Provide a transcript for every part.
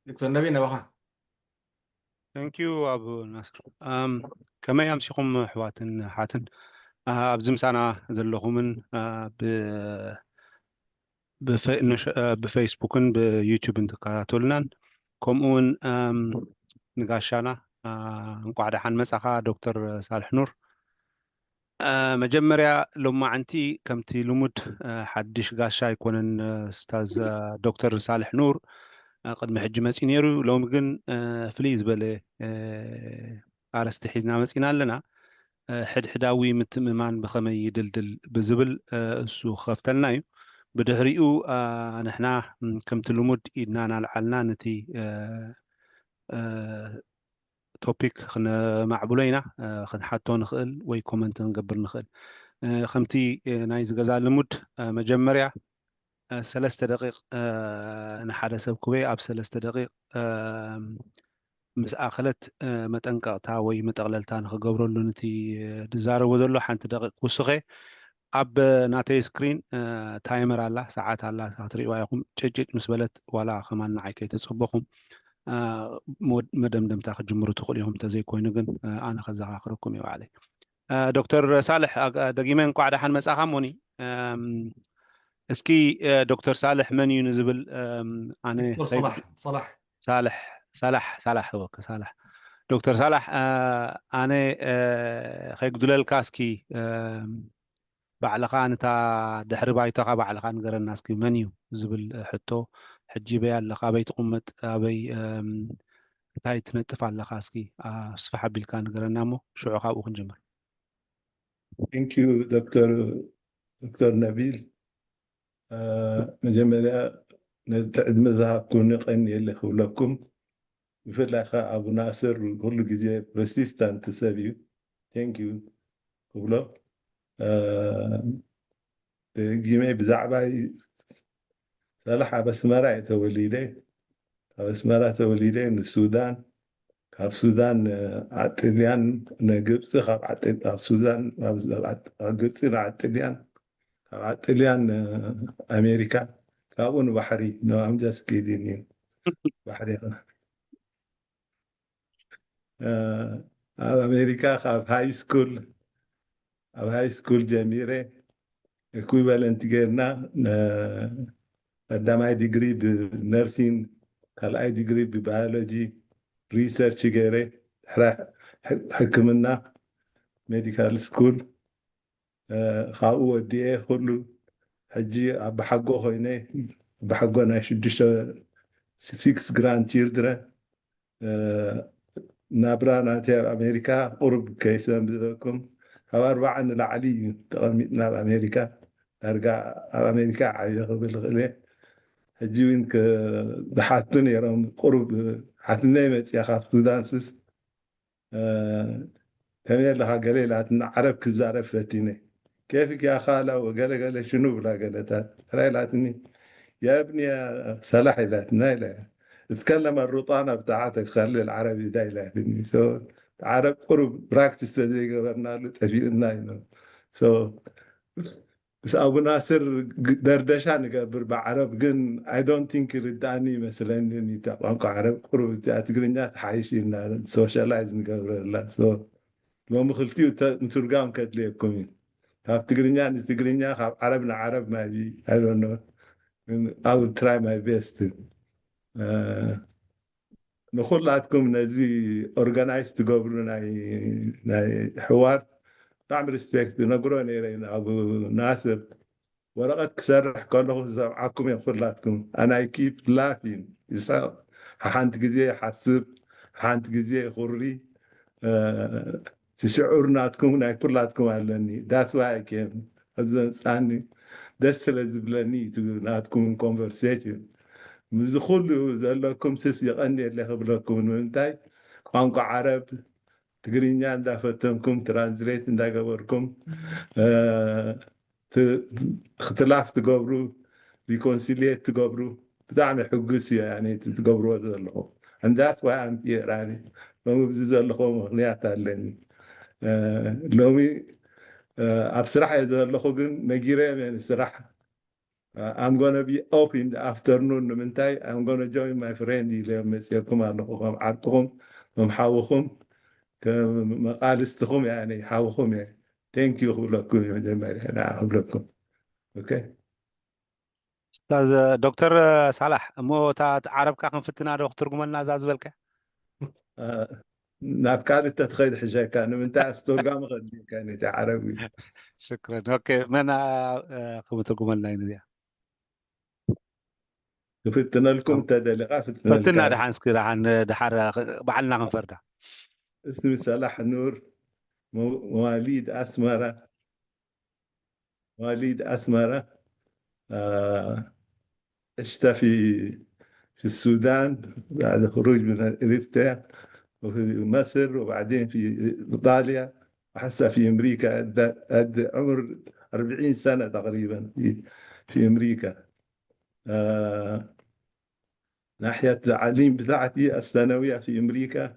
ዶክተር ነቢል ናባኻ። Thank you ኣቡ ናስር። ከመይ ኣምሲኹም ኣሕዋትን ኣሓትን? ኣብዚ ምሳና ዘለኹምን ብፌስቡክን ብዩቱብን ትከታተሉናን፣ ከምኡ እውን ንጋሻና እንቋዕ ደሓን መጻኻ ዶክተር ሳልሕ ኑር። መጀመርያ ሎማዓንቲ ከምቲ ልሙድ ሓድሽ ጋሻ ኣይኮነን፣ ስታዝ ዶክተር ሳልሕ ኑር ቅድሚ ሕጂ መፂ ነይሩ። ሎሚ ግን ፍልይ ዝበለ ኣረስቲ ሒዝና መፂና ኣለና። ሕድሕዳዊ ምትእምማን ብኸመይ ይድልድል ብዝብል እሱ ክኸፍተልና እዩ። ብድሕሪኡ ንሕና ከምቲ ልሙድ ኢድና ናልዓልና ነቲ ቶፒክ ክነማዕብሎ ኢና። ክንሓቶ ንኽእል ወይ ኮመንት ክንገብር ንኽእል። ከምቲ ናይዚ ገዛ ልሙድ መጀመርያ ሰለስተ ደቂቕ ንሓደ ሰብ ክበይ ኣብ ሰለስተ ደቂቕ ምስ ኣኸለት መጠንቀቕታ ወይ መጠቕለልታ ንክገብረሉ ነቲ ዝዛረቦ ዘሎ ሓንቲ ደቂቕ ክውስኸ። ኣብ ናተይ ስክሪን ታይመር ኣላ፣ ሰዓት ኣላ፣ ክትሪእዋ ኢኹም። ጭጭጭ ምስ በለት ዋላ ከማን ንዓይ ከይተጸበኹም መደምደምታ ክጅምሩ ትኽእሉ ኢኹም። እንተዘይኮይኑ ግን ኣነ ከዘኻኽረኩም እየ ባዕለይ። ዶክተር ሳልሕ ደጊመ እንቋዕ ደሓን መጻኻ። ሞኒ እስኪ ዶክተር ሳልሕ መን እዩ ንዝብል ኣነ ሳልሕ ሳላሕ ሳላሕ ወከ ሳላሕ ዶክተር ሳላሕ ኣነ ከይጉድለልካ እስኪ ባዕልኻ ነታ ድሕሪ ባይታኻ ባዕልኻ ንገረና እስኪ። መን እዩ ዝብል ሕቶ ሕጂ በይ ኣለኻ፣ ኣበይ ትቕመጥ፣ ኣበይ እንታይ ትነጥፍ ኣለኻ? እስኪ ኣስፍሕ ኣቢልካ ንገረና እሞ ሽዑ ካብኡ ክንጅምር። Thank you ዶክተር ዶክተር ነቢል። መጀመርያ ነቲ ዕድመ ዝሃብኩኒ ቀንየለ ክብለኩም። ብፍላይ ከ ኣቡ ናስር ኩሉ ግዜ ፕሮቴስታንት ሰብ እዩ። Thank you ክብሎ። ደጊመ ብዛዕባይ ሳላሕ ኣብ ኣስመራ እየ ተወሊደ። ካብ ኣስመራ ተወሊደ ንሱዳን፣ ካብ ሱዳን ንዓጥልያን ንግብፂ፣ ካብ ሱዳን ኣብ ግብፂ ንዓጥልያን፣ ካብ ዓጥልያን ኣሜሪካ፣ ካብኡ ንባሕሪ። No, I'm just kidding you። ባሕሪ ኣብ ኣሜሪካ ካብ ሃይ ስኩል ኣብ ሃይ ስኩል ጀሚረ ኢኩይቫለንት ጌርና ቀዳማይ ዲግሪ ብነርሲንግ፣ ካልኣይ ዲግሪ ብባዮሎጂ ሪሰርች ገይረ፣ ሕክምና ሜዲካል ስኩል ካብኡ ወዲኤ ኩሉ ሕጂ ኣባሓጎ ኮይነ ኣባሓጎ ናይ ሽዱሽተ six grand children ናብራ ናተይ ኣብ ኣሜሪካ ቁሩብ ከይሰንብደኩም ካብ ኣርባዓ ንላዕሊ እዩ ተቐሚጥና ኣብ ኣሜሪካ። ዳርጋ ኣብ ኣሜሪካ ዓብየ ክብል ይኽእል እየ። ሕጂ እውን ዝሓቱ ነይሮም ቁሩብ ሓትነይ መፅያ ካብ ሱዳንስስ ከመይ ኣለኻ ገለ ኢላትና ዓረብ ክዛረብ ፈቲነ። كيفك يا خالة وقال قال شنو بلا قالت ترى لاتني يا ابني صلاح لاتنا لا اتكلم الرطانة بتاعتك خلي العربي ده لاتني so ዓረብ ቁሩብ ፕራክቲስ ተዘይገበርናሉ ጠፊኡና እዩ። So ምስ ኣቡ ናስር ደርደሻ ንገብር ብዓረብ ግን I don't think ይርዳእኒ ይመስለኒ። እታ ቋንቋ ዓረብ ቁሩብ እዚኣ ትግርኛ ትሓይሽ ኢልና ሶሻላይዝ ንገብረላ። ሎሚ ክልቲኡ ምትርጋም ከድልየኩም እዩ። ካብ ትግርኛ ንትግርኛ ካብ ዓረብ ንዓረብ ማይቢ ኣይዶኖ። I will try my best። ንኩላትኩም ነዚ ኦርጋናይዝ ትገብሩ ናይ ናይ ሕዋር ብጣዕሚ ሪስፔክት ነግሮ ነይረ ናብ ናስር። ወረቐት ክሰርሕ ከለኹ ዝሰምዓኩም እየ ኩላትኩም። ኣናይ ኪፕ ላፊን ይስሕቕ። ሓንቲ ግዜ ይሓስብ፣ ሓንቲ ግዜ ይኹሪ። እቲ ሽዑር ናትኩም ናይ ኩላትኩም ኣለኒ። ዳስ ዋይ ኬም ኣብዚ ዘምፃኒ ደስ ስለ ዝብለኒ እዩ ናትኩም ኮንቨርሴሽን። ምስዚ ኩሉ ዘለኩም ስስ የቐንየለ ክብለኩም። ንምንታይ ቋንቋ ዓረብ ትግርኛ እንዳፈተንኩም ትራንስሌት እንዳገበርኩም ክትላፍ ትገብሩ ሪኮንሲሊየት ትገብሩ ብጣዕሚ ሕጉስ እየ ትገብርዎ ዘለኹ። And that's why I'm here። ሎሚ ብዚ ዘለኹ ምክንያት ኣለኒ። ሎሚ ኣብ ስራሕ እየ ዘለኹ ግን ነጊረዮም እየ ንስራሕ I'm gonna be off in the afternoon. ንምንታይ? I'm gonna join my friend ኢለ መፅየኩም ኣለኹ፣ ከም ዓርክኹም፣ ከም ሓውኹም፣ ከም መቃልስትኹም። ያኔ ሓውኹም እየ። Thank you ክብለኩም እየ መጀመርያ፣ ንዓ ክብለኩም። Okay። ኡስታዝ ዶክተር ሳላሕ፣ እሞ እታ ዓረብካ ክንፍትና ዶ ክትርጉመልና እዛ ዝበልካ? ናብ ካልእ ተትኸይድ ሕሸካ። ንምንታይ ኣስተርጓሚ ከድልየካ ነቲ ዓረብ እዩ። ሽክረን። ኦኬ፣ መን ክምትርጉመልና እዩ ነዚኣ? ክፍትነልኩም ተደሊኻ ፍትነልካ። ፈትና ደሓን እስኪ ደሓን ድሓር ባዕልና ክንፈርዳ። اسمي صلاح نور، مواليد أسمرة، مواليد أسمرة. آه، عشت في في السودان بعد خروج من إريتريا، وفي مصر، وبعدين في إيطاليا، وهسه في أمريكا. عد عمر أربعين سنة تقريبا في في أمريكا. آه، ناحية التعليم بتاعتي الثانوية في أمريكا،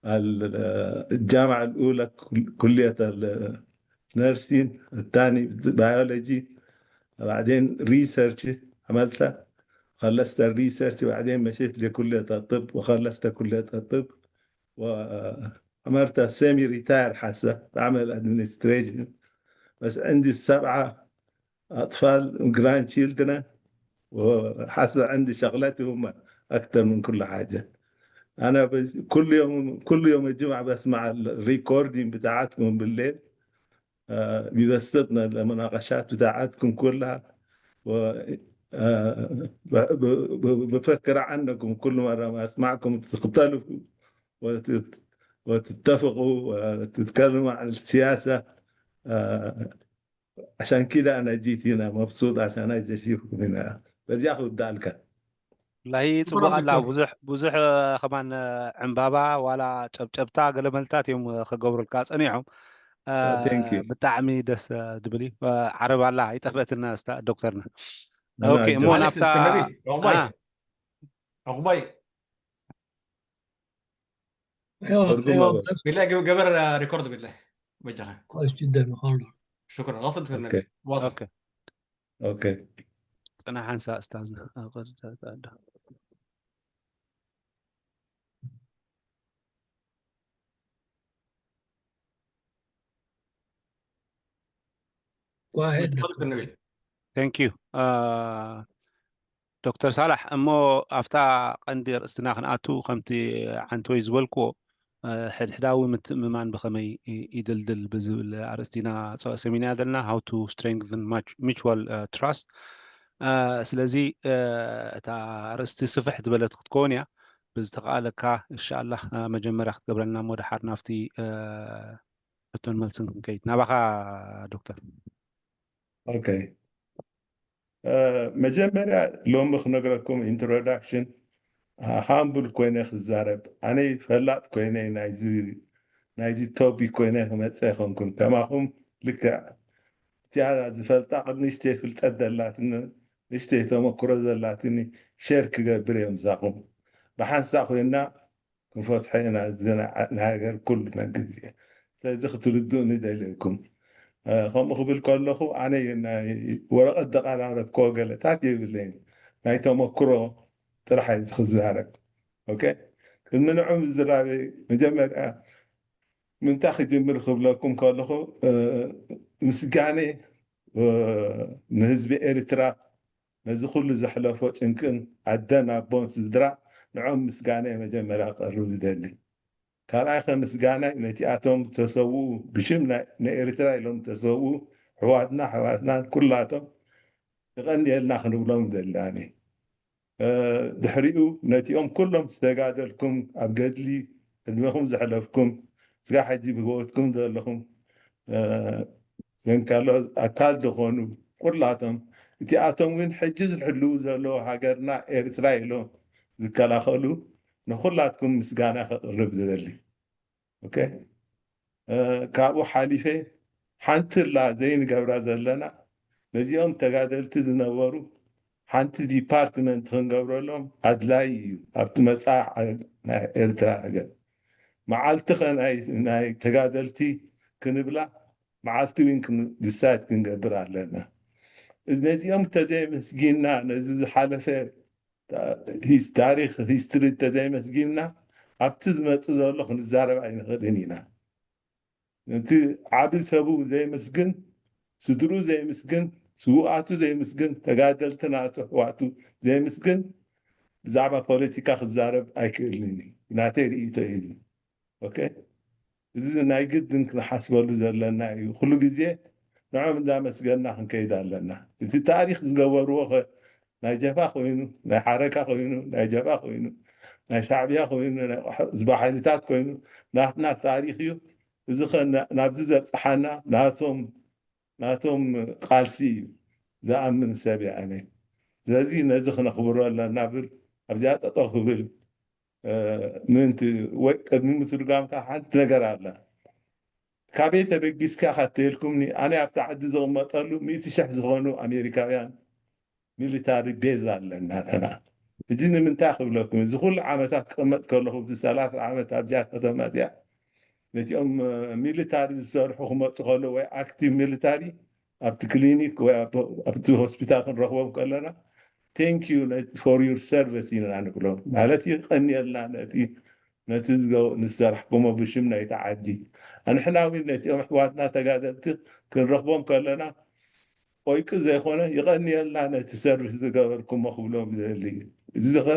الجامعة الأولى كلية النيرسين، الثاني بيولوجي، بعدين ريسيرش عملتها، خلصت الريسيرش، بعدين مشيت لكلية الطب وخلصت كلية الطب، وعملت سيمي ريتاير حسا بعمل ادمنستريشن، بس عندي سبعة أطفال وجراند تشيلدرن، وحسا عندي شغلاتي هم أكتر من كل حاجة. أنا بس كل يوم كل يوم الجمعة بسمع الريكوردين بتاعتكم بالليل، بيبسطنا المناقشات بتاعتكم كلها. و بفكر عنكم كل مرة ما أسمعكم تختلفوا وتتفقوا وتتكلموا عن السياسة. عشان كده أنا جيت هنا مبسوط عشان أجي أشوفكم هنا. بس ياخذ ذلك. ላሂ ጽቡቕ ኣላ። ብዙሕ ብዙሕ ከማን ዕምባባ ዋላ ጨብጨብታ ገለ መልታት እዮም ክገብሩልካ ጸኒሖም። ብጣዕሚ ደስ ዝብል እዩ። ዓረብ ኣላ ይጠፍእትና ዶክተርና። ኦኬ፣ እሞ ናብታ ዑቕባይ ቢላይ ገበር ሪኮርድ ቢላይ በጃኻ። كويس جدا، hold on. شكرا. غصب في النبي. واصل. Okay. ጽናሕ ሓንሳ ኡስታዝና ኣብ ቅርጻ ኣሎ። Go ahead. غصب في النبي. Thank you. ዶክተር ሳላሕ፣ እሞ ኣብታ ቀንዲ ርእስትና ክንኣቱ፣ ከምቲ ዓንተወይ ዝበልክዎ፣ ሕድሕዳዊ ምትእምማን ብኸመይ ይድልድል ብዝብል ኣርእስቲና ሰሚና ዘለና፣ how to strengthen mutual trust። ስለዚ እታ ኣርእስቲ ስፍሕ ዝበለት ክትከውን እያ። ብዝተኸኣለካ እንሻላ መጀመርያ ክትገብረልና እሞ ደሓር ናብቲ ሕቶን መልስን ክንከይድ ናባኻ ዶክተር። Okay. መጀመርያ ሎሚ ክነግረኩም ኢንትሮዳክሽን ሃምብል ኮይነ ክዛረብ፣ ኣነ ፈላጥ ኮይነ ናይዚ ናይዚ ቶፒክ ኮይነ ክመፀ ይኮንኩን። ከማኹም ልክዕ እቲኣ ዝፈልጣ ንእሽተይ ፍልጠት ዘላትኒ ንእሽተይ ተመክሮ ዘላትኒ ሸር ክገብር እዮም ምሳኹም። ብሓንሳእ ኮይና ክንፈትሖ ኢና እዚ ናይ ሃገር ኩሉ ግዜ። ስለዚ ክትርድኡኒ ይደልየኩም። ከምኡ ክብል ከለኹ ኣነ ናይ ወረቐት ዘቐራረብክዎ ገለታት የብለይን፣ ናይ ተመክሮ ጥራሕ እየ ክዛረብ። ኦኬ፣ ቅድሚ ንዑ ምዝራበይ መጀመርያ ምንታይ ክጅምር ክብለኩም ከለኹ ምስጋነ ንህዝቢ ኤርትራ ነዚ ኩሉ ዘሕለፎ ጭንቅን ኣደን ኣቦን ስድራ ንዖም ምስጋናይ መጀመርያ ክቐርብ ዝደሊ። ካልኣይ ከ ምስጋናይ ነቲኣቶም ዝተሰውኡ ብሽም ናይ ንኤርትራ ኢሎም ዝተሰውኡ ኣሕዋትና ኣሕዋትና ኩላቶም የቐንየልና ክንብሎም ደሊ ኣነ። ድሕሪኡ ነቲኦም ኩሎም ዝተጋደልኩም ኣብ ገድሊ ዕድመኹም ዘሕለፍኩም ስጋ ሕጂ ብህይወትኩም ዘለኹም ዘንካሎ ኣካል ዝኾኑ ኩላቶም እቲኣቶም እውን ሕጂ ዝሕልው ዘለዉ ሃገርና ኤርትራ ኢሎም ዝከላኸሉ ንኹላትኩም ምስጋና ከቕርብ ዝደሊ። ኦኬ፣ ካብኡ ሓሊፈ ሓንቲ ላ ዘይንገብራ ዘለና ነዚኦም ተጋደልቲ ዝነበሩ ሓንቲ ዲፓርትመንት ክንገብረሎም ኣድላይ እዩ ኣብቲ መፅኣ ናይ ኤርትራ ሃገር። መዓልቲ ኸ ናይ ተጋደልቲ ክንብላ መዓልቲ እውን ዲሳይድ ክንገብር ኣለና። ነዚኦም ተዘይመስጊንና፣ ነዚ ዝሓለፈ ታሪክ ሂስትሪ ተዘይመስጊንና፣ ኣብቲ ዝመፅእ ዘሎ ክንዛረብ ኣይንኽእልን ኢና። ነቲ ዓቢ ሰቡ ዘይምስግን፣ ስድሩ ዘይምስግን፣ ስውኣቱ ዘይምስግን፣ ተጋደልቲ ናቱ ኣሕዋቱ ዘይምስግን፣ ብዛዕባ ፖለቲካ ክዛረብ ኣይክእልን እዩ። ናተይ ርእይቶ እዩ እዚ። ኦኬ፣ እዚ ናይ ግድን ክንሓስበሉ ዘለና እዩ። ኩሉ ግዜ ንዕኦም እንዳመስገንና ክንከይድ ኣለና። እቲ ታሪክ ዝገበርዎ ኸ ናይ ጀብሃ ኮይኑ፣ ናይ ሓረካ ኮይኑ፣ ናይ ጀብሃ ኮይኑ፣ ናይ ሻዕብያ ኮይኑ፣ ናይ ህዝባዊ ሓይልታት ኮይኑ፣ ናትና ታሪክ እዩ። እዚ ኸ ናብዚ ዘብፅሓና ናቶም ናቶም ቃልሲ እዩ ዝኣምን ሰብ እየ ኣነ። ስለዚ ነዚ ክነኽብሮ ኣለና ብል ኣብዚኣ ጠጠው ክብል ምእንቲ ወይ ቅድሚ ምትርጓምካ ሓንቲ ነገር ኣላ። ካበይ ተበጊስካ ካተልኩምኒ ኣነ ኣብቲ ዓዲ ዝቕመጠሉ ሚእቲ ሽሕ ዝኾኑ ኣሜሪካውያን ሚሊታሪ ቤዝ ኣለና ንሕና። ሕጂ ንምንታይ ክብለኩም፣ እዚ ኩሉ ዓመታት ክቕመጥ ከለኹ፣ እዚ ሰላሳ ዓመት ኣብዚኣ ከተማ እዚኣ፣ ነቲኦም ሚሊታሪ ዝሰርሑ ክመፁ ከለዉ ወይ ኣክቲቭ ሚሊታሪ ኣብቲ ክሊኒክ ወይ ኣብቲ ሆስፒታል ክንረኽቦም ከለና፣ ቴንክ ዩ ፎር ዩር ሰርቪስ ኢና ንብሎም። ማለት የቐንየልና ነቲ ነቲ ዝሰራሕኩሞ ብሽም ናይቲ ዓዲ። ኣንሕና እውን ነቲኦም ኣሕዋትና ተጋደልቲ ክንረኽቦም ከለና፣ ቆይቂ ዘይኮነ ይቐንየልና ነቲ ሰርቪስ ዝገበርኩሞ ክብሎም ዝደሊ እዩ። እዚ ኸ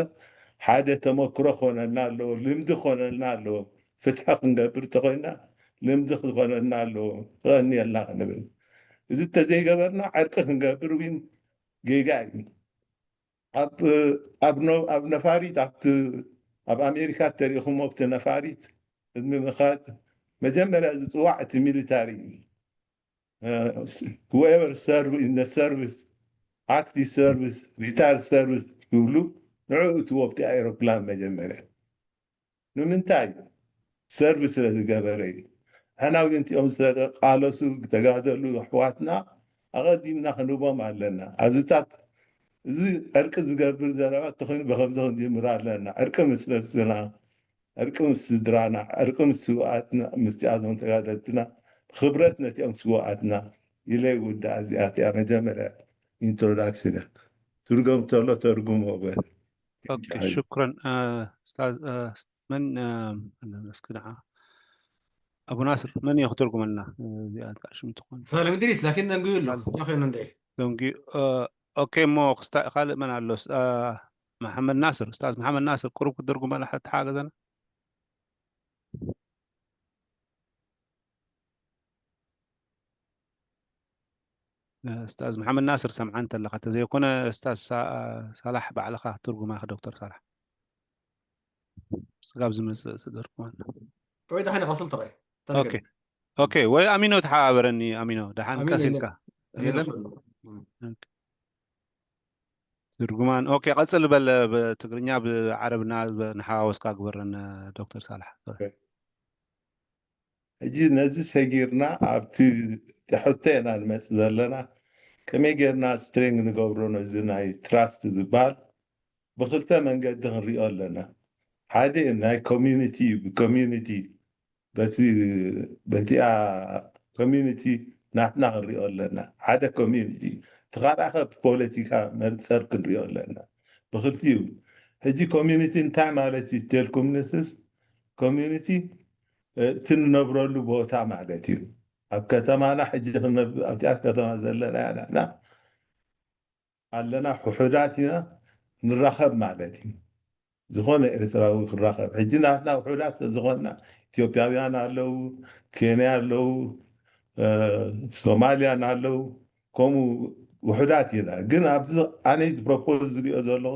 ሓደ ተመክሮ ክኾነልና ኣለዎ፣ ልምዲ ክኾነልና ኣለዎ። ፍትሒ ክንገብር እንተኾይና ልምዲ ክኾነልና ኣለዎ፣ ይቐንየልና ክንብል። እዚ እንተዘይገበርና ዕርቂ ክንገብር እውን ጌጋ እዩ። ኣብ ኣብ ነ- ኣብ ነፋሪት ኣብቲ ኣብ ኣሜሪካ ተሪእኹሞ ኣብቲ ነፋሪት ቅድሚ ምኻድ መጀመርያ ዝፅዋዕ እቲ ሚሊታሪ እዩ። Whoever serve in the service, active service, retired service ይብሉ። ንዕኡ እትዎ ኣብቲ ኣኤሮፕላን መጀመርያ ንምንታይ ሰርቪ ስለ ዝገበረ እዩ። ሕና ግን እቲኦም ዝተቃለሱ ዝተጋደሉ ኣሕዋትና ኣቐዲምና ክንቦም ኣለና። ኣብዚታት እዚ ዕርቂ ዝገብር ዘረባ እንተኾይኑ ብከምዚ ክንጅምር ኣለና። ዕርቂ ምስ ነብስና፣ ዕርቂ ምስ ስድራና፣ ዕርቂ ምስ ስውኣትና፣ ምስቲኣቶም ተጋደልትና፣ ብክብረት ነቲኦም ስውኣትና ኢለ ይውዳእ። እዚኣ እቲኣ መጀመርያ ኢንትሮዳክሽን እያ። ትርገም ተሎ ተርጉሞ በል። ኦኬ ሽክረን ኡስታዝ። መን እስኪ ደዓ ኣቡ ናስር መን እዩ ክትርጉመልና? እዚኣ ሽም ትኾን ሳልም እድሪስ ላኪን ደንጉዩ ኣሎ። ያኸ እንደ ደንጉ። ኦኬ እሞ ካልእ መን ኣሎ? መሓመድ ናስር፣ ኡስታዝ መሓመድ ናስር ቁሩብ ክትርጉመላ ተሓገዘና። ኡስታዝ መሓመድ ናስር ሰምዓ እንተለኻ፣ ተዘይኮነ ኡስታዝ ሳላሕ ባዕልኻ ክትርጉማ ኢኻ። ዶክተር ሳላሕ ስጋብ ዝመፅእ ስደርኩማን ወይ ደሓን ይቐስል ተባይ ኦኬ ወይ ኣሚኖ ተሓባበረኒ። ኣሚኖ ደሓን ቀሲልካ የለን ትርጉማን። ኦኬ ቀፅል በል። ብትግርኛ ብዓረብና ንሓዋወስካ ግበረን ዶክተር ሳላሕ። ሕጂ ነዚ ሰጊርና ኣብቲ ሕቶ ኢና ንመፅእ ዘለና። ከመይ ጌርና ስትሬንግ ንገብሮ ነዚ ናይ ትራስት ዝበሃል ብክልተ መንገዲ ክንሪኦ ኣለና። ሓደ ናይ ኮሚዩኒቲ እዩ። ብኮሚዩኒቲ በቲኣ ኮሚዩኒቲ ናትና ክንሪኦ ኣለና። ሓደ ኮሚዩኒቲ እቲ ካልኣኸ ብፖለቲካ መርፀር ክንሪኦ ኣለና። ብክልቲኡ ሕጂ ኮሚዩኒቲ እንታይ ማለት እዩ? ቴልኩም ንስስ ኮሚዩኒቲ እቲ ንነብረሉ ቦታ ማለት እዩ። ኣብ ከተማና ሕጂ ኣብቲኣ ከተማ ዘለና ንሕና ኣለና፣ ውሑዳት ኢና፣ ንራኸብ ማለት እዩ። ዝኾነ ኤርትራዊ ክራኸብ። ሕጂ ናትና ውሑዳት ስለዝኾንና ኢትዮጵያውያን ኣለዉ፣ ኬንያ ኣለዉ፣ ሶማልያን ኣለዉ፣ ከምኡ ውሑዳት ኢና። ግን ኣብዚ ኣነ ፕሮፖዝ ዝሪኦ ዘለኹ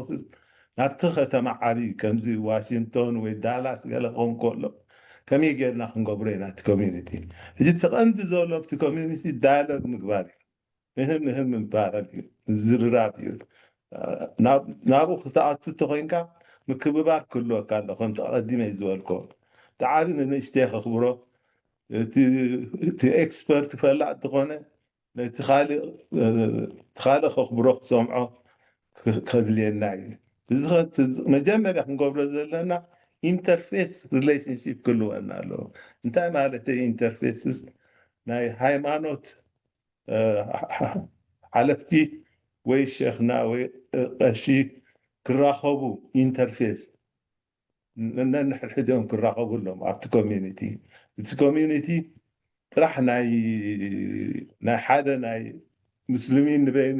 ናብቲ ከተማ ዓብዪ ከምዚ ዋሽንግቶን ወይ ዳላስ ገለ ክኸውን ከሎ ከመይ ጌርና ክንገብሮ ኢና እቲ ኮሚኒቲ? ሕጂ እቲ ቀንዲ ዘሎ ኣብቲ ኮሚኒቲ ዳያሎግ ምግባር እዩ። እህም እህም ምባል እዩ፣ ምዝርራብ እዩ። ናብኡ ክትኣቱ እንተኮይንካ ምክብባር ክህልወካ ኣሎ። ከምቲ ቀዲመ ዝበልኮ እቲ ዓቢ ንንእሽተይ ከኽብሮ፣ እቲ ኤክስፐርት ፈላጥ እንተኾነ ነቲ ካልእ ከኽብሮ ክሰምዖ ከድልየና እዩ። እዚ መጀመርያ ክንገብሮ ዘለና ኢንተርፌስ ሪሌሽንሽፕ ክህልወና ኣለዎ። እንታይ ማለት ኢንተርፌስስ ናይ ሃይማኖት ሓለፍቲ ወይ ሸኽና ወይ ቀሺ ክራኸቡ ኢንተርፌስ ነንሕድሕዶም ክራኸቡ ኣለዎም ኣብቲ ኮሚኒቲ። እቲ ኮሚኒቲ ጥራሕ ናይ ናይ ሓደ ናይ ሙስሊሚን ንበይኑ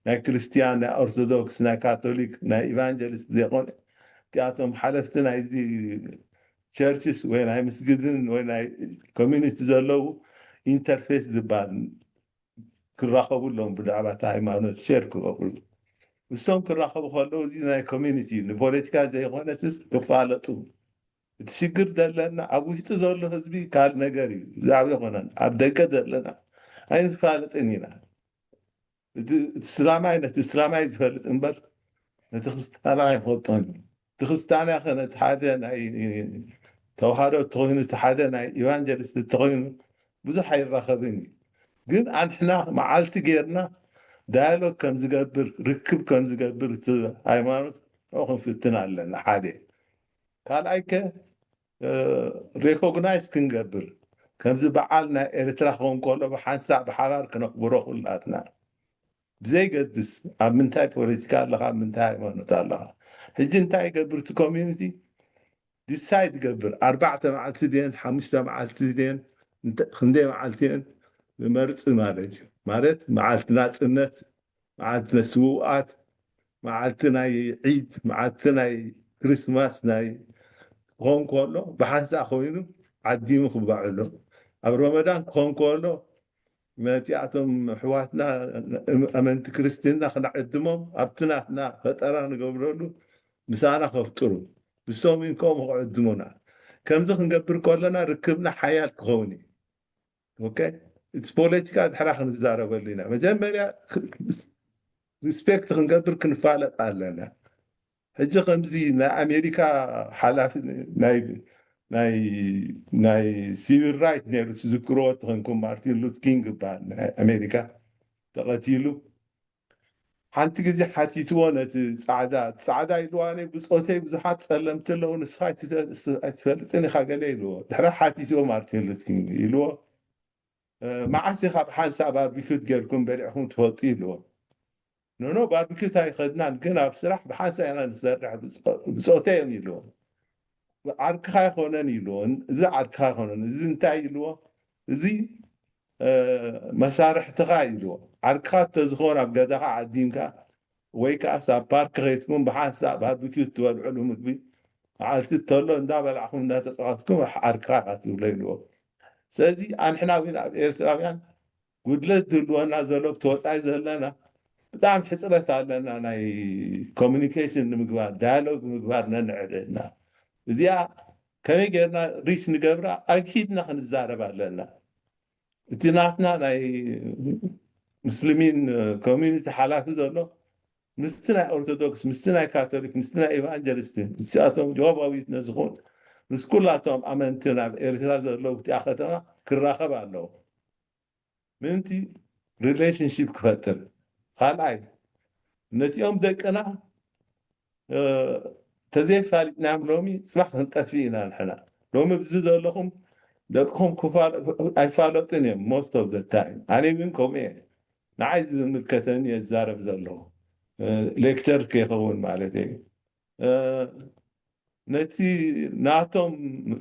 ናይ ክርስቲያን ናይ ኦርቶዶክስ ናይ ካቶሊክ ናይ ኢቫንጀሊስት ዘይኮነ እቲኣቶም ሓለፍቲ ናይዚ ቸርችስ ወይ ናይ ምስግድን ወይ ናይ ኮሚኒቲ ዘለዉ ኢንተርፌስ ዝበሃል ክራኸቡ ኣለዎም ብዛዕባ እቲ ሃይማኖት ሼር ክገብሩ። እሶም ክራኸቡ ከለዉ እዚ ናይ ኮሚኒቲ ንፖለቲካ ዘይኮነስስ ክፋለጡ። እቲ ሽግር ዘለና ኣብ ውሽጢ ዘሎ ህዝቢ ካልእ ነገር እዩ። ብዛዕባ ይኮነን ኣብ ደገ ዘለና ኣይንፋለጥን ኢና። እቲ እቲ ስላማይ ነቲ ስላማይ ዝፈልጥ እምበር ነቲ ክርስታና ኣይፈልጦን እዩ። እቲ ክርስታና ከ ነቲ ሓደ ናይ ተዋህዶ ተኮይኑ እቲ ሓደ ናይ ኢቫንጀሊስት ተኮይኑ ብዙሕ ኣይራኸብን እዩ። ግን ኣንሕና መዓልቲ ጌርና ዳያሎግ ከም ዝገብር ርክብ ከም ዝገብር እቲ ሃይማኖት ንኡ ክንፍትን ኣለና ሓደ ካልኣይ ከ ሬኮግናይዝ ክንገብር ከምዚ በዓል ናይ ኤርትራ ክኸውን ከሎ ብሓንሳእ ብሓባር ክነኽብሮ ኩላትና ብዘይገድስ ኣብ ምንታይ ፖለቲካ ኣለኻ ኣብ ምንታይ ሃይማኖት ኣለኻ ሕጂ እንታይ ይገብር እቲ ኮሚኒቲ ዲሳይድ ይገብር ኣርባዕተ መዓልቲ ድየን ሓሙሽተ መዓልቲ ድየን እንተ- ክንደይ መዓልቲ እየን ዝመርፅ ማለት እዩ ማለት መዓልቲ ናፅነት መዓልቲ ናይ ስውኣት መዓልቲ ናይ ዒድ መዓልቲ ናይ ክርስማስ ናይ ክኾን ከሎ ብሓንሳእ ኮይኑ ዓዲሙ ክባዕሎ ኣብ ረመዳን ክኾን ከሎ ነቲኣቶም ኣሕዋትና ኣመንቲ ክርስትና ክነዕድሞም ኣብቲ ናትና ፈጠራ ንገብረሉ ምሳና ከፍጥሩ ንሶም እውን ከምኡ ክዕድሙና ከምዚ ክንገብር ከለና ርክብና ሓያል ክኸውን እዩ ኦኬ እቲ ፖለቲካ ድሕራ ክንዛረበሉ ኢና መጀመርያ ሪስፔክት ክንገብር ክንፋለጥ ኣለና ሕጂ ከምዚ ናይ ኣሜሪካ ሓላፊ ናይ ናይ ናይ ሲቪል ራይት ነይሩ ትዝክርዎ ተኾንኩም ማርቲን ሉት ኪንግ ይበሃል ናይ ኣሜሪካ ተቐቲሉ ሓንቲ ግዜ ሓቲትዎ ነቲ ፃዕዳ ፃዕዳ ኢልዋ ብፆተይ ብዙሓት ፀለምቲ ኣለዉ ንስኻ ኣይትፈልጥን ኢኻ ገለ ኢልዎ ድሕራ ሓቲትዎ ማርቲን ሉት ኪንግ ኢልዎ መዓስ ኢኻ ብሓንሳእ ባርቢኪዩት ጌርኩም በሊዕኹም ትፈልጡ ኢልዎ ኖኖ ባርቢኪዩት ኣይኸድናን ግን ኣብ ስራሕ ብሓንሳእ ኢና ንሰርሕ ብፆተ እዮም ኢልዎ ዓርክኻ ኣይኮነን ኢልዎ እዚ ዓርክኻ ኣይኮነን እዚ እንታይ ኢልዎ እዚ መሳርሕትኻ ኢልዎ ዓርክኻ ተዝኾን ኣብ ገዛኻ ዓዲምካ ወይ ከዓ ኣብ ፓርክ ከይትኩም ብሓንሳእ ባርቢኪዩት ትበልዕሉ ምግቢ መዓልቲ ተሎ እንዳበላዕኩም እንዳተፃወትኩም ዓርክኻ ኢኻ ትብሎ ኢልዎ ስለዚ ኣንሕና እውን ኣብ ኤርትራውያን ጉድለት ዝህልወና ዘሎ ብቲ ወፃኢ ዘለና ብጣዕሚ ሕፅረት ኣለና ናይ ኮሚኒኬሽን ንምግባር ዳያሎግ ንምግባር ነንዕድህና እዚኣ ከመይ ጌርና ሪች ንገብራ ኣኪድና ክንዛረብ ኣለና እቲ ናትና ናይ ሙስሊሚን ኮሚኒቲ ሓላፊ ዘሎ ምስቲ ናይ ኦርቶዶክስ ምስቲ ናይ ካቶሊክ ምስቲ ናይ ኤቫንጀሊስት ምስኣቶም ጆባዊት ነዝኾን ምስ ኩላቶም ኣመንቲ ናብ ኤርትራ ዘለዉ እቲኣ ከተማ ክራኸብ ኣለዎ ምንቲ ሪሌሽንሽፕ ክፈጥር ካልኣይ ነቲኦም ደቅና ተዘይፋሊጥናዮም ሎሚ ፅባሕ ክንጠፍእ ኢና ንሕና ሎሚ ብዚ ዘለኹም ደቅኹም ኣይፋለጡን እዮም most of the time ኣነ እውን ከምኡ እየ ንዓይ ዝምልከተኒ እየ ዝዛረብ ዘለኹ ሌክቸር ከይኸውን ማለት እዩ ነቲ ናቶም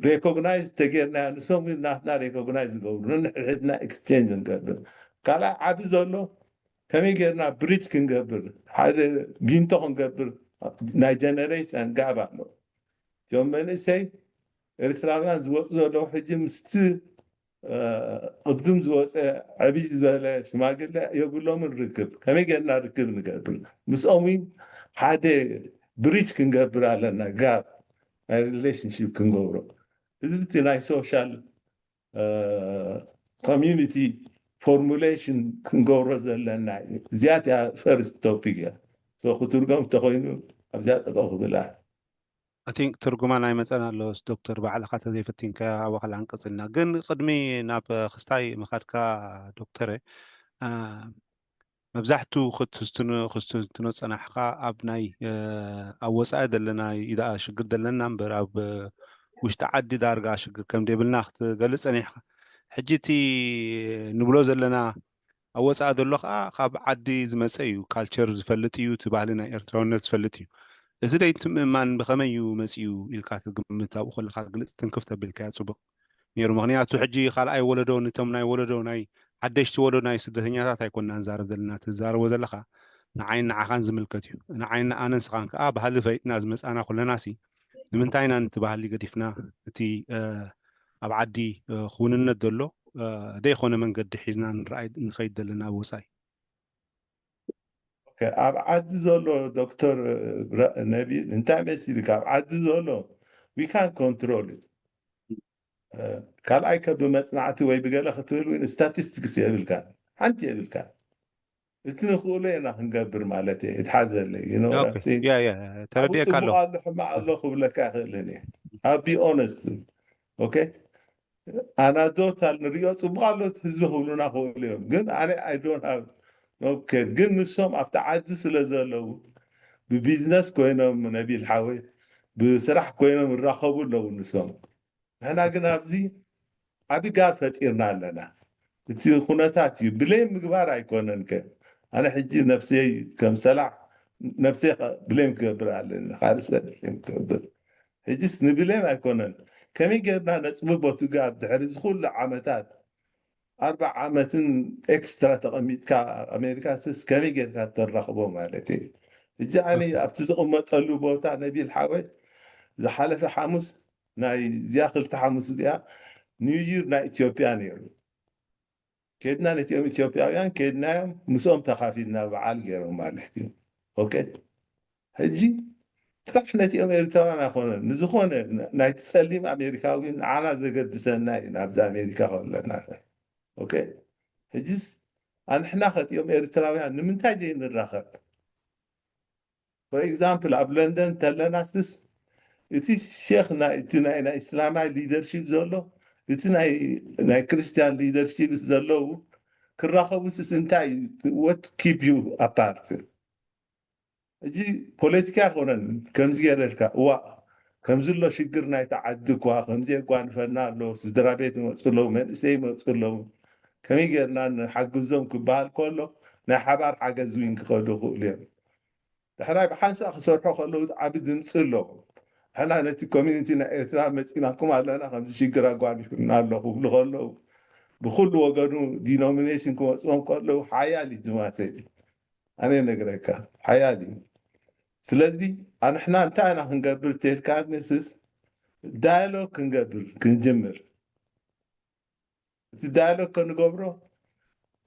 ሬኮግናይዝ ተጌርና ንሶም ናትና ሬኮግናይዝ ዝገብሩ ንሕድሕድና ኤክስቼንጅ ንገብር ካልኣይ ዓቢ ዘሎ ከመይ ጌርና ብሪጅ ክንገብር ሓደ ጊንቶ ክንገብር ናይ ጀነሬሽን ጋብ ኣሎ እዞም መንእሰይ ኤርትራውያን ዝወፁ ዘለዉ ሕጂ ምስቲ ቅድም ዝወፀ ዕብይ ዝበለ ሽማግለ የብሎምን ርክብ ከመይ ጌርና ርክብ ንገብር ምስኦም ሓደ ብሪጅ ክንገብር ኣለና ጋብ ናይ ሪሌሽንሽፕ ክንገብሮ እዚ ናይ ሶሻል ኮሚኒቲ ፎርሙሌሽን ክንገብሮ ዘለና እዩ እዚኣት እያ ፈርስት ቶፒክ እያ ክትርጎም እንተኮይኑ ኣብዚኣ ጠጠው ክብል I think ትርጉማ ናይ መፀን ኣሎ ዶክተር ባዕልካ ተዘይፈቲንካ ኣባካ ላንቀፅልና ግን ቅድሚ ናብ ክስታይ ምካድካ ዶክተረ መብዛሕቱ ክትስትኖ ዝፀናሕካ ኣብ ናይ ኣብ ወፃኢ ዘለና ኢኣ ሽግር ዘለና እምበር ኣብ ውሽጢ ዓዲ ዳርጋ ሽግር ከም ደብልና ክትገልፅ ፀኒሕካ ሕጂ እቲ ንብሎ ዘለና ኣብ ወፃኢ ዘሎ ከዓ ካብ ዓዲ ዝመፀ እዩ። ካልቸር ዝፈልጥ እዩ፣ እቲ ባህሊ ናይ ኤርትራውነት ዝፈልጥ እዩ። እዚ ዘይትምእማን ብኸመይ እዩ መፂኡ ኢልካ ትግምት? ኣብኡ ከለካ ግልፅ ትንክፍ ተቢልካያ ፅቡቅ ነይሩ። ምክንያቱ ሕጂ ካልኣይ ወለዶ፣ ነቶም ናይ ወለዶ ናይ ሓደሽቲ ወለዶ ናይ ስደተኛታት ኣይኮንና ንዛረብ ዘለና። ትዛረቦ ዘለካ ንዓይን ንዓኻን ዝምልከት እዩ። ንዓይን ኣነን ስኻን ከዓ ባህሊ ፈሊጥና ዝመፃና ኩለናሲ ንምንታይ ኢና ነቲ ባህሊ ገዲፍና እቲ ኣብ ዓዲ ክውንነት ዘሎ ዘይኮነ መንገዲ ሒዝና ንረኣይ ንኸይድ ዘለና ኣብ ወፃኢ? ኣብ ዓዲ ዘሎ ዶክተር ነቢል እንታይ መሲልካ? ኣብ ዓዲ ዘሎ we can control it። ካልኣይ ከ ብመፅናዕቲ ወይ ብገለ ክትብል ወይ ስታቲስቲክስ የብልካ፣ ሓንቲ የብልካ። እቲ ንኽእሎ ኢና ክንገብር ማለት እየ። ይትሓዘለይ ተረዲኤካ ኣሎ። ኣሎ ሕማቕ ኣሎ ክብለካ ይኽእልን እየ። I'll be honest። ኦኬ ኣናዶታል ንሪኦ ፅቡቅ ኣሎ ህዝቢ ክብሉና ክእሉ እዮም፣ ግን ኣነ I don't have። ኦኬ ግን ንሶም ኣብቲ ዓዲ ስለ ዘለዉ ብቢዝነስ ኮይኖም ነቢል ሓወይ ብስራሕ ኮይኖም ይራኸቡ ኣለዉ ንሶም። ንሕና ግን ኣብዚ ዓቢ ጋብ ፈጢርና ኣለና። እቲ ኩነታት እዩ። ብሌም ምግባር ኣይኮነን ከ ኣነ ሕጂ ነብሰይ ከም ሰላዕ ነብሰይ ብሌም ክገብር ኣለኒ፣ ካልእ ሰብ ብሌም ክገብር። ሕጅስ ንብሌም ኣይኮነን። ከመይ ጌርና ነጽብቦ እቲ ጋብ ድሕሪ እዚ ኩሉ ዓመታት ኣርባዓ ዓመትን ኤክስትራ ተቐሚጥካ ኣብ ኣሜሪካ ስስ ከመይ ጌርካ ተራኽቦ ማለት እዩ። ሕጂ ኣነ ኣብቲ ዝቕመጠሉ ቦታ ነቢል ሓወይ ዝሓለፈ ሓሙስ ናይ እዚኣ ክልተ ሓሙስ እዚኣ ኒው ይር ናይ ኢትዮጵያ ነይሩ። ከድና ነቲኦም ኢትዮጵያውያን ከድናዮም ምስኦም ተኻፊልና በዓል ገይሮም ማለት እዩ። ኦኬ ሕጂ ጥራሕ ነቲኦም ኤርትራውያን ኣይኮነን ንዝኾነ ናይቲ ጸሊም ኣሜሪካዊ ንዓና ዘገድሰና እዩ ናብዚ ኣሜሪካ ከለና። ኦኬ ሕጂስ ኣንሕና ከቲኦም ኤርትራውያን ንምንታይ ዘይንራኸብ? For example ኣብ ለንደን ተለና ስስ እቲ ሼክ ናይ እቲ ናይ ናይ እስላማይ ሊደርሺፕ ዘሎ እቲ ናይ ናይ ክርስቲያን ሊደርሺፕ ዘለዉ ክራኸቡ ስስ እንታይ what keep you apart? ሕጂ ፖለቲካ ኣይኮነን ከምዚ ገይረልካ እዋ ከምዚ ኣሎ ሽግር ናይቲ ዓዲ እኳ ከምዚ የጓንፈና ኣሎ፣ ስድራ ቤት ይመፁ ኣለዉ፣ መንእሰይ ይመፁ ኣለዉ፣ ከመይ ገይርና ንሓግዞም ክበሃል ከሎ ናይ ሓባር ሓገዝ እውን ክኸዱ ይኽእሉ እዮም። ዳሕራይ ብሓንሳእ ክሰርሑ ከለዉ ዓቢ ድምፂ ኣለዎም። ንሕና ነቲ ኮሚኒቲ ናይ ኤርትራ መፂናኩም ኣለና ከምዚ ሽግር ኣጓኒፉና ኣሎ ክብሉ ከለዉ ብኩሉ ወገኑ ዲኖሚኔሽን ክመፅዎም ከለዉ ሓያል እዩ ድማሰ ኣነ ነግረካ ሓያል እዩ። ስለዚ ኣንሕና እንታይ ኢና ክንገብር ተልካ ንስስ ዳያሎግ ክንገብር ክንጅምር እቲ ዳያሎግ ከንገብሮ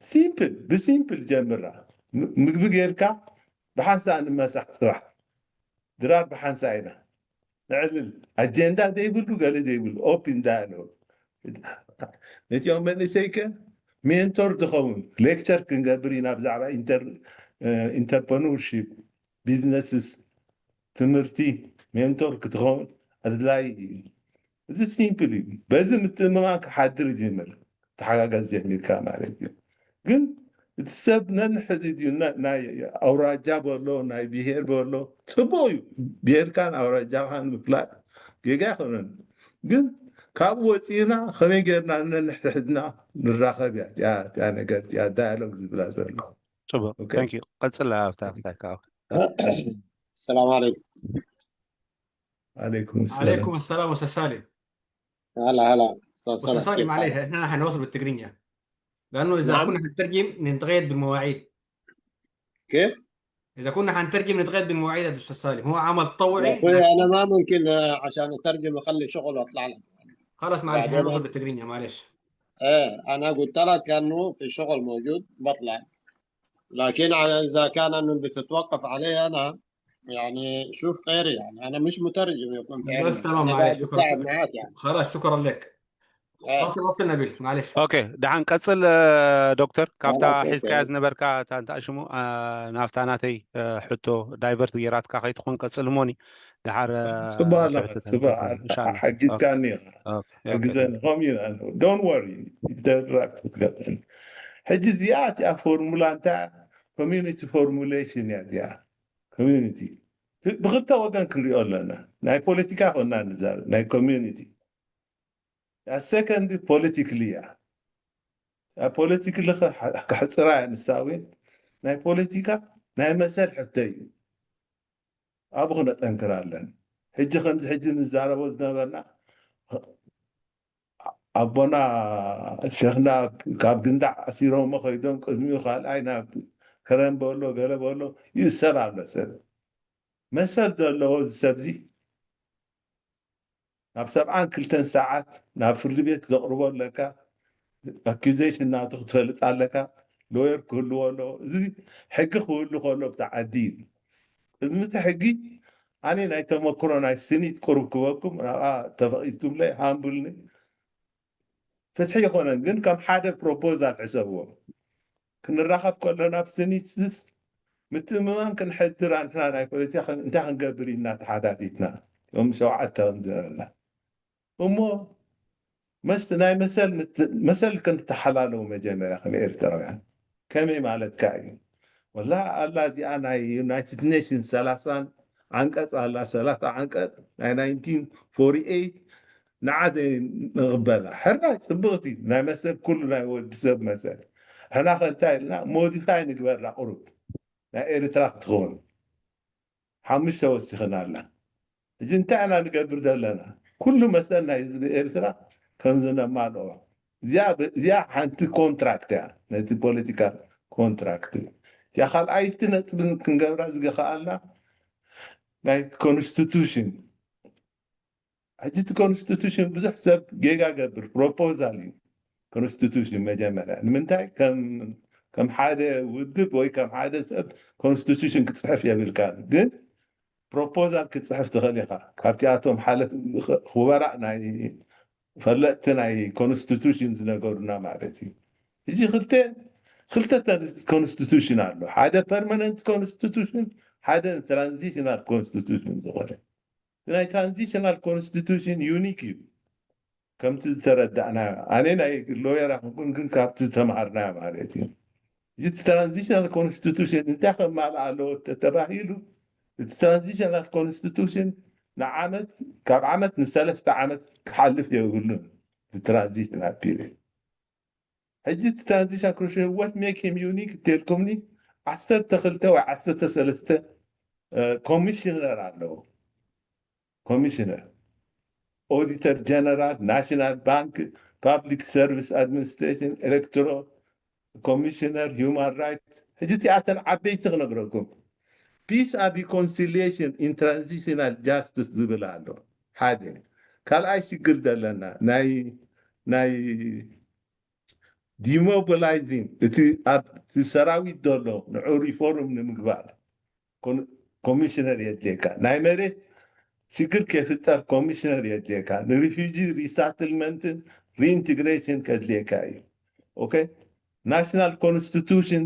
ሲምፕል ብሲምፕል ጀምራ ምግቢ ጌርካ ብሓንሳ ንመሳሕ ፅባሕ ድራር ብሓንሳ ኢና ንዕልል ኣጀንዳ ዘይብሉ ገለ ዘይብሉ ኦፕን ዳያሎግ ነቲኦም መንእሰይከ ሜንቶር ዝኸውን ሌክቸር ክንገብር ኢና ብዛዕባ ኢንተርፕረነርሺፕ ቢዝነስስ ትምህርቲ ሜንቶር ክትኸውን ኣድላይ እዩ። እዚ ሲምፕል እዩ። በዚ ምትእምማን ክሓድር ይጅምር ተሓጋጋዝ ጀሚርካ ማለት እዩ። ግን እቲ ሰብ ነንሕድ እዩ ናይ ኣውራጃ በሎ ናይ ብሄር በሎ ፅቡቅ እዩ። ብሄርካን ኣውራጃኻን ምፍላጥ ጌጋ ኣይኮነን። ግን ካብኡ ወፂእና ከመይ ጌርና ነንሕድሕድና ንራኸብ እያ እቲኣ ነገር እቲኣ ዳያሎግ ዝብላ ዘሎ። ፅቡቅ ቀፅል ኣብታ ኣብታ السلام عليكم. عليكم السلام. عليكم السلام استاذ سالم. هلا هلا استاذ استاذ سالم، معليش احنا حنوصل بالتقرينيا لانه اذا نعم. كنا حنترجم نتقيد بالمواعيد. كيف؟ اذا كنا حنترجم نتقيد بالمواعيد يا استاذ سالم، هو عمل تطوعي. يا اخوي انا ما ممكن عشان اترجم اخلي شغل واطلع لك. خلاص معليش، حنوصل بالتقرينيا معليش. ايه انا قلت لك انه في شغل موجود بطلع، لكن اذا كان انه بتتوقف علي انا يعني شوف غيري، يعني انا مش مترجم يكون في بس تمام معليش، شكرا. معاك يعني. خلاص شكرا لك. قصر قصر نبيل معليش. اوكي دحان قصل دكتور كافتا حزكا زنبركا تانتا شمو نافتا ناتي حتو دايفرت غيراتكا خيتخون قصل موني دحار صباح صباح حقيسكا نيخا حقيسكا نيخا don't worry. ሕጂ እዚኣ እቲኣ ፎርሙላ እንታይ ኮሚኒቲ ፎርሙሌሽን እያ እዚኣ። ኮሚኒቲ ብክልተ ወገን ክንሪኦ ኣለና። ናይ ፖለቲካ ኮና ንዛረብ ናይ ኮሚኒቲ ሰከንድ ፖለቲክሊ እያ። ፖለቲክሊ ክሕፅራ ንሳ እውን ናይ ፖለቲካ ናይ መሰል ሕቶ እዩ። ኣብኡ ክነጠንክር ኣለን። ሕጂ ከምዚ ሕጂ ንዛረቦ ዝነበርና ኣቦና ሸኽና ካብ ግንዳዕ ኣሲሮሞ ከይዶም ቅድሚኡ ካልኣይ ናብ ከረን በሎ ገለ በሎ ይእሰር ኣሎ ሰብ። መሰል ዘለዎ እዚ ሰብዚ ናብ ሰብዓን ክልተን ሰዓት ናብ ፍርዲ ቤት ዘቕርቦ ኣለካ። ኣኪዜሽን ናቱ ክትፈልጥ ኣለካ። ሎየር ክህልዎ ኣለዎ። እዚ ሕጊ ክህሉ ከሎ ብቲ ዓዲ እዩ። ቅድሚ እቲ ሕጊ ኣነ ናይ ተመክሮ ናይ ስኒት ቁሩብ ክበኩም ናብኣ ተፈቒድኩምለይ ሃምብልኒ ፍትሒ ይኮነን ግን ከም ሓደ ፕሮፖዛል ሕሰብዎ። ክንራኸብ ከሎና ኣብ ስኒትስ ምትእምማን ክንሕድር ኣንሕና ናይ ፖለቲካ እንታይ ክንገብር ኢና ተሓታቲትና። ዮም ሸውዓተ ክንዘበልና እሞ መስ ናይ መሰል መሰል ክንተሓላለዉ መጀመርያ ከም ኤርትራውያን ከመይ ማለትካ እዩ? ወላ ኣላ እዚኣ ናይ ዩናይትድ ኔሽንስ ሰላሳን ዓንቀጽ ኣላ ሰላሳ ዓንቀጽ ናይ ናይንቲን ፎርቲ ኤይት ንዓ ዘይንቕበላ ሕራይ ጽብቕቲ ናይ መሰል ኩሉ ናይ ወዲ ሰብ መሰል ሕና ከእንታይ ኢልና ሞዲፋይ ንግበርላ ቁሩብ ናይ ኤርትራ ክትኸውን ሓሙሽተ ወሲኽና ኣላ። ሕጂ እንታይ ኢና ንገብር ዘለና? ኩሉ መሰል ናይ ህዝቢ ኤርትራ ከም ዝነማልኦ እዚኣ ሓንቲ ኮንትራክት እያ። ነቲ ፖለቲካል ኮንትራክት እያ። ካልኣይቲ ነጥቢ ክንገብራ ዝገኸኣልና ናይ ኮንስቲቱሽን ሕጂ እቲ ኮንስቲቱሽን ብዙሕ ሰብ ጌጋ ገብር ፕሮፖዛል እዩ። ኮንስቲቱሽን መጀመርያ ንምንታይ ከም ሓደ ውድብ ወይ ከም ሓደ ሰብ ኮንስቲቱሽን ክፅሕፍ የብልካ ግን ፕሮፖዛል ክትፅሕፍ ትኽእል ኢኻ። ካብቲኣቶም ሓለፍ ክበራእ ናይ ፈለጥቲ ናይ ኮንስቲቱሽን ዝነገሩና ማለት እዩ። እዚ ክልተ ክልተ ኮንስቲቱሽን ኣሎ። ሓደ ፐርማነንት ኮንስቲቱሽን፣ ሓደ ትራንዚሽናል ኮንስቲቱሽን ዝኾነ ናይ ትራንዚሽናል ኮንስቲቱሽን ዩኒክ እዩ። ከምቲ ዝተረዳእናዮ ኣነ ናይ ሎየር ኣይኮንኩን ግን ካብቲ ዝተምሃርናዮ ማለት እዩ። እዚ ትራንዚሽናል ኮንስቲቱሽን እንታይ ከማልእ ኣለዎ ተተባሂሉ እቲ ትራንዚሽናል ኮንስቲቱሽን ንዓመት ካብ ዓመት ንሰለስተ ዓመት ክሓልፍ የብሉን። ትራንዚሽናል ፒሪድ ሕጂ እቲ ትራንዚሽን ኮንስቲቱሽን what make him unique እንተልኩምኒ ዓሰርተ ክልተ ወይ ዓሰርተ ሰለስተ ኮሚሽነር ኣለዎ። ኮሚሽነር፣ ኦዲተር ጀነራል፣ ናሽናል ባንክ፣ ፓብሊክ ሰርቪስ ኣድሚኒስትሬሽን፣ ኤሌክትሮ ኮሚሽነር፣ ሂውማን ራይትስ። ሕጂ እቲኣተን ዓበይቲ ክነግረኩም ፒስ ኣንድ ሪኮንሲሊየሽን ኢን ትራንዚሽናል ጃስቲስ ዝብል ኣሎ። ሓደ ካልኣይ ሽግር ዘለና ናይ ናይ ዲሞቢላይዚንግ እቲ ኣብቲ ሰራዊት ዘሎ ንዑ ሪፎርም ንምግባር ኮሚሽነር የድልየካ። ናይ መሬት ሽግር ከይፍጠር ኮሚሽነር የድልየካ። ንሪፊጂ ሪሳትልመንትን ሪኢንትግሬሽን ከድልየካ እዩ። ኦኬ ናሽናል ኮንስቲቱሽን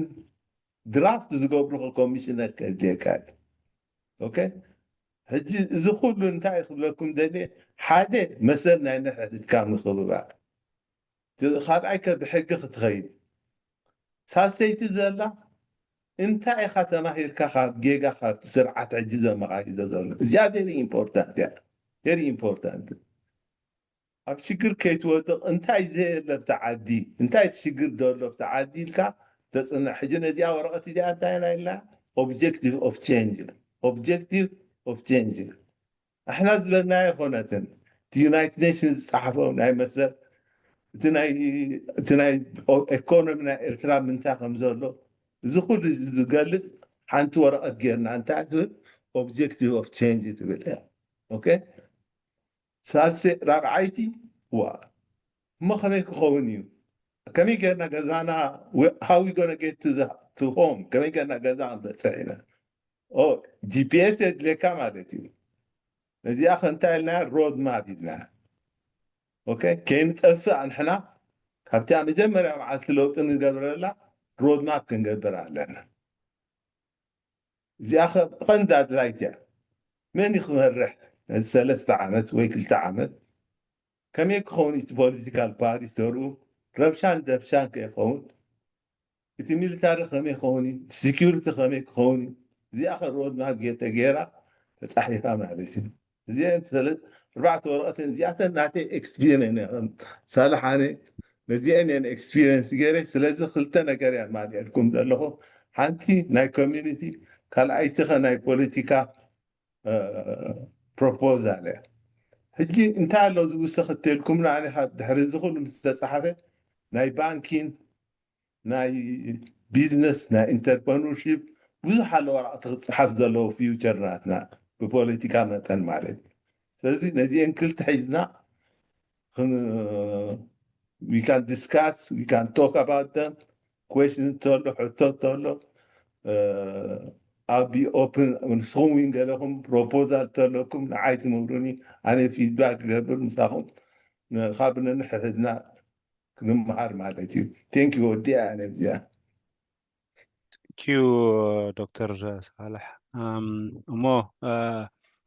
ድራፍት ዝገብሩ ኮሚሽነር ከድልየካ እዩ። ኦኬ ሕጂ እዚ ኩሉ እንታይ ክብለኩም ደልየ ሓደ መሰል ናይ ንሕድሕድካ ምክብባር ካልኣይ ከ ብሕጊ ክትኸይድ ሳልሰይቲ ዘላ እንታይ ኢኻ ተማሂርካ ካብ ጌጋ ካብቲ ስርዓት ሕጂ ዘመኻይዞ ዘሎ እዚኣ ቨሪ ኢምፖርታንት እያ። ቨሪ ኢምፖርታንት ኣብ ሽግር ከይትወድቕ እንታይ ዘየለ ኣብቲ ዓዲ እንታይ እቲ ሽግር ዘሎ ኣብቲ ዓዲ ኢልካ ተፅንዕ። ሕጂ ነዚኣ ወረቐት እዚኣ እንታይ ኢና ኢልና ኦብጀክቲቭ ኦፍ ቼንጅ ኦብጀክቲቭ ኦፍ ቼንጅ ኣሕና ዝበልናዮ ኣይኮነትን። እቲ ዩናይትድ ኔሽንስ ዝፀሓፎ ናይ መሰል እቲ ናይ ኤኮኖሚ ናይ ኤርትራ ምንታይ ከም ዘሎ እዚ ኩሉ ዝገልፅ ሓንቲ ወረቐት ጌርና እንታይ ትብል ኦብጀክቲቭ ኦፍ ቼንጅ ትብል እያ። ኦኬ ሳልሰ ራብዓይቲ ዋ እሞ ከመይ ክኸውን እዩ? ከመይ ጌርና ገዛና how we gonna get to the to home ከመይ ጌርና ገዛ ክንበፅሕ ኢና? ኦ ጂፒኤስ የድልየካ ማለት እዩ። ነዚኣ ከንታይ ኢልና ሮድ ማፕ ኢልና ኦኬ ከይንጠፍእ ኣንሕና ካብቲኣ መጀመርያ መዓልቲ ለውጢ ንገብረላ ሮድ ማፕ ክንገብር ኣለና። እዚኣ ቀንዲ ኣድላይት እያ። መን እዩ ክመርሕ ነዚ ሰለስተ ዓመት ወይ ክልተ ዓመት ከመይ ክኸውን እቲ ፖለቲካል ፓርቲ ተርኡ ረብሻን ደብሻን ከይኸውን እቲ ሚሊታሪ ከመይ ክኸውን እቲ ሴኪሪቲ ከመይ ክኸውን እዚኣ ከ ሮድ ማፕ ተገይራ ተፃሒፋ ማለት እዩ። እዚአን ኣርባዕተ ወረቐተን እዚኣተን ናተይ ኤክስፒሪየን እየ ከም ሳልሕ ኣነ ነዚአን እየን ኤክስፒሪየንስ ገይረ። ስለዚ ክልተ ነገር እያ ማልየልኩም ዘለኹ። ሓንቲ ናይ ኮሚኒቲ፣ ካልኣይትኸ ናይ ፖለቲካ ፕሮፖዛል እያ። ሕጂ እንታይ ኣሎ ዝውሰኽ እተልኩምና፣ ኣነ ካብ ድሕሪ እዚ ኩሉ ምስ ዝተፃሓፈ ናይ ባንኪን ናይ ቢዝነስ ናይ ኢንተርፕረነርሺፕ ብዙሕ ኣሎ ወረቕቲ ክፅሓፍ ዘለዎ ፊውቸር ናትና ብፖለቲካ መጠን ማለት እዩ። ስለዚ ነዚአን ክልተ ሒዝና we can discuss, we can talk about them. Question ተሎ፣ ሕቶ ተሎ፣ ኣብ ኦፕን ንስኹም ዊን ገለኹም ፕሮፖዛል ተለኩም ንዓይ ትምህሩኒ፣ ኣነ ፊድባክ ክገብር ምሳኹም ካብ ነንሕድና ክንመሃር ማለት እዩ። ቴንክ ዩ። ወዲኣ ኣነ እዚኣ። ዩ ዶክተር ሳልሕ። እሞ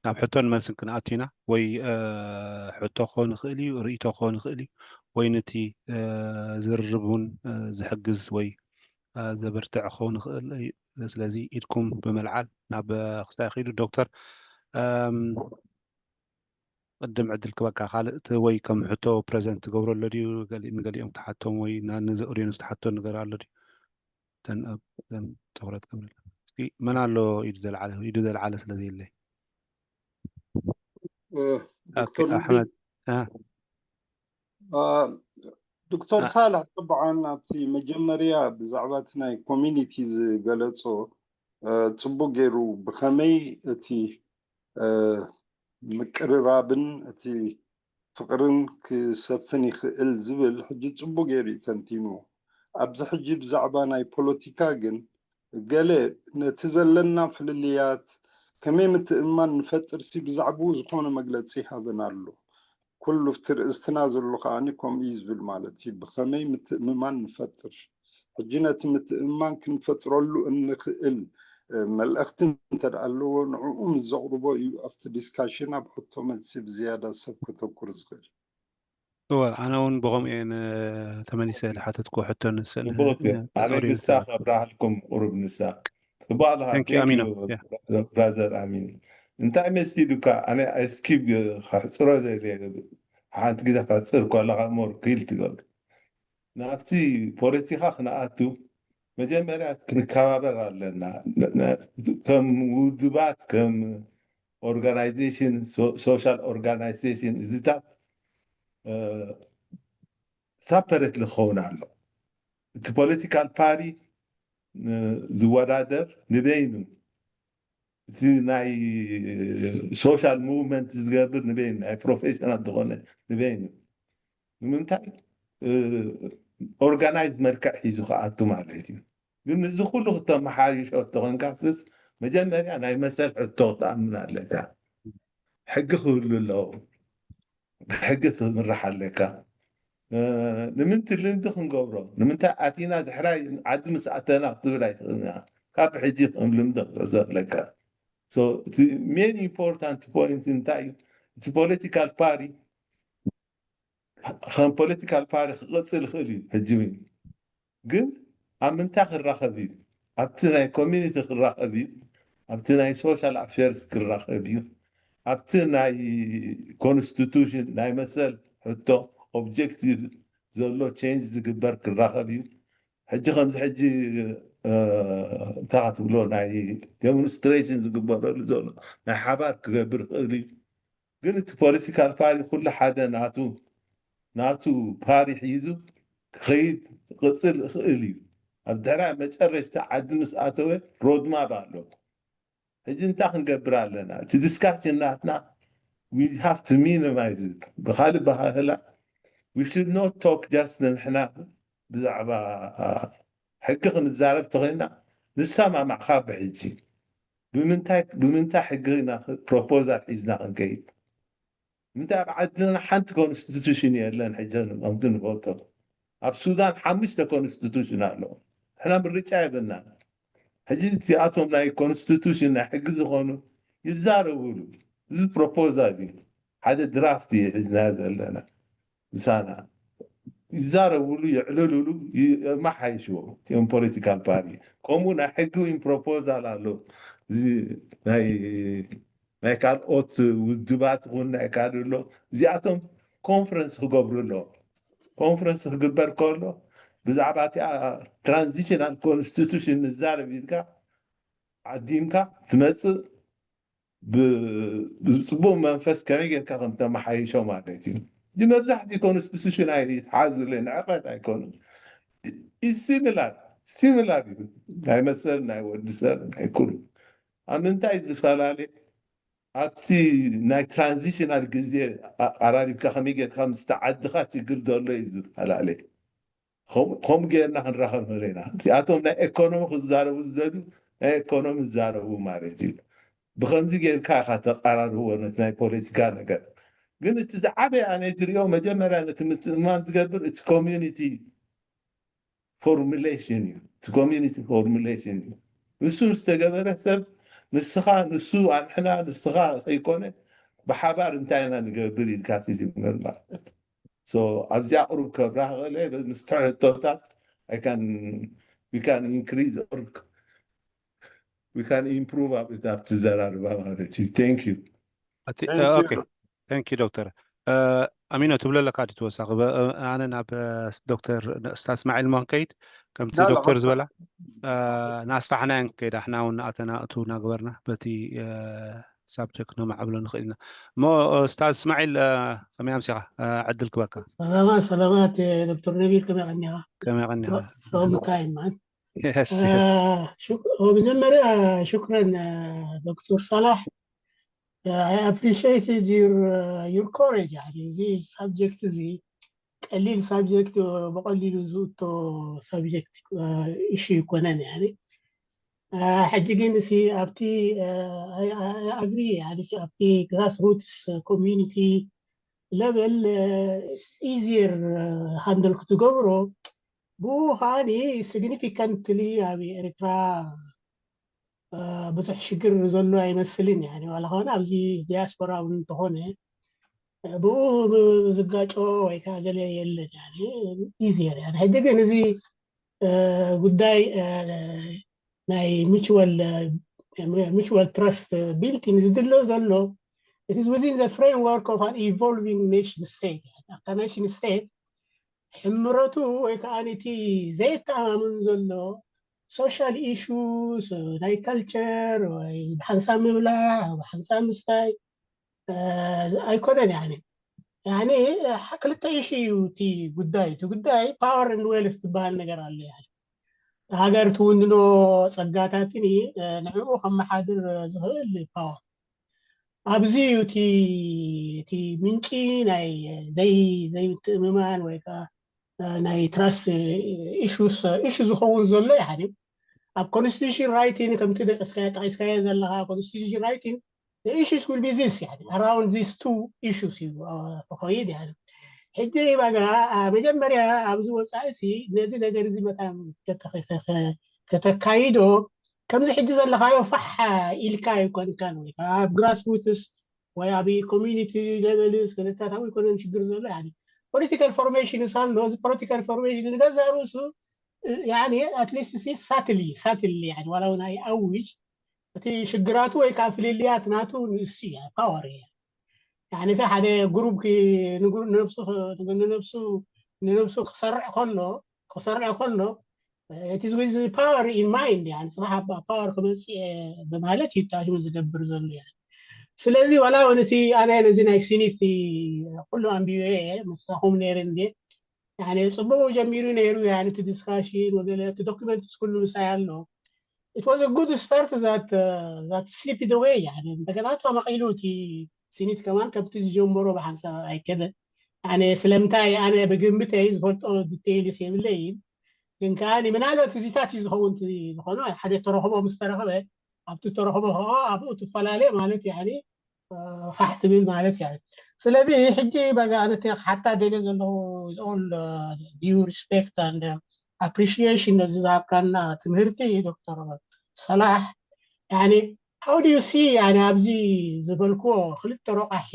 ናብ ሕቶን መልስን ክንኣቱ ኢና። ወይ ሕቶ ክኸውን ይኽእል እዩ፣ ርእይቶ ክኸውን ይኽእል እዩ፣ ወይ ነቲ ዝርርብ እውን ዝሕግዝ ወይ ዘበርትዕ ክኸውን ይኽእል እዩ። ስለዚ ኢድኩም ብምልዓል ናብ ክስታይ ክኢዱ። ዶክተር፣ ቅድም ዕድል ክበካ፣ ካልእ እቲ ወይ ከም ሕቶ ፕረዘንት ትገብሮ ኣሎ ድዩ? ንገሊኦም ትሓቶም ወይ ነዚ ኦድየንስ ትሓቶ ነገር ኣሎ ድዩ? ትኩረት ክብል እስኪ፣ መን ኣሎ ኢዱ ዘልዓለ? ኢዱ ዘልዓለ ስለ ዘየለ። ዶክተር ኣሕመድ፣ ዶክተር ሳልሕ፣ ጠብዓን ኣብቲ መጀመርያ ብዛዕባ እቲ ናይ ኮሚኒቲ ዝገለጾ ጽቡቅ ገይሩ ብኸመይ እቲ ምቅርራብን እቲ ፍቅርን ክሰፍን ይኽእል ዝብል ሕጂ ጽቡቅ ገይሩ እዩ ተንቲኑ። ኣብዚ ሕጂ ብዛዕባ ናይ ፖለቲካ ግን ገለ ነቲ ዘለና ፍልልያት ከመይ ምትእምማን ንፈጥርሲ ብዛዕባኡ ዝኾነ መግለጺ ይሃበና ኣሎ። ኩሉ ኣብቲ ርእስትና ዘሎ ከኣ ከምኡ እዩ ዝብል ማለት እዩ። ብኸመይ ምትእምማን ንፈጥር? ሕጂ ነቲ ምትእምማን ክንፈጥረሉ እንኽእል መልእኽቲ እንተ ደኣ ኣለዎ ንዕኡ ምስ ዘቕርቦ እዩ ኣብቲ ዲስካሽን ኣብ ሕቶ መልሲ ብዝያዳ ሰብ ከተኩር ዝኽእል። እወ፣ ኣነ እውን ብኸምኡ እየ ተመሊሰ ዝሓተትኩ ሕቶ ንስእን ኣነ ንሳ ከብራሃልኩም ቁሩብ ንሳ ጽቡቅ ኣለኻ። ብራዘር ኣሚን፣ እንታይ መሲሉካ? ኣነ ስኪብ ከሕፅሮ ዘለ ሓንቲ ግዜ ከሕፅር ከለካ ሞር ክል ትገብር። ናብቲ ፖለቲካ ክንኣቱ መጀመርያ ክንከባበር ኣለና። ከም ውድባት፣ ከም ኦርጋናይዜሽን፣ ሶሻል ኦርጋናይዜሽን እዚታት ሳፐሬት ክኸውን ኣሎ። እቲ ፖለቲካል ፓርቲ ዝወዳደር ንበይኑ፣ እቲ ናይ ሶሻል ሙቭመንት ዝገብር ንበይኑ፣ ናይ ፕሮፌሽናል ዝኾነ ንበይኑ። ንምንታይ ኦርጋናይዝ መልክዕ ሒዙ ክኣቱ ማለት እዩ። ግን እዚ ኩሉ ክተመሓይሾ ተኾንካ ስስ መጀመርያ ናይ መሰል ሕቶ ክትኣምን ኣለካ። ሕጊ ክህሉ ኣለዎ። ብሕጊ ክትምራሕ ኣለካ። ንምንቲ ልምዲ ክንገብሮ ንምንታይ ኣቲና ድሕራይ ዓዲ ምስ ኣተና ክትብል ኣይትኽእልና። ካብ ሕጂ ከም ልምዲ ክትሕዞ ኣለካ። እቲ ሜን ኢምፖርታንት ፖይንት እንታይ እዩ? እቲ ፖለቲካል ፓሪ ከም ፖለቲካል ፓሪ ክቕፅል ይኽእል እዩ። ሕጂ እውን ግን ኣብ ምንታይ ክራኸብ እዩ? ኣብቲ ናይ ኮሚኒቲ ክራኸብ እዩ። ኣብቲ ናይ ሶሻል ኣፌርስ ክራኸብ እዩ። ኣብቲ ናይ ኮንስቲቱሽን ናይ መሰል ሕቶ ኦብጀክቲቭ ዘሎ ቼንጅ ዝግበር ክራኸብ እዩ። ሕጂ ከምዚ ሕጂ እንታይ ክትብሎ ናይ ዴሞንስትሬሽን ዝግበረሉ ዘሎ ናይ ሓባር ክገብር ይኽእል እዩ። ግን እቲ ፖለቲካል ፓሪ ኩሉ ሓደ ናቱ ናቱ ፓሪ ሒዙ ክኸይድ ክቕፅል ይኽእል እዩ። ኣብ ድሕራይ መጨረሽታ ዓዲ ምስ ኣተወ ሮድማፕ ኣሎ። ሕጂ እንታይ ክንገብር ኣለና? እቲ ዲስካሽን ናትና we have to minimize it። ብካልእ ኣበሃህላ we should not talk just ንሕና ብዛዕባ ሕጊ ክንዛረብ ተኾይንና ንሰማማዕ ካብ ብሕጂ ብምንታይ ብምንታይ ሕጊ ኢና ፕሮፖዛል ሒዝና ክንከይድ? ምንታይ ኣብ ዓድና ሓንቲ ኮንስቲቱሽን የለን። ሕጂ ከምቲ ንፈልጦ ኣብ ሱዳን ሓሙሽተ ኮንስቲቱሽን ኣለዎ። ንሕና ምርጫ የብልናን። ሕጂ እዚኣቶም ናይ ኮንስቲቱሽን ናይ ሕጊ ዝኾኑ ይዛረብሉ። እዚ ፕሮፖዛል እዩ፣ ሓደ ድራፍት እዩ ሒዝናዮ ዘለና ምሳና። ይዛረብሉ፣ የዕልልሉ፣ የመሓይሽዎ እቲኦም ፖለቲካል ፓርቲ። ከምኡ ናይ ሕጊ እውን ፕሮፖዛል ኣሎ። እዚ ናይ ናይ ካልኦት ውድባት እውን ናይ ካልእ ኣሎ። እዚኣቶም ኮንፈረንስ ክገብሩ ኣለዎም። ኮንፈረንስ ክግበር ከሎ ብዛዕባ እቲኣ ትራንዚሽናል ኮንስቲቱሽን ንዛረብ ኢልካ ዓዲምካ ትመፅእ ብፅቡቅ መንፈስ ከመይ ጌርካ ከም ተመሓይሾ ማለት እዩ። እዚ መብዛሕትኡ ኮንስቲቱሽን ኣይትሓዝለ ንዕቀት ኣይኮኑን። ሲሚላር ሲሚላር እዩ። ናይ መሰል ናይ ወዲ ሰብ ናይ ኩሉ ኣብ ምንታይ ዝፈላለ ኣብቲ ናይ ትራንዚሽናል ግዜ ኣቀራሪብካ ከመይ ጌርካ ምስ ተዓድኻ ችግር ዘሎ እዩ ዝፈላለ። ከምኡ ጌርና ክንራኸብ ንኽእል ኢና። እቲኣቶም ናይ ኤኮኖሚ ክዛረቡ ዝደልዩ ናይ ኤኮኖሚ ዝዛረቡ ማለት እዩ። ብከምዚ ጌርካ ኢኻ ተቀራርቦ ነቲ ናይ ፖለቲካ ነገር። ግን እቲ ዝዓበየ ኣነ ዝሪኦ መጀመርያ ነቲ ምትእምማን ዝገብር እቲ ኮሚዩኒቲ ፎርሙሌሽን እዩ። እቲ ኮሚዩኒቲ ፎርሙሌሽን እዩ። ንሱ ዝተገበረ ሰብ ንስኻ ንሱ ኣንሕና ንስኻ ከይኮነ ብሓባር እንታይ ኢና ንገብር ኢልካ ትጅምር ማለት። ኣብዚኣ ቁሩብ ከብራህ ለ ምስ ትሕቶታት I can we can increase or we can improve ኣብቲ ዘራርባ ማለት እዩ። Thank you። Thank you ዶክተር። ኣሚኖ ትብሎ ኣለካ ዲ ተወሳኺ ኣነ ናብ ዶክተር ስታዝ እስማዒል ሞ ክንከይድ ከምቲ ዶክተር ዝበላ ናስፋሕናዮ ክንከይድ ኣሕና እውን ኣተና እቱ እናገበርና በቲ ሳብጀክት ነማዕብሎ ንኽእል ኢና እሞ ስታዝ እስማዒል ከመይ ኣምሲኻ ዕድል ክበካ። ሰላማት ሰላማት ዶክተር ነቢል ከመይ ቀኒኻ? ከመይ ቀኒኻ? ሎሚ ታይም ማን Yes. መጀመርያ ሽኩረን ዶክተር ሳላሕ I appreciated your your courage يعني እዚ ሳብጀክት እዚ ቀሊል ሳብጀክት ብቀሊሉ ዝእቶ ሳብጀክት እሺ ይኮነን يعني ሕጂ ግን ሲ ኣብቲ ኣግሪ ኣብቲ ግራስ ሩትስ ኮሚኒቲ ለቨል easier handle ክትገብሮ ብኡ ከዓኒ significantly ኣብ ኤርትራ ብዙሕ ሽግር ዘሎ ኣይመስልን ያ ዋላ ከሆነ ኣብዚ ዲያስፖራ እውን እንተኾነ ብኡ ዝጋጮ ወይ ከዓ ገለ የለን easier ሕጂ ግን እዚ ጉዳይ ናይ mutual mutual trust building ዝድሎ ዘሎ it is within the framework of an evolving nation state ኣብታ nation state ሕምረቱ ወይ ከዓ ነቲ ዘየተኣማምን ዘሎ social issues ናይ culture ወይ ብሓንሳብ ምብላዕ ብሓንሳብ ምስታይ ኣይኮነን ያኒ ያኒ ክልተ issue እዩ እቲ ጉዳይ እቲ ጉዳይ power and wealth ዝበሃል ነገር ኣሎ ያኒ ሃገር ትውንኖ ፀጋታትን ንዕኡ ከመሓድር ዝኽእል power ኣብዚ እዩ እቲ እቲ ምንጪ ናይ ዘይ ዘይምትእምማን ወይ ከዓ ናይ trust issues issue ዝኸውን ዘሎ ያኒ ኣብ constitution writing ከምቲ ደቀስካዮ ጠቂስካዮ ዘለካ constitution writing issues will be this يعني around these two issues እዩ ክኸይድ يعني ሕጂ በጋ መጀመርያ ኣብዚ ወፃኢ ሲ ነዚ ነገር እዚ መታን ከተካይዶ ከምዚ ሕጂ ዘለካዮ ፋሕ ኢልካ ኣይኮንካን ወይ ከዓ ኣብ grass roots ወይ ኣብ community level ስ ከተሳታዊ ይኮነን ሽግር ዘሎ يعني political formation ስ ኣሎ እዚ political formation ንገዛ ርእሱ يعني at least ሲ subtly subtly يعني ዋላ እውን ኣይኣውጅ እቲ ሽግራቱ ወይ ከዓ ፍልልያት ናቱ ንእሱ እያ power እያ يعني እቲ ሓደ group ንነብሱ ንነብሱ ንነብሱ ክሰርዕ ከሎ ክሰርዕ ከሎ it is with power in mind يعني ፅባሕ power ክመፅእ ብማለት ይታሽሙ ዝገብር ዘሎ እያ ስለዚ ዋላ እውን እቲ ኣነ ነዚ ናይ ሲኒት ኩሉ ኣንቢበ እየ ምሳኹም ነይረ እንዴ يعني ፅቡቅ ጀሚሩ ነይሩ يعني እቲ discussion ወገለ እቲ document ኩሉ ምሳይ ኣሎ it was a good start that uh, that slipped away يعني እንደገና ተመቂሉ እቲ ሲኒት ከማን ከምቲ ዝጀመሮ ብሓንሳብ ኣይከደ ኣነ ስለምንታይ ኣነ ብግምተይ ዝፈልጦ details የብለይን ግን ከዓ ምናልባት እዚታት እዩ ዝኸውን ዝኾነ ሓደ ተረኽቦ ምስ ተረኸበ ኣብቲ ተረኽቦ ከዓ ኣብኡ ትፈላለ ማለት يعني ፋሕ ትብል ማለት ያ ስለዚ ሕጂ በጋ ኣነ ሓታ ደለ ዘለኹ all due respect and appreciation ነዚ ዝሃብካና ትምህርቲ ዶክተር ሰላሕ يعني how do you see يعني ኣብዚ ዝበልክዎ ክልተ ረቋሒ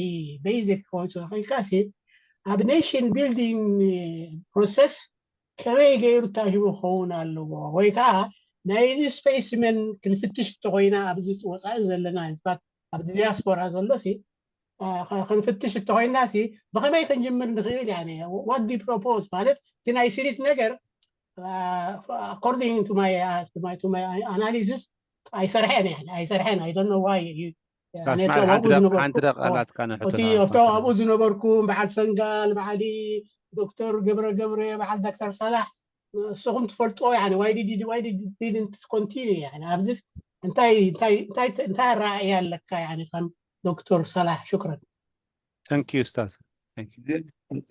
basic ኮይኑ ከይልካሲ ኣብ nation building process ከመይ ገይሩ ታሽሙ ክኸውን ኣለዎ ወይ ከዓ ናይዚ specimen ክንፍትሽ እንተኮይና ኣብዚ ወፃኢ ዘለና ህዝባት ኣብ diaspora ዘሎ ሲ ክንፍትሽ እንተኮይና ሲ ብከመይ ክንጅምር ንኽእል? ያ what do you propose ማለት እቲ ናይ ሲኒት ነገር according to my to my to my analysis ኣይሰርሐን፣ ያ ኣይሰርሐን። I don't know why። ስታስማል ሓንቲ ደቂቃ ኣላትካ ንሕቶና። ኣብኡ ዝነበርኩም በዓል ሰንጋል፣ በዓል ዶክተር ገብረ ገብረ፣ በዓል ዶክተር ሰላሕ ንስኹም ትፈልጦ why did why did didn't continue ኣብዚ እንታይ እንታይ እንታይ ኣረኣእያ ኣለካ ከም ዶክተር ሰላሕ? ሽክረን። Thank you ስታስ።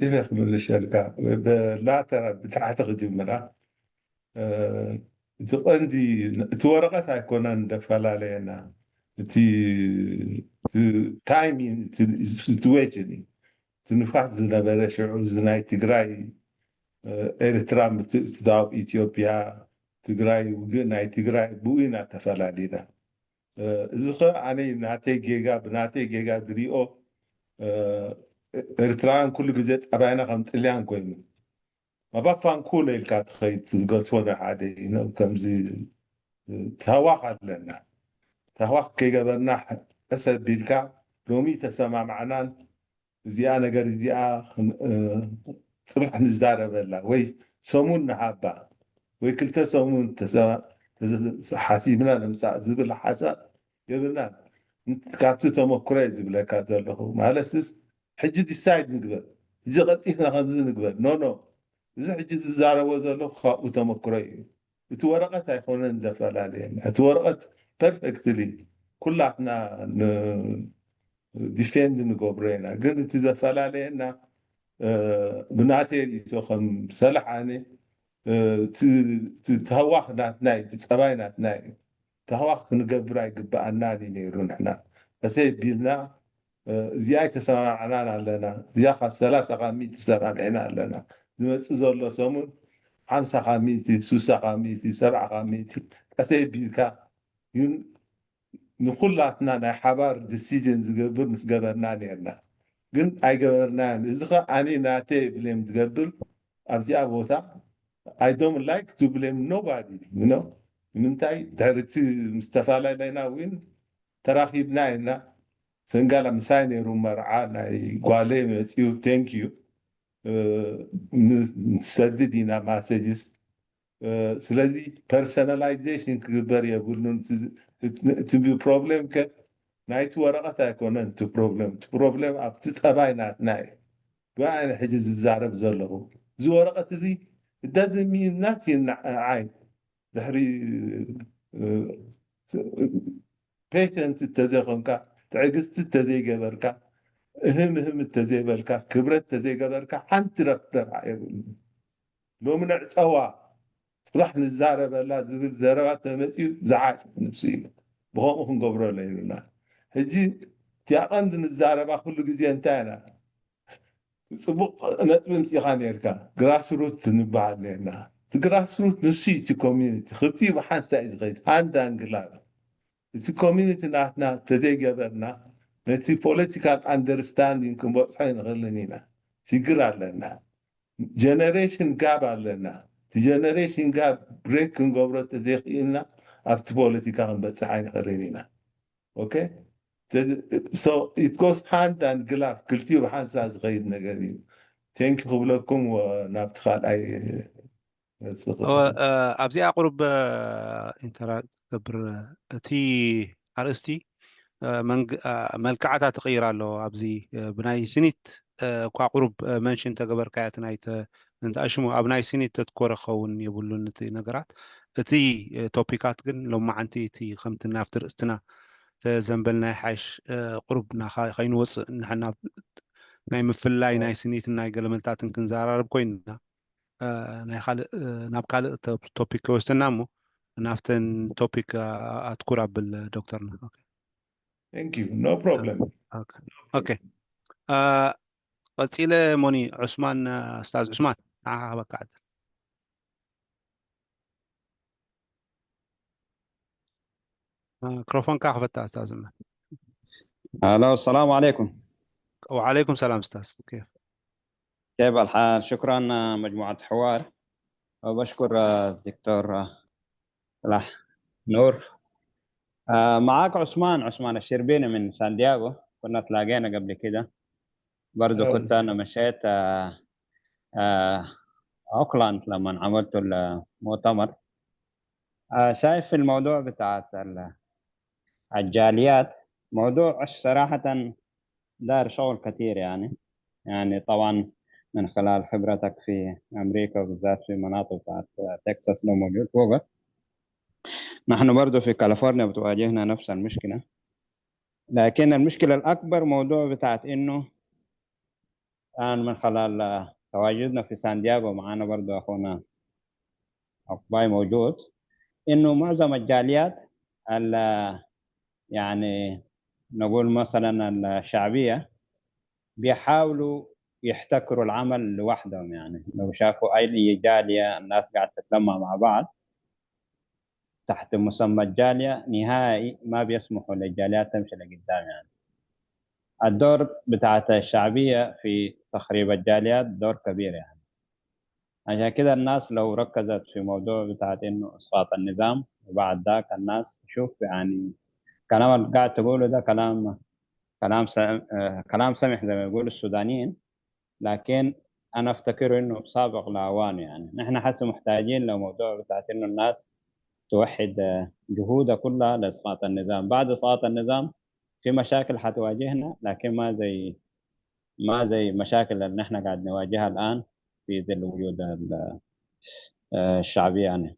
ኢፈ ክምልሸልካ ብላተራ ብታሕቲ ክጅምራ። እቲ ቀንዲ እቲ ወረቐት ኣይኮነን እንደፈላለየና፣ እቲ ታይም ሲትዌሽን እዩ። እቲ ንፋስ ዝነበረ ሽዑ እዚ ናይ ትግራይ ኤርትራ ምትእትታው ኢትዮጵያ ትግራይ ውግእ ናይ ትግራይ ብኡ ኢና ተፈላሊና። እዚ ከ ኣነ ናተይ ጌጋ ብናተይ ጌጋ ዝሪኦ ኤርትራውያን ኩሉ ግዜ ጠባይና ከም ጥልያን ኮይኑ ማባፋን ኩለ ኢልካ ትኸይድ ትገትዎ ንሓደ ከምዚ ተህዋኽ ኣለና። ተህዋኽ ከይገበርና ቀስ ኣቢልካ ሎሚ ተሰማማዕናን እዚኣ ነገር እዚኣ ፅባሕ ንዛረበላ ወይ ሰሙን ንሃባ ወይ ክልተ ሰሙን ሓሲብና ንምፃእ ዝብል ሓሳብ የብልናን። ካብቲ ተመክሮ እየ ዝብለካ ዘለኹ። ማለትስ ሕጂ ዲሳይድ ንግበር፣ ሕጂ ቀልጢፍና ከምዚ ንግበር። ኖ ኖ፣ እዚ ሕጂ ዝዛረቦ ዘለኹ ካብኡ ተመክሮ እዩ። እቲ ወረቐት ኣይኮነን ዘፈላለየና። እቲ ወረቐት ፐርፌክትሊ ኩላትና ዲፌንድ ንገብሮ ኢና። ግን እቲ ዘፈላለየና ብናተይ ርእይቶ ከም ሰላሕ ኣነ ተህዋኽ ናትና እዩ፣ እቲ ፀባይ ናትና እዩ። ተህዋኽ ክንገብር ኣይግበኣናን እዩ ነይሩ። ንሕና ቀሰይ ቢልና እዚኣ ኣይተሰማማዕናን ኣለና፣ እዚኣ ካብ ሰላሳ ካብ ሚእቲ ተሰማሚዕና ኣለና። ዝመፅእ ዘሎ ሰሙን ሓምሳ ካብ ሚእቲ፣ ስሳ ካብ ሚእቲ፣ ሰብዓ ካብ ሚእቲ ቀሰይ ቢልካ ንኩላትና ናይ ሓባር ዲሲዥን ዝገብር ምስ ገበርና ነርና፣ ግን ኣይገበርናን። እዚ ከ ኣነ ናተይ ብሌም ዝገብር ኣብዚኣ ቦታ I don't like to blame nobody you know ንምንታይ ድሕርቲ ምስ ተፈላለና እውን ተራኺብና ኢና። ሰንጋላ ምሳይ ነይሩ መርዓ ናይ ጓለይ መፅኡ thank you ንሰድድ ኢና ማሰጅስ ስለዚ ፐርሰናላይዜሽን ክግበር የብሉን። እቲ ፕሮብሌም ከ ናይቲ ወረቐት ኣይኮነን እቲ ፕሮብሌም። እቲ ፕሮብሌም ኣብቲ ጠባይ ናትና እዩ። ብኣነ ሕጂ ዝዛረብ ዘለኹ እዚ ወረቐት እዚ እዳዝሚ ናት ንዓይ ድሕሪ ፔሸንት እተዘይኮንካ ትዕግስቲ እተዘይገበርካ እህም እህም እተዘይበልካ ክብረት እተዘይገበርካ ሓንቲ ረፍረፍ የብሉ። ሎሚ ንዕፀዋ ፅባሕ ንዛረበላ ዝብል ዘረባ ተመፅዩ ዝዓፅ ንሱ እዩ። ብከምኡ ክንገብሮ ለይብልና። ሕጂ እቲኣ ቀንዲ ንዛረባ ኩሉ ግዜ እንታይ ኢና ፅቡቅ ነጥቢ ምፅኢኻ ነርካ። ግራስሩት ንበሃል ነርና። እቲ ግራስሩት ንሱ እቲ ኮሚኒቲ ክልቲኡ ብሓንሳእ እዩ ዝኸይድ። ሃንድ ኣንግላብ እቲ ኮሚኒቲ ናትና ተዘይገበርና ነቲ ፖለቲካል ኣንደርስታንዲንግ ክንበፅሖ ይንኽእልን ኢና። ሽግር ኣለና። ጀነሬሽን ጋብ ኣለና። እቲ ጀነሬሽን ጋብ ብሬክ ክንገብሮ ተዘይኽእልና ኣብቲ ፖለቲካ ክንበፅሕ ኣይንኽእልን ኢና። ኦኬ so it goes hand and glove ክልቲኡ ብሓንሳ ዝኸይድ ነገር እዩ። ቴንኪ ክብለኩም ናብቲ ካልኣይ ኣብዚኣ ቁሩብ ኢንተራክት ገብር እቲ ኣርእስቲ መልክዓታ ትቕይር ኣሎ። ኣብዚ ብናይ ስኒት እኳ ቁሩብ መንሽን ተገበርካያ እቲ ናይ እንተኣሽሙ ኣብ ናይ ስኒት ተትኮረ ክኸውን የብሉን እቲ ነገራት። እቲ ቶፒካት ግን ሎማዓንቲ እቲ ከምቲ ናብቲ ርእስትና ተዘንበልና ይሓይሽ። ቁሩብ ናኻ ከይንወፅእ ንሕና ናይ ምፍላይ ናይ ስኒትን ናይ ገለመልታትን ክንዘራረብ ኮይንና ናይ ካልእ ናብ ካልእ ቶፒክ ከይወስደና እሞ ናብተን ቶፒክ ኣትኩር ኣብል ዶክተርና። Thank you. No problem. ኦኬ ቀፂለ ሞኒ ዑስማን ስታዝ ዑስማን ንዓኻ ክበካ ዕድል። ميكروفونك أخذت أستاذ. ألو، السلام عليكم. وعليكم السلام أستاذ، كيف؟ كيف الحال؟ شكرا مجموعة الحوار، وبشكر الدكتور صلاح نور. معك عثمان، عثمان الشربيني من سان دياغو. كنا تلاقينا قبل كده. برضو كنت أنا مشيت آه، آه، أوكلاند لما عملت المؤتمر. آه، شايف في الموضوع بتاعت ال- الجاليات، موضوع صراحة داير شغل كتير يعني. يعني طبعا من خلال خبرتك في أمريكا، وبالذات في مناطق بتاعت تكساس لو موجود فوق، نحن برضو في كاليفورنيا بتواجهنا نفس المشكلة. لكن المشكلة الأكبر موضوع بتاعت إنه الآن من خلال تواجدنا في سان دييغو، معنا برضو أخونا عقباي موجود، إنه معظم الجاليات ال- يعني نقول مثلا الشعبية بيحاولوا يحتكروا العمل لوحدهم. يعني لو شافوا أي جالية الناس قاعدة تتلمع مع بعض تحت مسمى الجالية، نهائي ما بيسمحوا للجاليات تمشي لقدام يعني. الدور بتاعت الشعبية في تخريب الجاليات دور كبير يعني. عشان كده الناس لو ركزت في موضوع بتاعت إنه إسقاط النظام، وبعد ذاك الناس شوف يعني كلام اللي قاعد تقوله ده كلام كلام س... آه، كلام سمح زي ما يقول السودانيين. لكن أنا أفتكر إنه سابق لأوانه يعني. نحن حسي محتاجين لموضوع بتاعت إنه الناس توحد آه، جهودها كلها لإسقاط النظام. بعد إسقاط النظام في مشاكل حتواجهنا، لكن ما زي ما زي مشاكل اللي نحن قاعد نواجهها الآن في ظل وجود ال- آه، الشعبية يعني.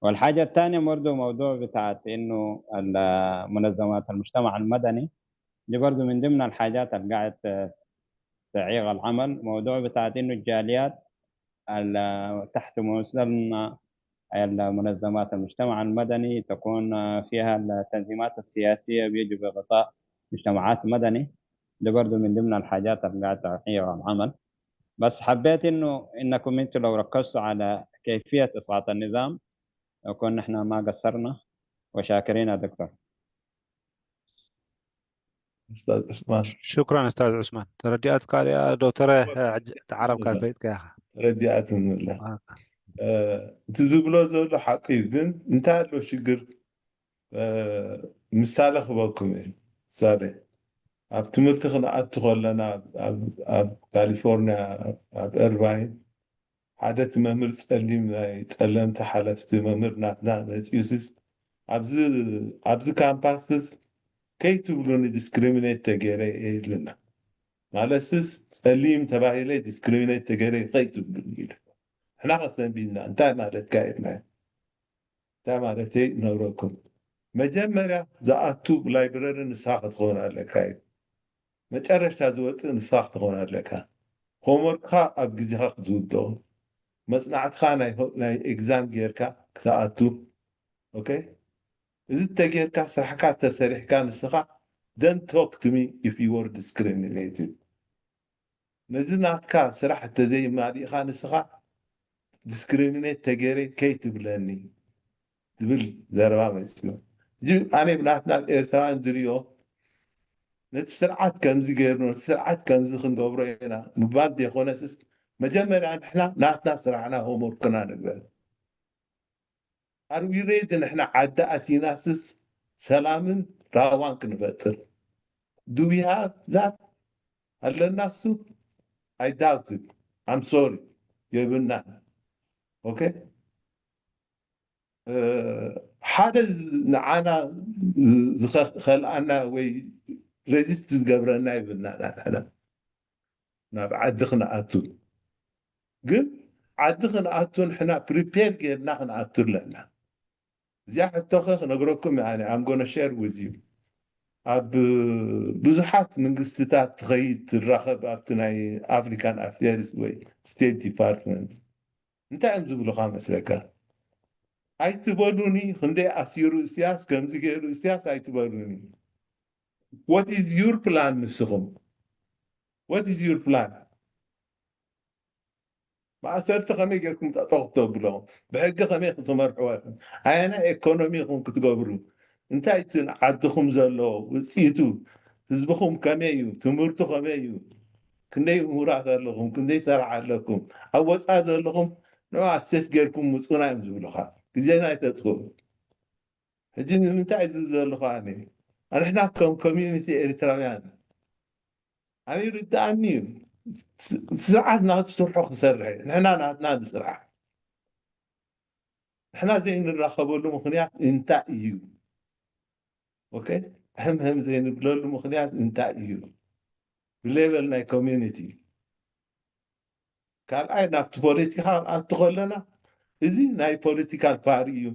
والحاجة الثانية برضو موضوع بتاعت إنه ال- منظمات المجتمع المدني دي برضو من ضمن الحاجات اللي قاعد تعيق العمل، موضوع بتاعت إنه الجاليات ال- تحت مسمى المنظمات المجتمع المدني تكون فيها التنظيمات السياسية بيجب إغطاء مجتمعات مدني. ده برضو من ضمن الحاجات اللي قاعد تعيق العمل. بس حبيت إنه إنكم أنتوا لو ركزتوا على كيفية إسقاط النظام، يكون نحن ما قصرنا. وشاكرين يا دكتور. استاذ عثمان. شكرا استاذ عثمان، ተረዲኣትካ ድያ ዶክተረ? ተዓረብካ ፈሊጥካ ኢኻ። ተረዲኣትኒ ኣላ። እቲ ዝብሎ ዘሎ ሓቂ እዩ፣ ግን እንታይ ኣሎ ሽግር? ምሳሌ ክበኩም እዩ። ምሳሌ ኣብ ትምህርቲ ክንኣቱ ከለና ኣብ ካሊፎርኒያ ኣብ ኤርቫይን ሓደ እቲ መምህር ጸሊም ናይ ጸለምቲ ሓለፍቲ መምህር ናትና መጺኡስስ ኣብዚ ካምፓስስ ከይትብሉኒ ዲስክሪሚኔት ተገይረ እየ ኢሉና። ማለትስ ጸሊም ተባሂለ ዲስክሪሚኔት ተገይረ ከይትብሉኒ ኢሉ። ንሕና ከሰንቢድና እንታይ ማለትካ ኢልናዮ። እንታይ ማለተይ ነግረኩም። መጀመርያ ዝኣቱ ላይብረሪ ንስኻ ክትኸውን ኣለካ እዩ። መጨረሽታ ዝወፅእ ንስኻ ክትኸውን ኣለካ። ሆምወርክኻ ኣብ ግዜኻ ክትውድኦ፣ መፅናዕትኻ ናይ ኤግዛም ጌርካ ክትኣቱ። ኦኬ፣ እዚ ተጌርካ ስራሕካ ተሰሪሕካ ንስኻ then talk to me if you were discriminated። ነዚ ናትካ ስራሕ እንተዘይማሊእኻ ንስኻ ዲስክሪሚኔት ተገይረ ከይትብለኒ ዝብል ዘረባ መፂኡ። እዚ ኣነ ብናትና ኤርትራውያን ዝሪኦ ነቲ ስርዓት ከምዚ ገይሩ ነቲ ስርዓት ከምዚ ክንገብሮ ኢና ምባል ዘይኮነስስ መጀመርያ ንሕና ናትና ስራሕና ሆምወርክና ንግበር። Are we ready ንሕና ዓዲ ኣቲናስስ ሰላምን ራህዋን ክንፈጥር? Do we have that? ኣለና እሱ? I doubt it. I'm sorry. የብልናን። ኦኬ፣ ሓደ ንዓና ዝኸልኣና ወይ ሬዚስት ዝገብረና የብልና። ናብ ዓዲ ክንኣቱ ግን ዓዲ ክንኣቱ ንሕና ፕሪፔር ጌርና ክንኣቱ ኣለና። እዚኣ ሕቶኸ ክነግረኩም እየ ኣነ። I'm gonna share with you። ኣብ ብዙሓት መንግስትታት ትኸይድ ትራኸብ ኣብቲ ናይ ኣፍሪካን ኣፌርስ ወይ ስቴት ዲፓርትመንት እንታይ እዮም ዝብሉኻ መስለካ? ኣይትበሉኒ ክንደይ ኣሲሩ እስያስ ከምዚ ገይሩ እስያስ ኣይትበሉኒ። What is your plan ንስኹም? What is your plan? ማእሰርቲ ከመይ ጌርኩም ጠጠቕ ተብሎም? ብሕጊ ከመይ ክትመርሕዎ ኢኹም? ኣየናይ ኤኮኖሚ ኢኹም ክትገብሩ? እንታይ እቲ ዓድኹም ዘሎ ውፅኢቱ? ህዝብኹም ከመይ እዩ? ትምህርቱ ከመይ እዩ? ክንደይ ምሁራት ኣለኹም? ክንደይ ሰራሕ ኣለኩም? ኣብ ወፃኢ ዘለኹም ንዑ ኣሴስ ጌርኩም ምፁና እዮም ዝብሉኻ። ግዜና ኣይተጥፍኡ። ሕጂ ንምንታይ እዚ ዘለኹ ኣነ? ኣንሕና ከም ኮሚዩኒቲ ኤርትራውያን ኣነ ይርድኣኒ እዩ። ስርዓት ናቱ ስርሑ ክሰርሕ እዩ። ንሕና ናትና ንስራሕ። ንሕና ዘይንራኸበሉ ምኽንያት እንታይ እዩ? ኦኬ፣ ሕም ሕም ዘይንብለሉ ምኽንያት እንታይ እዩ? ብሌቨል ናይ ኮሚኒቲ ካልኣይ ናብቲ ፖለቲካ ክንኣቱ ከለና፣ እዚ ናይ ፖለቲካል ፓሪ እዩ።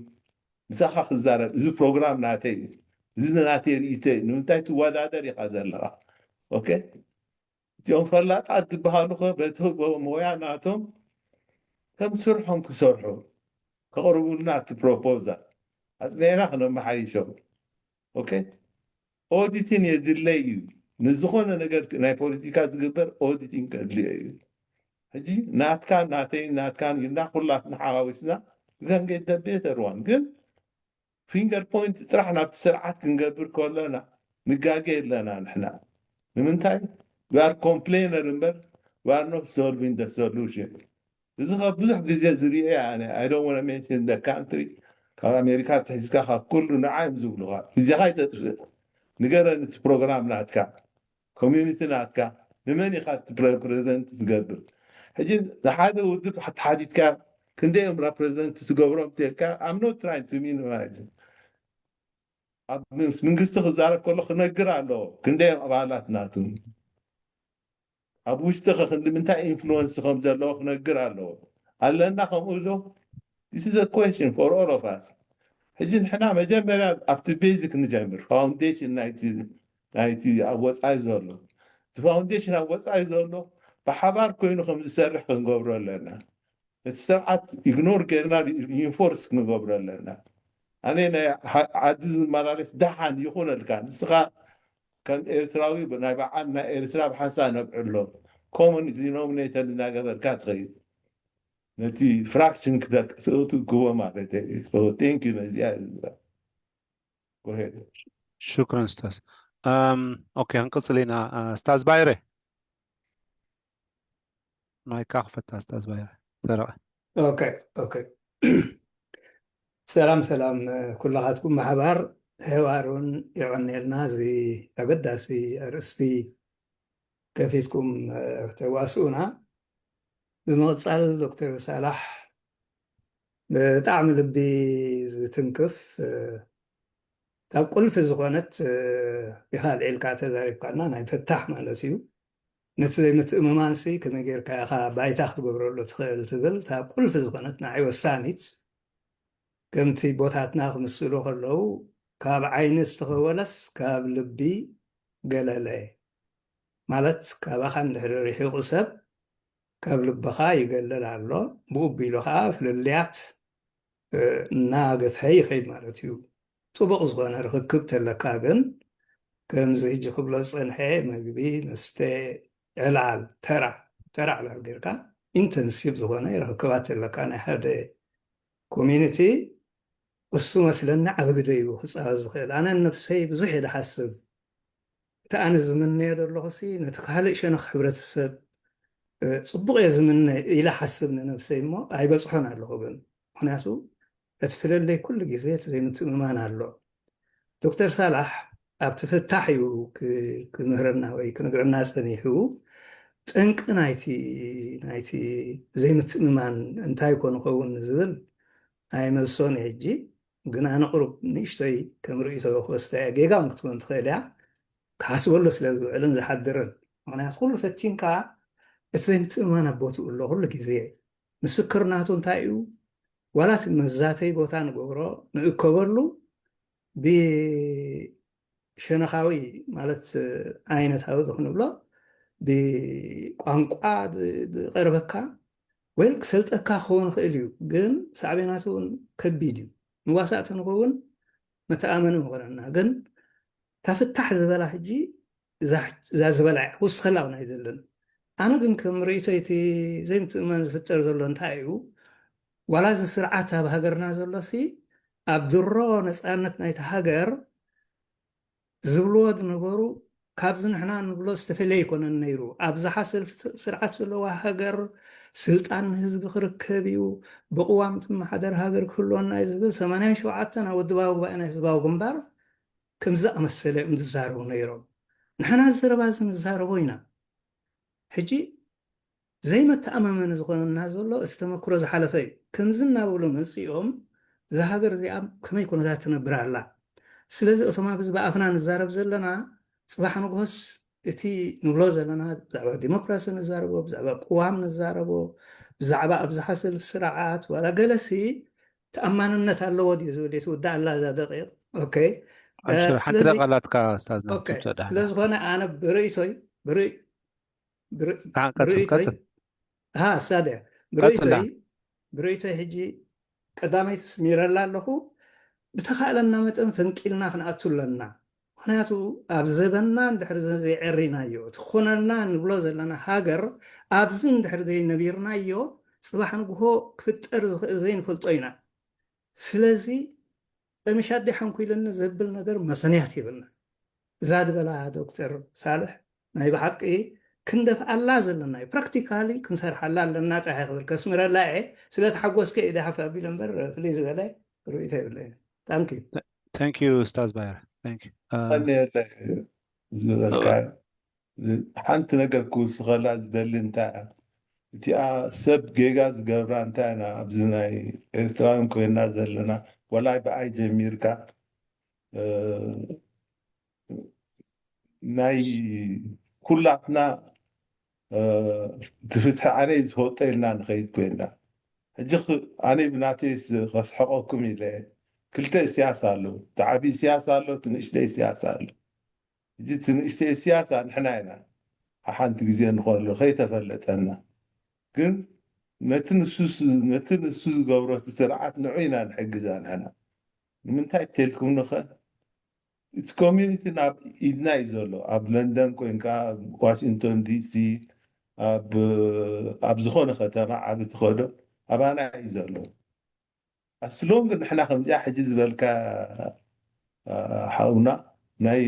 ምሳኻ ክዛረብ፣ እዚ ፕሮግራም ናተይ እዩ፣ እዚ ናተይ ርእይቶ እዩ። ንምንታይ ትወዳደር ኢኻ ዘለኻ? ኦኬ፣ እቲኦም ፈላጣት ዝበሃሉ ኸ በቲ ሞያ ናቶም ከም ስርሖም ክሰርሑ ከቕርቡልና እቲ ፕሮፖዛል ኣጽኒዕና ክነመሓይሾ። ኦኬ፣ ኦዲቲን የድለይ እዩ። ንዝኾነ ነገር ናይ ፖለቲካ ዝግበር ኦዲቲን ከድልዮ እዩ። ሕጂ ናትካ ናተይ ናትካን ኢልና ኩላትና ሓዋዊስና we can get the better one። ግን ፊንገር ፖይንት ጥራሕ ናብቲ ስርዓት ክንገብር ከለና ንጋገ የለና ንሕና። ንምንታይ? We are complainer እምበር we are not solving the solution። እዚ ካብ ብዙሕ ግዜ ዝሪኦ ኣነ I don't want to mention the country ካብ ኣሜሪካ ትሒዝካ ካብ ኩሉ ንዓይ እዮም ዝብሉኻ። ግዜኻ ይተጥፍእ። ንገረኒ እቲ ፕሮግራም ናትካ ኮሚኒቲ ናትካ ንመን ኢኻ ፕሬዘንት ትገብር? ሕጂ ንሓደ ውድብ ሓቲትካ ክንደይ እዮም ሬፕሬዘንት ትገብሮም ተልካ I'm not trying to minimize። ኣብ ምስ መንግስቲ ክዛረብ ከሎ ክነግር ኣለዎ ክንደይ እዮም ኣባላት ናቱ። ኣብ ውሽጢ ከ ክንዲ ምንታይ ኢንፍሉወንስ ከም ዘለዎ ክነግር ኣለዎ። ኣለና ከምኡ ዶ? This is a question for all of us። ሕጂ ንሕና መጀመርያ ኣብቲ ቤዚክ ንጀምር። ፋውንዴሽን ናይቲ ናይቲ ኣብ ወፃኢ ዘሎ እቲ ፋውንዴሽን ኣብ ወፃኢ ዘሎ ብሓባር ኮይኑ ከም ዝሰርሕ ክንገብሮ ኣለና። እቲ ስርዓት ኢግኖር ጌርና ሪኢንፎርስ ክንገብሮ ኣለና። ኣነ ናይ ዓዲ ዝመላለስ ደሓን ይኹነልካ ንስኻ ከም ኤርትራዊ ናይ በዓል ናይ ኤርትራ ብሓንሳ ነብዕሎ ኮመን ዲኖሚኔተር እናገበርካ ትኸይድ ነቲ ፍራክሽን ክትእክቦ ማለት እዩ። Thank you ነዚኣ ሽክረን ስታዝ። ኦኬ ክንቅፅል ኢና። ስታዝ ባይረ ማይካ ክፈታ ስታዝ ባይረ ሰረቐ። ኦኬ ኦኬ። ሰላም ሰላም ኩላኻትኩም ማሕባር ሕዋር እውን የቐንየልና እዚ ኣገዳሲ ኣርእስቲ ከፊትኩም ተዋስኡና። ብምቕፃል ዶክተር ሳላሕ ብጣዕሚ ልቢ ዝትንክፍ ካብ ቁልፊ ዝኾነት ኢኻ ኣልዒልካ ተዛሪብካና ናይ ፈታሕ ማለት እዩ። ነቲ ዘይምትእምማንሲ ከመይ ጌርካ ኢኻ ባይታ ክትገብረሉ ትኽእል ትብል እታ ቁልፊ ዝኾነት ንዓይ ወሳኒት ከምቲ ቦታትና ክምስሉ ከለዉ ካብ ዓይኒ ዝተኸወለስ ካብ ልቢ ገለለ ማለት ካባኻ እንድሕሪ ርሒቑ ሰብ ካብ ልብኻ ይገለል ኣሎ። ብኡ ኣቢሉ ከዓ ፍልልያት እናገፍሐ ይኸይድ ማለት እዩ። ጥቡቕ ዝኾነ ርኽክብ ተለካ ግን ከምዚ ሕጂ ክብሎ ዝፀንሐ መግቢ፣ መስተ፣ ዕላል፣ ተራ ተራ ዕላል ጌርካ ኢንተንሲቭ ዝኾነ ርኽክባት ተለካ ናይ ሓደ ኮሚኒቲ እሱ መስለኒ ዓቢ ግደ እዩ ክፃወት ዝኽእል። ኣነ ነብሰይ ብዙሕ እየ ዝሓስብ። እቲ ኣነ ዝምነዮ ዘለኹ ሲ ነቲ ካልእ ሸነኽ ሕብረተሰብ ጽቡቕ እየ ዝምነ ኢለ ሓስብ ንነብሰይ እሞ ኣይበፅሖን ኣለኹ ግን ምክንያቱ እቲ ፍልልይ ኩሉ ግዜ እቲ ዘይምትእምማን ኣሎ። ዶክተር ሳላሕ ኣብቲ ፍታሕ እዩ ክምህረና ወይ ክነግረና ፀኒሑ። ጠንቂ ናይቲ ናይቲ ዘይምትእምማን እንታይ ኮን ኸውን ዝብል ኣይመልሶን እየ ሕጂ። ግን ኣነ ቁሩብ ንእሽተይ ከም ርእይቶ ክወስዳ እየ። ጌጋ እውን ክትኮን ትኽእል እያ። ክሓስበሉ ስለ ዝውዕልን ዝሓድርን። ምኽንያቱ ኩሉ ፈቲንካ እቲ ዘይምትእምማን ኣብ ቦትኡ ኣሎ ኩሉ ግዜ። ምስክር ናቱ እንታይ እዩ? ዋላ እቲ መዛተይ ቦታ ንገብሮ ንእከበሉ ብሸነኻዊ ማለት ዓይነታዊ ክንብሎ ብቋንቋ ዝቐርበካ ወይ ክሰልጠካ ክኸውን ይኽእል እዩ፣ ግን ሳዕቤናቱ እውን ከቢድ እዩ። ንዋሳእቲ ንኸውን መተኣመኒ ምኾነና፣ ግን እታ ፍታሕ ዝበላ ሕጂ እዛ ዝበላ ውስኸላ እውን ኣይደልን። ኣነ ግን ከም ርእይቶ እቲ ዘይምትእማን ዝፍጠር ዘሎ እንታይ እዩ? ዋላ እዚ ስርዓት ኣብ ሃገርና ዘሎ ሲ ኣብ ድሮ ነፃነት ናይቲ ሃገር ዝብልዎ ዝነበሩ ካብዚ ንሕና ንብሎ ዝተፈለየ ኣይኮነን ነይሩ። ኣብዝሓ ሰልፊ ስርዓት ዘለዋ ሃገር ስልጣን ንህዝቢ ክርከብ እዩ፣ ብቅዋም ትመሓደር ሃገር ክህልወና እዩ ዝብል ሰማንያን ሸውዓተን ኣብ ውድባዊ ጉባኤ ናይ ህዝባዊ ግንባር ከምዚ ዝኣመሰለ እዮም ዝዛረቡ ነይሮም። ንሕና እዚ ዘረባ እዚ ንዛረቦ ኢና። ሕጂ ዘይመተኣማመኒ ዝኾነና ዘሎ እቲ ተመክሮ ዝሓለፈ እዩ። ከምዚ እናበሉ መፂኦም እዛ ሃገር እዚኣ ከመይ ኩነታት ትነብር ኣላ? ስለዚ እቶም ኣብዚ ብኣፍና ንዛረብ ዘለና ፅባሕ ንግሆስ እቲ ንብሎ ዘለና ብዛዕባ ዲሞክራሲ ንዛረቦ፣ ብዛዕባ ቅዋም ንዛረቦ፣ ብዛዕባ ኣብዝሓ ሰልፍ ስርዓት ዋላ ገለሲ ተኣማንነት ኣለዎ ድዩ ዝብል እዩ ትውዳእ ኣላ እዛ ደቂቕ። ኦኬ። ኣምሽር ሓንቲ ስለዚ ደቃላትካ ስታዝና ኦኬ። ትውሰድ ኣላ። ስለዝኾነ ኣነ ብርእይቶይ ብርእይ ብር- ደሓን ቀጽል ብርእይቶይ ቀጽል ሃ ሳድያ ቀጽል ብርእይቶይ ደሓን። ብርእይቶይ ሕጂ ቀዳመይቲ ስሚረላ ኣለኹ። ብተኻእለና መጠን ፈንቂልና ክንኣቱ ኣለና። ምክንያቱ ኣብ ዘበንና እንድሕር ዘ- ዘይዐሪናዮ እቲ ክኾነልና ንብሎ ዘለና ሃገር ኣብዚ እንድሕር ዘይነቢርናዮ ጽባሕ ንግሆ ክፍጠር ዝኽእል ዘይንፈልጦ ኢና። ስለዚ ቀሚሽ ኣዴ ሓንኩ ኢለኒ ዘብል ነገር መሰንያት ይብልና። እዛ ዝበላ ዶክተር ሳልሕ ናይ ብሓቂ ክንደፍኣላ ዘለና እዩ። ፕራክቲካሊ ክንሰርሓላ ኣለና ጥራሕ ክብል ከስምረላ እየ። ስለ ተሓጎስከ እየ ደሓፍ ኣቢለ እምበር ፍልይ ዝበለ ርእይቶ የብለይን። ታንክ ዩ። Thank you ኡስታዝ ባይረ። Thank you። እ፣ ቀኒ ዝበልካ ሓንቲ ነገር ክውስኸላ ዝደሊ እንታይ እያ? እቲኣ ሰብ ጌጋ ዝገብራ እንታይ ኢና ኣብዚ ናይ ኤርትራውያን ኮይና ዘለና? ዋላ ብኣይ ጀሚርካ እ፣ ናይ ኩላትና እ፣ እቲ ፍትሒ ኣነ ዝፈልጦ ኢልና ንኸይድ ኮይና ሕጂ ኽ- ኣነ ብናተይ ስ- ከስሕቐኩም ኢለ ክልተ እስያስ ኣሎ። እቲ ዓብዪ እስያስ ኣሎ፣ እቲ ንእሽተይ እስያስ ኣሎ። ሕጂ እቲ ንእሽተይ እስያስ ንሕና ኢና ሓንቲ ግዜ ንኾሎ ከይተፈለጠና ግን ነቲ ንሱ ስ- ነቲ ንሱ ዝገብሮ እቲ ስርዓት ንዑ ኢና ንሕግዛ ንሕና። ንምንታይ ተልኩም ንኸ እቲ ኮሚኒቲ ናብ ኢድና እዩ ዘሎ። ኣብ ለንደን ኮይንካ፣ ኣብ ዋሽንግቶን ዲሲ፣ ኣብ ኣብ ዝኾነ ከተማ ዓቢ ትኸዶ ኣባና እዩ ዘሎ። ኣስሎንግ ንሕና ከምዚኣ ሕጂ ዝበልካ አ፣ ሓውና ናይ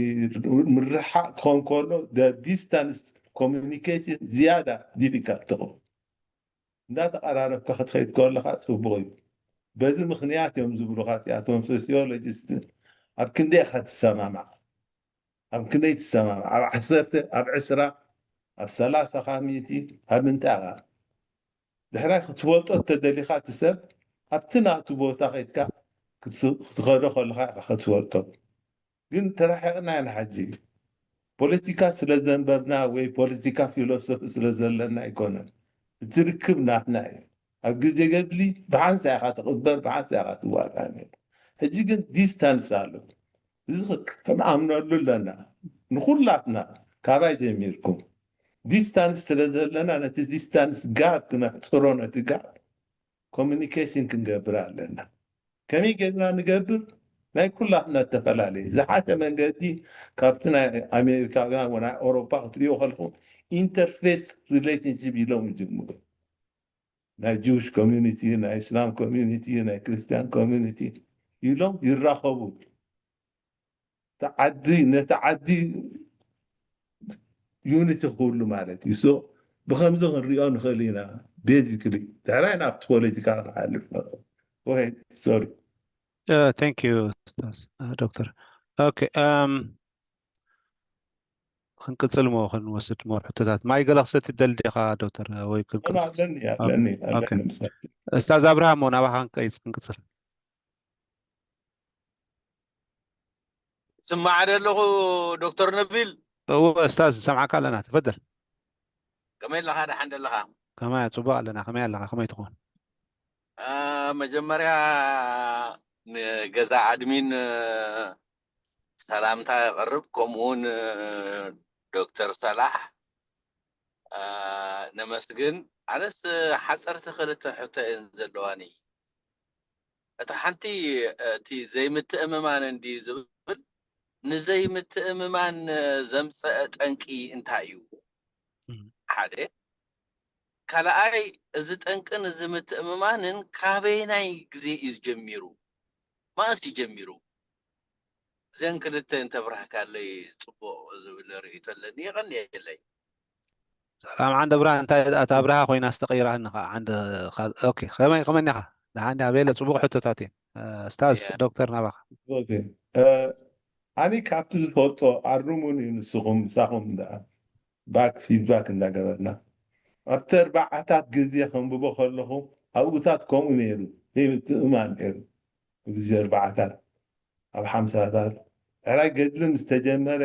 ምርሓቕ ክኾን ከሎ ዲስታንስ ኮሚኒኬሽን ዝያዳ ዲፊካልት ትኸውን። እንዳተቐራረብካ ክትኸይድ ከለኻ ጽቡቕ እዩ። በዚ ምኽንያት እዮም ዝብሉኻ እቲኣቶም ሶሲዮሎጂስት ኣብ ክንደይ ኢኻ ትሰማማዕ? ኣብ ክንደይ ትሰማማዕ? ኣብ ዓሰርተ ኣብ ዕስራ ኣብ ሰላሳ ካብ ሚእቲ ኣብ ምንታይ ኢኻ? ድሕራይ ክትፈልጦ እተደሊኻ እቲ ሰብ ኣብቲ ናቱ ቦታ ከይድካ ክትኸዶ ከለኻ ኢኻ ክትፈልጦ። ግን ተራሒቕና ኢና ሕጂ። ፖለቲካ ስለ ዘንበብና ወይ ፖለቲካ ፊሎሶፊ ስለ ዘለና ኣይኮነን። እቲ ርክብ ናትና እዩ። ኣብ ግዜ ገድሊ ብሓንሳ ኢኻ ትቕበር፣ ብሓንሳ ኢኻ ትዋጋእ ነይሩ። ሕጂ ግን ዲስታንስ ኣሎ። እዚ ክንኣምነሉ ኣለና። ንኹላትና ካባይ ጀሚርኩም ዲስታንስ ስለ ዘለና ነቲ ዲስታንስ ጋብ ክነሕፅሮ ነቲ ጋብ ኮሚኒኬሽን ክንገብር ኣለና። ከመይ ጌርና ንገብር? ናይ ኩላትና እተፈላለየ ዝሓሸ መንገዲ ካብቲ ናይ ኣሜሪካውያን ወይ ናይ ኣውሮፓ ክትሪኦ ከለኹም ኢንተርፌስ ሪሌሽንሽፕ ኢሎም ይጅምሩ። ናይ ጅውሽ ኮሚኒቲ፣ ናይ እስላም ኮሚኒቲ፣ ናይ ክርስቲያን ኮሚኒቲ ኢሎም ይራኸቡ። እቲ ዓዲ ነቲ ዓዲ ዩኒቲ ክህሉ ማለት እዩ። ሶ ብከምዚ ክንሪኦ ንኽእል ኢና። ቤዚክሊ ድሕራይ ናብቲ ፖለቲካ ክሓልፍ ንኽእል። ሶሪ thank you ኡስታዝ ዶክተር። ኦኬ፣ ክንቅጽል ሞ ክንወስድ ሞር ሕቶታት ማይ ገለ ክሰቲ ደል ዲኻ ዶክተር? ወይ ክንቅጽል? ኣለኒ ኣለኒ ኦኬ። ኣለኒ ምሳሌ እስታዝ ኣብርሃም ሞ ናባኻ ክንቀይጽ ክንቅጽል። ስማዕ ደለኹ ዶክተር ነቢል። እወ እስታዝ ንሰምዓካ ኣለና፣ ተፈደል። ከመይ ኣለኻ? ደሓን ደለኻ? ከመይ ጽቡቕ ኣለና። ከመይ ኣለኻ? ከመይ ትኾን? አ፣ መጀመርያ ንገዛ ኣድሚን ሰላምታ የቕርብ፣ ከምኡውን ዶክተር ሰላሕ አ፣ ነመስግን። ኣነስ ሓፀርቲ ክልተ ሕቶ እየን ዘለዋኒ። እታ ሓንቲ እቲ ዘይምትእምማን እንዲ ዝብል፣ ንዘይምትእምማን ዘምፀአ ጠንቂ እንታይ እዩ? እም። ሓደ። ካልኣይ፣ እዚ ጠንቅን እዚ ምትእምማንን ካበየናይ ግዜ እዩ ጀሚሩ? መኣስ እዩ ጀሚሩ? እዘን ክልተ እንተብራህካለይ ጽቡቕ ዝብል ርእይቶ ኣለኒ። የቐንየለይ። ሰላም ዓንደ ብርሃን፣ እንታይ እታ ኣብርሃ ኮይና ዝተቐይራኒ ኸዓ ዓንደ ኻ-፣ ኦኬ፣ ከመይ፣ ከመይ እኒኻ? ደሓን ዲኻ? ቤለ፣ ጽቡቕ ሕቶታት እየን። እ፣ ስታዝ ያ። ዶክተር ናባኻ። ኦኬ። እ፣ ኣነ ካብቲ ዝፈልጦ ኣርሙኒ ንስኹም ምሳኹም ደኣ። back feedback እንዳገበርና ኣብቲ ኣርባዓታት ግዜ ከንብቦ ከለኹ ኣብኡታት ከምኡ ነይሩ ዘይምትእማን ነይሩ። ኣብዚ ኣርባዓታት ኣብ ሓምሳታት ሕራይ ገድሊ ምስ ተጀመረ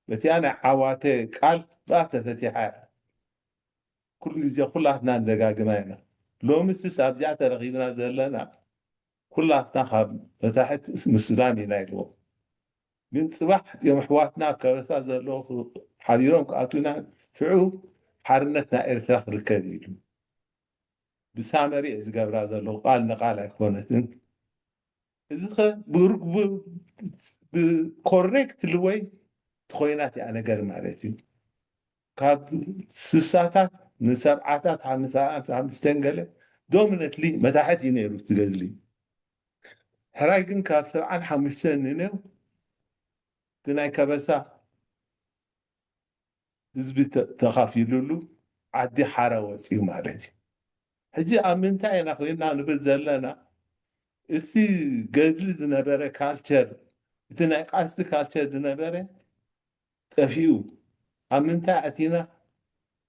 በቲያ ናይ ዓዋተ ቃል ብኣ ተፈቲሓ እያ። ኩሉ ግዜ ኩላትና ንደጋግማ ኢና። ሎምስስ ኣብዚኣ ተረኺብና ዘለና ኩላትና ካብ መታሕት ምስላም ኢና ኢልዎ። ግን ፅባሕ እቲኦም ኣሕዋትና ኣብ ከበሳ ዘለዉ ሓቢሮም ክኣትዉና ሽዑ ሓርነት ናይ ኤርትራ ክርከብ ኢሉ ብሳመሪ እየ ዝገብራ ዘለኹ ቃል ንቃል ኣይኮነትን። እዚ ኸ ብኮሬክትሊ ወይ ተኾይናት እያ ነገር ማለት እዩ። ካብ ስሳታት ንሰብዓታት ሓምሳታት ሓምሽተን ገለ ዶሚነትሊ መታሕት እዩ ነይሩ እቲ ገድሊ። ሕራይ ግን ካብ ሰብዓን ሓሙሽተን ንኔው እቲ ናይ ከበሳ ህዝቢ ተኻፊሉሉ ዓዲ ሓራ ወፂኡ ማለት እዩ። ሕጂ ኣብ ምንታይ ኢና ኮይና ንብል ዘለና? እቲ ገድሊ ዝነበረ ካልቸር፣ እቲ ናይ ቃልሲ ካልቸር ዝነበረ ጠፊኡ ኣብ ምንታይ ኣቲና?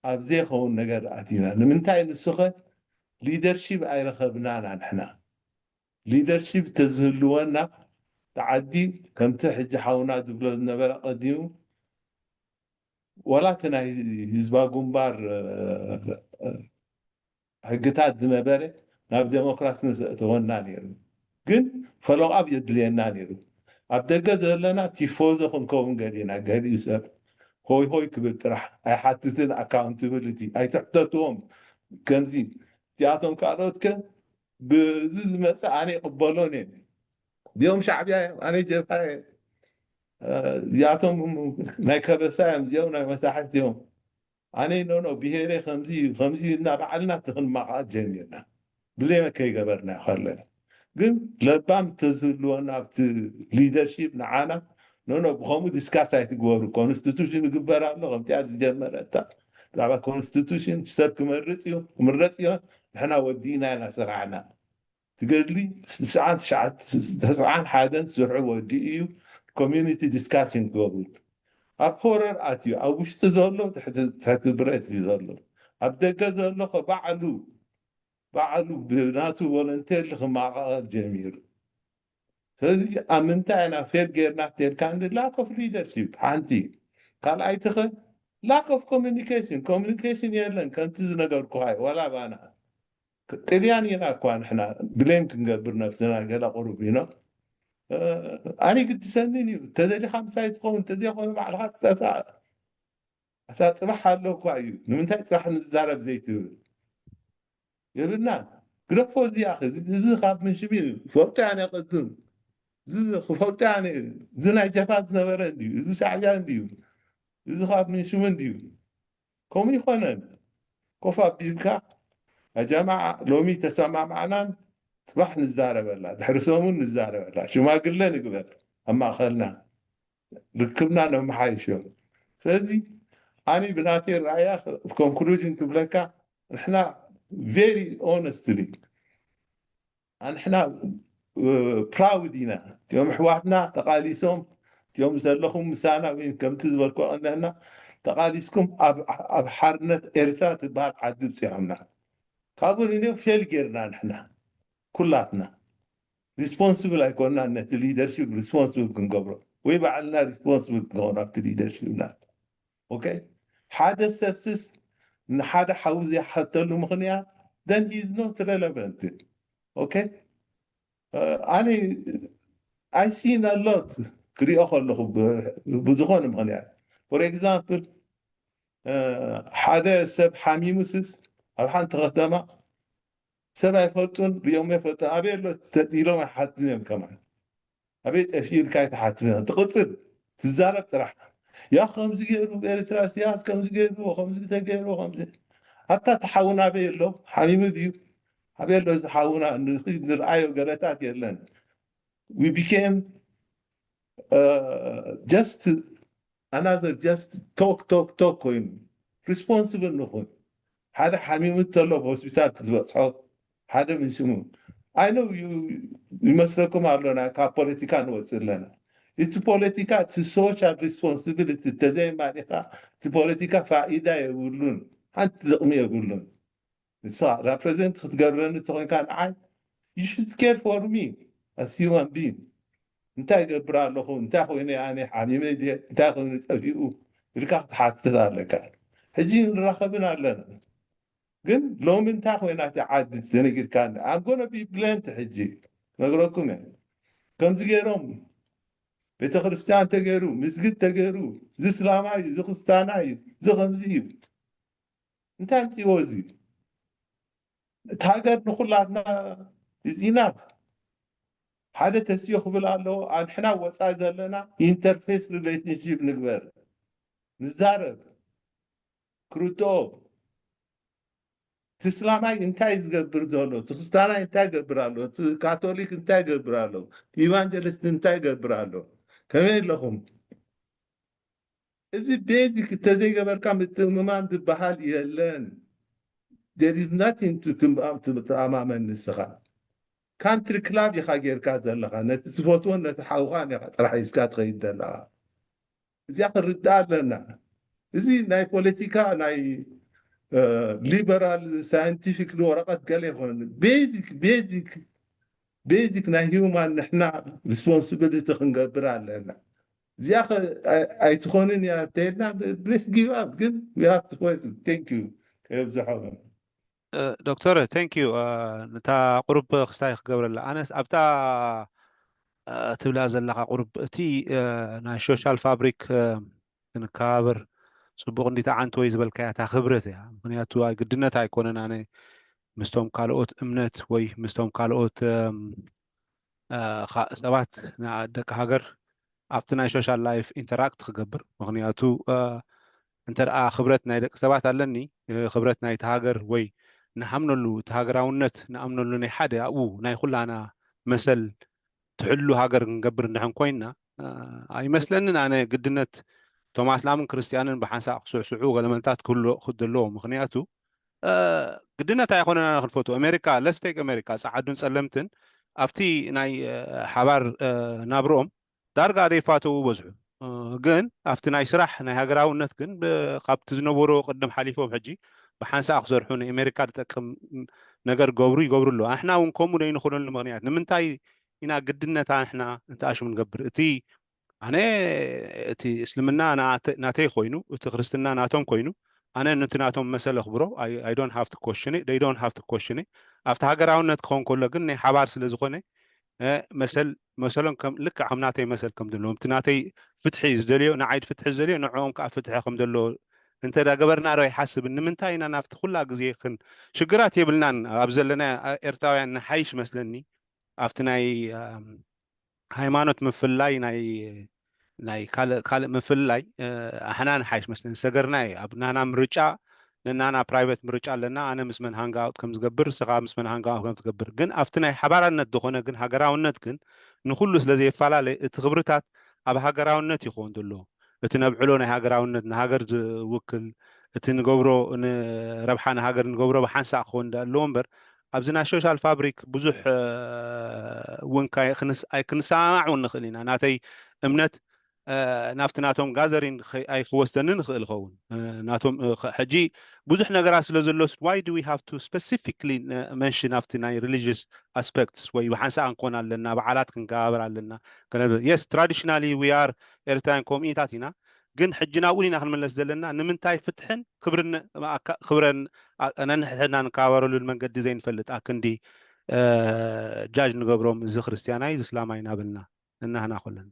ኣብ ዘይኸውን ነገር ኣቲና። ንምንታይ ንሱኸ ሊደርሺፕ ኣይረኸብናና ንሕና። ሊደርሺፕ ተዝህልወና ዓዲ ከምቲ ሕጂ ሓውና ዝብሎ ዝነበረ ቀዲሙ ዋላ እቲ ናይ ህዝባ ግንባር ሕግታት ዝነበረ ናብ ዴሞክራሲ ምሰእተወና ነይሩ። ግን ፈሎቃብ የድልየና ነይሩ። ኣብ ደገ ዘለና ቲፎዞ ክንከውን ገሊና ገሊኡ ሰብ ሆይ ሆይ ክብል ጥራሕ ኣይሓትትን ኣካውንትብልቲ ኣይትሕተትዎም። ከምዚ እዚኣቶም ካልኦትከ ብዚ ዝመፅእ ኣነ ይቕበሎን እየ። እዚኦም ሻዕብያ እዮም ኣነ ጀብሃ እየ። እዚኣቶም ናይ ከበሳ እዮም እዚኦም ናይ መሳሕት እዮም። ኣነ ኖኖ ብሄረ ከምዚ እዩ ከምዚ እና ባዕልና ክንማቃል ጀሚርና ብሌመ ከይገበርና ከለና ግን ለባም ተዝህልወና ኣብቲ ሊደርሺፕ ንዓና ኖኖ ብከምኡ ዲስካስ ኣይትግበሩ። ኮንስቲቱሽን ይግበር ኣሎ ከምቲኣ ዝጀመረታ ብዛዕባ ኮንስቲቱሽን ሰብ ክመርፅ እዩ ክምረፅ እዩ። ንሕና ወዲእና ኢና ስራሕና ትገድሊ ስስዓን ሓደን ስርሑ ወዲኡ እዩ። ኮሚኒቲ ዲስካሽን ክገብሩ ኣብ ሆረር ኣትዩ ኣብ ውሽጢ ዘሎ ትሕቲ ብረት እዩ ዘሎ። ኣብ ደገ ዘሎ ባዕሉ ባዕሉ ብናቱ ቮለንቴር ክማቃቀል ጀሚሩ። ስለዚ ኣብ ምንታይ ኢና ፌል ጌርና ተልካ እንዲ ላክ ኦፍ ሊደርሺፕ ሓንቲ ካልኣይትኸ ላክ ኦፍ ኮሚኒኬሽን ኮሚኒኬሽን የለን ከምቲ ዝነገርኩካ ዋላ ባና ጥልያን ኢና እኳ ንሕና ብሌም ክንገብር ነብስና ገለ ቁሩብ ኢና ኣነ ግድሰንን እዩ እንተደሊካ ምሳይ ትኸውን እንተዘይኮነ ባዕልካ ትጠፍእ ኣታ ፅባሕ ኣሎ እኳ እዩ ንምንታይ ፅባሕ ንዛረብ ዘይትብል የብልናን ግደፎ እዚ ኣኺ እዚ ካብ ምንሽም እዩ ፈልጦ ያነ ቅድም እዚ ክፈልጦ ያነ እዚ ናይ ጀብሃ ዝነበረ እንድዩ እዚ ሻዕብያ እንድዩ እዚ ካብ ምንሽም እንድዩ ከምኡ ይኾነን ኮፍ ኣቢልካ ኣጀማዓ ሎሚ ተሰማማዕናን ፅባሕ ንዛረበላ ድሕሪ ሰሙን ንዛረበላ ሽማግለ ንግበር ኣብ ማእኸልና ርክብና ነመሓይሾ ስለዚ ኣነ ብናተይ ራእያ ኮንክሉዥን ክብለካ ንሕና very honestly ኣንሕና ፕራውድ ኢና እቲኦም ኣሕዋትና ተቃሊሶም እቲኦም ዘለኹም ምሳና ወይ ከምቲ ዝበልኩ ቀንደና ተቃሊስኩም ኣብ ሓርነት ኤርትራ ትበሃል ዓዲ ብፂሖምና ካብኡ ንኔው ፌል ጌርና ንሕና ኩላትና ሪስፖንስብል ኣይኮንና ነቲ ሊደርሽፕ ሪስፖንስብል ክንገብሮ ወይ ባዕልና ሪስፖንስብል ክንኸውን ኣብቲ ሊደርሽፕና ኦኬ ሓደ ሰብስስ ንሓደ ሓዊ ዘይሓተሉ ምኽንያት then he is not relevant okay ኣነ I seen a lot ክሪኦ ከለኹ ብዝኾነ ምኽንያት for example ሓደ ሰብ ሓሚሙስስ ኣብ ሓንቲ ከተማ ሰብ ኣይፈልጡን ሪኦም ኣይፈልጡን ኣበይ ኣሎ ኢሎም ኣይሓትትን እዮም ከማን ኣበይ ጠፊኡ ኢልካ ኣይትሓትትን ትቕፅል ትዛረብ ጥራሕ ያ ከምዚ ገይሩ ኤርትራ ስያስ ከምዚ ገይርዎ ከምዚ ተገይርዎ ከምዚ ኣታ ተሓውና ኣበይ ኣሎ ሓሚሙ ድዩ ኣበይ ኣሎ እዚ ሓውና ንርኣዮ ገለታት የለን we became uh, just another just talk talk talk ኮይኑ responsible ንኹን ሓደ ሓሚሙ ተሎ ሆስፒታል ክትበፅሖ ሓደ ምን ሽሙ I know ይመስለኩም ኣሎና ካብ ፖለቲካ ንወፅእ ኣለና እቲ ፖለቲካ እቲ social responsibility ተዘይማሊኻ እቲ ፖለቲካ ፋይዳ የብሉን፣ ሓንቲ ጥቕሚ የብሉን። ንስኻ represent ክትገብረኒ ተኾይንካ ንዓይ you should care for me as human being። እንታይ ገብር ኣለኹ? እንታይ ኮይነ? ኣነ ሓሚመ ድየ? እንታይ ኮይኑ ጠፊኡ? ኢልካ ክትሓትት ኣለካ። ሕጂ ንራኸብን ኣለና። ግን ሎሚ እንታይ ኮይና እቲ ዓዲ ተነጊርካ? I'm gonna be blunt ሕጂ ነግረኩም እየ። ከምዚ ገይሮም ቤተ ክርስቲያን ተገይሩ፣ ምስጊድ ተገይሩ፣ እዚ እስላማይ እዩ፣ እዚ ክርስታናይ እዩ፣ እዚ ከምዚ እዩ። እንታይ ኣምፅዎ እዚ? እቲ ሃገር ንኩላትና is enough። ሓደ ተስዮ ክብል ኣለዎ። ኣንሕና ወፃኢ ዘለና interface relationship ንግበር፣ ንዛረብ፣ ክርድኦ። እቲ እስላማይ እንታይ ዝገብር ዘሎ፣ እቲ ክርስታናይ እንታይ ገብር ኣሎ፣ እቲ ካቶሊክ እንታይ ገብር ኣሎ፣ ኢቫንጀሊስት እንታይ ገብር ኣሎ? ከመይ ኣለኹም? እዚ ቤዚክ እንተዘይገበርካ ምትእምማን ዝበሃል የለን። There is nothing to ትኣማመን ንስኻ። ካንትሪ ክላብ ኢኻ ጌርካ ዘለኻ፣ ነቲ ዝፈትዎን ነቲ ሓውኻን ኢኻ ጥራሕ ሒዝካ ትኸይድ ዘለኻ። እዚኣ ክንርዳእ ኣለና። እዚ ናይ ፖለቲካ ናይ ሊበራል ሳይንቲፊክ ወረቐት ገለ ይኮን። ቤዚክ ቤዚክ ቤዚክ ናይ ሂውማን ንሕና ሪስፖንሲቢሊቲ ክንገብር ኣለና። እዚኣ ኣይትኾንን እያ ተልና ስ ጊቭ ኣፕ ግን ቴንክ ዩ ከየብዝሖ። ዶክተር ቴንክ ዩ ነታ ቁሩብ ክስታይ ክገብረላ ኣነስ ኣብታ ትብላ ዘለካ ቁሩብ እቲ ናይ ሶሻል ፋብሪክ ክንከባበር ፅቡቅ እንዲ ተዓንቶ እዩ ዝበልካያ እታ ክብረት እያ። ምክንያቱ ግድነት ኣይኮነን ኣነ ምስቶም ካልኦት እምነት ወይ ምስቶም ካልኦት ሰባት ደቂ ሃገር ኣብቲ ናይ ሶሻል ላይፍ ኢንተራክት ክገብር። ምክንያቱ እንተ ደኣ ክብረት ናይ ደቂ ሰባት ኣለኒ፣ ክብረት ናይቲ ሃገር ወይ ንሓምነሉ እቲ ሃገራውነት ንኣምነሉ ናይ ሓደ ኣብኡ ናይ ኩላና መሰል ትሕሉ ሃገር ክንገብር እንድሕን ኮይንና ኣይመስለንን። ኣነ ግድነት እቶም ኣስላምን ክርስትያንን ብሓንሳእ ክስዕስዑ ገለመልታት ክህሉ ዘለዎም ምክንያቱ ግድነት ኣይኮነና ክንፈቱ ኣሜሪካ let's take ኣሜሪካ ፃዓዱን ፀለምትን ኣብቲ ናይ ሓባር ናብርኦም ዳርጋ ዘይፋተዉ በዝሑ። ግን ኣብቲ ናይ ስራሕ ናይ ሃገራውነት ግን ካብቲ ዝነበሮ ቅድም ሓሊፎም ሕጂ ብሓንሳእ ክሰርሑ ንኣሜሪካ ዝጠቅም ነገር ገብሩ ይገብሩ ኣለዉ። ኣንሕና እውን ከምኡ ዘይንኾነሉ ምክንያት ንምንታይ ኢና ግድነታ ንሕና እንተኣሽሙ ንገብር? እቲ ኣነ እቲ እስልምና ናተይ ኮይኑ እቲ ክርስትና ናቶም ኮይኑ ኣነ ነቲ ናቶም መሰል ኣኽብሮ I don't have to question it they don't have to question it ኣብቲ ሃገራውነት ክኸውን ከሎ ግን ናይ ሓባር ስለ ዝኾነ መሰል መሰሎም ከም ልክዕ ከም ናተይ መሰል ከም ዘለዎ እቲ ናተይ ፍትሒ ዝደልዮ ንዓይ ፍትሒ ዝደልዮ ንዕኦም ከዓ ፍትሒ ከም ዘለዎ እንተ ገበርና ዶ ይሓስብን ንምንታይ ኢና ናብቲ ኩላ ግዜ ክን ሽግራት የብልናን ኣብ ዘለና ኤርትራውያን ንሓይሽ መስለኒ ኣብቲ ናይ ሃይማኖት ምፍልላይ ናይ ናይ ካልእ ካልእ ምፍልላይ ኣሕና ንሓይሽ መስለኒ ዝሰገርና እዩ ኣብ ናና ምርጫ ነናና ፕራይቨት ምርጫ ኣለና ኣነ ምስ መን ሃንጋውት ከም ዝገብር ስኻ ምስ መን ሃንጋውት ከም ዝገብር ግን ኣብቲ ናይ ሓባራነት ዝኾነ ግን ሃገራውነት ግን ንኩሉ ስለ ዘየፈላለ እቲ ክብርታት ኣብ ሃገራውነት ይኸውን ዘሎ እቲ ነብዕሎ ናይ ሃገራውነት ንሃገር ዝውክል እቲ ንገብሮ ንረብሓ ንሃገር ንገብሮ ብሓንሳእ ክኸውን ኣለዎ እምበር ኣብዚ ናይ ሶሻል ፋብሪክ ብዙሕ እውን ክንሰማማዕ እውን ንኽእል ኢና ናተይ እምነት ናብቲ ናቶም ጋዘሪን ኣይክወስደኒ ንኽእል ኸውን ናቶም ሕጂ ብዙሕ ነገራት ስለ ዘሎስ why do we have to specifically mention ኣብቲ ናይ religious aspects ወይ ብሓንሳእ ክንኮን ኣለና በዓላት ክንከባበር ኣለና yes traditionally we are ኤርትራውያን ኮሚኒታት ኢና ግን ሕጂ ናብኡ ኢና ክንመለስ ዘለና ንምንታይ ፍትሕን ክብርን ክብረን ነንሕድሕድና ንከባበረሉ መንገዲ ዘይንፈልጥ ኣክንዲ ጃጅ ንገብሮም እዚ ክርስትያናይ እዚ እስላማይ እናበልና እናህና ከለና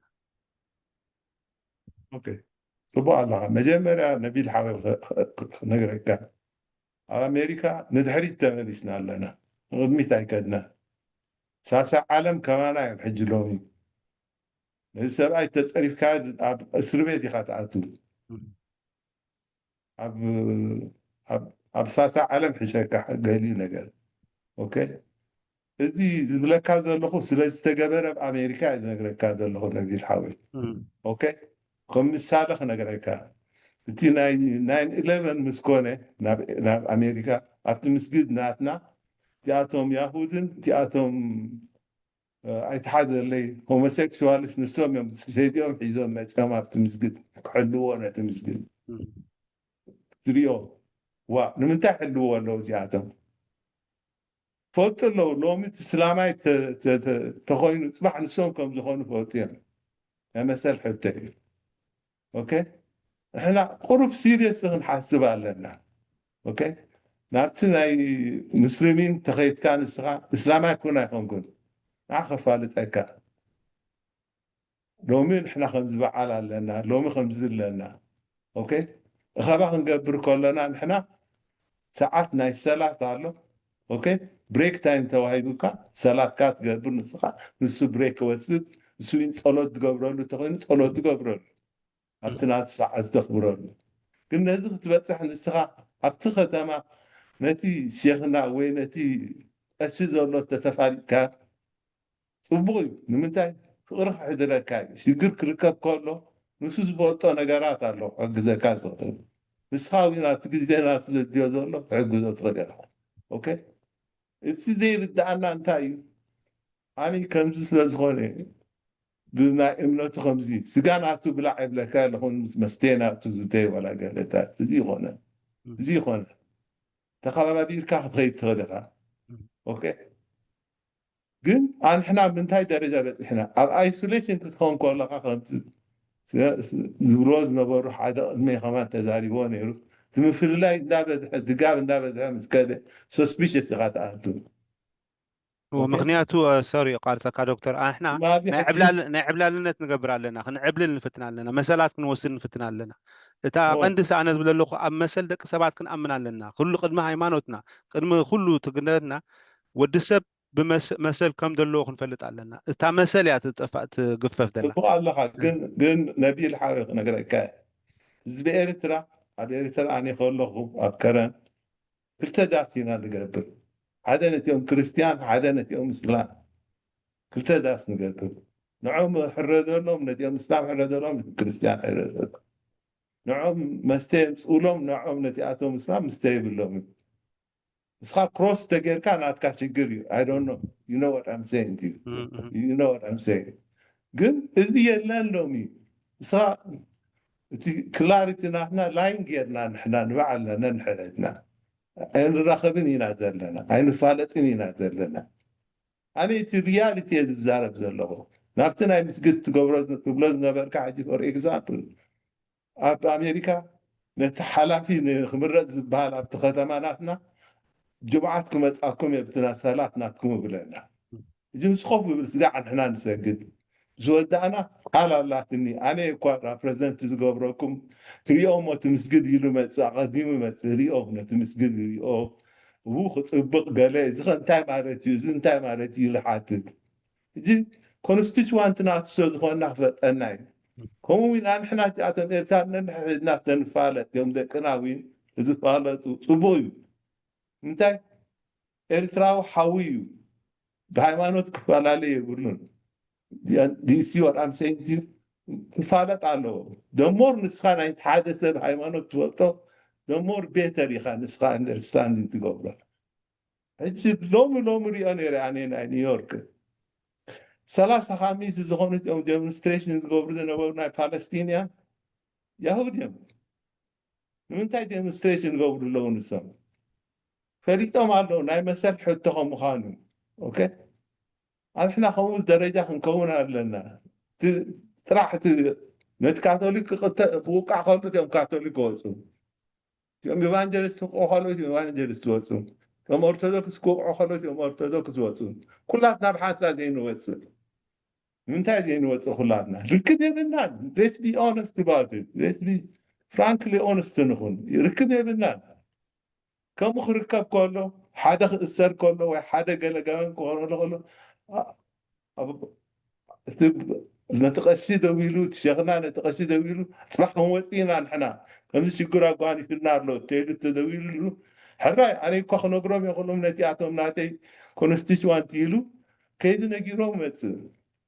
ፅቡቅ ኣለካ መጀመርያ ነቢል ሓወ ክነግረካ ኣብ ኣሜሪካ ንድሕሪት ተመሊስና ኣለና ንቅድሚት ኣይከድና ሳሳ ዓለም ከማና እዮም ሕጂ ሎሚ ነዚ ሰብኣይ ተፀሪፍካ ኣብ እስሪ ቤት ኢካ ትኣቱ ኣብ ሳሳ ዓለም ሕሸካ ገሊኡ ነገር እዚ ዝብለካ ዘለኹ ስለ ዝተገበረ ኣብ ኣሜሪካ ዝነግረካ ዘለኹ ነቢል ሓወይ ከም ምሳሌ ክነግረካ እቲ ናይ ኢለቨን ምስ ኮነ ናብ ኣሜሪካ ኣብቲ ምስጊድ ናትና እቲኣቶም ያሁድን እቲኣቶም ኣይተሓዘለይ። ሆሞሴክሹዋልስ ንሶም እዮም ሰይዲኦም ሒዞም መፂኦም ኣብቲ ምስግድ ክሕልዎ ነቲ ምስግድ ትሪኦ። ዋ ንምንታይ ሕልዎ ኣለዉ እዚኣቶም? ፈልጡ ኣለዉ። ሎሚ እቲ እስላማይ ተኮይኑ ፅባሕ ንሶም ከም ዝኾኑ ፈልጡ እዮም። ናይ መሰል ሕቶ እዩ። ኦኬ፣ ንሕና ቁሩብ ሲሪየስ ክንሓስብ ኣለና። ኦኬ፣ ናብቲ ናይ ሙስሊሚን ተኸይድካ ንስኻ እስላማይ ኩን ኣይኮንኩን ንዓ ከፋልጠካ። ሎሚ ንሕና ከምዚ በዓል ኣለና፣ ሎሚ ከምዚ ኣለና። ኦኬ፣ እኸባ ክንገብር ከለና ንሕና ሰዓት ናይ ሰላት ኣሎ። ኦኬ፣ ብሬክ ታይም ተዋሂቡካ ሰላትካ ትገብር ንስኻ፣ ንሱ ብሬክ ክወስድ፣ ንሱ ጸሎት ትገብረሉ ተኾይኑ ጸሎት ትገብረሉ። ኣብቲ ናቱ ሰዓት ዘኽብረሉ። ግን ነዚ ክትበፅሕ ንስኻ ኣብቲ ከተማ ነቲ ሼኽና ወይ ነቲ ቀሺ ዘሎ ተተፋሊጥካ ፅቡቕ እዩ። ንምንታይ? ፍቕሪ ክሕድረካ እዩ። ሽግር ክርከብ ከሎ ንሱ ዝፈልጦ ነገራት ኣሎ ክሕግዘካ ዝኽእል። ንስኻ እውን ኣብቲ ግዜ ናቱ ዘድልዮ ዘሎ ትሕግዞ ትኽእል ኢኻ። ኦኬ፣ እቲ ዘይርድኣና እንታይ እዩ? ኣነ ከምዚ ስለ ዝኾነ ብናይ እምነቱ ከምዚ ስጋ ናቱ ብላዕ የብለካ ኣለኹን ምስ መስተ ናቱ ዝተ ወላ ገለታት እዚ ይኾነ እዚ ይኾነ ተኸባቢርካ ክትኸይድ ትኽእል ኢኻ። ኦኬ፣ ግን ኣንሕና ምንታይ ደረጃ በፂሕና? ኣብ ኣይሶሌሽን ክትኸውን ከለካ ከምቲ ዝብልዎ ዝነበሩ ሓደ ቅድሚ ከማን ተዛሪቦ ነይሩ። እቲ ምፍልላይ እንዳበዝሐ ድጋብ እንዳበዝሐ ምስ ከደ ሰስፒሽስ ኢኻ ትኣቱ። ምክንያቱ ሶሪ ቃርፀካ ዶክተር፣ ኣንሕና ናይ ዕብላልነት ንገብር ኣለና፣ ክንዕብልል ንፍትን ኣለና፣ መሰላት ክንወስድ ንፍትን ኣለና። እታ ቀንዲ ሰኣነ ዝብለ ኣለኹ ኣብ መሰል ደቂ ሰባት ክንኣምን ኣለና። ኩሉ ቅድሚ ሃይማኖትና ቅድሚ ኩሉ ትግነትና ወዲ ሰብ ብመሰል ከም ዘለዎ ክንፈልጥ ኣለና። እታ መሰል እያ ትጠፋእ ትግፈፍ ዘላ። ጽቡቕ ኣለኻ፣ ግን ግን ነቢል ሓወይ ክነግረካ እዚ ብኤርትራ ኣብ ኤርትራ ኣነ ከለኹ ኣብ ከረን ክልተ ዳስ ኢና ንገብር። ሓደ ነቲኦም ክርስትያን፣ ሓደ ነቲኦም እስላም። ክልተ ዳስ ንገብር። ንዖም ሕረደሎም፣ ነቲኦም እስላም ሕረደሎም፣ ክርስትያን ሕረደሎም። ንዖም መስተ የምፅኡሎም፣ ንዖም ነቲኣቶም እስላም ምስተ የብሎም እዩ። ንስኻ ክሮስ ተጌርካ ናትካ ሽግር እዩ። I don't know. You know what I'm saying to you. You know what I'm saying. ግን እዚ የለን ሎሚ። ንስኻ እቲ ክላሪቲ ናትና ላይን ጌርና ንሕና ንባዕልና ነንሕድሕድና ኣይንራኸብን ኢና ዘለና፣ ኣይንፋለጥን ኢና ዘለና። ኣነ እቲ ሪያሊቲ እየ ዝዛረብ ዘለኹ። ናብቲ ናይ ምስግድ ትገብሮ ትብሎ ዝነበርካ ሕጂ for example ኣብ ኣሜሪካ ነቲ ሓላፊ ንክምረፅ ዝበሃል ኣብቲ ከተማ ናትና ጅምዓት ክመፃኩም እየ ብትና ሰላት ናትኩም እብለና። ሕጂ ንሱ ኮፍ ይብል ስጋዕ ንሕና ንሰግድ ዝወዳእና ቃል ኣላትኒ ኣነ እኳ ራፕረዘንት ዝገብረኩም ሪኦም እቲ ምስግድ ኢሉ መፅእ ኣቐዲሙ መፅእ ሪኦም ነቲ ምስግድ ሪኦ እው ክፅብቕ ገለ እዚ ከ እንታይ ማለት እዩ እዚ እንታይ ማለት እዩ ኢሉ ሓትት። ሕጂ ኮንስቲትዋንት ናቱ ስለ ዝኾንና ክፈጠና እዩ። ከምኡ እውን ኣንሕና እቲኣቶም ኤርትራ ነንሕድና ተንፋለጥ እዮም ደቅና እውን ዝፋለጡ ፅቡቕ እዩ። እንታይ ኤርትራዊ ሓዊ እዩ። ብሃይማኖት ክፈላለ የብሉን። ዲሲ ወጣም ሰይቲ ክፋለጥ ኣለዎ። ደሞር ንስኻ ናይ ሓደ ሰብ ሃይማኖት ትወጦ ደሞር ቤተር ኢኻ ንስኻ understanding ትገብሮ። ሕጂ ሎሚ ሎሚ ሪኦ ነይረ ኣነ ናይ ኒውዮርክ ሰላሳ ካብ ሚእቲ ዝኾኑ እኦም ዴሞንስትሬሽን ዝገብሩ ዝነበሩ ናይ ፓለስቲንያን ያሁድ እዮም። ንምንታይ ዴሞንስትሬሽን ዝገብሩ ኣለዉ ንሶም ፈሊጦም ኣለዉ ናይ መሰል ሕቶ ከም ምዃኑ። ኦኬ ኣንሕና ከምኡ ደረጃ ክንከውን ኣለና። ጥራሕ ነቲ ካቶሊክ ክውቃዕ ከሉ እቲኦም ካቶሊክ ክወፁ እቲኦም ኤቫንጀሊስት ክቆ ከሉ እቲኦም ኤቫንጀሊስት ወፁ እቶም ኦርቶዶክስ ክውቅዑ ከሉ እቲኦም ኦርቶዶክስ ወፁ። ኩላትና ብሓንሳብ ዘይንወፅእ ንምንታይ ዘይንወፅእ ኩላትና ርክብ የብልናን። Let's be honest about it. Let's be frankly honest ንኹን። ርክብ የብልናን። ከምኡ ክርከብ ከሎ ሓደ ክእሰር ከሎ ወይ ሓደ ገለ ገበን ክኾነሉ ከሎ ነቲ ቀሺ ደው ኢሉ እቲ ሸኽና ነቲ ቀሺ ደው ኢሉ ፅባሕ ክንወፅእ ኢና ንሕና ከምዚ ሽግር ኣጓኒፍና ኣሎ ተይሉ ተደዊሉሉ ሕራይ ኣነ እኳ ክነግሮም የኽእሎም ነቲኣቶም ናተይ ኮንስቲትዋንት ኢሉ ከይዱ ነጊሮም መፅእ።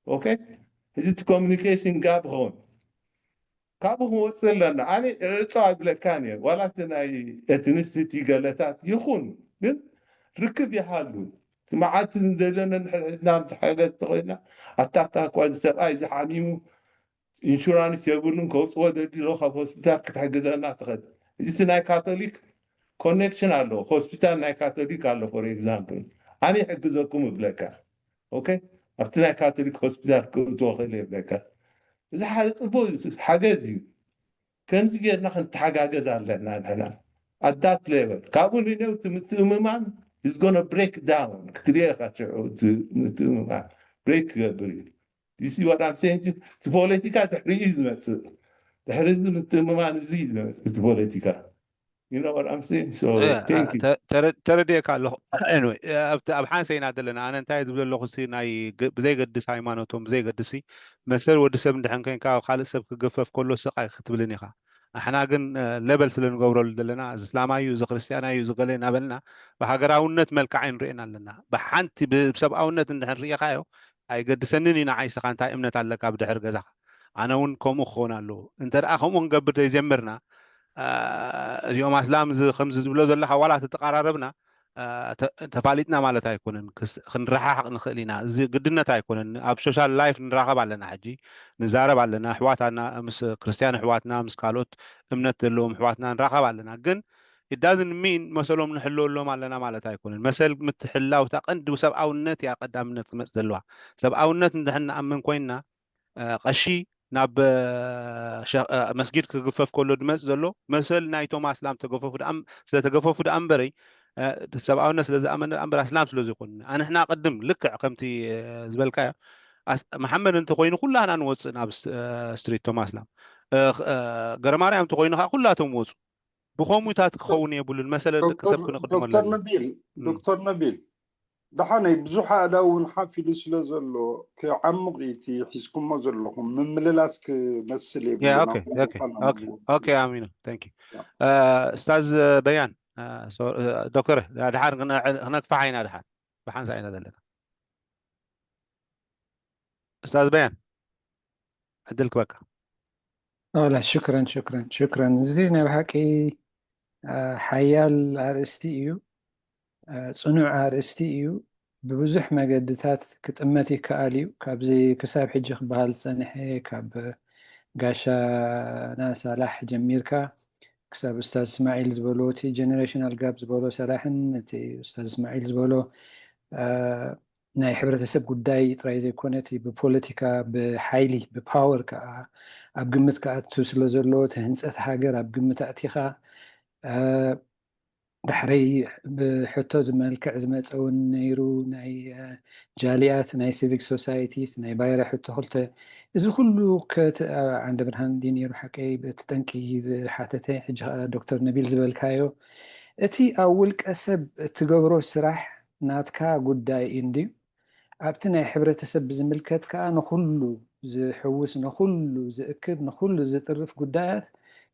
ኦኬ ሕጂ እቲ ኮሚኒኬሽን ጋብ ኸውን ካብኡ ክንወፅእ ኣለና። ኣነ ዕፆ ኣይብለካን እየ ዋላ እቲ ናይ ኤትኒስቲቲ ገለታት ይኹን ግን ርክብ ይሃሉ። እቲ መዓልቲ ዘለና ንሕድሕድና ንተሓገዝ ተኾይና ኣታታ እኳ እዚ ሰብኣይ ዝሓሚሙ ኢንሹራንስ የብሉን ከውፅዎ ደሊሎ ካብ ሆስፒታል ክትሕግዘና ትኽእል። እዚ ናይ ካቶሊክ ኮኔክሽን ኣሎ፣ ሆስፒታል ናይ ካቶሊክ ኣሎ። ፎር ኤግዛምፕል ኣነ ይሕግዘኩም ይብለካ። ኦኬ፣ ኣብቲ ናይ ካቶሊክ ሆስፒታል ክእትዎ ክእል ይብለካ። እዚ ሓደ ፅቡቅ ሓገዝ እዩ። ከምዚ ጌርና ክንተሓጋገዝ ኣለና ንሕና ኣዳት ሌቨል። ካብኡ ንነው እቲ ምትእምማን is gonna break down ክትሪኦ ኢኻ። ሽዑ እቲ ምትእምማን ብሬክ ክገብር እዩ። You see what I'm saying? እቲ ፖለቲካ ድሕሪ እዩ ዝመፅእ። ድሕሪ እዚ ምትእምማን እዚ እዩ ዝመፅእ እቲ ፖለቲካ። You know what I'm saying? So thank you. ተረድኤካ ኣለኹ። ኣብ ሓንሰ ኢና ዘለና። ኣነ እንታይ ዝብል ኣለኹ፣ ብዘይገድስ ሃይማኖቶም፣ ብዘይገድሲ መሰል ወዲ ሰብ እንድሕን ኮይንካ፣ ኣብ ካልእ ሰብ ክገፈፍ ከሎ ስቕ ኣይክትብልን ኢኻ። ኣሕና ግን ሌበል ስለ ንገብረሉ ዘለና፣ እዚ እስላማይ እዩ፣ እዚ ክርስትያናይ እዩ፣ እዚ ገለ እናበልና ብሃገራውነት መልክዕ ኣይንርእየን ኣለና። ብሓንቲ ብሰብኣውነት እንድሕን ርእኻዮ ኣይገድሰንን እዩ ንዓይ ስኻ እንታይ እምነት ኣለካ ብድሕሪ ገዛኻ። ኣነ እውን ከምኡ ክኸውን ኣለዎ። እንተ ደኣ ከምኡ ክንገብር ዘይጀመርና፣ እዚኦም ኣስላም ከምዚ ዝብሎ ዘለኻ ዋላ ተተቃራረብና ተፋሊጥና ማለት ኣይኮነን። ክንረሓሓቕ ንኽእል ኢና። እዚ ግድነት ኣይኮነን። ኣብ ሶሻል ላይፍ ንራኸብ ኣለና። ሕጂ ንዛረብ ኣለና። ኣሕዋታና ምስ ክርስትያን ኣሕዋትና ምስ ካልኦት እምነት ዘለዎም ኣሕዋትና ንራኸብ ኣለና። ግን it doesn't mean መሰሎም ንሕለወሎም ኣለና ማለት ኣይኮነን። መሰል ምትሕላው እታ ቀንዲ ሰብኣውነት እያ ቀዳምነት ክትመጽእ ዘለዋ። ሰብኣውነት እንድሕር ንኣምን ኮይንና ቀሺ ናብ መስጊድ ክግፈፍ ከሎ ድመጽእ ዘሎ መሰል ናይቶም ኣስላም ተገፈፉ ስለተገፈፉ ደኣ እምበረይ ሰብኣውነት ስለ ዝኣመነ ደኣ እምበር ኣስላም ስለ ዘይኮኑ ኣንሕና ቅድም ልክዕ ከምቲ ዝበልካዮ መሓመድ እንተኮይኑ ኩላና ንወፅእ ናብ ስትሪት ቶም ኣስላም ገረማርያም እንተኮይኑ ከዓ ኩላቶም ወፁ ብኸምኡታት ክኸውን የብሉን መሰለ ደቂ ሰብ ክንቕድመሉ ዶክተር ነቢል ዶክተር ነቢል ደሓነይ ብዙሕ ኣእዳው እውን ሓፍ ኢሉ ስለ ዘሎ ክዓሙቕ እቲ ሒዝኩሞ ዘለኹም ምምልላስ ክመስል ኦኬ ኣሚኑ ስታዝ በያን ዶክተር ድሓር ክነግፋሕ ኢና ድሓር ብሓንሳ ኢና ዘለና ስታዝ በያን ዕድል ክበካ ላ ሽክረን ሽክረን ሽክረን እዚ ናይ ብሓቂ ሓያል ኣርእስቲ እዩ ፅኑዕ ኣርእስቲ እዩ ብብዙሕ መገድታት ክጥመት ይከኣል እዩ ካብዚ ክሳብ ሕጂ ክበሃል ዝፀንሐ ካብ ጋሻና ሳላሕ ጀሚርካ ክሳብ ኡስታዝ እስማዒል ዝበሎ እቲ generational gap ዝበሎ ሳላሕን እቲ ኡስታዝ እስማዒል ዝበሎ ናይ ሕብረተሰብ ጉዳይ ጥራይ ዘይኮነ እቲ ብፖለቲካ ብሓይሊ ብፓወር ከዓ ኣብ ግምት ክኣቱ ስለ ዘሎ እቲ ህንፀት ሃገር ኣብ ግምት ኣእቲኻ ዳሕረይ ብሕቶ ዝመልክዕ ዝመፀ እውን ነይሩ ናይ ጃልያት ናይ ሲቪክ ሶሳይቲስ ናይ ባይረ ሕቶ ክልተ እዚ ኩሉ ዓንደ ብርሃን ድዩ ነይሩ ሓቀይ እቲ ጠንቂ ዝሓተተ ሕጂ ከዓ ዶክተር ነቢል ዝበልካዮ እቲ ኣብ ውልቀ ሰብ እትገብሮ ስራሕ ናትካ ጉዳይ እዩ እንድዩ ኣብቲ ናይ ሕብረተሰብ ብዝምልከት ከዓ ንኩሉ ዝሕውስ ንኩሉ ዝእክብ ንኩሉ ዝጥርፍ ጉዳያት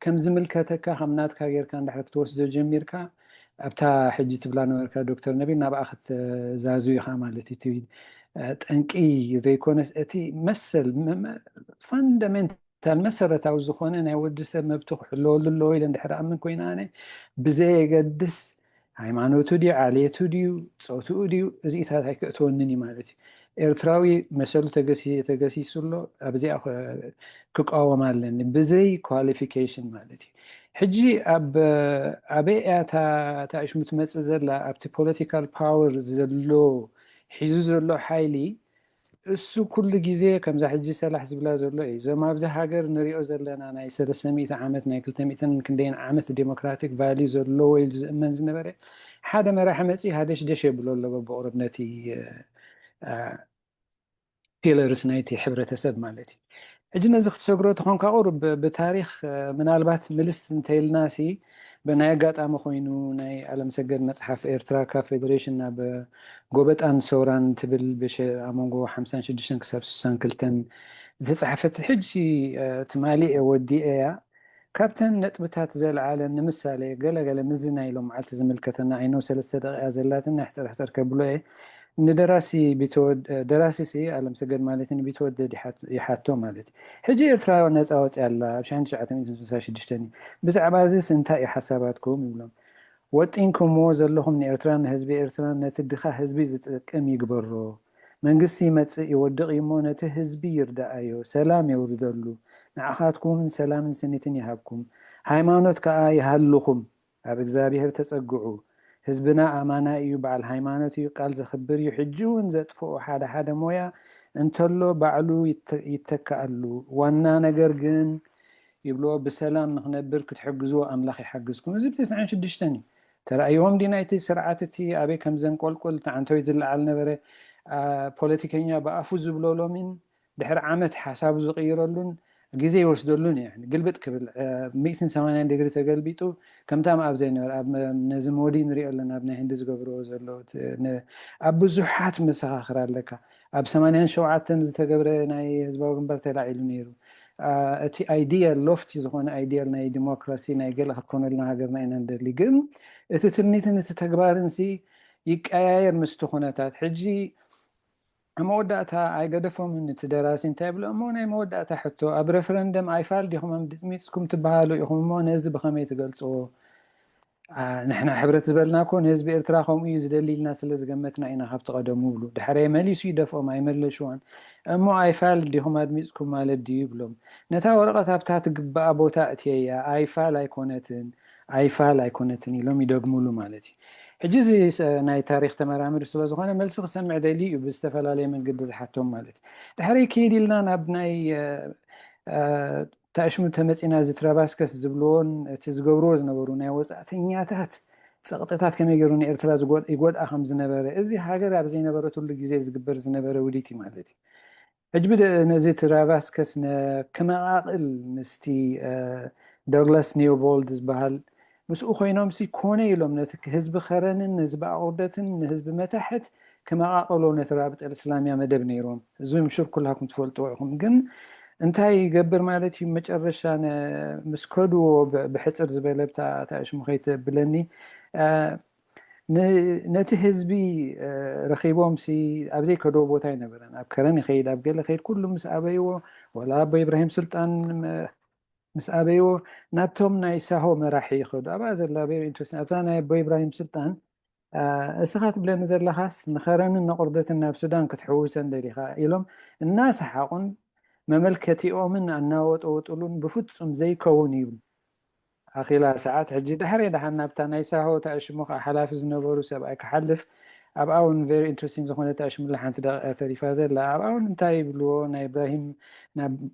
ከም ዝምልከተካ ከም ናትካ ጌርካ እንድሕር ክትወስዶ ጀሚርካ ኣብታ ሕጂ ትብላ ነበርካ ዶክተር ነቢል ናብኣ ክትዛዙ ኢኻ ማለት እዩ እቲ ጠንቂ ዘይኮነስ እቲ መሰል ፋንዳሜንታል መሰረታዊ ዝኾነ ናይ ወዲ ሰብ መብቲ ክሕለወሉ ኣለዎ ኢለ እንድሕር ኣምን ኮይነ ኣነ ብዘየገድስ ሃይማኖቱ ድዩ ዓሌቱ ድዩ ፆትኡ ድዩ እዚኢታት ኣይክእትወንን እዩ ማለት እዩ ኤርትራዊ መሰሉ ተገሲሱ ኣሎ ኣብዚኣ ክቃወም ኣለኒ ብዘይ qualification ማለት እዩ ሕጂ ኣብ ኣበይ እያ እታ ሽሙ ትመፅእ ዘላ ኣብቲ political power ዘሎ ሒዙ ዘሎ ሓይሊ እሱ ኩሉ ግዜ ከምዛ ሕጂ ሰላሕ ዝብላ ዘሎ እዩ እዞም ኣብዚ ሃገር ንሪኦ ዘለና ናይ ሰለስተ ሚእቲ ዓመት ናይ ክልተ ሚእትን ክንደይን ዓመት ዴሞክራቲክ ቫልዩ ዘለዎ ኢሉ ዝእመን ዝነበረ ሓደ መራሒ መፅኡ ሃደሽደሽ የብሎ ኣሎ በብቁሩብ ነቲ ፒለርስ ናይቲ ሕብረተሰብ ማለት እዩ ሕጂ ነዚ ክትሰግሮ ተኾንካ ቁሩብ ብታሪክ ምናልባት ምልስ እንተይልና ሲ ብናይ ኣጋጣሚ ኮይኑ ናይ ኣለምሰገድ መፅሓፍ ኤርትራ ካብ ፌደሬሽን ናብ ጎበጣን ሰውራን ትብል ብሸ ኣብ መንጎ ሓምሳን ሽዱሽተን ክሳብ ስሳን ክልተን ዝተፃሕፈት ሕጂ ትማሊ እየ ወዲኤ እያ ካብተን ነጥብታት ዘልዓለን ንምሳሌ ገለገለ ምዚ ናይ ሎም መዓልቲ ዝምልከተና ኣይነው ሰለስተ ደቂቃ ዘላትን ናይ ሕፅር ሕፅር ከብሎ እየ ንደራሲ ቢተወድ ደራሲ ሲ ኣለምሰገድ ማለት ንቢተወደድ ይሓቶ ማለት እዩ ሕጂ ኤርትራ ነፃ ወፂ ኣላ ኣብ ሽዱሽተ ሽዱሽተ ብዛዕባ እዚስ እንታይ እዩ ሓሳባትኩም ይብሎም ወጢንኩምዎ ዘለኹም ንኤርትራን ንህዝቢ ኤርትራን ነቲ ድኻ ህዝቢ ዝጠቅም ይግበሮ። መንግስቲ ይመጽእ ይወድቕ እዩ እሞ ነቲ ህዝቢ ይርዳኣዮ፣ ሰላም የውርደሉ። ንዓኻትኩምን ሰላምን ስኒትን ይሃብኩም። ሃይማኖት ከኣ ይሃልኹም። ኣብ እግዚኣብሔር ተጸግዑ። ህዝብና ኣማና እዩ፣ በዓል ሃይማኖት እዩ፣ ቃል ዘኽብር እዩ። ሕጂ እውን ዘጥፍኦ ሓደ ሓደ ሞያ እንተሎ ባዕሉ ይተ- ይተካኣሉ። ዋና ነገር ግን ይብልዎ ብሰላም ንኽነብር ክትሕግዝዎ ኣምላኽ ይሓግዝኩም። እዚ ብ ተስዓን ሽዱሽተን እዩ ተራእይዎም ዲና እቲ ስርዓት እቲ ኣበይ ከም ዘንቆልቁል እቲ ዓንተወይ ዝለዓል ነበረ። ፖለቲከኛ ብኣፉ ዝብሎ ሎሚን ድሕሪ ዓመት ሓሳቡ ዝቕይረሉን ግዜ ይወስደሉን እዩ። ግልብጥ ክብል ሚእትን ሰማንያን ዲግሪ ተገልቢጡ ከምታ ኣብ ዘይነበረ ኣብ ነዚ ሞዲ ንሪኦ ኣለና ኣብ ናይ ህንዲ ዝገብርዎ ዘሎ ኣብ ብዙሓት መሰኻኽር ኣለካ። ኣብ ሰማንያን ሸውዓተን ዝተገብረ ናይ ህዝባዊ ግንባር ተላዒሉ ነይሩ። እቲ ኣይዲያል ሎፍቲ ዝኾነ ኣይዲያል ናይ ዲሞክራሲ ናይ ገለ ክትኮነልና ሃገርና ኢና ንደሊ። ግን እቲ ትምኒትን እቲ ተግባርን ሲ ይቀያየር ምስቲ ኩነታት። ሕጂ ኣብ መወዳእታ ኣይገደፎምን እቲ ደራሲ እንታይ ይብሎ እሞ ናይ መወዳእታ ሕቶ ኣብ ረፈረንደም ኣይፋል ዲኹም ኣምዲጥሚፅኩም ትበሃሉ ኢኹም እሞ ነዚ ብኸመይ ትገልፅዎ? ንሕና ሕብረት ዝበልና እኮ ንህዝቢ ኤርትራ ከምኡ እዩ ዝደሊ ኢልና ስለ ዝገመትና ኢና ካብቲ ቀደሙ ብሉ። ድሕረይ መሊሱ ይደፍኦም ኣይመለሽዋን። እሞ ኣይፋል ዲኹም ኣድሚፅኩም ማለት ድዩ ይብሎም። ነታ ወረቐት ኣብታ ትግባኣ ቦታ እትየያ ኣይፋል ኣይኮነትን ኣይፋል ኣይኮነትን ኢሎም ይደግሙሉ ማለት እዩ። ሕጂ እዚ ናይ ታሪክ ተመራምር ስለ ዝኾነ መልሲ ክሰምዕ ደልዩ እዩ ብዝተፈላለየ መንገዲ ዝሓቶም ማለት እዩ። ድሕረይ ክይድ ኢልና ናብ ናይ ታእሽሙ ተመፂና እዚ ትረባስከስ ዝብልዎን እቲ ዝገብርዎ ዝነበሩ ናይ ወፃእተኛታት ፀቕጥታት ከመይ ገይሩ ንኤርትራ ይጎድኣ ከም ዝነበረ እዚ ሃገር ኣብ ዘይነበረትሉ ግዜ ዝግበር ዝነበረ ውዲት እዩ ማለት እዩ። ሕጂ ብደ ነዚ ትራቫስከስ ክመቓቕል ምስቲ ዶግላስ ኒዮቦልድ ዝበሃል ምስኡ ኮይኖም ሲ ኮነ ኢሎም ነቲ ህዝቢ ከረንን ንህዝቢ ኣቑርደትን ንህዝቢ መታሕት ክመቓቐሎ ነቲ ራብጠ ልእስላምያ መደብ ነይሮም። እዚ ምሹር ኩላኩም ትፈልጥዎ ኢኹም። ግን እንታይ ይገብር ማለት እዩ? መጨረሻ ምስ ከድዎ ብሕፅር ዝበለ ብታ ሽሙ ከይተብለኒ ነቲ ህዝቢ ረኺቦም ሲ ኣብ ዘይከድዎ ቦታ ኣይነበረን። ኣብ ከረን ይኸይድ ኣብ ገለ ከይድ ኩሉ ምስ ኣበይዎ ወላ ኣቦ ኢብራሂም ሱልጣን ምስ ኣበይዎ ናብቶም ናይ ሳሆ መራሒ ይኸዱ። ኣብኣ ዘላ very interesting ኣብታ ናይ ኣቦ ኢብራሂም ሱልጣን እስኻ ትብለኒ ዘለኻስ ንኸረንን ነቑርደትን ናብ ሱዳን ክትሕውሰን ደሊኻ ኢሎም እናሰሓቑን መመልከቲኦምን ኣናወጠወጥሉን ብፍጹም ዘይከውን እዩ። ኣኺላ ሰዓት ሕጂ ድሕሪ ደሓን ናብታ ናይ ሳሆ ታእሽሙ ከዓ ሓላፊ ዝነበሩ ሰብኣይ ክሓልፍ ኣብኣ እውን very interesting ዝኾነ ታእሽሙላ ሓንቲ ደቂቃ ተሪፋ ዘላ ኣብኣ እውን እንታይ ይብልዎ ናይ ኢብራሂም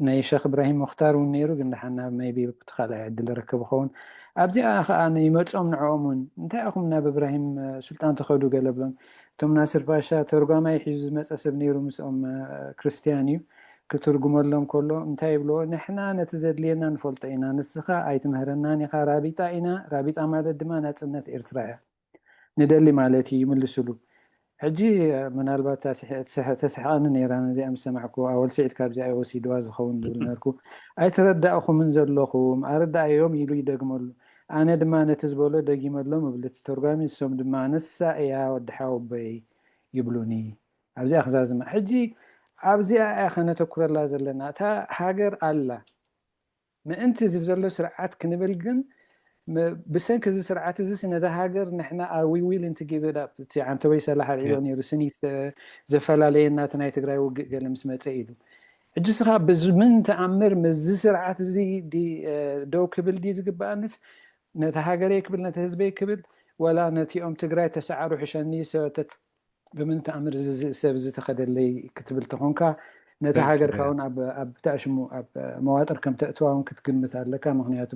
ናይ ሸክ ኢብራሂም ሙክታር እውን ነይሩ ግን ደሓን ናብ maybe ብቲ ካልኣይ ዕድል ረክብ ኸውን ኣብዚኣ ከዓ ይመፆም ንዕኦም እውን እንታይ ኢኹም ናብ ኢብራሂም ሱልጣን ተኸዱ ገለ ብሎም እቶም ናስር ፓሻ ተርጓማይ ሒዙ ዝመፀ ሰብ ነይሩ ምስኦም ክርስትያን እዩ ክትርጉመሎም ከሎ እንታይ ይብልዎ ንሕና ነቲ ዘድልየና ንፈልጦ ኢና ንስኻ ኣይትምህረናን ኢኻ ራቢጣ ኢና ራቢጣ ማለት ድማ ናፅነት ኤርትራ እያ ንደሊ ማለት እዩ ይምልስሉ ሕጂ ምናልባት ተስሕቐኒ ነይራ ነዚኣ ምስ ሰማዕኩ ኣወል ስዒድ ካብዚኣ ወሲድዋ ዝኸውን ዝብል ነርኩ ኣይተረዳእኹምን ዘለኹም ኣረዳእዮም ኢሉ ይደግመሉ ኣነ ድማ ነቲ ዝበሎ ደጊመሎም እብል እቲ ተርጓሚ ንሶም ድማ ንሳ እያ ወዲ ሓወቦይ ይብሉኒ ኣብዚኣ ክዛዝማ ሕጂ ኣብዚኣ እያ ከነተኩረላ ዘለና እታ ሃገር ኣላ ምእንቲ እዚ ዘሎ ስርዓት ክንብል ግን ብሰንኪ እዚ ስርዓት እዚ ነዛ ሃገር ንሕና are we willing to give it up እቲ ዓንተወይ ሰላሕ ኣልዒሎ ነይሩ ስኒት ዘፈላለየና እቲ ናይ ትግራይ ውግእ ገለ ምስ መፀ ኢሉ ሕጂ ስኻ ብምን ተኣምር ምስዚ ስርዓት እዚ ደው ክብል ድዩ ዝግበኣንስ ነቲ ሃገረይ ክብል ነቲ ህዝበይ ክብል ወላ ነቲኦም ትግራይ ተሰዓሩ ሕሸኒ ሰተት ብምን ተኣምር እዚ ሰብ እዚ ተኸደለይ ክትብል ተኾንካ ነቲ ሃገርካ እውን ኣብ ተእሽሙ ኣብ መዋጥር ከም ተእትዋ እውን ክትግምት ኣለካ ምክንያቱ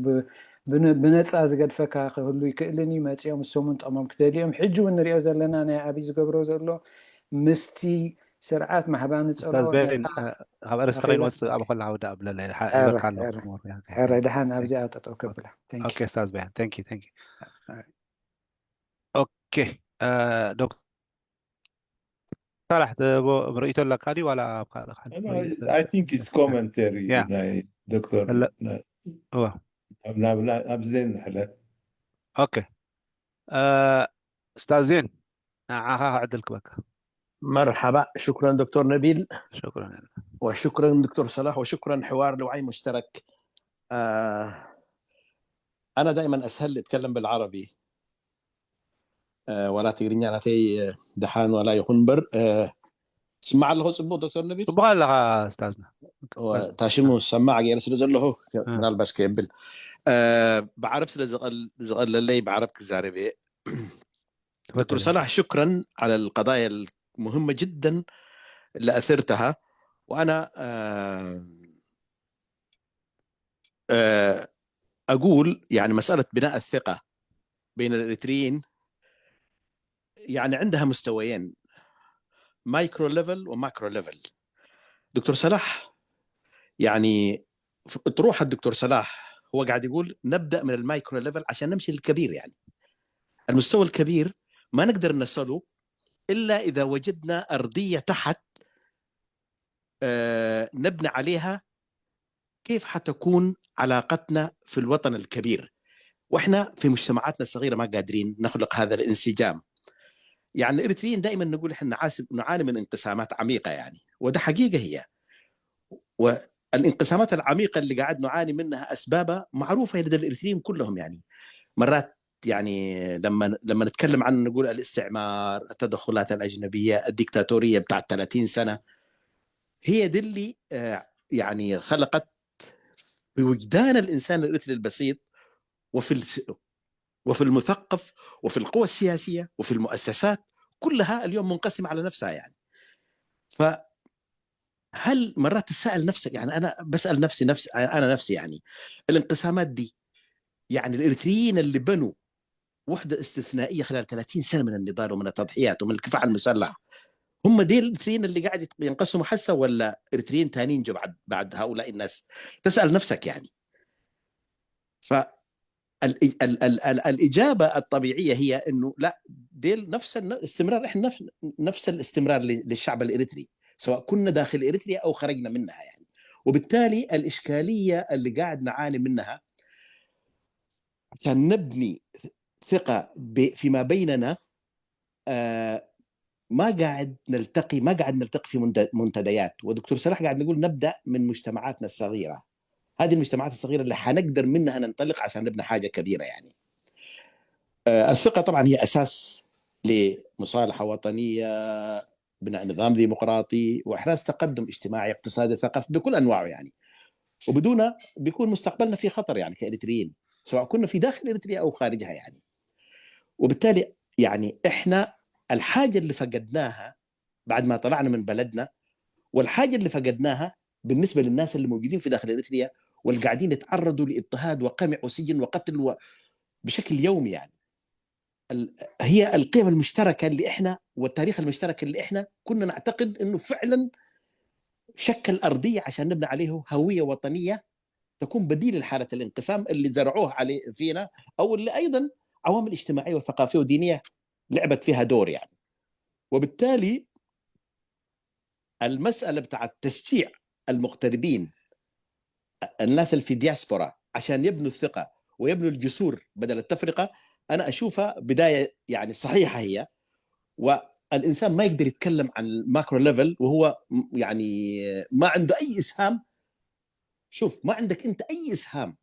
ብነፃ ዝገድፈካ ክህሉ ይክእልን እዩ መፂኦም እሶምን ጠሞም ክደልዮም ሕጂ እውን ንሪኦ ዘለና ናይ ኣብይ ዝገብሮ ዘሎ ምስቲ ስርዓት ማሕባኒ ፀሎ ካብ ኣርእስቲ ከይንወፅእ ኣብ ከላ ወዳ ኣብለለ ረ ድሓን ኣብዚኣ ጠጠው ከብላ ስታዝ በያን ቴንክ ዩ ቴንክ ዩ ኦኬ ዶክተር ሳላሕ ትህቦ ርእይቶ ኣለካ ድዩ ዋላ ኣብ ካልእ ካልእ I think it's commentary Yeah. ናይ ዶክተር እለ- እዋ ናብና ኣብዚ ዘይንሕለ ኦኬ ስታዝ ዜን ንዓኻ ዕድል ክበካ مرحبا شكرا دكتور نبيل ሽኩረን وشكرا دكتور صلاح وشكرا حوار لوعي مشترك آه أنا دائما أسهل أتكلم بالعربي ዋላ ትግርኛ ናተይ ደሓን ዋላ ይኹን እምበር፣ ስማዕ ኣለኹ። ፅቡቅ ዶክተር ነቢል? ፅቡቅ ኣለኻ ስታዝና። ታሽሙ ሰማዕ ገይረ ስለ ዘለኹ ምናልባሽ ከየብል፣ ብዓረብ ስለ ዝቐለለይ ብዓረብ ክዛረብ እየ። دكتور صلاح، شكرا على القضايا المهمة جدا اللي أثرتها. وأنا أقول يعني مسألة بناء الثقة بين الإريتريين يعني عندها مستويين، مايكرو ليفل وماكرو ليفل. دكتور صلاح، يعني اطروحة الدكتور صلاح، هو قاعد يقول نبدأ من المايكرو ليفل عشان نمشي للكبير. يعني المستوى الكبير ما نقدر نصله إلا إذا وجدنا أرضية تحت نبني عليها كيف حتكون علاقتنا في الوطن الكبير، وإحنا في مجتمعاتنا الصغيرة ما قادرين نخلق هذا الانسجام. يعني الإريتريين دائما نقول إحنا نعاني من انقسامات عميقة، يعني، وده حقيقة هي. والانقسامات العميقة اللي قاعد نعاني منها أسبابها معروفة لدى الإريتريين كلهم، يعني. مرات، يعني، لما لما نتكلم عن، نقول، الاستعمار، التدخلات الأجنبية، الديكتاتورية بتاعت ثلاثين سنة، هي دي اللي يعني خلقت في وجدان الإنسان الإريتري البسيط وفي وفي المثقف وفي القوى السياسية وفي المؤسسات، كلها اليوم منقسمة على نفسها، يعني. فهل مرات تسأل نفسك، يعني، أنا بسأل نفسي، نفسي أنا نفسي، يعني، الانقسامات دي، يعني، الإريتريين اللي بنوا وحدة استثنائية خلال ثلاثين سنة من النضال ومن التضحيات ومن الكفاح المسلح، هم ديل الإريتريين اللي قاعد ينقسموا حسا، ولا إريتريين تانيين جو بعد بعد هؤلاء الناس؟ تسأل نفسك، يعني. ف الإجابة الطبيعية هي إنه لا، ديل نفس الاستمرار، إحنا نفس الاستمرار للشعب الإريتري، سواء كنا داخل إريتريا أو خرجنا منها، يعني. وبالتالي الإشكالية اللي قاعد نعاني منها عشان نبني ثقة فيما بيننا، آه ما قاعد نلتقي ما قاعد نلتقي في منتديات. ودكتور صلاح قاعد نقول نبدأ من مجتمعاتنا الصغيرة، هذه المجتمعات الصغيرة اللي حنقدر منها ننطلق عشان نبني حاجة كبيرة، يعني. آه الثقة طبعا هي أساس لمصالحة وطنية، بناء نظام ديمقراطي، وإحراز تقدم اجتماعي، اقتصادي، ثقافي بكل أنواعه، يعني. وبدونها بيكون مستقبلنا في خطر، يعني، كإريتريين، سواء كنا في داخل إريتريا أو خارجها، يعني. وبالتالي، يعني، إحنا الحاجة اللي فقدناها بعد ما طلعنا من بلدنا، والحاجة اللي فقدناها بالنسبة للناس اللي موجودين في داخل إريتريا والقاعدين يتعرضوا لاضطهاد وقمع وسجن وقتل و... بشكل يومي، يعني، هي القيم المشتركة اللي إحنا والتاريخ المشترك اللي إحنا كنا نعتقد إنه فعلا شكل أرضية عشان نبني عليه هوية وطنية تكون بديل لحالة الانقسام اللي زرعوه عليه فينا، أو اللي أيضا عوامل اجتماعية وثقافية ودينية لعبت فيها دور، يعني. وبالتالي المسألة بتاعت تشجيع المغتربين، الناس اللي في دياسبورا، عشان يبنوا الثقة ويبنوا الجسور بدل التفرقة، أنا أشوفها بداية، يعني، صحيحة هي. والإنسان ما يقدر يتكلم عن الماكرو ليفل وهو يعني ما عنده أي إسهام. شوف، ما عندك أنت أي إسهام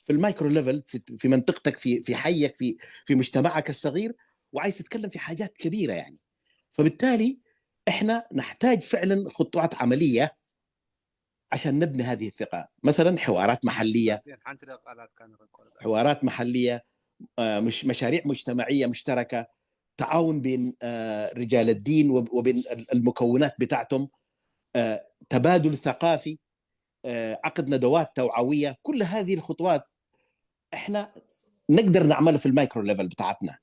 في المايكرو ليفل، في, في منطقتك، في في حيك، في في مجتمعك الصغير، وعايز تتكلم في حاجات كبيرة، يعني. فبالتالي إحنا نحتاج فعلا خطوات عملية عشان نبني هذه الثقة. مثلا حوارات محلية، حوارات محلية، مش مشاريع مجتمعية مشتركة، تعاون بين رجال الدين وبين المكونات بتاعتهم، تبادل ثقافي، عقد ندوات توعوية. كل هذه الخطوات إحنا نقدر نعملها في المايكرو ليفل بتاعتنا،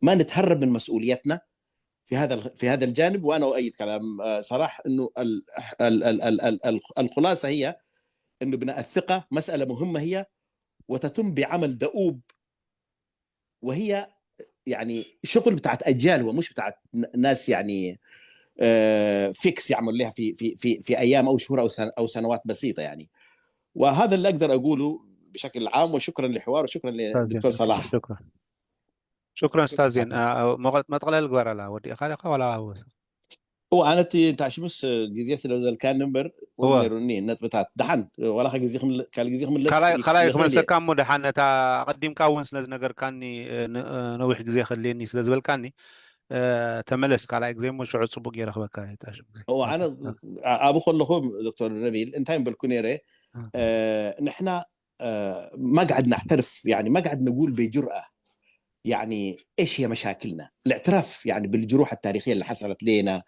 ما نتهرب من مسؤوليتنا في هذا في هذا الجانب. وأنا أؤيد كلام صلاح إنه الخلاصة هي إنه بناء الثقة مسألة مهمة هي، وتتم بعمل دؤوب، وهي يعني شغل بتاعت أجيال، هو مش بتاعت ناس يعني فيكس يعمل لها في في في في أيام أو شهور أو أو سنوات بسيطة، يعني. وهذا اللي أقدر أقوله بشكل عام، وشكرا للحوار وشكرا للدكتور صلاح. شكرا شكرا استاذ زين. መጠቕለል ግበረላ ወዲ ኢኻ ኢኻ ዋላ ኣነ እቲ ታሽሙስ ግዜ ስለ ዘለካኒ እምበር ነሩኒ ነጥብታት ደሓን ዋላ ካልእ ግዜ ክምለስ ካልኣይ ክመልሰካ እሞ ደሓን ነታ ኣቐዲምካ እውን ስለ ዝነገርካኒ ነዊሕ ግዜ ከድልየኒ ስለ ዝበልካኒ ተመለስ ካልኣይ ግዜ እሞ ሽዑ ፅቡቅ ገይረ ክበካ። ኣነ ኣብኡ ከለኹ ዶክተር ነቢል እንታይ ምበልኩ ነይረ ንሕና ما قعد نعترف، يعني ما قعد نقول بجرأة يعني ايش هي مشاكلنا، الاعتراف يعني بالجروح التاريخيه اللي حصلت لنا،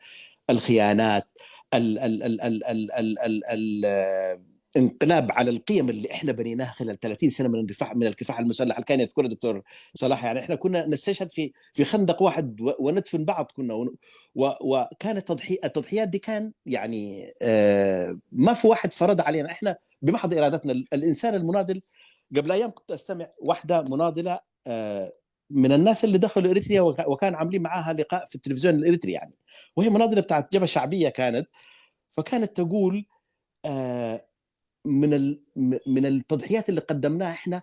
الخيانات، ال ال ال ال ال ال ال ال انقلاب على القيم اللي احنا بنيناها خلال ثلاثين سنه من الدفاع من الكفاح المسلح اللي كان يذكره الدكتور صلاح. يعني احنا كنا نستشهد في في خندق واحد وندفن بعض كنا، وكانت تضحي التضحيات دي كان يعني آه ما في واحد فرض علينا، احنا بمحض ارادتنا. الانسان المناضل، قبل ايام كنت استمع واحده مناضله آه من الناس اللي دخلوا اريتريا وكان عاملين معاها لقاء في التلفزيون الاريتري يعني، وهي مناضله بتاعت جبهه شعبيه كانت، فكانت تقول آه من من التضحيات اللي قدمناها احنا،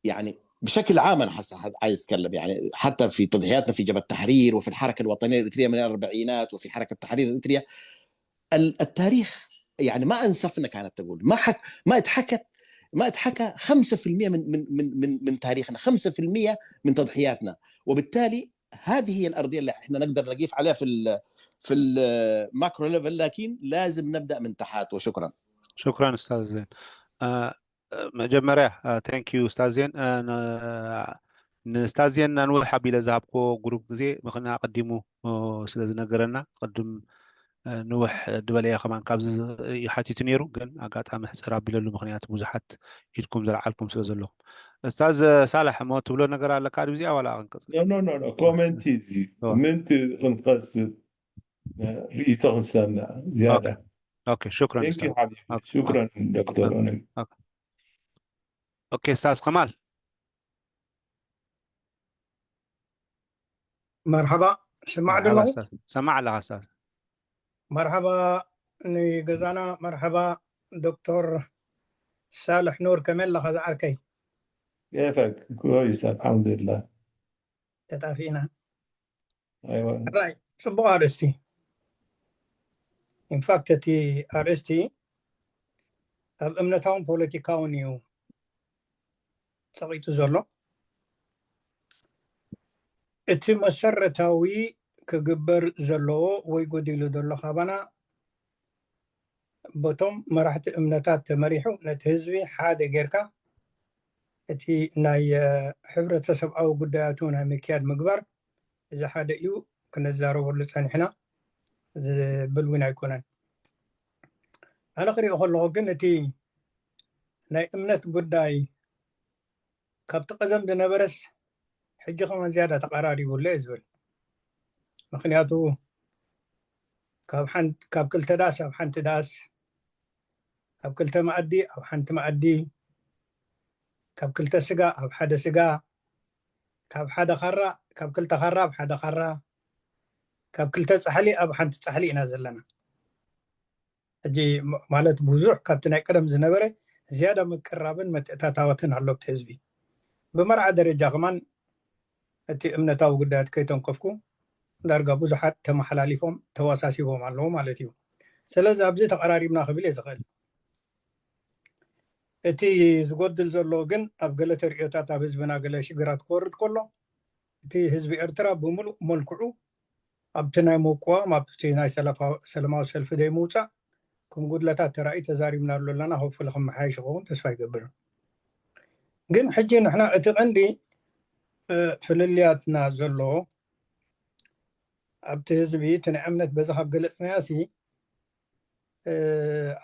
يعني بشكل عام انا حاسس عايز اتكلم يعني حتى في تضحياتنا في جبهه التحرير وفي الحركه الوطنيه الاريتريه من الاربعينات وفي حركه تحرير اريتريا، التاريخ يعني ما انصفنا كانت تقول، ما حك ما اتحكت ما اتحكى خمسة في المية من من من من من تاريخنا، خمسة في المية من تضحياتنا، وبالتالي هذه هي الارضيه اللي احنا نقدر نقيف عليها في ال في الماكرو ليفل، لكن لازم نبدا من تحت. وشكرا. شكرا استاذ زين. መጀመርያ thank you استاذ زين። ንእስታዝ ዜን ናንውሕ ኣቢለ ዝሃብኮ ግሩፕ ግዜ ምኽንያት ኣቐዲሙ ስለ ዝነገረና ቅድም ንውሕ ዝበለ እየ ከማን ካብዚ ይሓቲቱ ነይሩ፣ ግን ኣጋጣሚ ሕፅር ኣቢለሉ ምኽንያት ብዙሓት ኢድኩም ዘልዓልኩም ስለ ዘለኹም። እስታዝ ሳላሕ እሞ ትብሎ ነገር ኣለካ ድብዚኣ ዋላ ክንቀፅል? ኮመንቲ እዚ ምንቲ ክንቀፅል ርእይቶ ክንሰምዕ ዝያዳ። ኦኬ ሽክረን ሽክረን ዶክተር። ኦኬ እስታዝ ከማል መርሓባ ስማዕ ዶ ኣለኹ? ሰማዕ ኣለኻ ስታዝ። መርሓባ ንገዛና መርሓባ ዶክተር ሳልሕ ኑር ከመይ ኣለኻ ዝዓርከይ? كيفك؟ كويس الحمد لله. ተጣፊእና ايوه ራይ ጽቡቕ ኣርእስቲ። ኢንፋክት እቲ ኣርእስቲ ኣብ እምነታውን ፖለቲካውን እዩ ጸቒጡ ዘሎ። እቲ መሰረታዊ ክግበር ዘለዎ ወይ ጎዲሉ ዘሎ ካባና በቶም መራሕቲ እምነታት ተመሪሑ ነቲ ህዝቢ ሓደ ጌርካ እቲ ናይ ሕብረተሰብኣዊ ጉዳያቱ ናይ ምክያድ ምግባር እዚ ሓደ እዩ። ክነዛረበሉ ጸኒሕና ዝብል እውን ኣይኮነን። ኣነ ክሪኦ ከለኹ ግን እቲ ናይ እምነት ጉዳይ ካብቲ ቀደም ዝነበረስ ሕጂ ከማን ዝያዳ ተቐራሪቡ ኣሎ እየ ዝብል። ምኽንያቱ ካብ ሓንቲ ካብ ክልተ ዳስ ኣብ ሓንቲ ዳስ፣ ካብ ክልተ መኣዲ ኣብ ሓንቲ መኣዲ፣ ካብ ክልተ ስጋ ኣብ ሓደ ስጋ፣ ካብ ሓደ ካራ ካብ ክልተ ካራ ኣብ ሓደ ካራ፣ ካብ ክልተ ጻሕሊ ኣብ ሓንቲ ጻሕሊ ኢና ዘለና። ሕጂ ማለት ብዙሕ ካብቲ ናይ ቀደም ዝነበረ ዝያዳ ምቅራብን ምትእታታዋትን ኣሎ ኣብቲ ህዝቢ። ብመርዓ ደረጃ ከማን እቲ እምነታዊ ጉዳያት ከይተንከፍኩ ዳርጋ ብዙሓት ተመሓላሊፎም ተዋሳሲቦም ኣለዉ ማለት እዩ። ስለዚ ኣብዚ ተቐራሪብና ክብል እየ ዝኽእል። እቲ ዝጎድል ዘሎ ግን ኣብ ገለ ተርእዮታት ኣብ ህዝብና ገለ ሽግራት ክወርድ ከሎ እቲ ህዝቢ ኤርትራ ብምሉእ መልክዑ ኣብቲ ናይ ምቁዋም ኣብቲ ናይ ሰላማዊ ሰልፊ ዘይምውፃእ ከም ጉድለታት ተራእዩ ተዛሪብናሉ ኣለና። ሆፕፉሊ ክመሓየሽ ይኸውን ተስፋ ይገብር። ግን ሕጂ ንሕና እቲ ቀንዲ ፍልልያትና ዘሎ ኣብቲ ህዝቢ እቲ ናይ እምነት በዚ ካብ ገለፅናዮ ሲ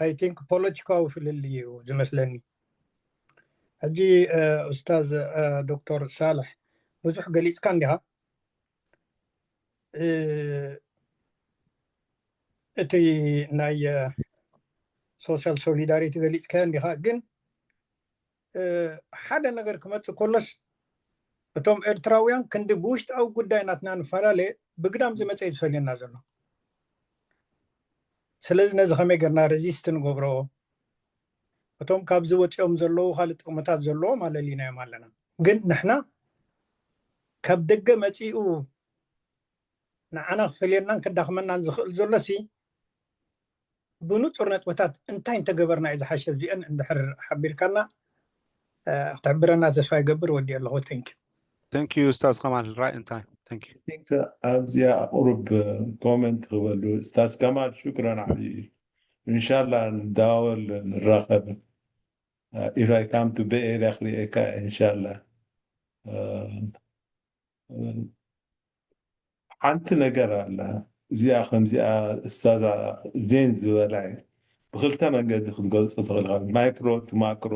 I think ፖለቲካዊ ፍልልይ እዩ ዝመስለኒ። ሕጂ ኡስታዝ ዶክተር ሳልሕ ብዙሕ ገሊፅካ እንዲኻ እቲ ናይ social solidarity ገሊፅካዮ እንዲኻ ግን ሓደ ነገር ክመፅእ ከሎስ እቶም ኤርትራውያን ክንዲ ብውሽጣዊ ጉዳይ ናትና ንፈላለ ብግዳም ዝመፀ እዩ ዝፈልየና ዘሎ። ስለዚ ነዚ ከመይ ገርና resist ንገብሮ እቶም ካብዚ ወፂኦም ዘለዉ ካልእ ጥቕምታት ዘለዎም ኣለሊናዮም ኣለና። ግን ንሕና ካብ ደገ መፂኡ ንዓና ክፈልየናን ከዳኽመናን ዝኽእል ዘሎሲ ብንጹር ነጥብታት እንታይ እንተገበርና እዩ ዝሓሸ። እዚአን እንድሕር ሓቢርካና ክትሕብረና ተስፋ ይገብር። ወዲ ኣለኹ። Thank you። Thank you ኡስታዝ ከማል። Right in time። Thank you። ኣብዚኣ ቁሩብ ኮመንት ክበሉ ኡስታዝ ከማል ሽክረን ዓብዩ እዩ። እንሻላ ንዳወል ንራኸብ። If I come to Bay Area ክሪኤካ እንሻላ። ሓንቲ ነገር ኣላ እዚኣ ከምዚኣ እስታዛ ዜን ዝበላ እዩ። ብክልተ መንገዲ ክትገልፆ ትኽእል ማይክሮ ማክሮ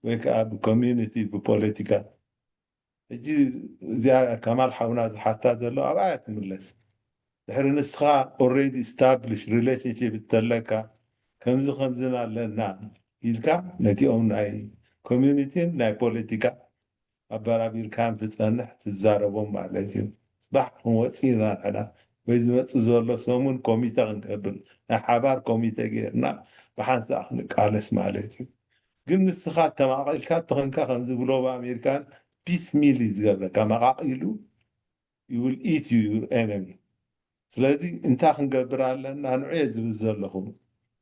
ወይ ከዓ ብኮሚኒቲ ብፖለቲካ። ሕጂ እዚኣ ከማል ሓውና ዝሓታ ዘሎ ኣብኣ እያ ትምለስ። ድሕሪ ንስኻ already established relationship እንተለካ ከምዚ ከምዝን ኣለና ኢልካ ነቲኦም ናይ ኮሚኒቲን ናይ ፖለቲካ ኣበራቢርካዮም ትፀንሕ ትዛረቦም ማለት እዩ። ፅባሕ ክንወፅእ ኢና ንሕና ወይ ዝመፅእ ዘሎ ሰሙን ኮሚተ ክንገብር ናይ ሓባር ኮሚተ ገይርና ብሓንሳእ ክንቃለስ ማለት እዩ። ግን ንስኻ ተማቒልካ ተኾንካ ከምዚ ግሎብ ኣሜሪካን ፒስ ሚል እዩ ዝገብረካ መቓቒሉ you will eat you your enemy። ስለዚ እንታይ ክንገብር ኣለና ንዑ እየ ዝብል ዘለኹ።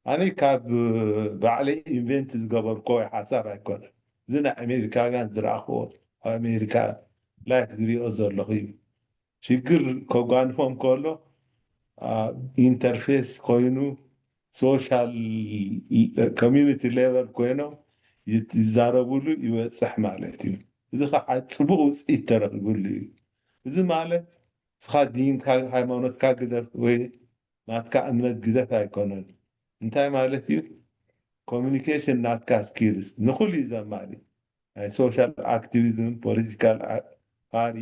ኣነ ካብ ባዕለይ ኢንቨንት ዝገበርኮ ወይ ሓሳብ ኣይኮነን። እዚ ናይ ኣሜሪካውያን ዝረኣኽዎ ኣብ ኣሜሪካ ላይፍ ዝሪኦ ዘለኹ እዩ። ሽግር ከጓንፎም ከሎ ኢንተርፌስ ኮይኑ ሶሻል ኮሚኒቲ ሌቨል ኮይኖም ይዛረቡሉ ይበፅሕ ማለት እዩ። እዚ ከዓ ፅቡቅ ውፅኢት ተረኪቡሉ እዩ። እዚ ማለት ንስኻ ዲንካ ሃይማኖትካ ግደፍ ወይ ናትካ እምነት ግደፍ ኣይኮነን። እንታይ ማለት እዩ? ኮሚኒኬሽን ናትካ ስኪልስ ንኩሉ እዩ ዘማሊ። ናይ ሶሻል ኣክቲቪዝም፣ ፖለቲካል ፓሪ፣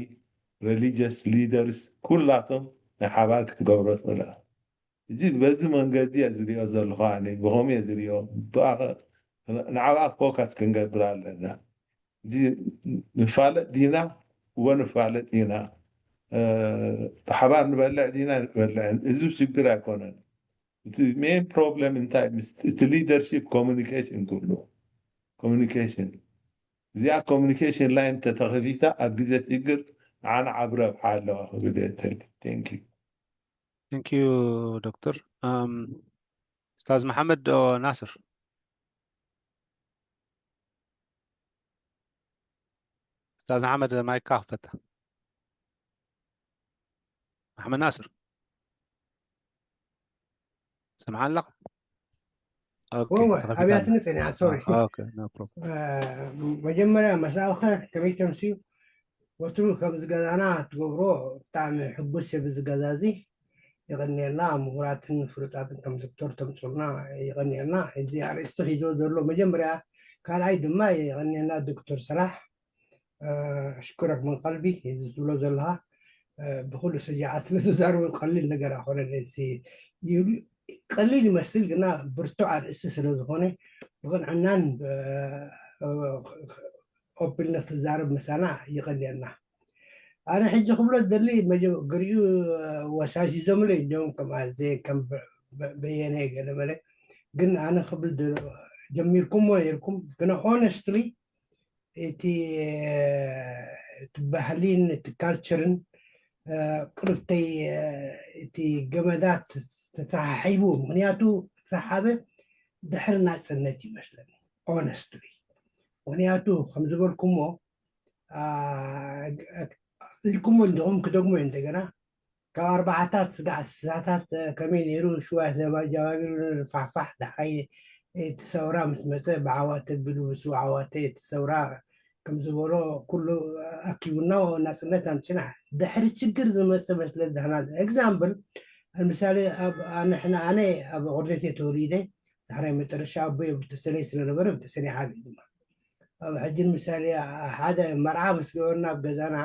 ሬሊጅስ ሊደርስ ኩላቶም ናይ ሓባር ክትገብሮ ትኽእል ኢኻ። እዚ በዚ መንገዲ እየ ዝሪኦ ዘለኹ። ኣነ ብኸምኡ እየ ዝሪኦ። ንዓባኣ ፎካስ ክንገብር ኣለና። እዚ ንፋለጥ ዲና እወ ንፋለጥ ኢና፣ ብሓባር ንበልዕ ዲና ንበልዕን፣ እዚ ሽግር ኣይኮነን። እቲ ሜን ፕሮብለም እንታይ ምስ እቲ ሊደርሺፕ ኮሚኒኬሽን ክብሉ ኮሚኒኬሽን እዚኣ ኮሚኒኬሽን ላይን ተተኸፊታ ኣብ ግዜ ሽግር ንዓና ዓብ ረብሓ ኣለዋ ክብል እየ ተሊ። Thank you። Thank you ዶክተር። ኡስታዝ መሓመድ ናስር። ኡስታዝ መሓመድ ማይካ ክፈታ። መሓመድ ናስር ሰምዓ ኣለኻ? ኣብያትኒ ፀኒዓ ሶሪ። መጀመርያ መሳእኸ ከመይ ተምስዩ? ወትሩ ከምዚ ገዛና ትገብሮ ብጣዕሚ ሕጉስ እየ ብዚ ገዛ እዚ። የቐንየልና ምሁራትን ፍሉጣትን ከም ዶክተር ተምፅኡልና የቐንየልና። እዚ ኣርእስቲ ሒዞ ዘሎ መጀመርያ፣ ካልኣይ ድማ የቐንየልና ዶክተር ሰላሕ። ኣሽኩረክ ምን ቀልቢ እዚ ትብሎ ዘለኻ ብኩሉ ስጃዓት ስለ ትዛረቡ ቀሊል ነገር ኣኮነን። ቀሊል ይመስል ግና ብርቱዕ ኣርእስቲ ስለ ዝኾነ ብቕንዕናን ኦፕንነት ትዛረብ ምሳና ይቐልየልና። ኣነ ሕጂ ክብሎ ዝደሊ ገሪኡ ወሳሲዞምለ እዮም ከም ኣዘ ከም በየነ ገለመለ ግን ኣነ ክብል ጀሚርኩሞ ነርኩም ግና ሆነስትሊ እቲ እቲ ባህሊን እቲ ካልቸርን ቅርብተይ እቲ ገመዳት ተተሓሒቡ ምክንያቱ ተሓበ ድሕሪ ናፅነት ይመስለኒ ሆነስትሊ ምክንያቱ ከምዝበልኩሞ ኢልኩሞ እንደኹም ክደግሞ እዩ እንደገና ካብ ኣርባዓታት ስጋዕ ስሳታት ከመይ ነይሩ ሽዋ ጀባቢሩ ፋሕፋሕ ዳሓይ እቲ ሰውራ ምስ መፀ ብዓዋተ ቢሉ ምስ ዓዋተ እቲ ሰውራ ከም ዝበሎ ኩሉ ኣኪቡና ናፅነት ኣምፅና ድሕሪ ችግር ዝመፀ መስለ ዳህና example ምሳሌ ኣነ ኣብ ቁርደት ተወሊደ ዳሕራይ መጨረሻ ኣቦ ብተሰነይ ስለነበረ ብተሰነይ ሓገ ድማ ኣብ ሕጂ ምሳሌ ሓደ መርዓ ምስ ገበርና ኣብ ገዛና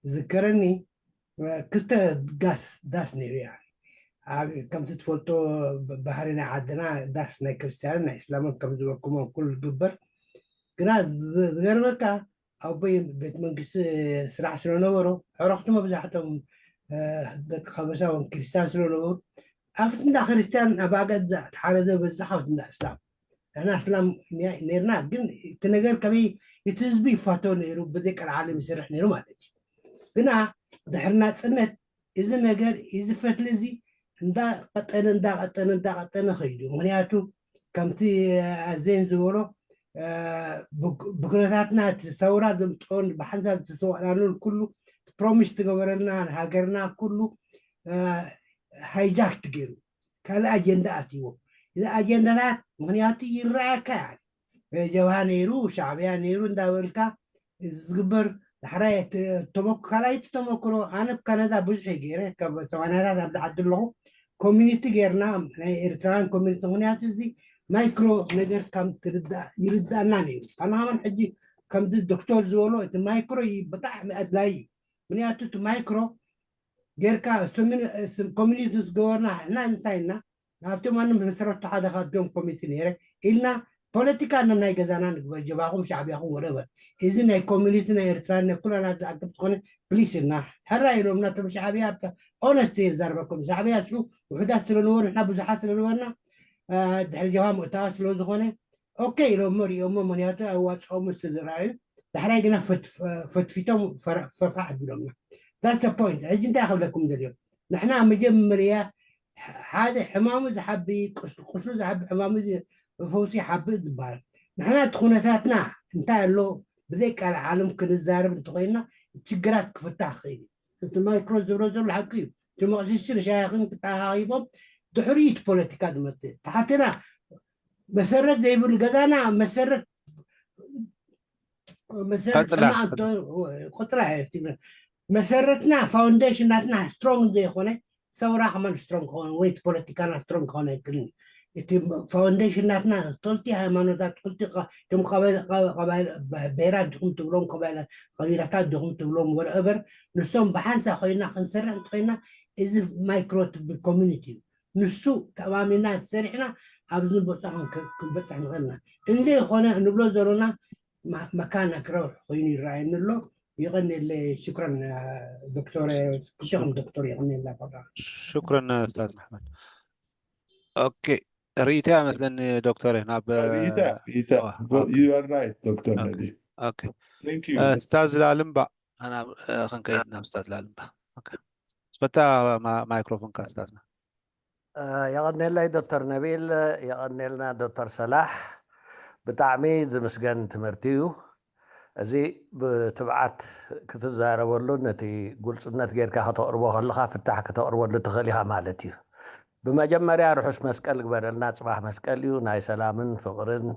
ዝከረኒ ክልተ ጋስ ዳስ ነይሩ ያ ከምቲ ትፈልጦ ባህሪ ናይ ዓድና ዳስ ናይ ክርስትያንን ናይ እስላምን ከም ዝበልኩሞ ኩሉ ዝግበር ግና ዝገርመካ ኣቦይ ቤት መንግስቲ ስራሕ ስለነበሮ ዕረክቲ መብዛሕቶም ደቂ ከበሳ እውን ክርስትያን ስለነበሩ ኣብቲ እንዳ ክርስትያን ኣብ ኣገዛ ተሓረዘ በዛ ካብቲ እንዳ እስላም ንሕና እስላም ነርና ግን እቲ ነገር ከመይ እቲ ህዝቢ ይፋቶ ነይሩ ብዘይ ቀልዓለም ይስርሕ ነይሩ ማለት እዩ ግና ድሕሪ ናፅነት እዚ ነገር እዚ ፈትሊ እዚ እንዳቐጠነ እንዳቐጠነ እንዳቐጠነ ኸይዱ። ምክንያቱ ከምቲ ኣዜን ዝበሎ ብኩነታትና እቲ ሰውራ ዘምፅኦን ብሓንሳብ ዝተሰዋእናሉን ኩሉ ፕሮሚስ ትገበረልና ሃገርና ኩሉ ሃይጃክ ትገይሩ ካልእ ኣጀንዳ ኣትዎ። እዚ ኣጀንዳታት ምክንያቱ ይረኣየካ ያ ጀብሃ ነይሩ ሻዕብያ ነይሩ እንዳበልካ እዚ ዝግበር ዳሕራይ ካልኣይቲ ተመክሮ ኣነ ብካናዳ ብዙሕ ገይረ ካብ ሰማንያታት ኣብ ዝዓዲ ኣለኹ ኮሚኒቲ ገይርና ናይ ኤርትራውያን ኮሚኒቲ ምክንያቱ እዚ ማይክሮ ነገር ከም ይርዳእና ነይሩ ኣናሃመን ሕጂ ከምዚ ዶክተር ዝበሎ እቲ ማይክሮ ብጣዕሚ ኣድላይ እዩ ምክንያቱ እቲ ማይክሮ ጌርካ ኮሚኒቲ ዝገበርና ሕና እንታይ ና ናብቶም ኣነ መሰረቱ ሓደ ካብቶም ኮሚኒቲ ነይረ ኢልና ፖለቲካ ና ናይ ገዛና ንግበር ጀባኹም ሻዕብያኹም ወደበር እዚ ናይ ኮሚኒቲ ናይ ኤርትራ ናይ ኩላና ዝኣቅብ ዝኾነ ፕሊስ ኢልና ሕራ ኢሎም ናቶም ሻዕብያ ኦነስት የዛርበኩም ሻዕብያ ሱ ውሕዳት ስለንበር ንሕና ብዙሓት ስለንበርና ድሕሪ ጀባ ምእታዋ ስለዝኾነ ኦኬ ኢሎሞ ሪኦሞ ምክንያቱ ኣዋፅኦም ዝተዝረኣዩ ዳሕራይ ግና ፈትፊቶም ፈፋሕ ኣቢሎምና that's the point ሕጂ እንታይ ክብለኩም ደልዮም ንሕና መጀመርያ ሓደ ሕማሙ ዝሓቢ ቁስሉ ዝሓቢ ሕማሙ ፈውሲ ይሓብእ ዝበሃል ንሕና እቲ ኩነታትና እንታይ ኣሎ ብዘይ ቃል ዓለም ክንዛረብ እንተኮይንና ችግራት ክፍታሕ ክእል እቲ ማይክሮ ዝብሎ ዘሎ ሓቂ እዩ እቲ መቕሽሽን ሻያኽን ክተሃሂቦም ድሕሪት ፖለቲካ ዝመፅእ ተሓትና መሰረት ዘይብሉ ገዛና መሰረት መሰረት ሕማቕ ቆፅላ መሰረትና ፋውንዴሽን ናትና ስትሮንግ ዘይኮነ ሰውራ ከማን ስትሮንግ ክኾነ ወይ ፖለቲካና ስትሮንግ ክኾነ ኣይክልን እቲ ፋውንዴሽን ናትና ክልቲ ሃይማኖታት ክልቲ ቶም ብሄራት ዲኹም ትብሎም ቀቢላታት ዲኹም ትብሎም ወረእበር ንሶም ብሓንሳ ኮይና ክንሰርሕ እንተኮይና እዚ ማይክሮ ኮሚኒቲ እዩ ንሱ ተማሚና ሰሪሕና ኣብዚ ንቦፃ ክንበፅሕ ንኽእልና እንደ ይኾነ ንብሎ ዘለና መካን ኣክረው ኮይኑ ይረኣየኒ ኣሎ የቐንየለ ሽክረን ዶክተር ክልቴኹም ዶክተር የቐንየላ ፕሮግራም ሽክረን ኡስታዝ መሕመድ ኦኬ ርእይታ መስለኒ ዶክተር ናብ ርእይታ ርእይታ you are right ዶክተር ነቢ ኦኬ ኡስታዝ ላልምባ ኣና ክንከይድ ናብ ኡስታዝ ላልምባ ኦኬ ፈታ ማይክሮፎን ካ ኡስታዝና የቐኔለይ ዶክተር ነቢል የቐኔልና ዶክተር ሰላሕ ብጣዕሚ ዝምስገን ትምህርቲ እዩ እዚ ብትብዓት ክትዛረበሉን ነቲ ጉልፅነት ጌርካ ከተቕርቦ ከለካ ፍታሕ ከተቕርበሉ ትኽእል ኢኻ ማለት እዩ ብመጀመርያ ርሑስ መስቀል ግበረልና ፅባሕ መስቀል እዩ ናይ ሰላምን ፍቕርን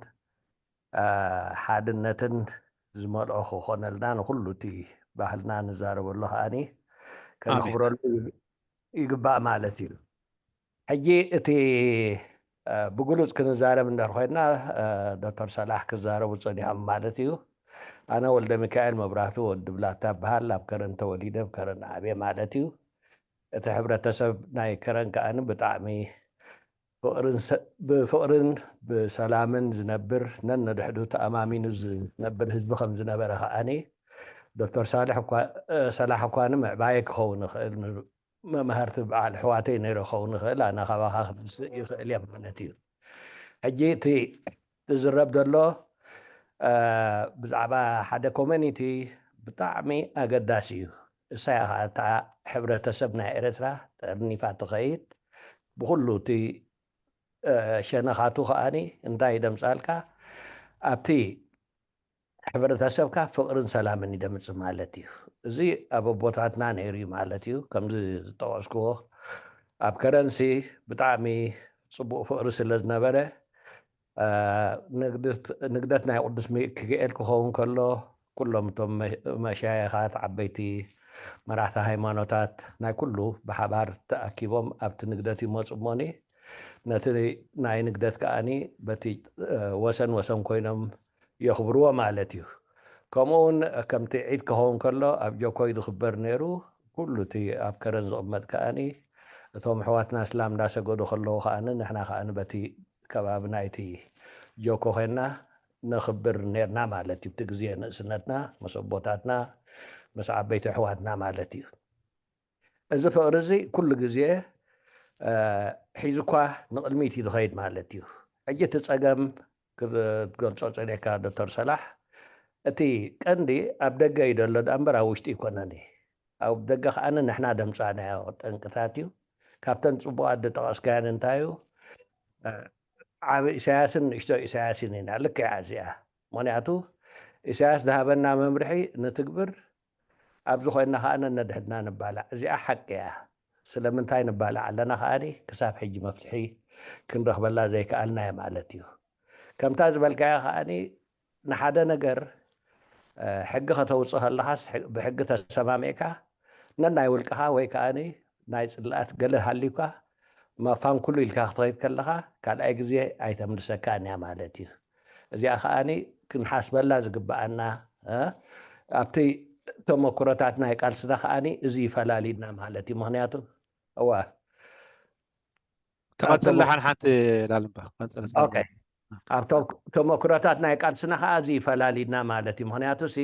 ሓድነትን ዝመልኦ ክኾነልና ንኩሉ እቲ ባህልና ንዛረበሉ ከዓኒ ከነኽብረሉ ይግባእ ማለት እዩ ሕጂ እቲ ብግሉፅ ክንዛረብ እንድሕር ኮይና ዶክተር ሰላሕ ክዛረቡ ፀኒሖም ማለት እዩ ኣነ ወልደ ሚካኤል መብራህቱ ወዲ ብላታ በሃል ኣብ ከረን ተወሊደ ኣብ ከረን ዓብየ ማለት እዩ እቲ ሕብረተሰብ ናይ ከረን ከዓኒ ብጣዕሚ ብፍቕርን ብሰላምን ዝነብር ነነድሕዱ ተኣማሚኑ ዝነብር ህዝቢ ከም ዝነበረ ከዓኒ ዶክተር ሳልሕ ሰላሕ እኳ ንምዕባየ ክኸውን ይኽእል መምሃርቲ በዓል ኣሕዋተይ ነይረ ክኸውን ይኽእል ኣነ ካባኻ ክምስእ ይኽእል እየ ማለት እዩ ሕጂ እቲ ዝዝረብ ዘሎ ብዛዕባ ሓደ ኮሚኒቲ ብጣዕሚ ኣገዳሲ እዩ እሳይ ከዓ እታ ሕብረተሰብ ናይ ኤርትራ ጠርኒፋ ትኸይድ ብኩሉ እቲ ሸነኻቱ ከዓኒ እንታይ ደምፃልካ ኣብቲ ሕብረተሰብካ ፍቕርን ሰላምን ይደምፅ ማለት እዩ እዚ ኣብ ኣቦታትና ነይሩ እዩ ማለት እዩ ከምዚ ዝጠቀስክዎ ኣብ ከረንሲ ብጣዕሚ ፅቡቅ ፍቕሪ ስለ ዝነበረ ንግደት ናይ ቅዱስ ሚካኤል ክኸውን ከሎ ኩሎም እቶም መሻየኻት ዓበይቲ መራሕቲ ሃይማኖታት ናይ ኩሉ ብሓባር ተኣኪቦም ኣብቲ ንግደት ይመፁ እሞኒ ነቲ ናይ ንግደት ከዓኒ በቲ ወሰን ወሰን ኮይኖም የኽብርዎ ማለት እዩ። ከምኡ እውን ከምቲ ዒድ ክኸውን ከሎ ኣብ ጆኮይ ዝኽበር ነይሩ። ኩሉ እቲ ኣብ ከረን ዝቕመጥ ከኣኒ እቶም ኣሕዋትና እስላም እንዳሰገዱ ከለዉ ከኣኒ ንሕና ከኣኒ በቲ ከባቢ ናይቲ ጆኮ ኮይንና ነኽብር ነርና ማለት እዩ። እቲ ግዜ ንእስነትና ምስ ኣቦታትና ምስ ዓበይቲ ኣሕዋትና ማለት እዩ። እዚ ፍቕሪ እዚ ኩሉ ግዜ ሒዙኳ ንቕድሚት እዩ ዝኸይድ ማለት እዩ። ሕጂ እቲ ጸገም ክትገልጾ ጸኒሕካ ዶክተር ሰላሕ፣ እቲ ቀንዲ ኣብ ደገ እዩ ዘሎ ደኣ እምበር ኣብ ውሽጢ ኣይኮነን እዩ። ኣብ ደገ ከዓኒ ንሕና ደምፃናዮ ጠንቅታት እዩ። ካብተን ፅቡቓት ዝጠቐስካየን እንታይ እዩ? ዓብ ኢሳያስን ንእሽቶ ኢሳያስን ኢና። ልክዕ እዚኣ። ምክንያቱ ኢሳያስ ዝሃበና መምርሒ ንትግብር፣ ኣብዚ ኮይና ከዓ ነነድሕድና ንባላዕ። እዚኣ ሓቂ እያ። ስለምንታይ ንባላዕ ኣለና ከዓኒ ክሳብ ሕጂ መፍትሒ ክንረኽበላ ዘይከኣልናዮ ማለት እዩ። ከምታ ዝበልካዮ ከዓኒ ንሓደ ነገር ሕጊ ከተውፅእ ከለኻስ ብሕጊ ተሰማሚዕካ ነናይ ውልቅኻ ወይ ከዓኒ ናይ ፅላኣት ገለ ሃልዩካ ማፋን ኩሉ ኢልካ ክትኸይድ ከለኻ ካልኣይ ግዜ ኣይተምልሰካን እያ ማለት እዩ። እዚኣ ከዓኒ ክንሓስበላ ዝግበኣና ኣብቲ ተመክሮታት ናይ ቃልስና ከዓኒ እዚ ይፈላልዩና ማለት እዩ። ምክንያቱ እዋ ተቐፅል ሓንሓንቲ ላልምባ ቀፅል። ኣብ ተመክሮታት ናይ ቃልስና ከዓ እዚ ይፈላልዩና ማለት እዩ። ምክንያቱ ሲ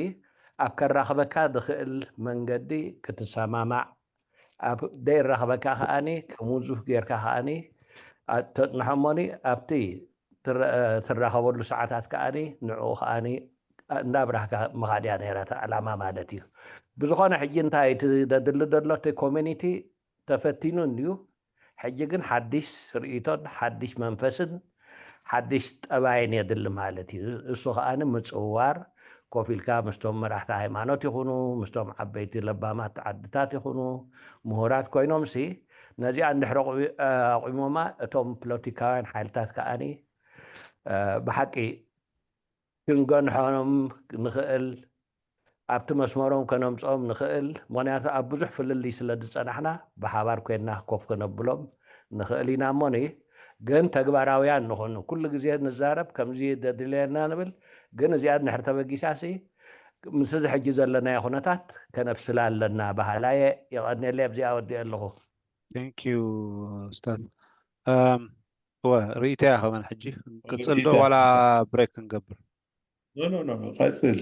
ኣብ ከራኽበካ ዝኽእል መንገዲ ክትሰማማዕ፣ ኣብ ደይራኽበካ ከዓኒ ከም ውዙፍ ጌርካ ከዓኒ ተፅንሖ እሞኒ ኣብቲ ትራኸበሉ ሰዓታት ከዓኒ ንዕኡ ከዓኒ እንዳብራህካ ምኻድያ ነይራ እቲ ዕላማ ማለት እዩ። ብዝኾነ ሕጂ እንታይ እቲ ዘድሊ ዘሎ እቲ ኮሚኒቲ ተፈቲኑ እንድዩ። ሕጂ ግን ሓድሽ ርእይቶን ሓድሽ መንፈስን ሓድሽ ጠባይን የድሊ ማለት እዩ። እሱ ከዓኒ ምፅውዋር፣ ኮፍ ኢልካ ምስቶም መራሕቲ ሃይማኖት ይኹኑ ምስቶም ዓበይቲ ለባማት ዓድታት ይኹኑ ምሁራት ኮይኖም ሲ ነዚኣ እንድሕር ኣቑሞማ እቶም ፖለቲካውያን ሓይልታት ከዓኒ ብሓቂ ክንገንሖም ንኽእል ኣብቲ መስመሮም ከነምፅኦም ንኽእል። ምክንያቱ ኣብ ብዙሕ ፍልልይ ስለ ዝፀናሕና ብሓባር ኮይንና ኮፍ ከነብሎም ንኽእል ኢና። እሞኒ ግን ተግባራውያን ንኹን። ኩሉ ግዜ ንዛረብ ከምዚ ዘድልየና ንብል፣ ግን እዚኣ እንድሕር ተበጊሳሲ ምስዚ ሕጂ ዘለናዮ ኩነታት ከነብስላ ኣለና በሃላይ እየ። የቐንየለይ። ኣብዚኣ ወዲአ ኣለኹ። Thank you ኡስታዝ። እወ ርእይቶ እያ ከመን ሕጂ ክንቅፅል ዶ ዋላ ብሬክ ክንገብር? ኖ ኖ ኖ ቀፅል።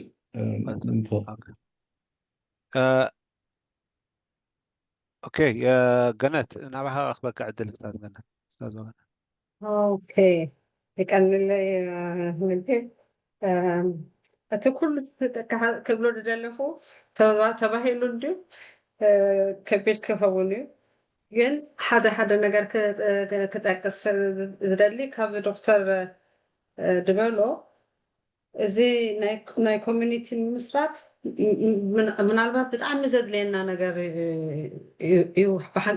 ኦኬ ገነት ናባኻ ክበካ ዕድል ስታት ገነት ስታት ወገነ ኦኬ ይቀንለይ ምልቲ እቲ ኩሉ ክብሎ ዝደለኹ ተባሂሉ እንድዩ ከቢድ ክኸውን እዩ። ግን ሓደ ሓደ ነገር ክጠቅስ ዝደሊ ካብ ዶክተር ዝበሎ እዚ ናይ ኮሚኒቲ ምስራት ምናልባት ብጣዕሚ ዘድልየና ነገር እዩ።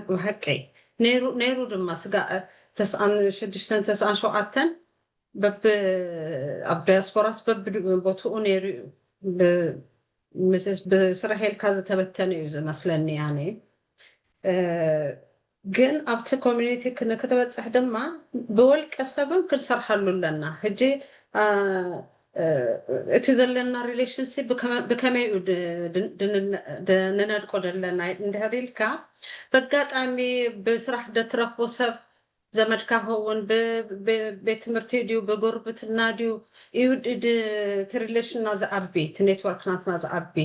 ብሓቂ ነይሩ ድማ ስጋ ተስዓን ሽዱሽተን ተስዓን ሸውዓተን በብ ኣብ ዳያስፖራስ በብ ቦትኡ ነይሩ እዩ። ብስራሕ ኢልካ ዝተበተነ እዩ ዝመስለኒ። ያኔ ግን ኣብቲ ኮሚኒቲ ክትበፅሕ ድማ ብወልቀ ሰብን ክንሰርሓሉ ኣለና። ሕጂ እቲ ዘለና relationship ብከመይ እዩ ንነድቆ ዘለና እንድሕር ኢልካ በጋጣሚ ብስራሕ ደትረክቦ ሰብ ዘመድካ ኸውን ብቤት ትምህርቲ ድዩ ብጉርብትና ድዩ እዩ እቲ relation ና ዝዓቢ እቲ network ናትና ዝዓቢ።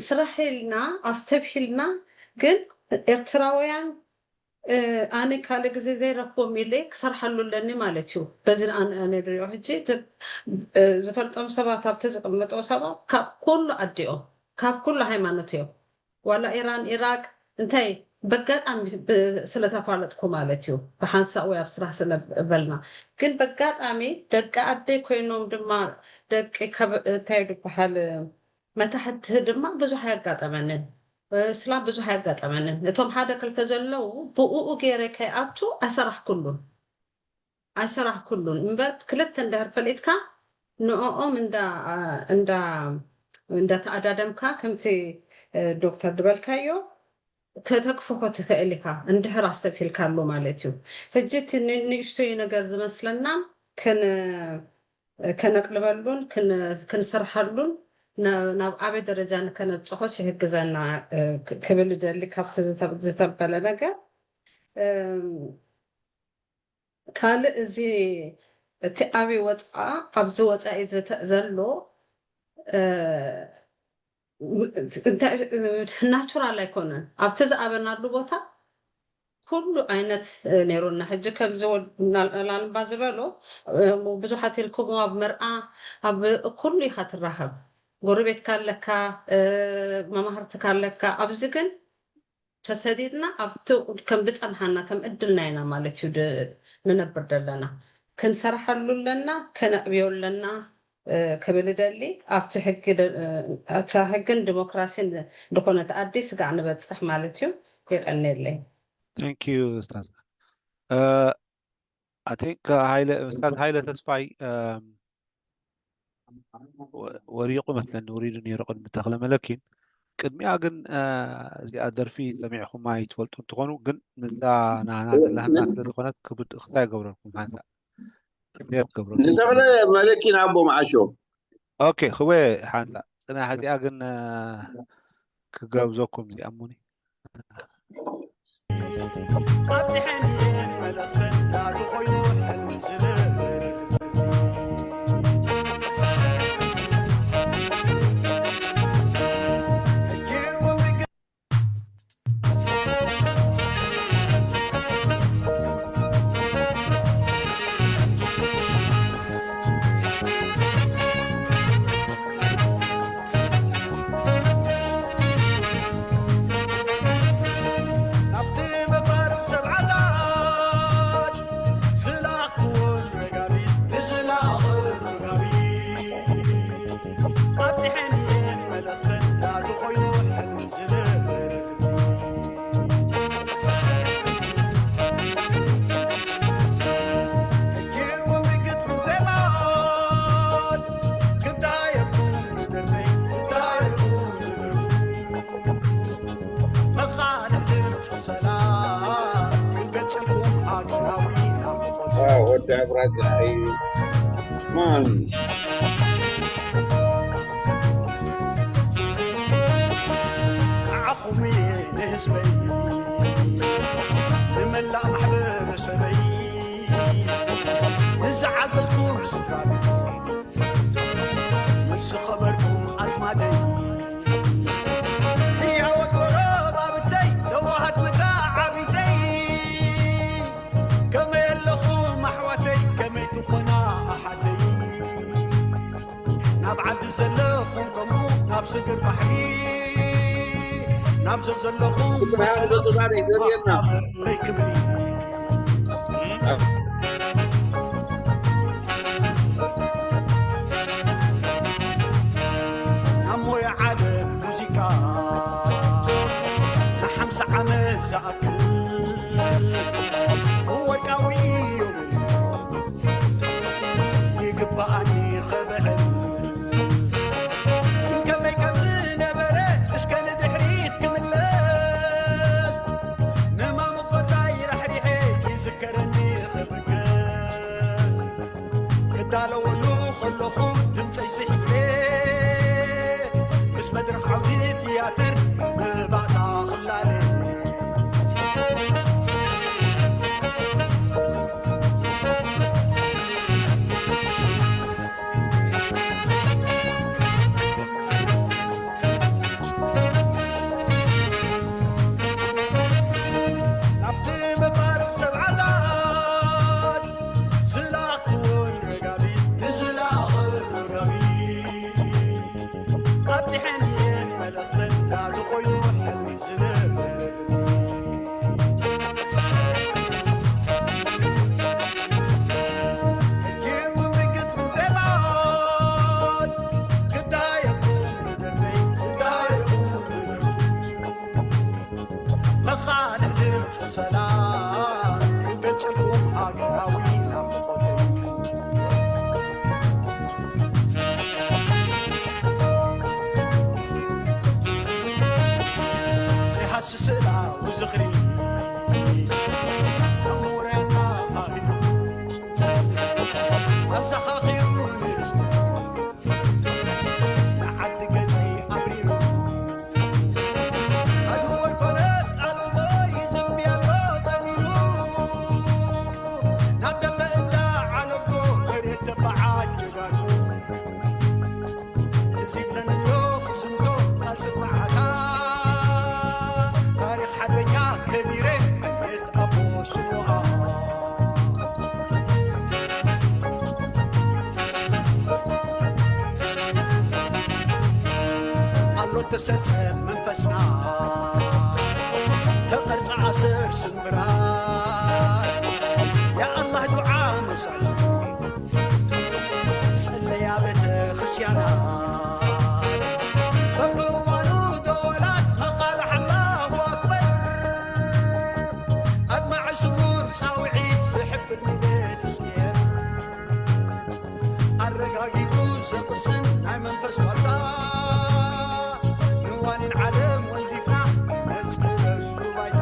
ስራሕ ኢልና ኣስተብሂልና ግን ኤርትራውያን ኣነ ካልእ ግዜ ዘይረክቦም ኢለ ክሰርሓሉ ኣለኒ ማለት እዩ። በዚ ኣነ ዝሪኦ ሕጂ ዝፈልጦም ሰባት ኣብቲ ዝቅምጦ ሰባት ካብ ኩሉ ኣዲኦም ካብ ኩሉ ሃይማኖት እዮም። ዋላ ኢራን ኢራቅ እንታይ በጋጣሚ ስለተፋለጥኩ ማለት እዩ። ብሓንሳእ ወይ ኣብ ስራሕ ስለበልና ግን በጋጣሚ ደቂ ኣደይ ኮይኖም ድማ ደቂ እንታይ ዝበሃል መታሕቲ ድማ ብዙሕ ኣያጋጠመንን። እስላም ብዙሕ ኣያጋጠመንን። እቶም ሓደ ክልተ ዘለዉ ብኡኡ ገይረ ከይኣቱ ኣይሰራሕኩሉን ኣይሰራሕኩሉን እምበር ክልተ እንድሕር ፈሊጥካ ንኦም እንዳተኣዳደምካ ከምቲ ዶክተር ዝበልካዮ ከተክፍኾ ትኽእል ኢኻ እንድሕር ኣስተብሂልካሉ ማለት እዩ። ሕጂ እቲ ንእሽቶይ ነገር ዝመስለና ከነቅልበሉን ክንሰርሓሉን ናብ ዓበይ ደረጃ ንከነብፅሖስ ይሕግዘና ክብል ይደሊ ካብቲ ዝተበለ ነገር ካልእ እዚ እቲ ኣበይ ወፃኣ ኣብዚ ወፃኢ ዘሎ ናቹራል ኣይኮነን። ኣብቲ ዝኣበናሉ ቦታ ኩሉ ዓይነት ነይሩና። ሕጂ ከምዚ ላልባ ዝበሎ ብዙሓት ኢልኩም ኣብ መርኣ ኣብ ኩሉ ኢኻ ትራኸብ። ጎረቤትካ ኣለካ፣ እ፣ መማህርትካ ኣለካ። ኣብዚ ግን ተሰዲድና ኣብቲ ከም ዝጸንሓና ከም እድልና ኢና ማለት እዩ ድ-፣ ንነብር ዘለና። ክንሰርሐሉ ኣለና፣ ከነዕብዮ ኣለና፣ እ፣ ክብል እደሊ። ኣብቲ ሕጊ ደ-፣ እ፣ እታ ሕግን ዲሞክራሲን ዝኾነት ኣዲ ስጋዕ ንበጽሕ ማለት እዩ። የቀንየለይ። Thank you ኡስታዝ። እ፣ I think ሃይለ፣ ኡስታዝ ሃይለ ተስፋይ፣ እም፣ ወ-፣ ወሪቑ መስለኒ፣ ወሪዱ ነይሩ ቅድሚ ተኽለ መለኪን። ቅድሚኣ ግን፣ እ፣ እዚኣ ደርፊ ሰሚዕኹማ ይትፈልጡ እንትኾኑ፣ ግን ምስዛ ናና ዘላህና ስለ ዝኾነት ክብድ-፣ ክታ ይገብረልኩም ሓንሳእ። ክታ ትገብረልኩም። ንተኽለ መለኪን ኣቦ መዓሾ። ኦኬ፣ ክወ ሓንሳእ። ጽናሕ እዚኣ ግን፣ እ፣ ክጋብዘኩም እዚኣ እሙኒ። ኣብዚሐን እየን መለኽተን ዳሩ ኮይኑ ሕልሚ ዝነበረ ትምህርቲ። ሕጂ እውን ብግ-፣ ናብቲ መፋርቕ ሰብዓታት ዝለኣኽዎን መጋቢት፣ ንዝለኣኽን መጋቢት፣ ኣብዚሐን እየን መለኽተን ዳሩ ኮይኑ ሕልሚ ዝነበረ ትምህርቲ። ሕጂ እውን ብግጥምን ዜማን ክዳየኩም ንደርበይ፣ ክዳየኩም ንደርበይ። መቓልዕ ድምፂ ሰላም ክገልፀልኩም ሃገራዊ ናፍቖት። ዋው፣ ወዲ ኣብራጃ እዩ። ማን? ንዓኹም እየ ንህዝበይ፣ ንመላእ ማሕበረሰበይ፣ ንዝዓዘዝኩም ስድራ ቤት፣ ምስ ዝኸበርኩም ኣዝማደይ፣ ህያወት ጎረባብተይ፣ ለዋሃት መተዓቢተይ፣ ከመይ ኣለኹም ኣሕዋተይ፣ ከመይ ትኾና ኣሓተይ? ናብ ዓዲ ዘለኹም ከምኡ ናብ ስግር ባሕሪ፣ ናብ ዘዘለኹም ብርሃን በሰላም ገጹ ዛሬ ዘርየና። ሃብታመለይ ክብሪ። ናብ ሞያ ዓለም ሙዚቃ ንሓምሳ ዓመት ዝኣክል ወርቃዊ እዮም ይግባኣኒ ክብዕል። ግን ከመይ ከም ዝነበረ እስከ ንድሕሪት ክምለስ፣ ንማሙቆዛይ ራሕሪሐ ይዝከረኒ ክብገስ። ክዳለወሉ ከለኹ ድምፀይ ስሒለ፣ ምስ መድረኽ ዓውዲ ትያትር ብባእታ ክላለ። ናብቲ መፋርቕ ሰብዓታት ዝለኣኽዎን ረጋቢት፣ ንዝለኣኽን ረጋቢት ኣብፂሐን እየን መለኽተን፣ ዳሩ ኮይኑ ሕልሚ ዝነበረ ትምህርቲ። ሕጂ እውን ብግጥምን ዜማን ክዳየኩም ንደርበይ፣ ክዳየኩም ንደርበይ። መኻንዕ ድምፂ ሰላም ክገልፀልኩም ሃገራዊ ናፍቆተይ። ዘይሃስስ ስእላዊ ዝኽሪ ኣእምሮና ኣሂሩ ኣዘኻኺሩ ንርስቲ ንዓዲ ገፀይ ኣብሪሩ። ኣድወይ ኮነ ቃልቦይ ዝንብያሎ ጠሚሩ። ናብ ደመ እንዳ ዓለምኮ መሬት ተበዓት ጀጋኑ። እዚ ብለንዶ ክዝንቶ ቃልሲ መዓታ። ታሪኽ ተሰርጸ መንፈስና ተቐርጸ ኣሰር ስምብራ ያ ኣላህ ዱዓ መሳጅድ ጽለያ ቤተ ክርስቲያና በብዋኑ ደወላት መቓልሕ ኣላሁ ኣክበር ኣድማዕ ስሙር ጻውዒት ዝሕብር ንቤት እስኒኤል ኣረጋጊኡ ዘቕስን ናይ መንፈስ ዋልታ ንዋኒን ዓለም ወንዚፍና ነጽለሉ ባይታ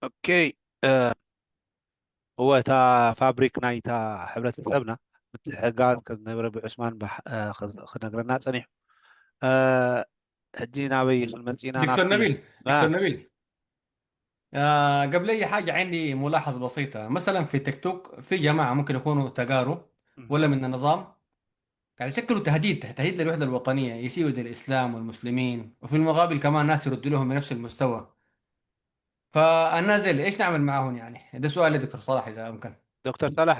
ኦኬ እወ እታ ፋብሪክ ናይታ ሕብረተሰብና ምትሕጋዝ ከም ዝነበረ ብዑስማን ክነግረና ፀኒሑ ሕጂ ናበይ ክንመፅእ ኢና ዶክተር ነቢል ዶክተር ነቢል قبل أي حاجة عندي ملاحظة بسيطة مثلا في تيك توك في جماعة ممكن يكونوا تجارب ولا من النظام قاعد يشكلوا تهديد تهديد للوحدة الوطنية يسيئوا للإسلام والمسلمين وفي المقابل كمان ناس يردوا لهم بنفس المستوى فالناس زي ايش نعمل معاهم يعني؟ ده سؤال لدكتور صلاح اذا امكن. دكتور صلاح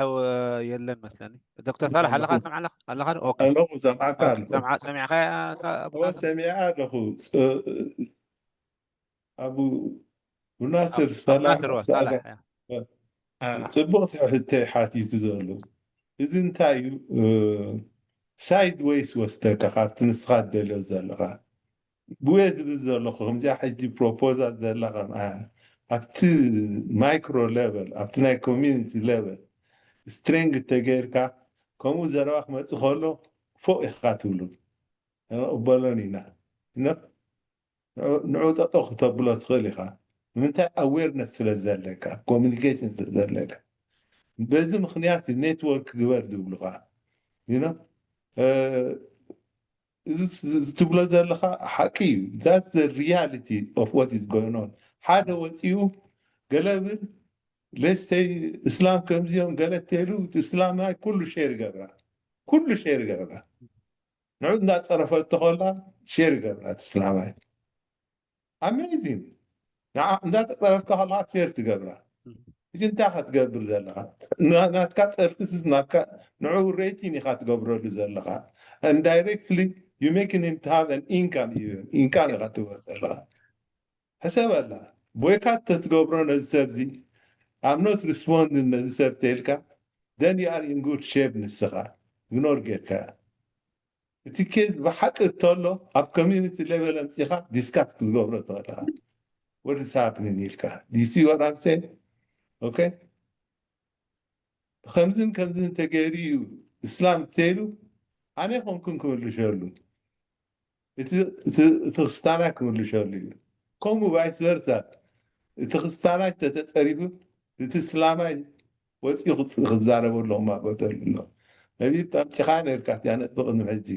የለን መስለኒ። ዶክተር ሳላሕ ኣለኻ? ሰምዓ ኣለኻ? ኣለኻ? ኦኬ። ኣለኹ፣ ሰምዓካ ኣለኹ። ሰምዓ ሰሚዕኻ? እወ፣ ሰሚዐ ኣለኹ። ኣቡ ናስር ሰላም። ጽቡቕ ሕቶ ሓቲቱ ዘሎ። እዚ እንታይ እዩ? ሳይድ ወይስ ወስደካ ካብቲ ንስኻ ትደልዮ ዘለኻ? ብየ ዝብል ዘለኹ ከምዚኣ ሕጂ ፕሮፖዛል ዘላ ከምኣ ኣብቲ ማይክሮ ሌቨል ኣብቲ ናይ ኮሚኒቲ ሌቨል ስትሬንግ ተገይርካ ከምኡ ዘረባ ክመፅእ ከሎ ፎቅ ኢኻ ትብሉ። ንቕበሎን ኢና። ንዑ ጠጠው ክተብሎ ትኽእል ኢኻ። ንምንታይ? ኣዌርነስ ስለ ዘለካ፣ ኮሚኒኬሽን ስለ ዘለካ። በዚ ምኽንያት እዩ ኔትወርክ ግበር ዝብሉኻ። እዚ ትብሎ ዘለኻ ሓቂ እዩ። That's the reality of what is going on። ሓደ ወፂኡ ገለ ብል let's say እስላም ከምዚኦም ገለ ተይሉ እስላማይ ኩሉ ሼር ይገብራ፣ ኩሉ ሼር ይገብራ። ንዑ እንዳፀረፈቶ ከላ ሼር ይገብራ እቲ እስላማይ። ኣሜዚንግ። ንዓ እንዳተፀረፍካ ከለካ ፌር ትገብራ። ሕጂ እንታይ ኢኻ ትገብር ዘለኻ? ናትካ ፀርፊ ስስ ናትካ ንዕኡ ሬቲን ኢኻ ትገብረሉ ዘለኻ። And directly you making him to have an income even income ኢኻ ትህቦ ዘለኻ። ሕሰበላ። ቦይካት ተትገብሮ ነዚ ሰብዚ I'm not responding ነዚ ሰብ ተይልካ then you are in good shape ንስኻ ኢግኖር ጌርካ እቲ ኬዝ ብሓቂ እተሎ ኣብ ኮሚኒቲ ሌቨል ኣምፂኻ ዲስካስ ክትገብሮ ትኽእል ኢኻ። What is happening ኢልካ do you see what I'm saying? Okay ከምዝን ከምዝን ተገይሩ እዩ እስላም እንተይሉ ኣነ ኮንኩን ክምልሸሉ እቲ ክስታናይ ክምልሸሉ እዩ። ከምኡ ቫይስ ቨርሳ እቲ ክስታናይ ተተፀሪፉ እቲ እስላማይ ወፂኡ ክዛረበሉ ክማጎተሉ ኣሎ። ነቢብ ኣምፂኻ ነርካ እቲኣ ነጥቢ ቅድሚ ሕጂ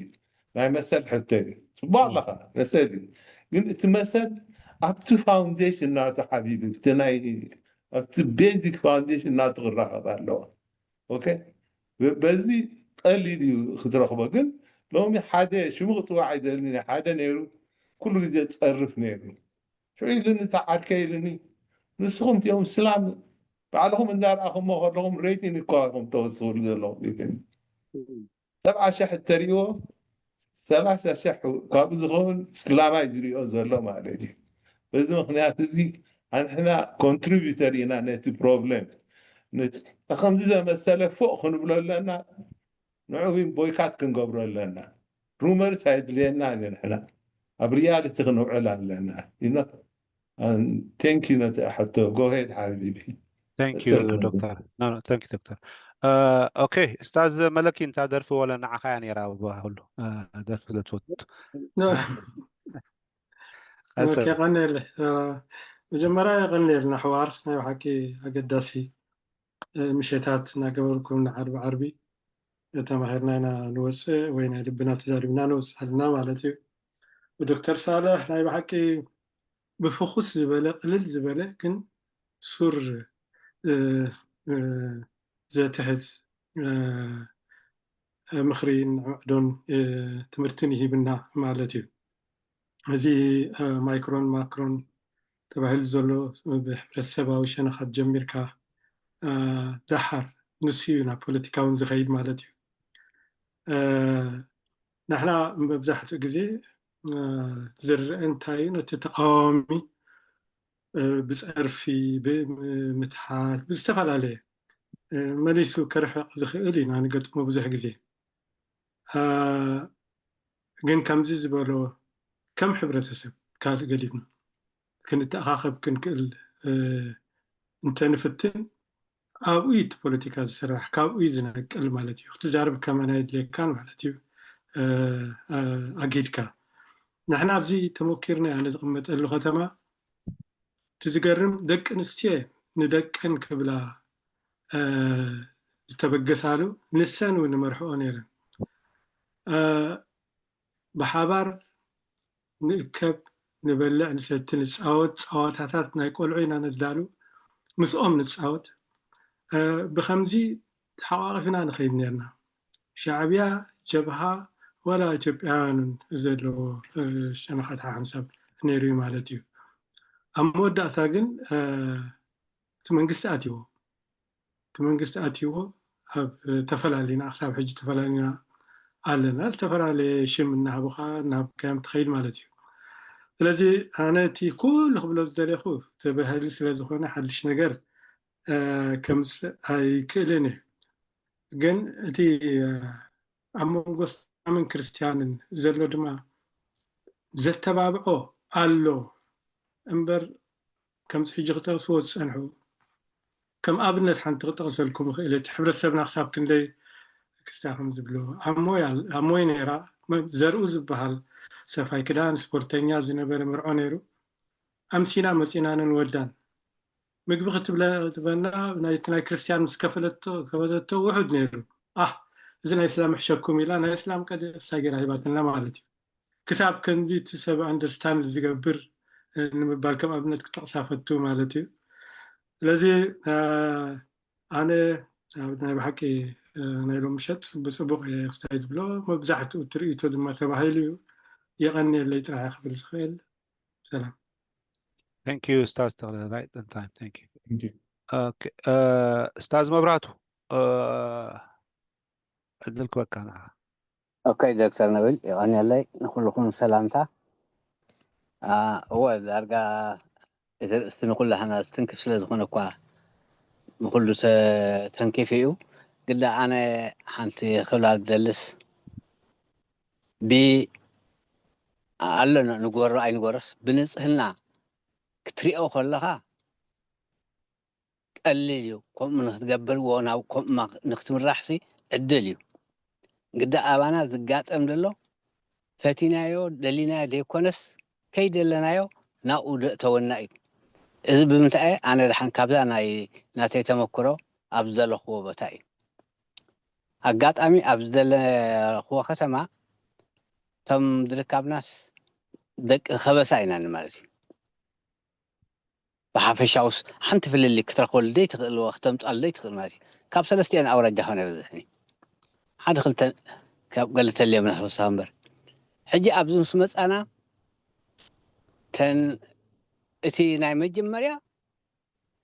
ናይ መሰል ሕቶ እዩ። ፅቡቅ ኣለኻ መሰል እዩ። ግን እቲ መሰል ኣብቲ ፋውንዴሽን ናቱ ሓቢቢ ኣብቲ ናይ ኣብቲ ቤዚክ ፋውንዴሽን ናቱ ክራኸብ ኣለዎ። ኦኬ፣ በዚ ቀሊል እዩ ክትረኽቦ። ግን ሎሚ ሓደ ሽሙ ክፅዋዕ ኣይደልን፣ ሓደ ነይሩ ኩሉ ግዜ ፀርፍ ነይሩ። ሽዑ ኢሉኒ፣ ተዓድከ ኢሉኒ፣ ንስኹም እቲኦም ስላም ባዕልኹም እንዳርኣኹሞ ከለኹም ሬቲን እኳ ኢኹም ተወስኽሉ ዘለኹም ኢሉኒ። ሰብዓ ሸሕ እተሪእዎ ሰላሳ ሸሕ ካብኡ ዝኸውን ስላማይ ዝሪኦ ዘሎ ማለት እዩ። በዚ ምክንያት እዚ ኣንሕና ኮንትሪቢተር ኢና ነቲ ፕሮብሌም። ከምዚ ዘመሰለ ፎቕ ክንብሎ ኣለና፣ ንዑ እውን ቦይካት ክንገብሮ ኣለና። ሩመርስ ኣይድልየና ንሕና ኣብ ሪያሊቲ ክንውዕል ኣለና። Thank you ነቲ ሕቶ። Go ahead ሓቢቢ። Thank you ዶክተር። Thank you ዶክተር። ኦኬ፣ እስታዝ መለኪ እንታ ደርፊ ወለ ንዓኻ እያ ነይራ። ኩሉ ደርፊ ስለ ትፈቱ። የቀንየለ። መጀመርያ የቀንየልና ኣሕዋር፣ ናይ ብሓቂ ኣገዳሲ ምሸታት እናገበርኩም ንዓርቢ ዓርቢ ተማሂርና ኢና ንወፅእ ወይ ናይ ልብና ተዛሪብና ንወፅእ ኣለና ማለት እዩ። ዶክተር ሳልሕ ናይ ብሓቂ ብፍኹስ ዝበለ ቅልል ዝበለ ግን ሱር ዘትሕዝ ምኽሪ ንዕዶን ትምህርትን ይሂብና ማለት እዩ። እዚ ማይክሮን ማክሮን ተባሂሉ ዘሎ ብሕብረተሰባዊ ሸነኻት ጀሚርካ ደሓር ንሱ እዩ ናብ ፖለቲካ እውን ዝኸይድ ማለት እዩ። ንሕና መብዛሕትኡ ግዜ ዝረአ እንታይ እዩ፣ ነቲ ተቃዋሚ ብፀርፊ፣ ብምትሓት፣ ብዝተፈላለየ መሊሱ ክርሕቕ ዝኽእል ኢና ንገጥሞ ብዙሕ ግዜ። ግን ከምዚ ዝበሎ ከም ሕብረተሰብ ካልእ ገዲፍና ክንተኣኻኸብ ክንክእል እንተንፍትን ኣብኡ እዩ እቲ ፖለቲካ ዝስራሕ፣ ካብኡ እዩ ዝነቅል ማለት እዩ። ክትዛረብ ከመና የድልየካን ማለት እዩ ኣጊድካ። ንሕና ኣብዚ ተመኪርና ኢና ንዝቕመጠሉ ከተማ እቲ ዝገርም ደቂ ኣንስትዮ ንደቀን ክብላ ዝተበገሳሉ ንሰን እውን ይመርሕኦ ነይረን። ብሓባር ንእከብ፣ ንበልዕ፣ ንሰቲ፣ ንፃወት፣ ፀዋታታት ናይ ቆልዑ ኢና ነዳሉ፣ ምስኦም ንፃወት። ብከምዚ ተሓቋቒፍና ንኸይድ ነርና። ሻዕብያ፣ ጀብሃ ወላ ኢትዮጵያውያን ዘለዎ ሸነኻት ሓንሳብ ነይሩ እዩ ማለት እዩ። ኣብ መወዳእታ ግን እቲ መንግስቲ ኣትይዎ እቲ መንግስቲ ኣትይዎ ኣብ ተፈላለና ክሳብ ሕጂ ተፈላለና ኣለና። ዝተፈላለየ ሽም እናሃብኻ እናሃብካዮም ትኸይድ ማለት እዩ። ስለዚ ኣነ እቲ ኩሉ ክብሎ ዝደለኹ ተባሂሉ ስለ ዝኾነ ሓድሽ ነገር ከምፅእ ኣይክእልን እዩ። ግን እቲ ኣብ መንጎ እስላምን ክርስትያንን ዘሎ ድማ ዘተባብዖ ኣሎ እምበር ከምዚ ሕጂ ክጠቕስዎ ዝፀንሑ ከም ኣብነት ሓንቲ ክጠቕሰልኩም ይኽእል እቲ ሕብረተሰብና ክሳብ ክንደይ ክስታ ከም ዝብሎ ኣሞይ ነይራ ዘርኡ ዝበሃል ሰፋይ ክዳን ስፖርተኛ ዝነበረ ምርዖ ነይሩ ኣምሲና መፂና ነንወዳን ምግቢ ክትብለና ናይቲ ናይ ክርስትያን ምስ ከፈለቶ ከበዘቶ ውሑድ ነይሩ ኣህ እዚ ናይ እስላም ሕሸኩም ኢላ ናይ እስላም ቀደ ሳጌራ ሂባትና ማለት እዩ ክሳብ ከምዚ እቲ ሰብ ኣንደርስታንድ ዝገብር ንምባል ከም ኣብነት ክጠቕሳ ፈቱ ማለት እዩ። ስለዚ ኣነ ኣብ ናይ ብሓቂ ናይ ሎሚ ምሸት ብፅቡቕ እየ ክስታይ ዝብሎ መብዛሕትኡ ትርኢቶ ድማ ተባሂሉ እዩ። የቐንየለይ ጥራሕ ክብል ዝኽእል። ሰላም። Thank you ኡስታዝ ተኽለ right on time thank you። ኡስታዝ መብራቱ ዕድል ክበካ ንዓ። ኦኬ ዶክተር ነብል የቐንየለይ ንኩልኹም ሰላምታ። እወ ዳርጋ እቲ ርእስቲ ንኩላህና ዝትንክፍ ስለ ዝኾነ እኳ ንኩሉ ተንኪፉ እዩ። ግዳ ኣነ ሓንቲ ክብላ ዝደልስ ብ ኣሎ ንግበሮ ኣይንገሮስ ብንጽህና ክትሪኦ ከለኻ ቀሊል እዩ። ከምኡ ንክትገብር ዎ ናብ ከምኡ ንክትምራሕ ሲ ዕድል እዩ። ግዳ ኣባና ዝጋጠም ዘሎ ፈቲናዮ ደሊናዮ ዘይኮነስ ከይደለናዮ ናብኡ ደእተወና እዩ። እዚ ብምንታይ ኣነ ደሓን ካብዛ ናይ ናተይ ተመክሮ ኣብ ዝደለኽዎ ቦታ እዩ። ኣጋጣሚ ኣብ ዝደለኽዎ ከተማ እቶም ዝርካብናስ ደቂ ከበሳ ኢና ማለት እዩ። ብሓፈሻውስ ሓንቲ ፍልልይ ክትረኽበሉ ደይ ትኽእል ወ ክተምጻሉ ደይ ትኽእል ማለት እዩ። ካብ ሰለስቲአን ኣውራጃ ኾነ ብዝሕኒ ሓደ ክልተ ካብ ገለ ተልዮም ንሕብሳ እምበር ሕጂ ኣብዚ ምስ መጻና ተን እቲ ናይ መጀመርያ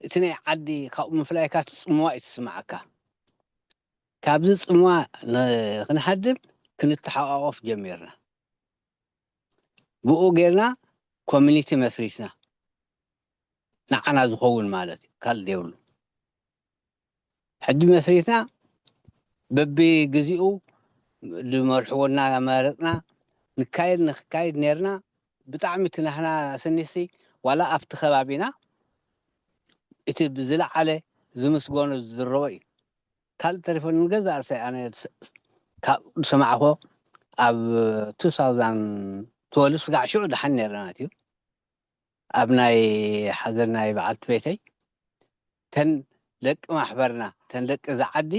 እቲ ናይ ዓዲ ካብኡ ምፍላይካ እቲ ጽምዋ እዩ ትስምዓካ። ካብዚ ጽምዋ ክንሓድም ክንተሓቋቆፍ ጀሚርና። ብኡ ጌርና ኮሚኒቲ መስሪትና ንዓና ዝኸውን ማለት እዩ፣ ካልእ ዘይብሉ። ሕጂ መስሪትና በቢ ግዜኡ ዝመርሕዎ እናመረፅና ንካየድ ንክካየድ ነርና። ብጣዕሚ እቲ ናህና ስኒሲ ዋላ ኣብቲ ከባቢና እቲ ብዝለዓለ ዝምስገኖ ዝዝረቦ እዩ። ካልእ ተሪፎ ንገዛ ርእሰይ ኣነ ካብ ዝሰማዕኮ ኣብ two thousand twelve ስጋዕ ሽዑ ደሓን ነርና ማለት እዩ። ኣብ ናይ ሓዘን ናይ በዓልቲ ቤተይ ተን ደቂ ማሕበርና ተን ደቂ ዝዓዲ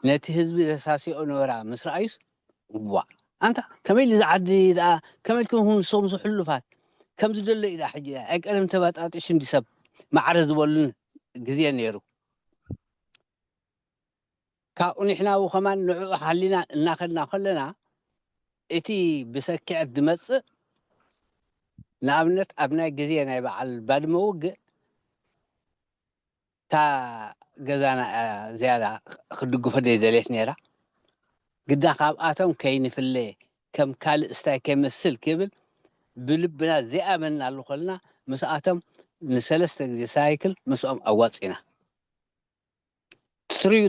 ነቲ ህዝቢ ዘሳሲኦ ነበራ ምስ ረኣዩስ ዋእ ኣንታ ከመይ ኢሉ ዝዓዲ ደኣ ከመይ ኢልኩም ንሶም ዝሕሉፋት ከምዚ ደሎ እዩ ደኣ ሕጂ ኣይቀደም ተባጣጥሽ እንዲ ሰብ ማዕረ ዝበሉን ግዜ ነይሩ። ካብኡ ንሕና ው ከማን ንዕኡ ሓሊና እናኸድና ከለና እቲ ብሰኪዐት ዝመጽእ ንኣብነት ኣብ ናይ ግዜ ናይ በዓል ባድመ ውግእ እታ ገዛና እያ ዝያዳ ክድግፎ ዘይደልየት ነይራ። ግዳ ካብኣቶም ከይንፍለ ከም ካልእ ስታይ ከይመስል ክብል ብልብና ዘይኣመንናሉ ከለና ምስኣቶም ንሰለስተ ግዜ ሳይክል ምስኦም ኣዋጺና። ትሪዩ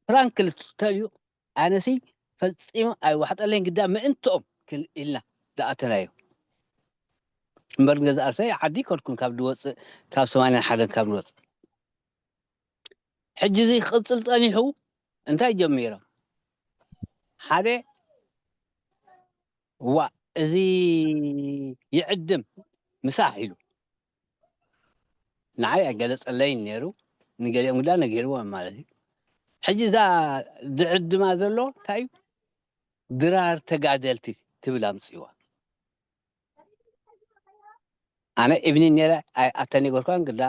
ፍራንክሊ ትተልዩ ኣነሲ ፈጺሙ ኣይዋሕጠለይን ግዳ ምእንትኦም ክል ኢልና ዝኣተናዮ እምበር ገዛ ኣርሰይ ዓዲ ከድኩም ካብ ዝወፅእ ካብ ሰማንያን ሓደን ካብ ዝወፅእ ሕጂ እዚ ክቕፅል ፀኒሑ እንታይ ጀሚሮም ሓደ ዋ እዚ ይዕድም ምሳሕ ኢሉ ንዓይ ኣይገለፀለይን ነይሩ ንገሊኦም ግዳ ነጊርዎም ማለት እዩ ሕጂ እዛ ዝዕድማ ዘሎ እንታይ እዩ ድራር ተጋደልቲ ትብል ኣምፅዋ ኣነ ኢብኒ ነረ ኣተን ይገርኳን ግዳ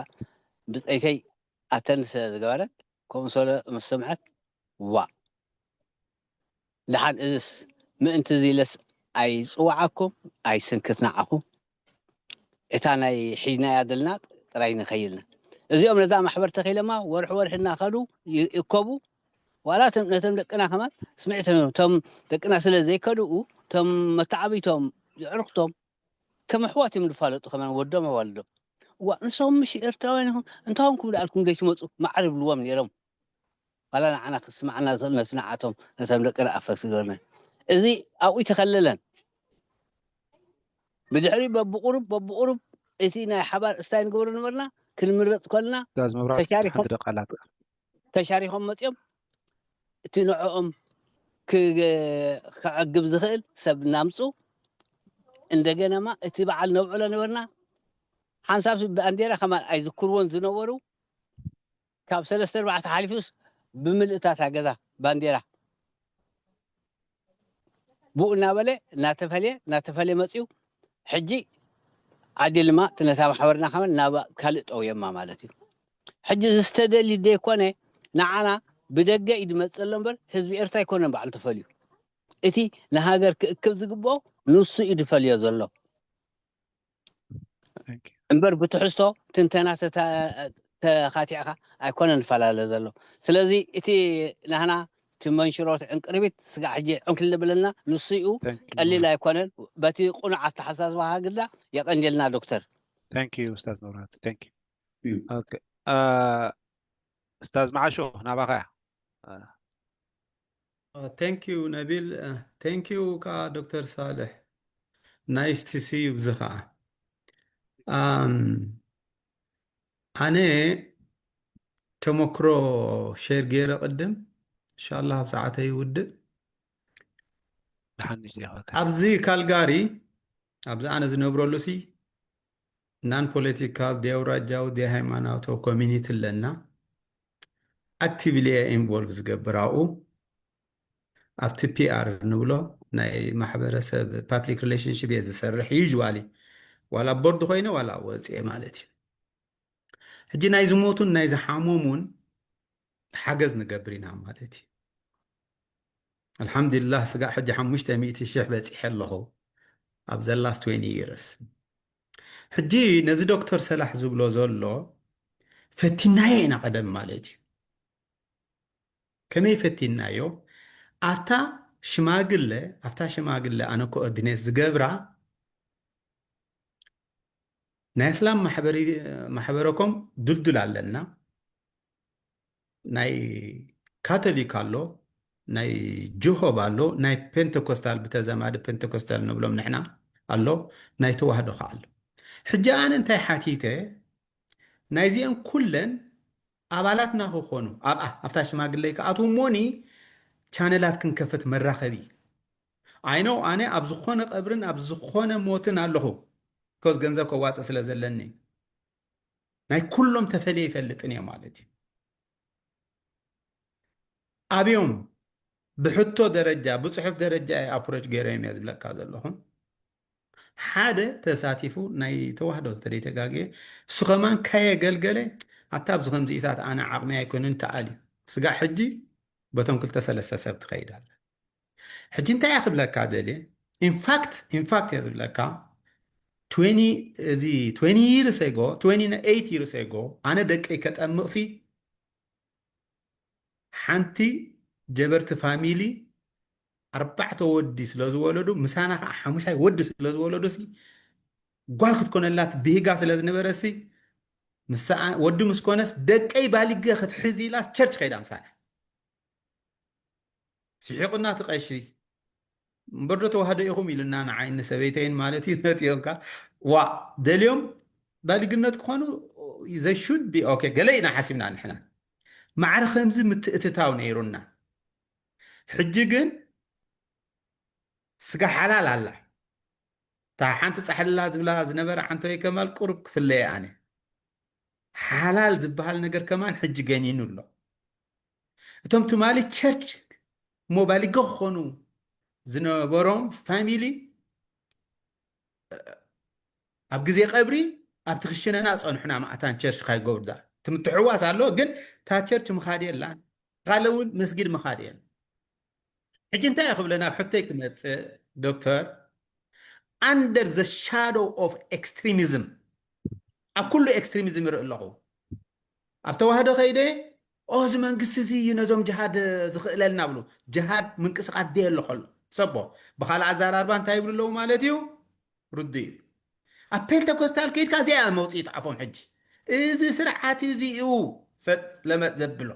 ብፀይተይ ኣተን ስለ ዝገበረት ከምኡ ስለ ምስ ሰምዐት ዋ ደሓን እዝስ ምእንቲ እዚ ኢለስ ኣይፅዋዓኩም ኣይስንክት ንዓኹም እታ ናይ ሒዝናያ ዘለና ጥራይ ንኸይልና እዚኦም ነዛ ማሕበር ተኺለማ ወርሒ ወርሒ እናኸዱ ይእከቡ ዋላ ነቶም ደቅና ከማን ስምዒት ቶም ደቅና ስለ ዘይከድኡ ቶም መተዓቢቶም የዕርኽቶም ከም ኣሕዋት እዮም ዝፋለጡ ከማን ወዶም ኣዋልዶም ዋ ንሶም ምሽ ኤርትራውያን ኢኹም እንታኹም ክብልኣልኩም ዘይትመፁ ማዕር ይብልዎም ነይሮም ዋላ ንዓና ክስማዓና ዝኽእል ነቲ ንዓቶም ነቶም ደቅና ኣፈክስ ገርና እዚ ኣብኡ ይተኸለለን ብድሕሪ በብቁሩብ በብቁሩብ እቲ ናይ ሓባር እስታይ ንገብሮ ነበርና ክንምረፅ ከልና ተሻሪኾም ተሻሪኾም መፅኦም እቲ ንዕኦም ክዕግብ ዝኽእል ሰብ እናምፁ እንደገናማ እቲ በዓል ነብዕሎ ነበርና ሓንሳብ ባንዴራ ከማን ኣይዝክርዎን ዝነበሩ ካብ ሰለስተ ኣርባዕተ ሓሊፉስ ብምልእታታ ገዛ ባንዴራ ብኡ እናበለ እናተፈልየ እናተፈልየ መፅዩ ሕጂ ዓዲ ልማ እቲ ነታ ማሕበርና ከመን ናብ ካልእ ጠውየማ ማለት እዩ ሕጂ ዝተደሊ ዘይኮነ ንዓና ብደገ እዩ ዝመፅእ ኣሎ እምበር ህዝቢ ኤርትራ ኣይኮነን በዓል ተፈልዩ እቲ ንሃገር ክእክብ ዝግብኦ ንሱ እዩ ዝፈልዮ ዘሎ እምበር ብትሕዝቶ ትንተና ተካቲዕካ ኣይኮነ ንፈላለ ዘሎ ስለዚ እቲ ናህና እቲ መንሽሮት ዕንቅርቢት ስጋዕ ሕጂ ዕንክል ብለና ንሱ እዩ ቀሊል ኣይኮነን በቲ ቁኑዕ ኣተሓሳስባካ ግዳ የቀንየልና ዶክተር ኡስታዝ መብራት ኡስታዝ መዓሾ ናባኻ thank you ነቢል thank you ከዓ ዶክተር ሳልሕ nice to see you ብዚ ከዓ ኣነ ተመክሮ share ገይረ ቅድም እንሻላ ኣብ ሰዓተ ይውድእ ኣብዚ ካልጋሪ ኣብዚ ኣነ ዝነብረሉ ሲ non political ደይ ኣውራጃዊ ደይ ሃይማኖታዊ community ኣለና actively እየ involve ዝገብር ኣብኡ ኣብቲ PR ንብሎ ናይ ማሕበረሰብ public relationship እየ ዝሰርሕ usually ዋላ board ኮይነ ዋላ ወፅየ ማለት እዩ ሕጂ ናይ ዝሞቱን ናይ ዝሓመሙን ሓገዝ ንገብር ኢና ማለት እዩ። ኣልሓምዱሊላህ ስጋዕ ሕጂ ሓሙሽተ ሚእቲ ሽሕ በፂሐ ኣለኹ ኣብ ዘላስ ትዌንቲ ይርስ። ሕጂ ነዚ ዶክተር ሰላሕ ዝብሎ ዘሎ ፈቲናዮ ኢና ቀደም ማለት እዩ። ከመይ ፈቲናዮ? ኣብታ ሽማግለ ኣብታ ሽማግለ ኣነ ኮኦርዲኔት ዝገብራ ናይ እስላም ማሕበረኮም ድልዱል ኣለና። ናይ ካቶሊክ ኣሎ፣ ናይ ጅሆብ ኣሎ፣ ናይ ፔንቴኮስታል ብተዘማዲ ፔንቴኮስታል ንብሎም ንሕና ኣሎ፣ ናይ ተዋህዶ ከዓ ኣሎ። ሕጂ ኣነ እንታይ ሓቲተ፣ ናይዚአን ኩለን ኣባላትና ክኾኑ ኣብኣ ኣብታ ሽማግለይ ክኣትዉ እሞኒ ቻነላት ክንከፍት መራኸቢ ኣይነው ኣነ ኣብ ዝኾነ ቀብርን ኣብ ዝኾነ ሞትን ኣለኹ ኮዝ ገንዘብ ከዋፅእ ስለ ዘለኒ ናይ ኩሎም ተፈልየ ይፈልጥን እየ ማለት እዩ። ኣብዮም ብሕቶ ደረጃ ብፅሑፍ ደረጃ ኣፕሮች ገይረዮም እየ ዝብለካ ዘለኹ። ሓደ ተሳቲፉ ናይ ተዋህዶ ተደይተጋግየ እሱ ከማን ከየገልገለ ኣታ ኣብዚ ከምዚኢታት ኣነ ዓቕሚ ኣይኮንን ተኣል እዩ ስጋዕ ሕጂ በቶም ክልተ ሰለስተ ሰብ ትኸይድ ኣለ። ሕጂ እንታይ እየ ክብለካ ደልየ? ኢንፋክት ኢንፋክት እየ ዝብለካ ትዌንቲ እዚ ትዌንቲ ይርስ ጎ ትዌንቲ ኤይት ይርስ ጎ ኣነ ደቀይ ከጠምቕሲ ሓንቲ ጀበርቲ ፋሚሊ ኣርባዕተ ወዲ ስለ ዝወለዱ ምሳና ከዓ ሓሙሻይ ወዲ ስለ ዝወለዱ ሲ ጓል ክትኮነላት ብሂጋ ስለ ዝነበረ ሲ ምሳኣ ወዲ ምስ ኮነስ ደቀይ ባሊገ ክትሕዝ ኢላስ ቸርች ከይዳ ምሳና ስሒቑና እቲ ቀሺ እምበር ዶ ተዋህዶ ኢኹም ኢሉና ንዓይ ንሰበይተይን ማለት እዩ ነጥዮምካ ዋ ደልዮም ባሊግነት ክኾኑ they should be okay ገለ ኢና ሓሲብና ንሕና ማዕረ ከምዚ ምትእትታው ነይሩና ሕጂ ግን ስጋ ሓላል ኣላ እታ ሓንቲ ፃሕልላ ዝብላ ዝነበረ ዓንተወይ ከማል ቁሩብ ክፍለየ ኣነ ሓላል ዝበሃል ነገር ከማን ሕጂ ገኒኑ ኣሎ እቶም ትማሊ ቸርች ሞባሊጎ ክኾኑ ዝነበሮም ፋሚሊ ኣብ ግዜ ቀብሪ ኣብቲ ክሽነና ፀንሑና ማእታን ቸርች ካይገብሩ ዳ ትምትሕዋስ ኣሎ ግን እታ ቸርች ምኻድ የላን ካልእ እውን መስጊድ ምኻድ የለን ሕጂ እንታይ እየ ክብለ ናብ ሕቶይ ክመፅእ ዶክተር under the shadow of extremism ኣብ ኩሉ extremism ይርኢ ኣለኹ ኣብ ተዋህዶ ከይደ ኦ እዚ መንግስቲ እዚ እዩ ነዞም ጅሃድ ዝኽእለልና ብሉ ጅሃድ ምንቅስቃስ ደየ ኣሎ ከሎ ሰቦ ብካልእ ኣዘራርባ እንታይ ይብሉ ኣለዉ ማለት እዩ ርዱ እዩ ኣብ ፔንተኮስታል ከይድካ እዚኣ መውፅኢ ተዓፎም ሕጂ እዚ ስርዓት እዚ እዩ ሰጥ ለመጥ ዘብሎ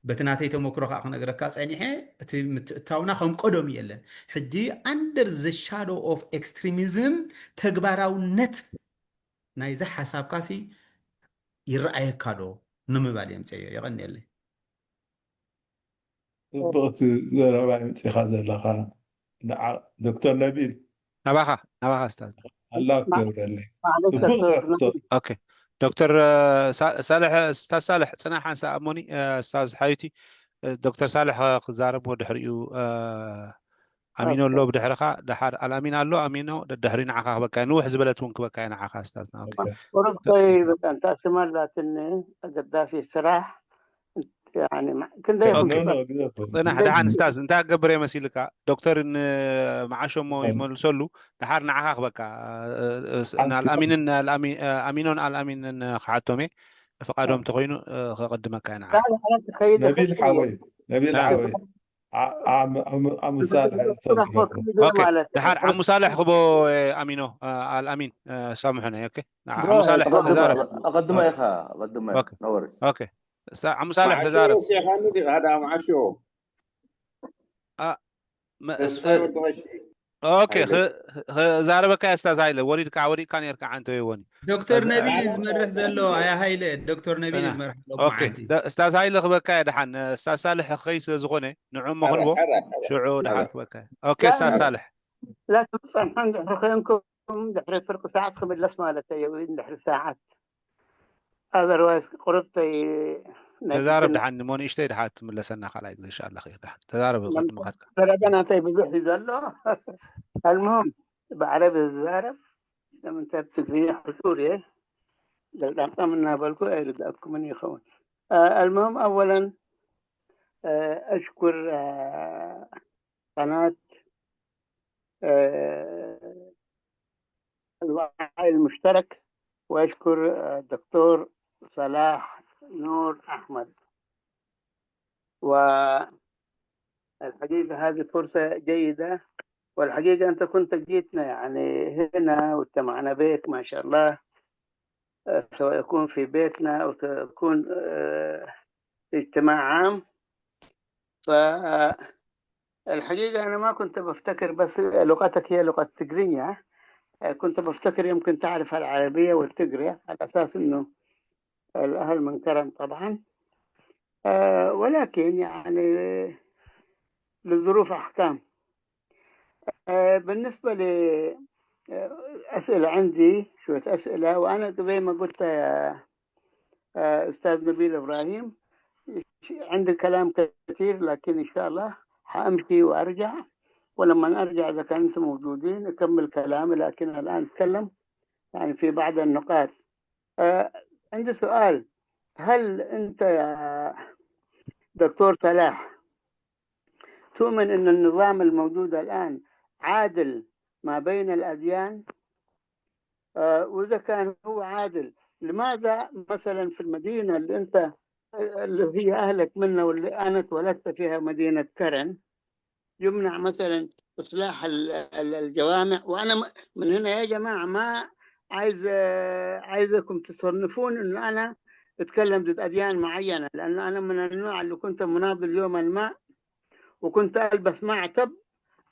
በቲ ናተይ ተመክሮ ከዓ ክነግረካ ፀኒሐ እቲ ምትእታውና ከም ቀደሙ የለን ሕጂ under the shadow of extremism ተግባራውነት ናይዚ ሓሳብካሲ ይረኣየካ ዶ ንምባል የምፀዮ የቐንየለይ ፅቡቕቲ ዘረባ የምፂኻ ዘለኻ ዶክተር ነቢል ናባኻ ናባኻ ስታዝ ኣላ ክገብረለይ ፅቡቕ ሕቶ ኦኬ ዶክተር ሳልሕ ስታዝ ሳልሕ ፅናሕ ሓንሳ ኣሞኒ ስታዝ ሓዩቲ ዶክተር ሳልሕ ክዛረብዎ ድሕሪኡ ኣሚኖ ኣሎ ብድሕርኻ ደሓር ኣልኣሚን ኣሎ ኣሚኖ ደድሕሪ ንዓኻ ክበካ ንውሕ ዝበለት እውን ክበካ ንዓኻ ስታዝና ቁርብተይ በቃ እንታ ስማ ኣላትኒ ኣገዳሲ ስራሕ ክንደይ ፅናሕ ደሓን ስታዝ እንታይ ክገብር እየ መሲልካ ዶክተር ንመዓሾሞ ይመልሰሉ ደሓር ንዓኻ ክበካ ንኣልኣሚንን ኣሚኖን ኣልኣሚንን ክሓቶም እየ ፍቃዶም ተኮይኑ ከቀድመካ እየ ንዓ ነቢል ሓወይ ነቢል ሓወይ ኣምሳል ድሓር ዓሙ ሳልሕ ክቦ ኣሚኖ ኣልኣሚን ሳምሑነ ዓሙ ሳልሕ ተዛረብ ኣቀድሞ ኢኻ ኣቀድሞ ዓሙ ሳልሕ ተዛረብ ዓሾ ኦኬ ክዛረበካ ስታዝ ሃይለ ወሪድካ ወዲቅካ ነርካ ዓንተ ወኒ ዶክተር ነቢል ዝመርሕ ዘሎ ኣያ ሃይለ ዶክተር ነቢል ዝመርሕ ስታዝ ሃይለ ክበካ እየ ደሓን ስታዝ ሳልሕ ክኸይ ስለ ዝኾነ ንዑ መኽልቦ ሽዑ ደሓን ክበካ ኦኬ ስታዝ ሳልሕ ላትፀንሖ እንድሕሪ ኮንኩም ድሕሪ ፍርቂ ሰዓት ክምለስ ማለት እዩ እንድሕሪ ሰዓት ኣዘርዋይስ ቁርብተይ ተዛረብ ድሓን እሞ ንእሽተይ ድሓ ትምለሰና ካልኣይ ግዜ ሻላ ክኢር ድሓን ተዛረብ ቅድሚ ከድካ ዘረበና እንታይ ብዙሕ እዩ ዘሎ ኣልሙም ብዓረብ ዝዛረብ ለምንታይ ብትግርኛ ሕሱር እየ ገልጣምጣም እናበልኩ ኣይርዳእኩምን ይኸውን። المهم أولا أشكر قناة الوعي المشترك، وأشكر الدكتور صلاح نور أحمد. والحقيقة هذه فرصة جيدة، والحقيقة أنت كنت جيتنا يعني هنا واجتمعنا بك ما شاء الله، سواء يكون في بيتنا أو تكون في اجتماع عام. فالحقيقة أنا ما كنت بفتكر، بس لغتك هي لغة تقرية، كنت بفتكر يمكن تعرف العربية والتقرية على أساس أنه الأهل من كرم طبعا، ولكن يعني للظروف أحكام. بالنسبة لأسئلة، عندي شوية أسئلة، وأنا زي ما قلت يا أستاذ نبيل إبراهيم، عندي كلام كثير، لكن إن شاء الله حأمشي وأرجع، ولما أرجع إذا كان أنتم موجودين أكمل كلامي، لكن الآن أتكلم يعني في بعض النقاط. عندي سؤال: هل أنت يا دكتور صلاح تؤمن أن النظام الموجود الآن عادل ما بين الأديان؟ وإذا كان هو عادل، لماذا مثلا في المدينة اللي أنت اللي هي أهلك منها واللي أنا اتولدت فيها، مدينة كرن، يمنع مثلا إصلاح الجوامع؟ وأنا من هنا يا جماعة ما عايز عايزكم تصنفون إنه أنا أتكلم ضد أديان معينة، لأن أنا من النوع اللي كنت مناضل يوما ما، وكنت ألبس معتب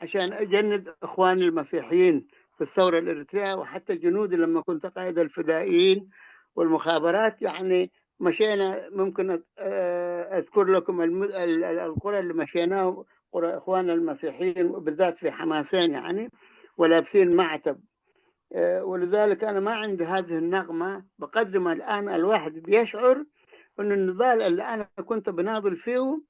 عشان أجند إخواني المسيحيين في الثورة الإريترية، وحتى جنودي لما كنت قائد الفدائيين والمخابرات، يعني مشينا، ممكن أذكر لكم القرى اللي مشيناها، قرى إخواننا المسيحيين بالذات في حماسين، يعني ولابسين معتب. ولذلك أنا ما عندي هذه النغمة بقدر ما الآن الواحد بيشعر أن النضال اللي أنا كنت بناضل فيه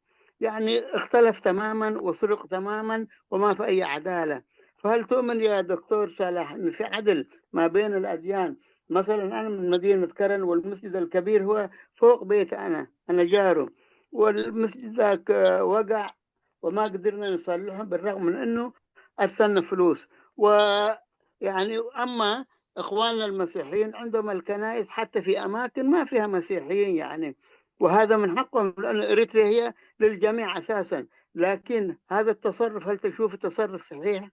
يعني اختلف تماما وسرق تماما وما في أي عدالة. فهل تؤمن يا دكتور صالح أن في عدل ما بين الأديان؟ مثلا أنا من مدينة كرن، والمسجد الكبير هو فوق بيت أنا أنا جاره، والمسجد ذاك وقع وما قدرنا نصلحه بالرغم من أنه أرسلنا فلوس. ويعني أما إخواننا المسيحيين عندهم الكنائس حتى في أماكن ما فيها مسيحيين، يعني وهذا من حقهم، لأن إريتريا هي للجميع أساسا. لكن هذا التصرف، هل تشوف تصرف صحيح؟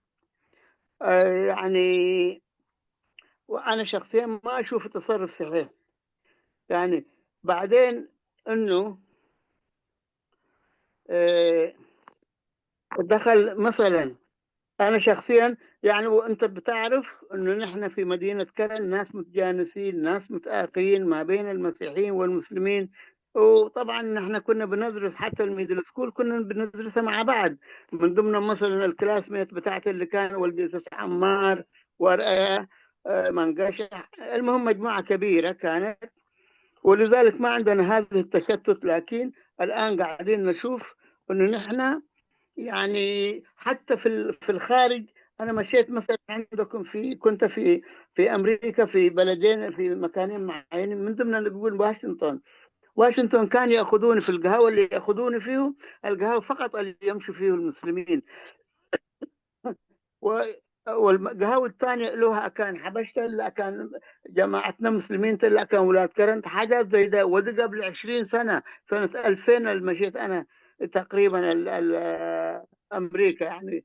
آه يعني وأنا شخصيا ما أشوف تصرف صحيح. يعني بعدين أنه آه دخل مثلا، أنا شخصيا يعني، وأنت بتعرف أنه نحن في مدينة كرن ناس متجانسين، ناس متآخيين ما بين المسيحيين والمسلمين. وطبعا نحن كنا بندرس حتى الميدل سكول، كنا بندرسها مع بعض، من ضمن مثلا الكلاسميت بتاعتي اللي كان ولدي عمار ورقة آه، منقشة. المهم مجموعة كبيرة كانت، ولذلك ما عندنا هذا التشتت. لكن الآن قاعدين نشوف أنه نحن يعني حتى في في الخارج، أنا مشيت مثلا عندكم في كنت في في أمريكا في بلدين، في مكانين معينين، من ضمن اللي بيقول واشنطن. واشنطن كان يأخذوني في القهوة اللي يأخذوني فيه، القهوة فقط اللي يمشي فيه المسلمين. والقهاوي الثانية له كان حبشتة، إلا كان جماعتنا مسلمين، إلا كان ولاد كرنت، حاجات زي ده. ودي قبل عشرين سنة، سنة ألفين اللي مشيت أنا تقريبا ال ال أمريكا، يعني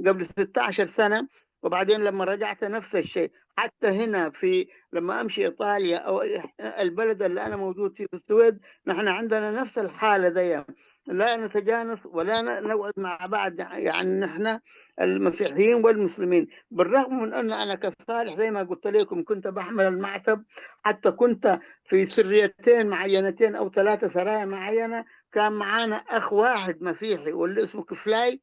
قبل ستاشر سنة. وبعدين لما رجعت نفس الشيء، حتى هنا في لما أمشي إيطاليا أو البلد اللي أنا موجود فيه في السويد، نحن عندنا نفس الحالة دي، لا نتجانس ولا نقعد مع بعض، يعني نحن المسيحيين والمسلمين، بالرغم من أن أنا كصالح زي ما قلت لكم كنت بحمل المعتب، حتى كنت في سريتين معينتين أو ثلاثة سرايا معينة، كان معانا أخ واحد مسيحي واللي اسمه كفلاي،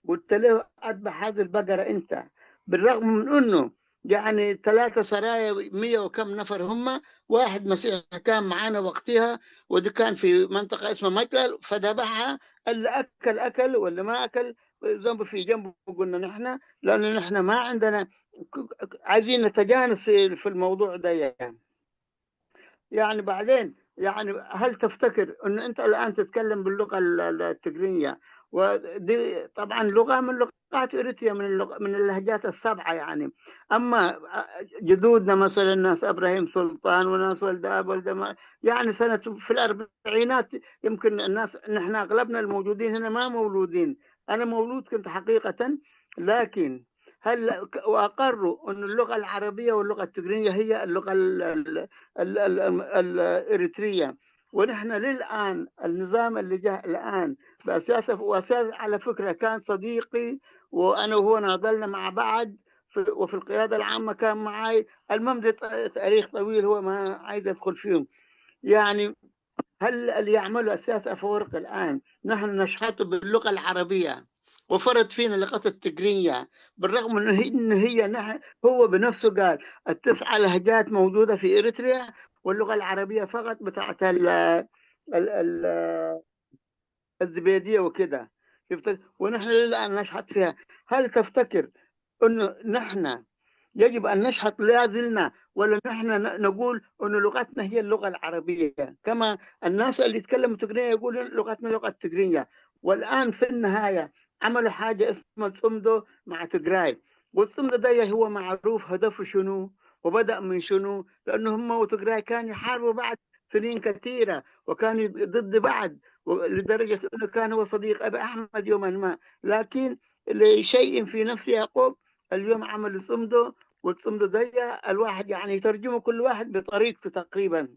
قلت له: "أذبح هذه البقرة أنت"، بالرغم من أنه يعني ثلاثة سرايا، مية وكم نفر هم، واحد مسيحي كان معانا وقتها، ودي كان في منطقة اسمها مجلل، فذبحها، اللي أكل أكل واللي ما أكل ذنبه في جنبه، قلنا نحن، لأنه نحن ما عندنا عايزين نتجانس في الموضوع ده يعني. يعني بعدين، يعني هل تفتكر أن أنت الآن تتكلم باللغة التقرينية؟ ودي طبعا لغة من لغات إريتريا، من اللغة من اللهجات السبعة يعني. أما جدودنا مثلا ناس إبراهيم سلطان وناس ولداب ولدما، يعني سنة في الأربعينات يمكن الناس، نحن أغلبنا الموجودين هنا ما مولودين. أنا مولود كنت حقيقة، لكن هل وأقروا أن اللغة العربية واللغة التقرينية هي اللغة الإريترية؟ ونحن للآن النظام اللي جاء الآن بأساسه، وأساس على فكرة كان صديقي، وأنا وهو ناضلنا مع بعض، وفي القيادة العامة كان معي. المهم ده تاريخ طويل، هو ما عايز أدخل فيهم. يعني هل اللي يعمله أساس أفورق الآن نحن نشحته باللغة العربية وفرض فينا لغة التقرينية، بالرغم إنه هي، إن هي نحن، هو بنفسه قال التسع لهجات موجودة في إريتريا واللغة العربية فقط بتاعت ال ال ال الزبيدية وكده. شفت؟ ونحن للآن نشحت فيها. هل تفتكر إنه نحن يجب أن نشحت لا زلنا، ولا نحن نقول أن لغتنا هي اللغة العربية، كما الناس اللي يتكلموا تقرية يقولوا لغتنا لغة تقرية؟ والآن في النهاية عملوا حاجة اسمها تصمدوا مع تقراي، والتصمدوا ده هو معروف هدفه شنو وبدأ من شنو، لأنه هم وتقراي كانوا يحاربوا بعض سنين كثيرة، وكانوا ضد بعض، لدرجة أنه كان هو صديق أبي أحمد يوما ما، لكن لشيء في نفس يعقوب اليوم عمل تصمدوا، والتصمدوا ده الواحد يعني يترجمه كل واحد بطريقته تقريبا.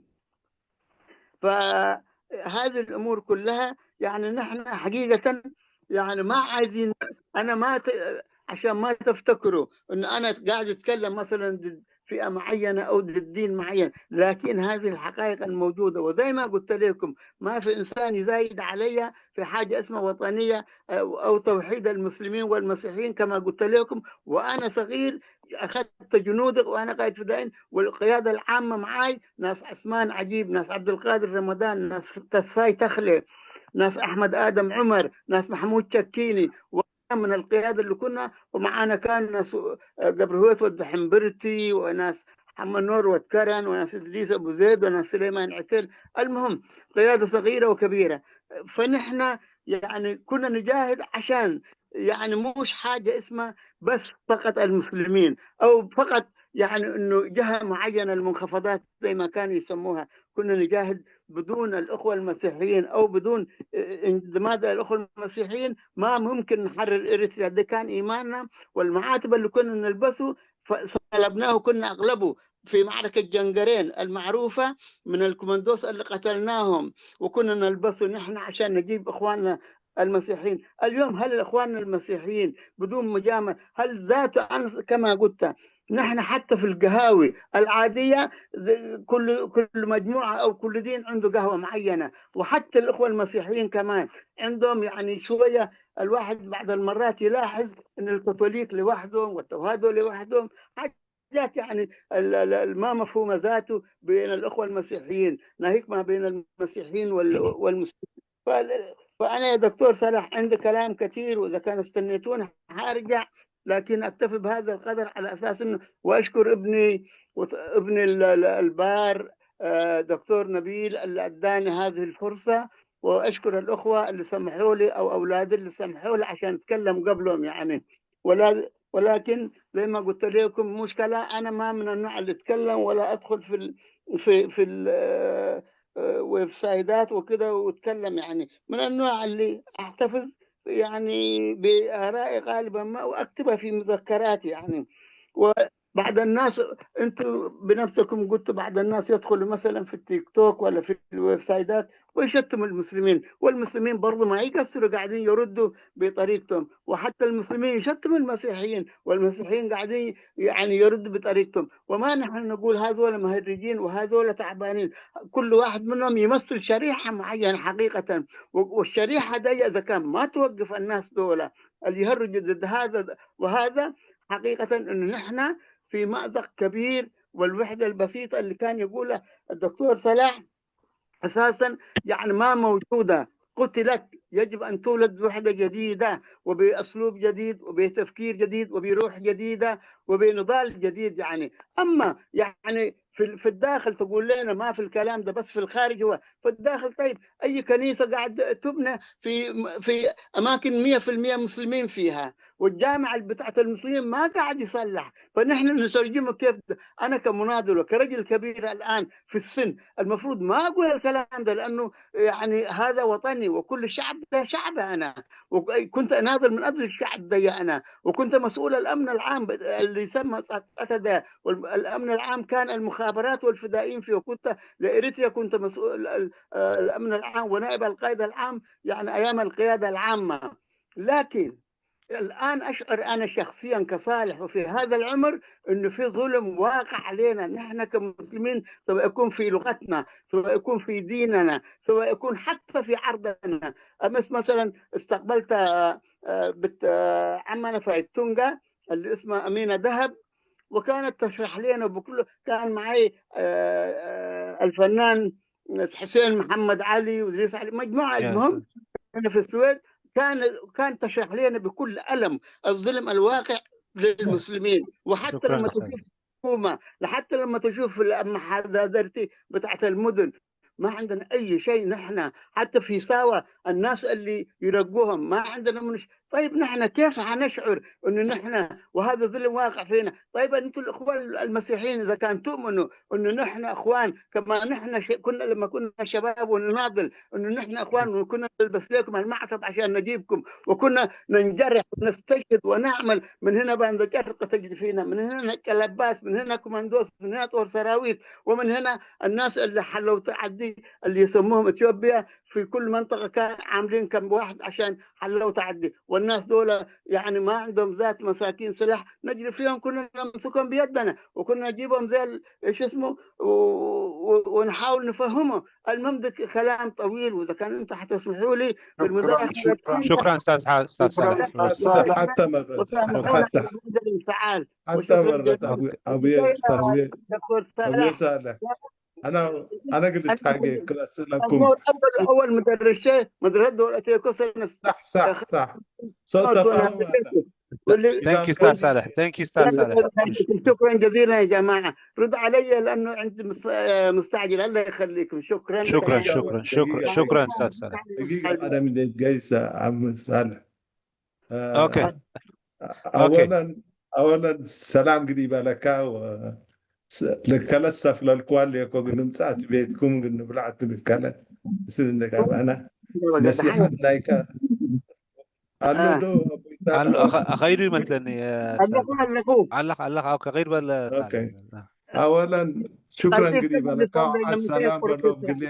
فهذه الأمور كلها يعني نحن حقيقة يعني ما عايزين، أنا ما ت... عشان ما تفتكروا إن أنا قاعد أتكلم مثلا ضد فئة معينة أو ضد دين معين، لكن هذه الحقائق الموجودة. وزي ما قلت لكم، ما في إنسان يزايد علي في حاجة اسمها وطنية أو توحيد المسلمين والمسيحيين كما قلت لكم. وأنا صغير أخذت جنودك وأنا قاعد في داين، والقيادة العامة معاي ناس عثمان عجيب، ناس عبد القادر رمضان، ناس تسفاي تخلي، ناس أحمد آدم عمر، ناس محمود شكيني، وأنا من القيادة اللي كنا. ومعانا كان ناس قبر هوت والدحمبرتي، وناس حمد نور وتكرن، وناس إدريس أبو زيد، وناس سليمان عتل. المهم، قيادة صغيرة وكبيرة. فنحن يعني كنا نجاهد عشان يعني مش حاجة اسمها بس فقط المسلمين أو فقط يعني إنه جهة معينة، المنخفضات زي ما كانوا يسموها. كنا نجاهد بدون الأخوة المسيحيين أو بدون انضماد الأخوة المسيحيين ما ممكن نحرر إريتريا. ده كان إيماننا، والمعاتب اللي كنا نلبسه صلبناه، كنا أغلبه في معركة جنجرين المعروفة من الكوماندوس اللي قتلناهم، وكنا نلبسه نحن عشان نجيب إخواننا المسيحيين. اليوم هل إخواننا المسيحيين بدون مجاملة، هل ذات أنف كما قلت، نحن حتى في القهاوي العادية كل كل مجموعة أو كل دين عنده قهوة معينة، وحتى الإخوة المسيحيين كمان عندهم يعني شوية. الواحد بعض المرات يلاحظ أن الكاثوليك لوحدهم والتوهدو لوحدهم، حاجات يعني ما مفهومة ذاته بين الأخوة المسيحيين، ناهيك ما بين المسيحيين والمسلمين. فأنا يا دكتور صلاح عندي كلام كثير، وإذا كان استنيتوني حارجع، لكن أكتفي بهذا القدر على أساس إنه، وأشكر ابني، ابني البار، آه، دكتور نبيل، اللي أداني هذه الفرصة، وأشكر الأخوة اللي سمحوا لي أو أولادي اللي سمحوا لي عشان أتكلم قبلهم يعني. ولا ولكن زي ما قلت لكم، مشكلة أنا ما من النوع اللي أتكلم ولا أدخل في ال في في ال ويب سايدات وكده وأتكلم يعني. من النوع اللي أحتفظ يعني بآرائي غالبا ما وأكتبها في مذكراتي يعني. وبعض الناس، أنتوا بنفسكم قلتوا بعض الناس يدخلوا مثلا في التيك توك ولا في الويب سايدات ويشتموا المسلمين، والمسلمين برضو ما يقصروا قاعدين يردوا بطريقتهم، وحتى المسلمين يشتموا المسيحيين، والمسيحيين قاعدين يعني يردوا بطريقتهم. وما نحن نقول هذول مهرجين وهذول تعبانين، كل واحد منهم يمثل شريحة معينة حقيقة، والشريحة دي إذا كان ما توقف الناس دول اللي يهرجوا ضد هذا وهذا، حقيقة إنه نحن في مأزق كبير. والوحدة البسيطة اللي كان يقولها الدكتور صلاح أساسا يعني ما موجودة، قتلت يجب أن تولد وحدة جديدة وبأسلوب جديد وبتفكير جديد وبروح جديدة وبنضال جديد. يعني أما يعني في في الداخل تقول لنا ما في الكلام ده، بس في الخارج هو في الداخل. طيب، أي كنيسة قاعد تبنى في في أماكن مية في المية مسلمين فيها، والجامعة بتاعت المسلمين ما قاعد يصلح، فنحن نترجمه كيف؟ أنا كمناضل وكرجل كبير الآن في السن المفروض ما أقول الكلام ده، لأنه يعني هذا وطني وكل شعب ده شعب. أنا وكنت أناضل من أجل الشعب ده أنا، وكنت مسؤول الأمن العام اللي يسمى قتادة، والأمن العام كان المخابرات والفدائيين فيه، وكنت لإريتريا كنت مسؤول الأمن العام ونائب القائد العام، يعني أيام القيادة العامة. لكن الآن أشعر أنا شخصيا كصالح وفي هذا العمر إنه في ظلم واقع علينا نحن كمسلمين، سواء يكون في لغتنا، سواء يكون في ديننا، سواء يكون حتى في عرضنا. أمس مثلا استقبلت آه، آه، بت آه، عمنا فايت تونجا اللي اسمها أمينة ذهب، وكانت تشرح لنا بكل، كان معي آه، آه، الفنان حسين محمد علي وإدريس علي، مجموعة. المهم أنا في السويد، كان كان تشرح لنا بكل ألم الظلم الواقع للمسلمين. وحتى لما تشوف الحكومة، لحتى لما تشوف المحاضرتي بتاعت المدن، ما عندنا أي شيء نحن. حتى في ساوة الناس اللي يرقوهم ما عندنا منش. طيب نحن كيف حنشعر إنه نحن وهذا ظلم واقع فينا؟ طيب أنتم الإخوان المسيحيين إذا كان تؤمنوا إنه نحن إخوان كما نحن ش... كنا لما كنا شباب ونناضل، إنه نحن إخوان وكنا نلبس لكم المعطف عشان نجيبكم، وكنا ننجرح ونستشهد ونعمل من هنا بندقية تجد فينا، من هنا كلباس، من هنا كوماندوس، من هنا طور سراويل، ومن هنا الناس اللي حلوا تعدي اللي يسموهم إثيوبيا في كل منطقة كان عاملين كم واحد عشان حلوا تعدي. والناس دول يعني ما عندهم ذات مساكين سلاح، نجري فيهم كلنا نمسكهم بيدنا وكنا نجيبهم زي ال- ايش اسمه و- و- ونحاول نفهمه. المهم ده كلام طويل، واذا كان انتم حتسمحوا لي بالمداخله. شكرا استاذ ح- استاذ صالح. استاذ صالح، حتى مرة، حتى تعال. حتى مرة ابوي ابوي ابوي ابوي صالح. انا انا قلت حاجه كلاس لكم. اول اول مدرسه مدرسه دول اتيكو سنه. صح صح صح. صوت تفاهم. Thank you استاذ صالح. Thank you استاذ صالح. شكرا جزيلا يا جماعه، رد علي لانه عندي مس- آه، مستعجل. الله يخليكم. شكرا. شكرا شكرا شكرا شكرا استاذ صالح. دقيقه، انا من جايسه عم صالح. آه، okay. اولا اولا ሰላም ግዲ ይበለካ። ለከለ ሰፍለልኩዋ ሌኮ ግን ምጻት ቤትኩም ግን ንብላዕት ልከለ ስል እንደጋባና ነሲሓት ናይካ ኣሎ ዶ? ኣሎ። ከይዱ ይመስለኒ። ኣለኹ ኣለኹ። ኣለኻ ኣለኻ። ከይድ በለ። ኣወለን ሽክረን ግዲ ይበለካ። ዓሰላም በሎም ግሌ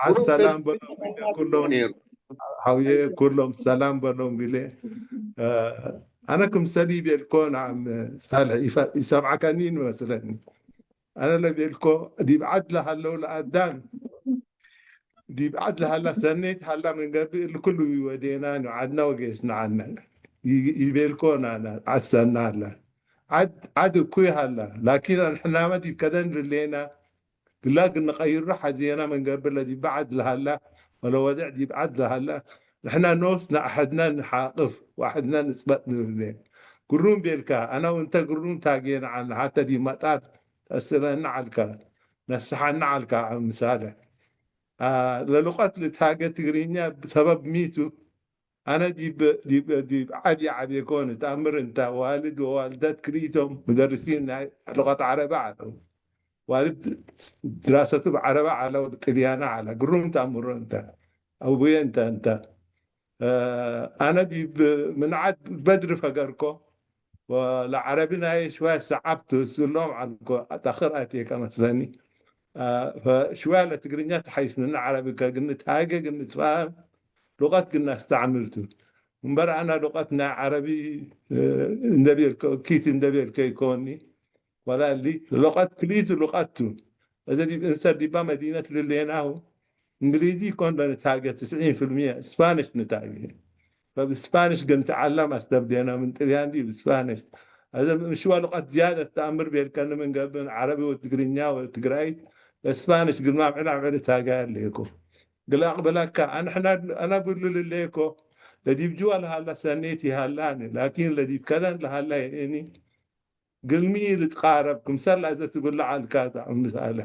ዓሰላም በሎም ግሌ ኩሎም ሓውየ ኩሎም ሰላም በሎም ግሌ። ኣነ ክምሰል ይቤልኮ ንዓም ሳልሕ ይሰምዓካኒ ይመስለኒ። ኣነ ለቤልኮ ዲብ ዓድ ለሃለው ለኣዳም ዲብ ዓድ ለሃላ ሰነይት ሃላ ምን ገብእ እሊ ኩሉ ይወዴና ንዓድና ወጌስና ዓድና ይቤልኮ ናና ዓሰና ሃላ ዓድ እኩይ ሃላ ላኪን ኣንሕናመ ዲብ ከደን ልሌና ግላ ግንቀይሮ ሓዜና ምን ገብእ ለዲብ ዓድ ለሃላ ወለወድዕ ዲብ ዓድ ለሃላ ንሕና ኖስ ንኣሕድና ንሓቅፍ ወኣሕድና ንጽበጥ ንብሌን ግሩም ቤልካ ኣና ውንተ ግሩም ታጌና ዓልና ሓተ ዲብ መጣር ተስለና ዓልካ ነስሓና ዓልካ ምሳለ ለልቀት ልትሃገ ትግርኛ ብሰበብ ሚቱ ኣነ ዲብ ዓዲ ዓብየ ኮን እትኣምር እንተ ዋልድ ወዋልደት ክልኢቶም ሙደርሲን ናይ ልቀት ዓረቢ ዓለው። ዋልድ ድራሰቱ ብዓረቢ ዓለው ብጥልያና ዓላ ግሩም ተኣምሮ እንተ ኣቡየ እንተ እንተ ኣነ ዲብ ምንዓድ በድሪ ፈገርኮ ወለዓረቢ ናይ ሽዋይ ሰዓብቱ ስሎም ዓልኮ ኣታኽር ኣትየ ከመስለኒ ሽዋይ ለትግርኛ ተሓይስ ምን ዓረቢ ከግንት ሃገ ግንት ፈሃም ሉቀት ግና ኣስተዓምልቱ እምበር ኣና ሉቀት ናይ ዓረቢ እንደቤልከ ኪት እንደቤልከ ይኮኒ ወላ እሊ ሉቀት ክልኢቱ ሉቀት ቱ እዘ ዲብ እንሰር ዲባ መዲነት ልሌናሁ እንግሊዚ ይኮን ለንታገ ትስዒን ፍልሚየ ስፓኒሽ ንታገ ፈብስፓኒሽ ግን ንትዓለም ኣስተብዴና ምን ጥልያን ዲብ ስፓኒሽ እዘ ምሽዋ ሉቀት ዝያደ ተኣምር ቤልከኒ ምን ገብን ዓረቢ ወትግርኛ ወትግራይ ስፓኒሽ ግርማ ምዕላ ምዕል ታጋ ኣለኩ ግላቕ በላካ ኣንሕና ኣና ብሉ ልለየኮ ለዲብ ጅዋ ለሃላ ሰኔት ይሃላኒ ላኪን ለዲብ ከደን ለሃላ የእኒ ግልሚ ልትቃረብ ክምሰል ኣዘ ትብላ ዓልካ ጣዕም ምሳለ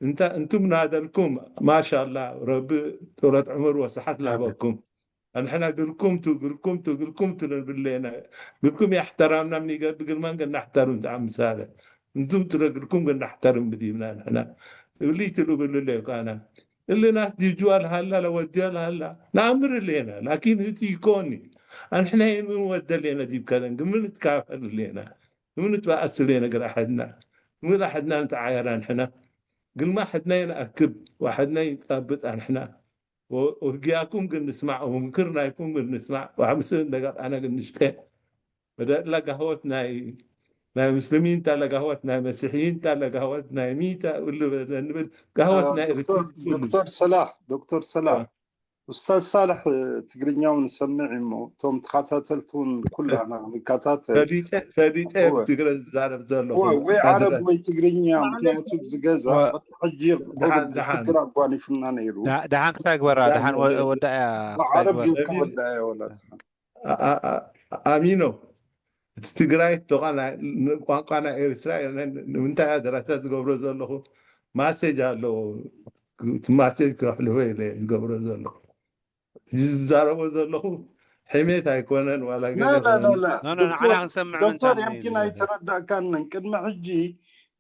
እንተ እንቱም ናደልኩም ማሻላ ረቢ ጥረት ዕምር ወሰሓት ላበኩም ኣንሕና ግልኩም ቱ ግልኩም ቱ ግልኩም ቱ ንብለና ግልኩም ያሕተራምና ምን ይገብ ግልማን ገናሕተርም ጣዕም ምሳለ እንቱም ጥረ ግልኩም ገናሕተርም ብዲብና ንሕና እብሊ ትሉ ብሉ ለይኳና እሊ ናት ዲብ ጅዋ ለሃላ ለወድያ ለሃላ ነኣምር ሌና ላኪን ህቱ ይኮኒ ኣንሕና የምን ወደ ሌና ዲብ ከለን ግምን ትካፈል ሌና ግምን ትበኣስ ሌና ግራ ሕድና ግምን ሕድና ንተዓየር ኣንሕና ግልማ ሕድና ይንኣክብ ዋሕድና ይንጻብጥ ኣንሕና ወህግያኩም ግን ንስማዕ ወምክር ናይኩም ግን ንስማዕ ዋሕምስ እንደጋጣና ግን ንሽቀ ወደ ለጋህወት ናይ ናይ ሙስሊሚን ታ ለጋህወት ናይ መሲሒን ታ ለጋህወት ናይ ሚታ እሉ ንብል ጋህወት ናይ ኤርትራ ዶክተር ሰላሕ ዶክተር ሰላሕ ኡስታዝ ሳልሕ ትግርኛ እውን ሰምዕ እሞ እቶም ተኸታተልቲ እውን ኩላና ንከታተል ፈሊጠ ብትግረ ዝዛረብ ዘለኹ ወይ ዓረብ ወይ ትግርኛ ምክንያቱ ዝገዛ ሕጂ ሽግር ኣጓኒፉና ነይሩ ደሓን ክሳይ ግበራ ደሓን ወዳእያ ዓረብ ጌርካ ወዳእያ ወላ ኣሚኖ እቲ ትግራይ ቋንቋ ናይ ኤርትራ ንምንታይ ደረሰ ዝገብሮ ዘለኹ ማሴጅ ኣለዎ ማሴጅ ከሕልፎ ኢለ ዝገብሮ ዘለኹ ዝዛረቦ ዘለኹ ሕሜት ኣይኮነን ዋላ ንዓና ክንሰምዕ ዶክተር ያምኪን ኣይተረዳእካንን ቅድሚ ሕጂ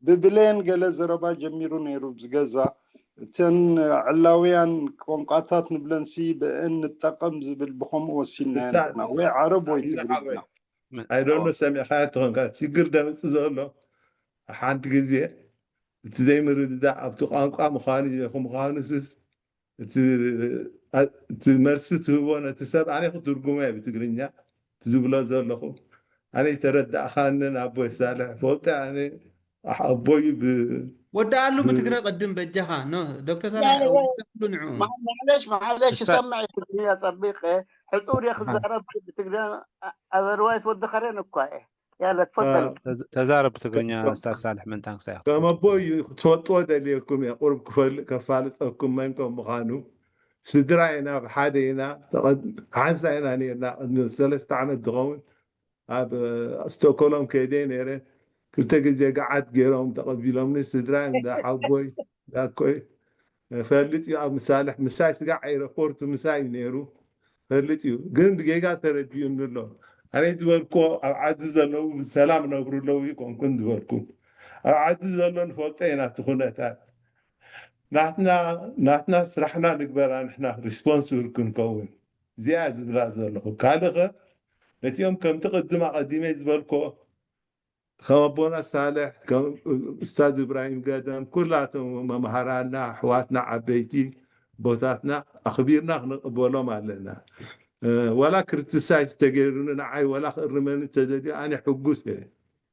ብብሌን ገለ ዘረባ ጀሚሩ ነይሩ ዝገዛ እተን ዕላውያን ቋንቋታት ንብለንሲ ብእን ንጠቀም ዝብል ብከምኡ ወሲንና ኢና ወይ ዓረብ ወይ ትግርኛ ኣይደሎ ሰሚዕካ ትኾንካ ችግር ደምፅ ዘሎ ሓንቲ ግዜ እቲ ዘይምርድዳእ ኣብቲ ቋንቋ ምዃኑ ዘይኹ ምዃኑ ስስ እቲ መልሲ ትህቦ ነቲ ሰብ ኣነ ክትርጉሞ እየ ብትግርኛ ዝብሎ ዘለኹ ኣነ ዝተረዳእኻንን ኣቦይ ሳልሕ ፈልጠ ኣነ ኣቦዩ ብ ወዳኣሉ ብትግረ ቅድም በጃኻ ኖ ዶክተር ሳልሕ ወዳኣሉ ንዑ ማለሽ ማለሽ ሰማዕ ትግርኛ ጸቢቀ ሕጹር እየ ክዛረብ ብትግርኛ ኣዘርዋይስ ወዲ ከረን እኳ እየ ያለ ትፈጠሩ ተዛረብ ብትግርኛ ስታዝ ሳልሕ ምንታን ክሳይ ከም ኣቦዩ ክትፈልጥዎ ደልየኩም እየ ቁርብ ክፈልጥ ከፋልጠኩም መን ከም ምዃኑ ስድራ ኢና ብሓደ ኢና ሓንሳ ኢና ነርና ቅድሚ ሰለስተ ዓመት ዝኸውን ኣብ ስቶኮሎም ከይደ ነይረ ክልተ ግዜ ገዓት ገይሮም ተቐቢሎምኒ ስድራ እንዳ ሓጎይ ዳኮይ ፈልጥ እዩ ኣብ ምሳልሕ ምሳይ ስጋዕ ኤረፖርት ምሳይ እዩ ነይሩ ፈልጥ እዩ ግን ብጌጋ ተረዲኡኒ ኣሎ ኣነ ዝበልኩ ኣብ ዓዲ ዘለዉ ብሰላም ነብሩ ኣለዉ ይኮንኩን ዝበልኩ ኣብ ዓዲ ዘሎ ንፈልጦ ኢና እቲ ኩነታት ናትና ናትና ስራሕና ንግበራ ንሕና ሪስፖንስብል ክንከውን እዚኣ ዝብላ ዘለኹ ካልእ ኸ ነቲኦም ከምቲ ቅድም ኣቐዲመ ዝበልኮ ከም ኣቦና ሳልሕ ከም እስታዝ እብራሂም ገደም ኩላቶም መምሃራና ኣሕዋትና ዓበይቲ ቦታትና ኣኽቢርና ክንቕበሎም ኣለና ዋላ ክርቲሳይዝ ተገይሩኒ ንዓይ ዋላ ክእርመኒ ተደልዩ ኣነ ሕጉስ እየ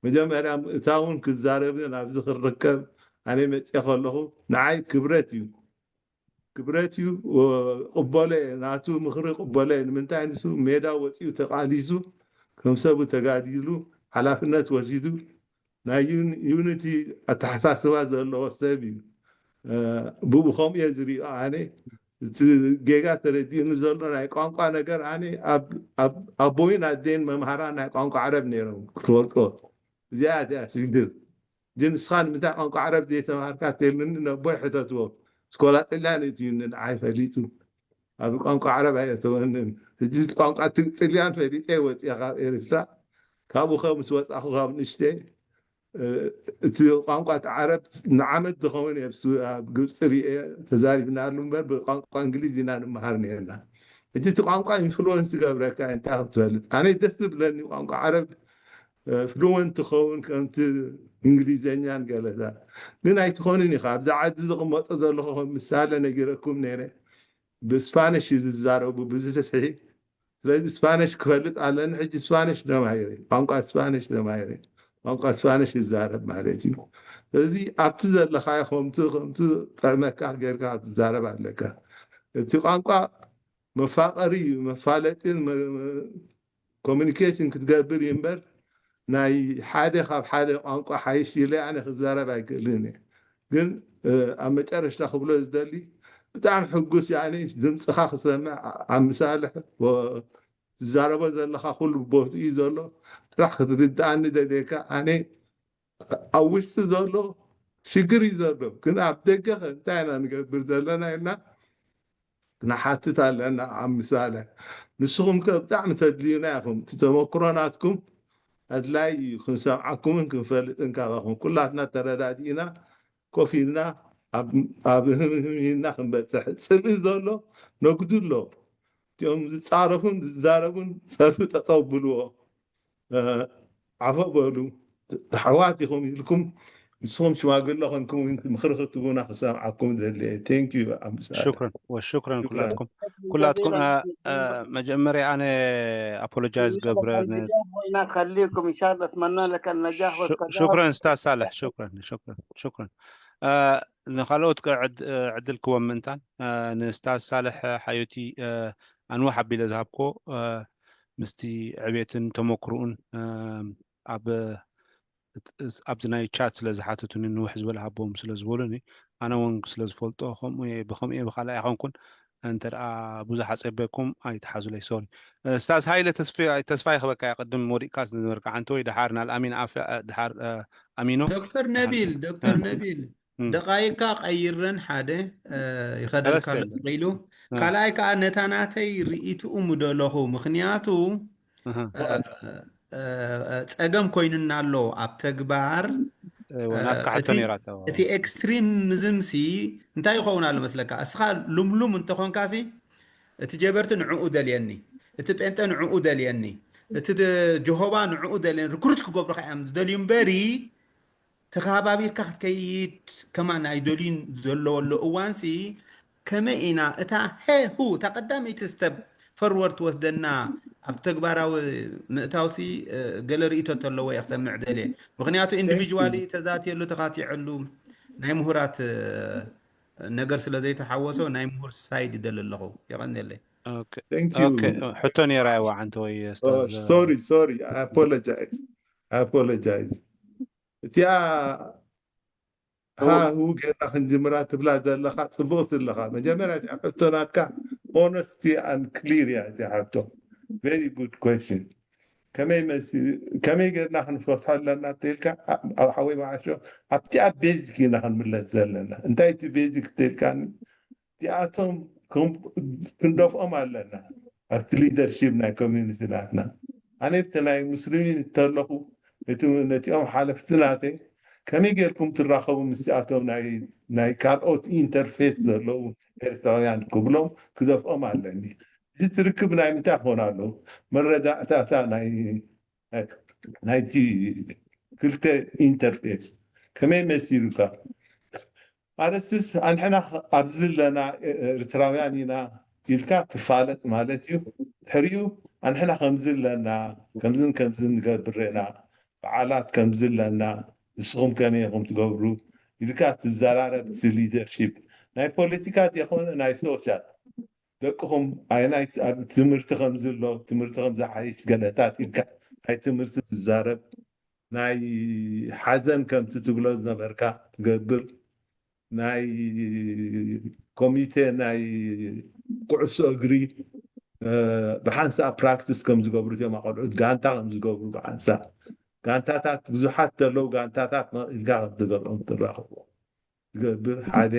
መጀመርያ ምእታውን ክዛረብን ኣብዚ ክርከብ ኣነ መፅአ ከለኹ ንዓይ ክብረት እዩ ክብረት እዩ ቅበሎ እየ ናቱ ምኽሪ ቅበሎ እየ ንምንታይ ንሱ ሜዳ ወፂኡ ተቃሊሱ ከም ሰቡ ተጋዲሉ ሓላፍነት ወሲዱ ናይ ዩኒቲ ኣተሓሳስባ ዘለዎ ሰብ እዩ ብኡ ከምኡ እየ ዝሪኦ ኣነ እቲ ጌጋ ተረዲኡኒ ዘሎ ናይ ቋንቋ ነገር ኣነ ኣቦይን ኣዴን መምሃራን ናይ ቋንቋ ዓረብ ነይሮም ክትፈልጦ እዚኣ እዚኣ ሽግር ግን ንስኻ ንምንታይ ቋንቋ ዓረብ ዘይተማሃርካ ተልኒ ነቦይ ሕተትዎ ስኮላ ጥልያን እቲ እዩ ንዓይ ፈሊጡ ኣብ ቋንቋ ዓረብ ኣየተወንን ሕጂ ቋንቋ ጥልያን ፈሊጠ ወፂኣ ካብ ኤርትራ ካብኡ ከ ምስ ወፃኹ ካብ ንሽተይ እቲ ቋንቋ እቲ ዓረብ ንዓመት ዝኸውን እየ ኣብ ግብፂ ርኤ ተዛሪብናሉ እምበር ብቋንቋ እንግሊዝ ኢና ንምሃር ነርና ሕጂ እቲ ቋንቋ ኢንፍሉወንስ ዝገብረካ እንታይ ክትፈልጥ ኣነ ደስ ዝብለኒ ቋንቋ ዓረብ ፍሉወንት ትኸውን ከምቲ እንግሊዘኛን ገለታት ግን ኣይትኾንን ኢኻ ኣብዚ ዓዲ ዝቕመጦ ዘለኹ ከም ምሳሌ ነጊረኩም ነይረ ብስፓኒሽ እዩ ዝዛረቡ ብብዝሒ ስለዚ ስፓኒሽ ክፈልጥ ኣለኒ ሕጂ ስፓኒሽ ተማሂረ ቋንቋ ስፓኒሽ ተማሂረ ቋንቋ ስፓኒሽ ይዛረብ ማለት እዩ ስለዚ ኣብቲ ዘለኻዮ ከምቲ ከምቲ ጥዕመካ ጌርካ ክትዛረብ ኣለካ እቲ ቋንቋ መፋቀሪ እዩ መፋለጢን ኮሚኒኬሽን ክትገብር እዩ እምበር ናይ ሓደ ካብ ሓደ ቋንቋ ሓይሽ ኢለ ኣነ ክዛረብ ኣይክእልን እየ ግን ኣብ መጨረሽታ ክብሎ ዝደሊ ብጣዕሚ ሕጉስ ያኒ ድምፅኻ ክሰምዕ ኣምሳልሕ ትዛረቦ ዘለኻ ኩሉ ቦትኡ እዩ ዘሎ። ጥራሕ ክትርድኣኒ ደልየካ ኣነ ኣብ ውሽጢ ዘሎ ሽግር እዩ ዘሎ፣ ግን ኣብ ደገ ከ እንታይ ኢና ንገብር ዘለና ኢልና ንሓትት ኣለና። ኣምሳልሕ ንስኹም ከ ብጣዕሚ ተድልዩና ኢኹም። እቲ ተመክሮ ናትኩም ኣድላይ እዩ፣ ክንሰምዓኩምን ክንፈልጥን ካባኹም። ኩላትና ተረዳዲእና ኮፍ ኢልና ኣብ ህምህም ኢልና ክንበፅሕ። ፅልኢ ዘሎ ነጉዱ ኣሎ። እቲኦም ዝፃረፉን ዝዛረቡን ፀርፊ ጠጠው ብልዎ። ዓፎ በሉ፣ ኣሕዋት ኢኹም ኢልኩም ንስኹም ሽማግለ ኮንኩም ምኽሪ ክትቡና ክሰምዓኩም ዘድልየ። Thank you ኣምሳለ። ሽክረን ወሽክረን ኩላትኩም ኩላትኩም። መጀመርያ ኣነ ኣፖሎጃይዝ ገብረ። نجاح وين خليكم ان شاء الله اتمنى لك النجاح والسلام. ሽክረን ስታዝ ሳልሕ። ሽክረን ሽክረን ሽክረን። ንካልኦት ዕድል ክወም ምእንታን ንስታዝ ሳልሕ ሓዩቲ ኣንዋሕ ኣቢለ ዝሃብኮ ምስቲ ዕቤትን ተመክርኡን ኣብ ኣብዚ ናይ ቻት ስለ ዝሓተቱኒ ንውሕ ዝበለ ሃቦም ስለ ዝበሉኒ ኣነ እውን ስለ ዝፈልጦ ከምኡ እየ ብከምኡ እየ ብካልኣይ ኣይኮንኩን። እንተ ደኣ ብዙሕ ኣጸበኩም ኣይትሓዙለይ። ሶሪ። ስታዝ ሃይለ ተስፋ ተስፋ ይክበካ ቅድም ወዲቅካ ዝነበርካ ዓንተ ወይ ድሓር ናልኣሚን ኣፍ ድሓር ኣሚኖ ዶክተር ነቢል ዶክተር ነቢል ደቃይካ ቀይረን ሓደ ይኸደልካ ኣሎ ኢሉ ካልኣይ ከዓ ነታ ናተይ ርእይትኡ ምደለኹ ምክንያቱ ፀገም ኮይኑና ኣሎ ኣብ ተግባር። እቲ ኤክስትሪምዝም ሲ እንታይ ይኸውን ኣሎ መስለካ? እስኻ ሉምሉም እንተኾንካ ሲ እቲ ጀበርቲ ንዕኡ ደልየኒ፣ እቲ ጴንጠ ንዕኡ ደልየኒ፣ እቲ ጀሆባ ንዕኡ ደልየኒ፣ ሪክሩት ክገብሩካ እዮም ዝደልዩ እምበሪ ተኸባቢርካ ክትከይድ ከማን ኣይደልዩን ዘለወሉ እዋንሲ ከመይ ኢና እታ ሄሁ እታ ቀዳመይቲ ስተብ ፈርወርድ ትወስደና ኣብ ተግባራዊ ምእታውሲ ገለ ርእቶ ተለዎ እየ ክሰምዕ ደልየ። ምክንያቱ ኢንዲቪጅዋሊ ተዛትየሉ ተኻቲዐሉ ናይ ምሁራት ነገር ስለ ዘይተሓወሶ ናይ ምሁር ሳይድ ይደሊ ኣለኹ። የቐንየለይ። ሕቶ ነይራ የዋዓንተ ወይ ሶሪ ሶሪ ኣፖሎጃይዝ ኣፖሎጃይዝ እቲኣ ሃሁ ጌርና ክንጅምራ ትብላ ዘለኻ ጽቡቕቲ ኣለኻ። መጀመርያ እቲኣ ሕቶ ናትካ ሆነስቲ ኣን ክሊር እያ እዚኣ ሕቶ። Very good question። ከመይ መሲ ከመይ ጌርና ክንፈትሖ ኣለና ተልካ ኣብ ሓወይ መዓሾ ኣብቲኣ ቤዚክ ኢና ክንምለስ ዘለና። እንታይ እቲ ቤዚክ ተልካኒ እቲኣቶም ክንደፍኦም ኣለና ኣብቲ ሊደርሺፕ ናይ ኮሚኒቲ ናትና። ኣነ ብቲ ናይ ሙስሊሚን እንተለኹ ነቲኦም ሓለፍቲ ናተይ ከመይ ጌርኩም ትራኸቡ ምስቲኣቶም ናይ ካልኦት ኢንተርፌስ ዘለዉ ኤርትራውያን ክብሎም ክደፍኦም ኣለኒ። እዚ ትርክብ ናይ ምንታይ ክኾን ኣለዉ? መረዳእታታ ናይቲ ክልተ ኢንተርፌስ ከመይ መሲሉካ? ኣነስስ ኣንሕና ኣብዚ ዘለና ኤርትራውያን ኢና ኢልካ ትፋለጥ ማለት እዩ። ድሕሪኡ ኣንሕና ከምዚ ኣለና ከምዝን ከምዝን ንገብር ኢና በዓላት ከምዚ ኣለና ንስኹም ከመይ ኢኹም ትገብሩ ኢልካ ትዘራረብ እቲ ሊደርሺፕ ናይ ፖለቲካ ዘይኮነ ናይ ሶሻል ደቅኹም ኣየናይ ኣብ ትምህርቲ ከምዚ ኣሎ ትምህርቲ ከምዝሓይሽ ገለታት ኢልካ ናይ ትምህርቲ ትዛረብ ናይ ሓዘን ከምቲ ትብሎ ዝነበርካ ትገብር ናይ ኮሚቴ ናይ ኩዕሶ እግሪ ብሓንሳእ ፕራክቲስ ከም ዝገብሩ እዚኦም ኣቆልዑት ጋንታ ከም ዝገብሩ ብሓንሳእ ጋንታታት ብዙሓት ዘለዉ ጋንታታት ኢልካ ከም ትገብሮም ትራኸቦ ዝገብር ሓደ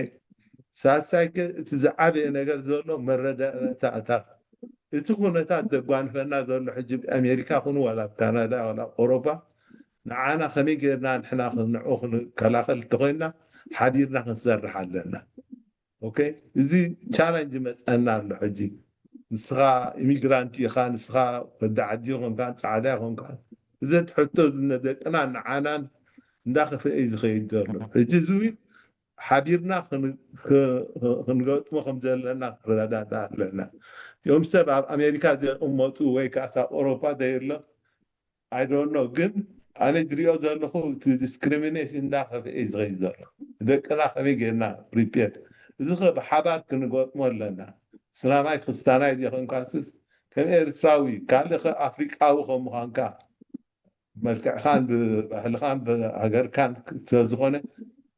ሳልሳይ እቲ ዝዓበየ ነገር ዘሎ መረዳእታ እቲ ኩነታት ዘጓንፈና ዘሎ ሕጂ ኣሜሪካ ኩኑ ዋላ ኣብ ካናዳ ዋላ ኣብ ኤውሮፓ ንዓና ከመይ ጌርና ንሕና ንዑ ክንከላኸል እንተኮይንና ሓቢርና ክንሰርሕ ኣለና። ኦኬ እዚ ቻለንጅ መፀና ኣሎ ሕጂ ንስኻ ኢሚግራንት ኢኻ ንስኻ ወዲ ዓዲ ይኾንካ ፃዕዳ ይኾንካ እዚ ትሕቶ ደቅና ንዓናን እንዳኸፍአ እዩ ዝኸይድ ዘሎ ሕጂ እዚ ሓቢርና ክንገጥሞ ከም ዘለና ክረዳዳ ኣለና። እቲኦም ሰብ ኣብ ኣሜሪካ ዘይቕመጡ ወይ ከዓ ኣብ ኤውሮፓ ዘይሎ ኣይዶኖ ግን ኣነ ዝሪኦ ዘለኹ እቲ ዲስክሪሚኔሽን እንዳኸፍአ እዩ ዝኸይድ ዘሎ። ደቅና ከመይ ጌርና ፕሪፔር እዚ ከ ብሓባር ክንገጥሞ ኣለና። ስላማይ ክስታናይ ዘይኮንካስስ ከም ኤርትራዊ ካልእ ከ ኣፍሪቃዊ ከም ምዃንካ መልክዕኻን ብባህልኻን ብሃገርካን ስለዝኾነ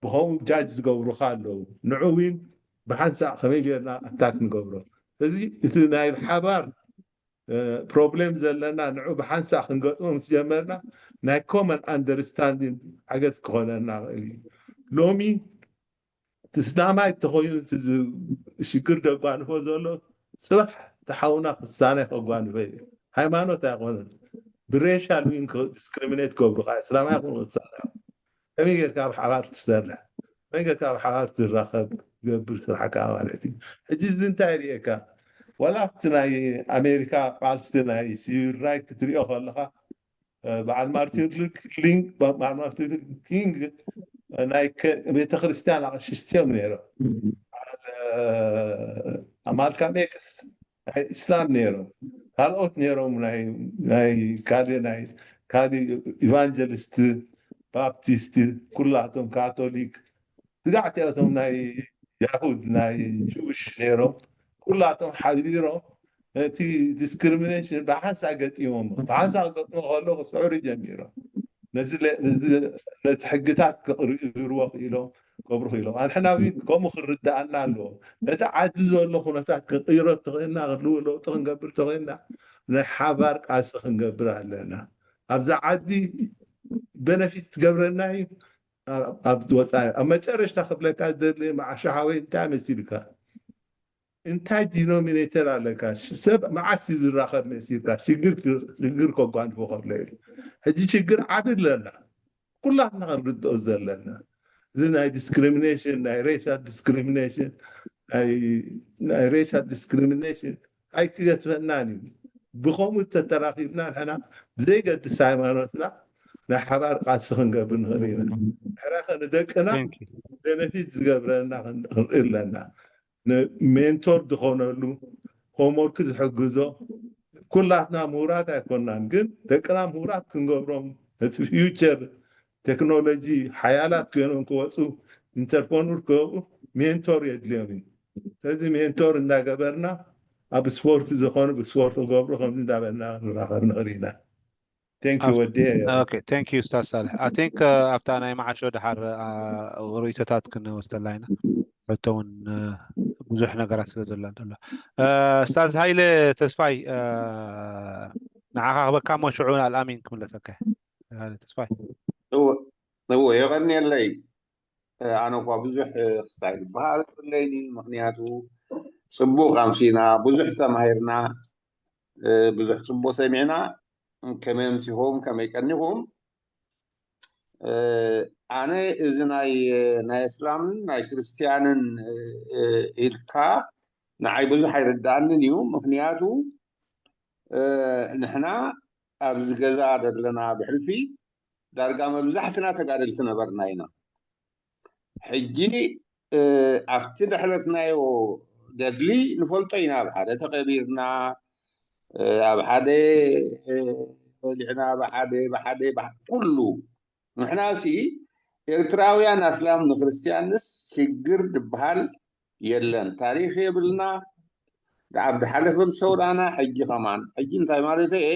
ብኸምኡ ጃጅ ዝገብሩኻ ኣለዉ። ንዑ ዊን ብሓንሳእ ከመይ ጌርና ኣታክ ንገብሮ? እዚ እቲ ናይ ሓባር ፕሮብሌም ዘለና ንዑ ብሓንሳእ ክንገጥሞ ምስ ጀመርና ናይ ኮመን ኣንደርስታንዲን ሓገዝ ክኾነና ይኽእል እዩ። ሎሚ እቲ ስላማይ እንተኾይኑ እቲ ዝ- ሽግር ደጓንፎ ዘሎ ጽባሕ ተሓውና ክሳነ ከጓንፎ እዩ። ሃይማኖት ኣይኮነን። ብሬሻል ዊን ዲስክሪሚኔት ገብሩካ እስላማይ ይኹን ክሳነ ከመይ ጌርካ ኣብ ሓባር ትሰርሕ፣ ከመይ ጌርካ ኣብ ሓባር ትራኸብ ትገብር ስራሕካ ማለት እዩ። ሕጂ እዚ እንታይ ርእየካ? ዋላ ኣብቲ ናይ ኣሜሪካ ቃልሲ ናይ ሲቪል ራይት ክትሪኦ ከለካ በዓል ማርቲን ሉተር ኪንግ በዓል ማርቲን ሉተር ኪንግ ናይ ቤተክርስትያን ኣቅሽሽቲ እዮም ነይሮም። ማልካም ኤክስ ናይ እስላም ነይሮም። ካልኦት ነይሮም ናይ ካልእ ናይ ካልእ ኢቫንጀሊስት፣ ባፕቲስት፣ ኩላቶም ካቶሊክ፣ ስጋዕቲኣቶም ናይ ያሁድ ናይ ጅውሽ ነይሮም። ኩላቶም ሓቢሮም ነቲ ዲስክሪሚኔሽን ብሓንሳ ገጢሞም። ብሓንሳ ክገጥሞ ከሎ ክስዕሩ ጀሚሮም። ነዚ ነቲ ሕግታት ክቕይርዎ ክኢሎም ክገብሩ ክኢሎም ኣንሕና ከምኡ ክርዳኣና ኣለዎ። ነቲ ዓዲ ዘሎ ኩነታት ክንቅይሮ ተኽእልና ክልው ለውጢ ክንገብር ተኽእልና ናይ ሓባር ቃልሲ ክንገብር ኣለና። ኣብዛ ዓዲ በነፊት ትገብረና እዩ። ኣብ ወፃኢ ኣብ መጨረሽታ ክብለካ ዝደሊ መዓሻ ሓወይ እንታይ መሲልካ እንታይ ዲኖሚኔተር ኣለካ? ሰብ መዓስ እዩ ዝራኸብ መሲልካ? ሽግር ሽግር ከጓንፎ ከሎ እዩ። ሕጂ ሽግር ዓቢ ኣለና። ኩላትና ክንርድኦ ዘለና እዚ ናይ ዲስክሪሚኔሽን ናይ ሬሻል ዲስክሪሚኔሽን ናይ ሬሻል ዲስክሪሚኔሽን ኣይክገትፈናን እዩ። ብኸምኡ ተተራኺብና ንሕና ብዘይገድስ ሃይማኖትና ናይ ሓባር ቃልሲ ክንገብር ንኽእል ኢና። ሕራኸ ንደቅና ቤነፊት ዝገብረና ክንርኢ ኣለና። ንሜንቶር ዝኾነሉ ሆምወርክ ዝሕግዞ ኩላትና ምሁራት ኣይኮናን፣ ግን ደቅና ምሁራት ክንገብሮም ነቲ ፊውቸር ቴክኖሎጂ ሓያላት ኮይኖም ክወፁ ኢንተርፕረኑር ክገብሩ ሜንቶር የድልዮም እዩ። ስለዚ ሜንቶር እንዳገበርና ኣብ ስፖርት ዝኾኑ ብስፖርት ክገብሩ ከምዚ እንዳበልና ንራኸብ ንኽእል ኢና። Thank you ወዲ። Okay, thank you ኡስታዝ ሳልሕ። I think ኣብታ ናይ መዓሾ ድሓር ርእይቶታት ክንወስደላ ኢና። ሕቶ እውን ብዙሕ ነገራት ስለ ዘላ እንተሎ ኡስታዝ ሃይለ ተስፋይ ንዓኻ ክበካ እሞ ሽዑ ኣልኣሚን ክምለሰካ። ሃይለ ተስፋይ። እወ የቐንየለይ። ኣነ እኳ ብዙሕ ክስታይ ዝበሃል የብለይን፣ ምኽንያቱ ፅቡቕ ኣምሲና፣ ብዙሕ ተማሂርና፣ ብዙሕ ፅቡቕ ሰሚዕና። ከመይ ኣምሲኹም፣ ከመይ ቀኒኹም? ኣነ እዚ ናይ ናይ እስላምን ናይ ክርስትያንን ኢልካ ንዓይ ብዙሕ ኣይርድኣንን እዩ። ምኽንያቱ ንሕና ኣብዚ ገዛ ዘለና ብሕልፊ ዳርጋ መብዛሕትና ተጋደልቲ ነበርና ኢና። ሕጂ ኣብቲ ዘሕለፍናዮ ገድሊ ንፈልጦ ኢና። ኣብ ሓደ ተቐቢርና፣ ኣብ ሓደ በሊዕና፣ ብሓደ ብሓደ ኩሉ ንሕናሲ ኤርትራውያን ኣስላም ንክርስትያንስ ሽግር ዝበሃል የለን። ታሪኽ የብልና። ኣብ ዝሓለፈ ዝሰውዳና ሕጂ ከማን ሕጂ እንታይ ማለት እየ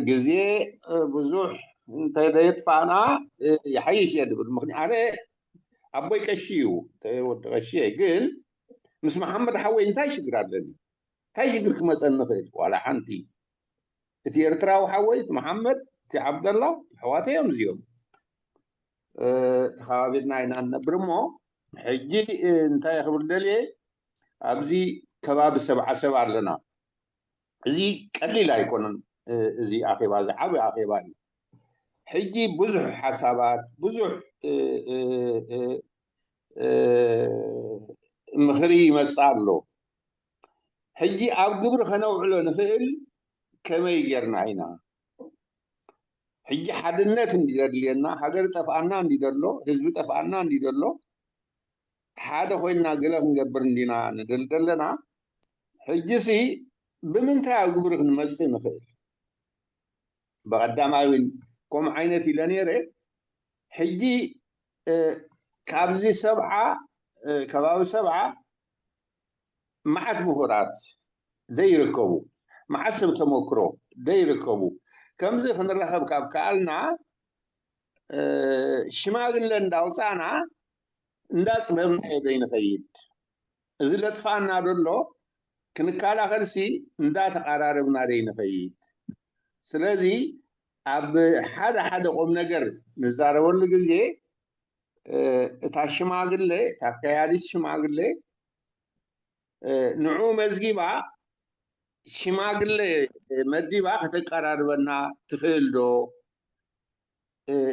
ግዜ ብዙሕ እንተዘየጥፋእና ይሓይሽ እየ ዝብል። ምክንያቱ ኣቦይ ቀሺ እዩ፣ ወዲ ቀሺ እየ። ግን ምስ መሓመድ ሓወይ እንታይ ሽግር ኣለኒ? እንታይ ሽግር ክመፀኒ ይኽእል? ዋላ ሓንቲ። እቲ ኤርትራዊ ሓወይ፣ እቲ መሓመድ፣ እቲ ዓብደላ ኣሕዋተይ እዮም እዚኦም። ተኸባቢርና ኢና ንነብር እሞ ሕጂ እንታይ ክብል ደልየ፣ ኣብዚ ከባቢ ሰብዓ ሰብ ኣለና። እዚ ቀሊል ኣይኮነን። እዚ ኣኼባ እዚ ዓቢ ኣኼባ እዩ። ሕጂ ብዙሕ ሓሳባት፣ ብዙሕ ምኽሪ ይመጽእ ኣሎ። ሕጂ ኣብ ግብሪ ከነውዕሎ ንኽእል ከመይ ጌርና ኢና? ሕጂ ሓድነት እንዲ ዘድልየና፣ ሃገር ጠፍኣና እንዲ ዘሎ፣ ህዝቢ ጠፍኣና እንዲ ዘሎ፣ ሓደ ኮይንና ገለ ክንገብር እንዲና ንደል ዘለና። ሕጂሲ ብምንታይ ኣብ ግብሪ ክንመጽእ ንኽእል? ብቐዳማይ እውን ከምኡ ዓይነት ኢለ ነይረ። ሕጂ ካብዚ ሰብዓ ከባቢ ሰብዓ መዓት ምሁራት ዘይርከቡ፣ መዓት ሰብ ተመክሮ ዘይርከቡ፣ ከምዚ ክንራኸብ ካብ ከኣልና ሽማግለ እንዳውፃእና እንዳፅበብናዮ ዘይንኸይድ፣ እዚ ለጥፋና ዘሎ ክንከላኸልሲ እንዳተቐራረብና ዘይንኸይድ። ስለዚ ኣብ ሓደ ሓደ ቁም ነገር ንዛረበሉ ግዜ እታ ሽማግሌ፣ እታ ኣካያዲት ሽማግሌ ንዑ መዝጊባ ሽማግሌ መዲባ ከተቀራርበና ትኽእል ዶ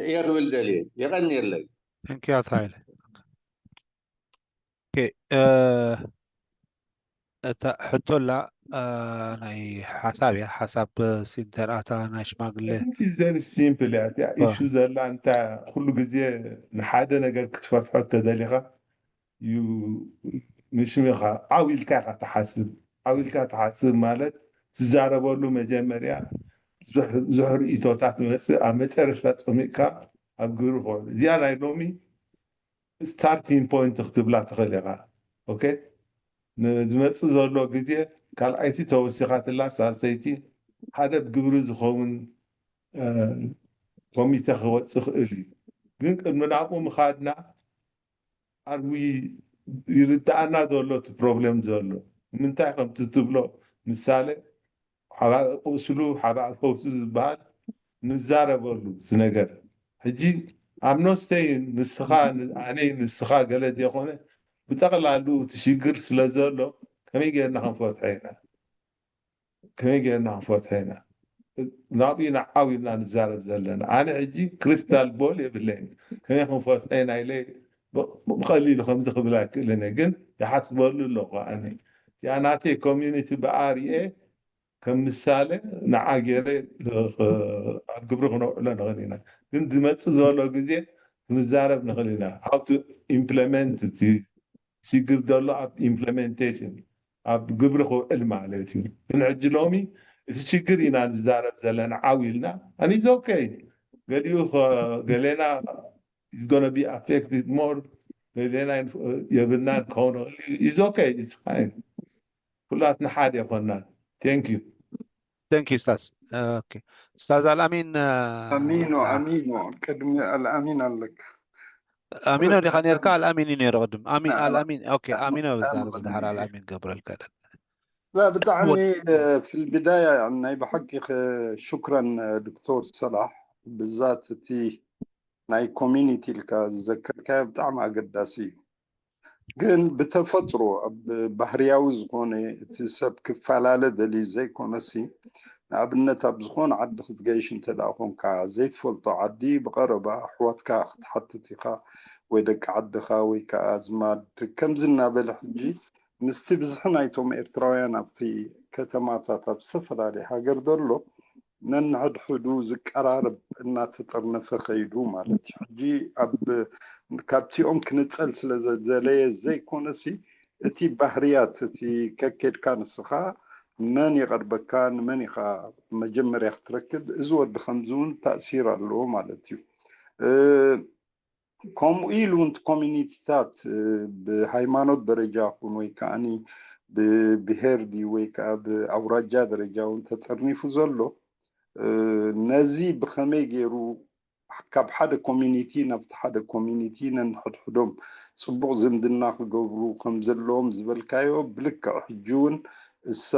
እየ ክብል ደልየ። የቐንየለይ። ተንክያት ሃይለ። እታ ሕቶላ ናይ ሓሳብ እያ። ሓሳብ ሲንተርኣታ ናይ ሽማግሌ ሲምፕል እያ። እቲኣ ኢሹ ዘላ እንታ ኩሉ ግዜ ንሓደ ነገር ክትፈትሖ ተደሊኻ እዩ። ምሽም ኢኻ ዓው ኢልካ ኢኻ ትሓስብ። ዓው ኢልካ ትሓስብ ማለት ትዛረበሉ መጀመርያ ብዙሕ ርእቶታት መፅእ ኣብ መጨረሽታ ፀሚቕካ ኣብ ግብሪ ክውዕል። እዚኣ ናይ ሎሚ ስታርቲንግ ፖይንት ክትብላ ትኽእል ኢኻ። ኦኬ፣ ንዝመፅእ ዘሎ ግዜ ካልኣይቲ ተወሲኻትላ ሳልሰይቲ ሓደ ብግብሪ ዝኸውን ኮሚቴ ክወፅእ ይኽእል እዩ። ግን ቅድሚ ናብኡ ምኻድና ኣርዊ ይርዳኣና ዘሎ እቲ ፕሮብሌም ዘሎ ንምንታይ ከምቲ ትብሎ ምሳሌ ሓባእ ቁስሉ ሓባእ ፈውሱ ዝበሃል ንዛረበሉ እዚ ነገር። ሕጂ ኣብ ኖስተይን ንስኻ ኣነይ ንስኻ ገለ ዘይኮነ ብጠቕላሉ እቲ ሽግር ስለ ዘሎ ከመይ ጌርና ክንፈትሖ ኢና? ከመይ ጌርና ክንፈትሖ ኢና? ናብኡ ኢና ዓው ኢልና ንዛረብ ዘለና። ኣነ ሕጂ ክሪስታል ቦል የብለይን። ከመይ ክንፈትሖ ኢና ኢለ ብቐሊሉ ከምዚ ክብል ኣይክእልን እየ፣ ግን ይሓስበሉ ኣለኹ። ኣነ እዚኣ ናተይ ኮሚዩኒቲ ብኣርኤ ከም ምሳሌ ንዓ ገይረ ኣብ ግብሪ ክነውዕሎ ንኽእል ኢና። ግን ዝመፅእ ዘሎ ግዜ ክንዛረብ ንኽእል ኢና። How to implement እቲ ሽግር ዘሎ ኣብ ኢምፕሊሜንቴሽን ኣብ ግብሪ ክውዕል ማለት እዩ። ግን ሕጂ ሎሚ እቲ ሽግር ኢና ንዛረብ ዘለና ዓው ኢልና and it's okay። ገሊኡ ገሌና is gonna be affected more፣ ገሌና የብልናን ክኸውን ይኽእል እዩ። It's okay, it's fine። ኩላትና ሓደ ይኮናን። Thank you። Thank you ኡስታዝ። ኦኬ ኡስታዝ ኣልኣሚን። ኣሚኖ ኣሚኖ ቅድሚ ኣልኣሚን ኣለካ። ኣሚኖ ዲኻ ነርካ? ኣልኣሚን እዩ ነይሩ ቅድም። ኣሚን ኣልኣሚን። ኦኬ ኣሚኖ ብዛረብ ድሓር ኣልኣሚን ገብረልካ። لا ብጣዕሚ في البداية ናይ ብሓቂ ሹክረን ዶክተር ሰላሕ ብዛት እቲ ናይ ኮሚኒቲ ኢልካ ዝዘከርካዮ ብጣዕሚ ኣገዳሲ እዩ። ግን ብተፈጥሮ ኣብ ባህርያዊ ዝኾነ እቲ ሰብ ክፈላለ ደልዩ ዘይኮነሲ ንኣብነት ኣብ ዝኾነ ዓዲ ክትገይሽ እንተ ደኣ ኮንካ ዘይትፈልጦ ዓዲ ብቐረባ ኣሕዋትካ ክትሓትት ኢኻ ወይ ደቂ ዓድኻ ወይ ከዓ ኣዝማድ ከምዚ እናበለ ሕጂ ምስቲ ብዝሒ ናይቶም ኤርትራውያን ኣብቲ ከተማታት ኣብ ዝተፈላለየ ሃገር ዘሎ ነንሕድሕዱ ዝቀራረብ እናተጠርነፈ ከይዱ ማለት እዩ። ሕጂ ኣብ ካብቲኦም ክንጸል ስለ ዘደለየ ዘይኮነሲ እቲ ባህርያት እቲ ከኬድካ ንስኻ መን ይቐርበካ ንመን ኢኻ መጀመርያ ክትረክብ እዚ ወዲ ከምዚ እውን ተእሲር ኣለዎ ማለት እዩ። ከምኡ ኢሉ እውን ኮሚኒቲታት ብሃይማኖት ደረጃ ኹን ወይ ከዓኒ ብብሄር ድዩ ወይ ከዓ ብኣውራጃ ደረጃ እውን ተፀርኒፉ ዘሎ ነዚ ብኸመይ ገይሩ ካብ ሓደ ኮሚኒቲ ናብቲ ሓደ ኮሚኒቲ ነንሕድሕዶም ፅቡቕ ዝምድና ክገብሩ ከም ዘለዎም ዝበልካዮ ብልክዕ ሕጂ እውን እሳ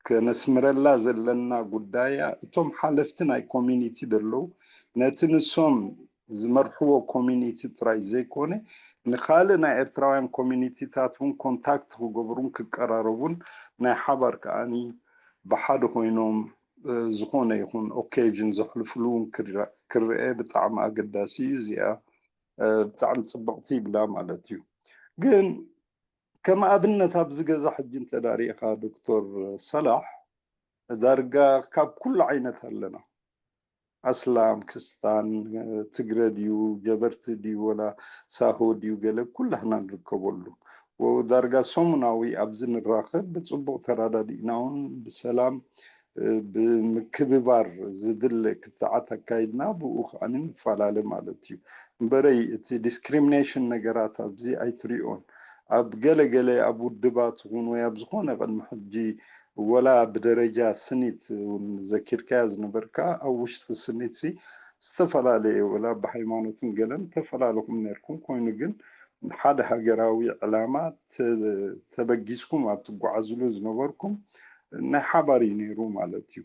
ከነስምረላ ዘለና ጉዳያ እቶም ሓለፍቲ ናይ ኮሚኒቲ ዘለዉ ነቲ ንሶም ዝመርሕዎ ኮሚኒቲ ጥራይ ዘይኮነ ንካልእ ናይ ኤርትራውያን ኮሚኒቲታት እውን ኮንታክት ክገብሩን ክቀራረቡን ናይ ሓባር ከዓኒ ብሓደ ኮይኖም ዝኾነ ይኹን ኦኬዥን ዘሕልፍሉ እውን ክረአ ብጣዕሚ ኣገዳሲ እዩ። እዚኣ ብጣዕሚ ፅብቕቲ ይብላ ማለት እዩ። ግን ከም ኣብነት ኣብዚ ገዛ ሕጂ እንተ ሪኢኻ ዶክተር ሰላሕ ዳርጋ ካብ ኩሉ ዓይነት ኣለና። ኣስላም፣ ክስታን፣ ትግረ ድዩ፣ ጀበርቲ ድዩ፣ ወላ ሳሆ ድዩ፣ ገለ ኩላህና ንርከበሉ። ዳርጋ ሰሙናዊ ኣብዚ ንራኸብ ብፅቡቕ ተረዳዲእና እውን ብሰላም ብምክብባር ዝድለ ክትዓት ኣካይድና ብኡ ከዓ ንፈላለ ማለት እዩ። እምበረይ እቲ ዲስክሪሚኔሽን ነገራት ኣብዚ ኣይትሪኦን። ኣብ ገለ ገለ ኣብ ውድባት እውን ወይ ኣብ ዝኾነ ቅድሚ ሕጂ ወላ ብደረጃ ስኒት እውን ዘኪርካያ ዝነበርካ ኣብ ውሽጢ ስኒት ሲ ዝተፈላለየ ወላ ብሃይማኖትን ገለን ተፈላለኹም ነርኩም ኮይኑ ግን ሓደ ሃገራዊ ዕላማ ተበጊስኩም ኣብ ትጓዓዝሉ ዝነበርኩም ናይ ሓባር እዩ ነይሩ ማለት እዩ።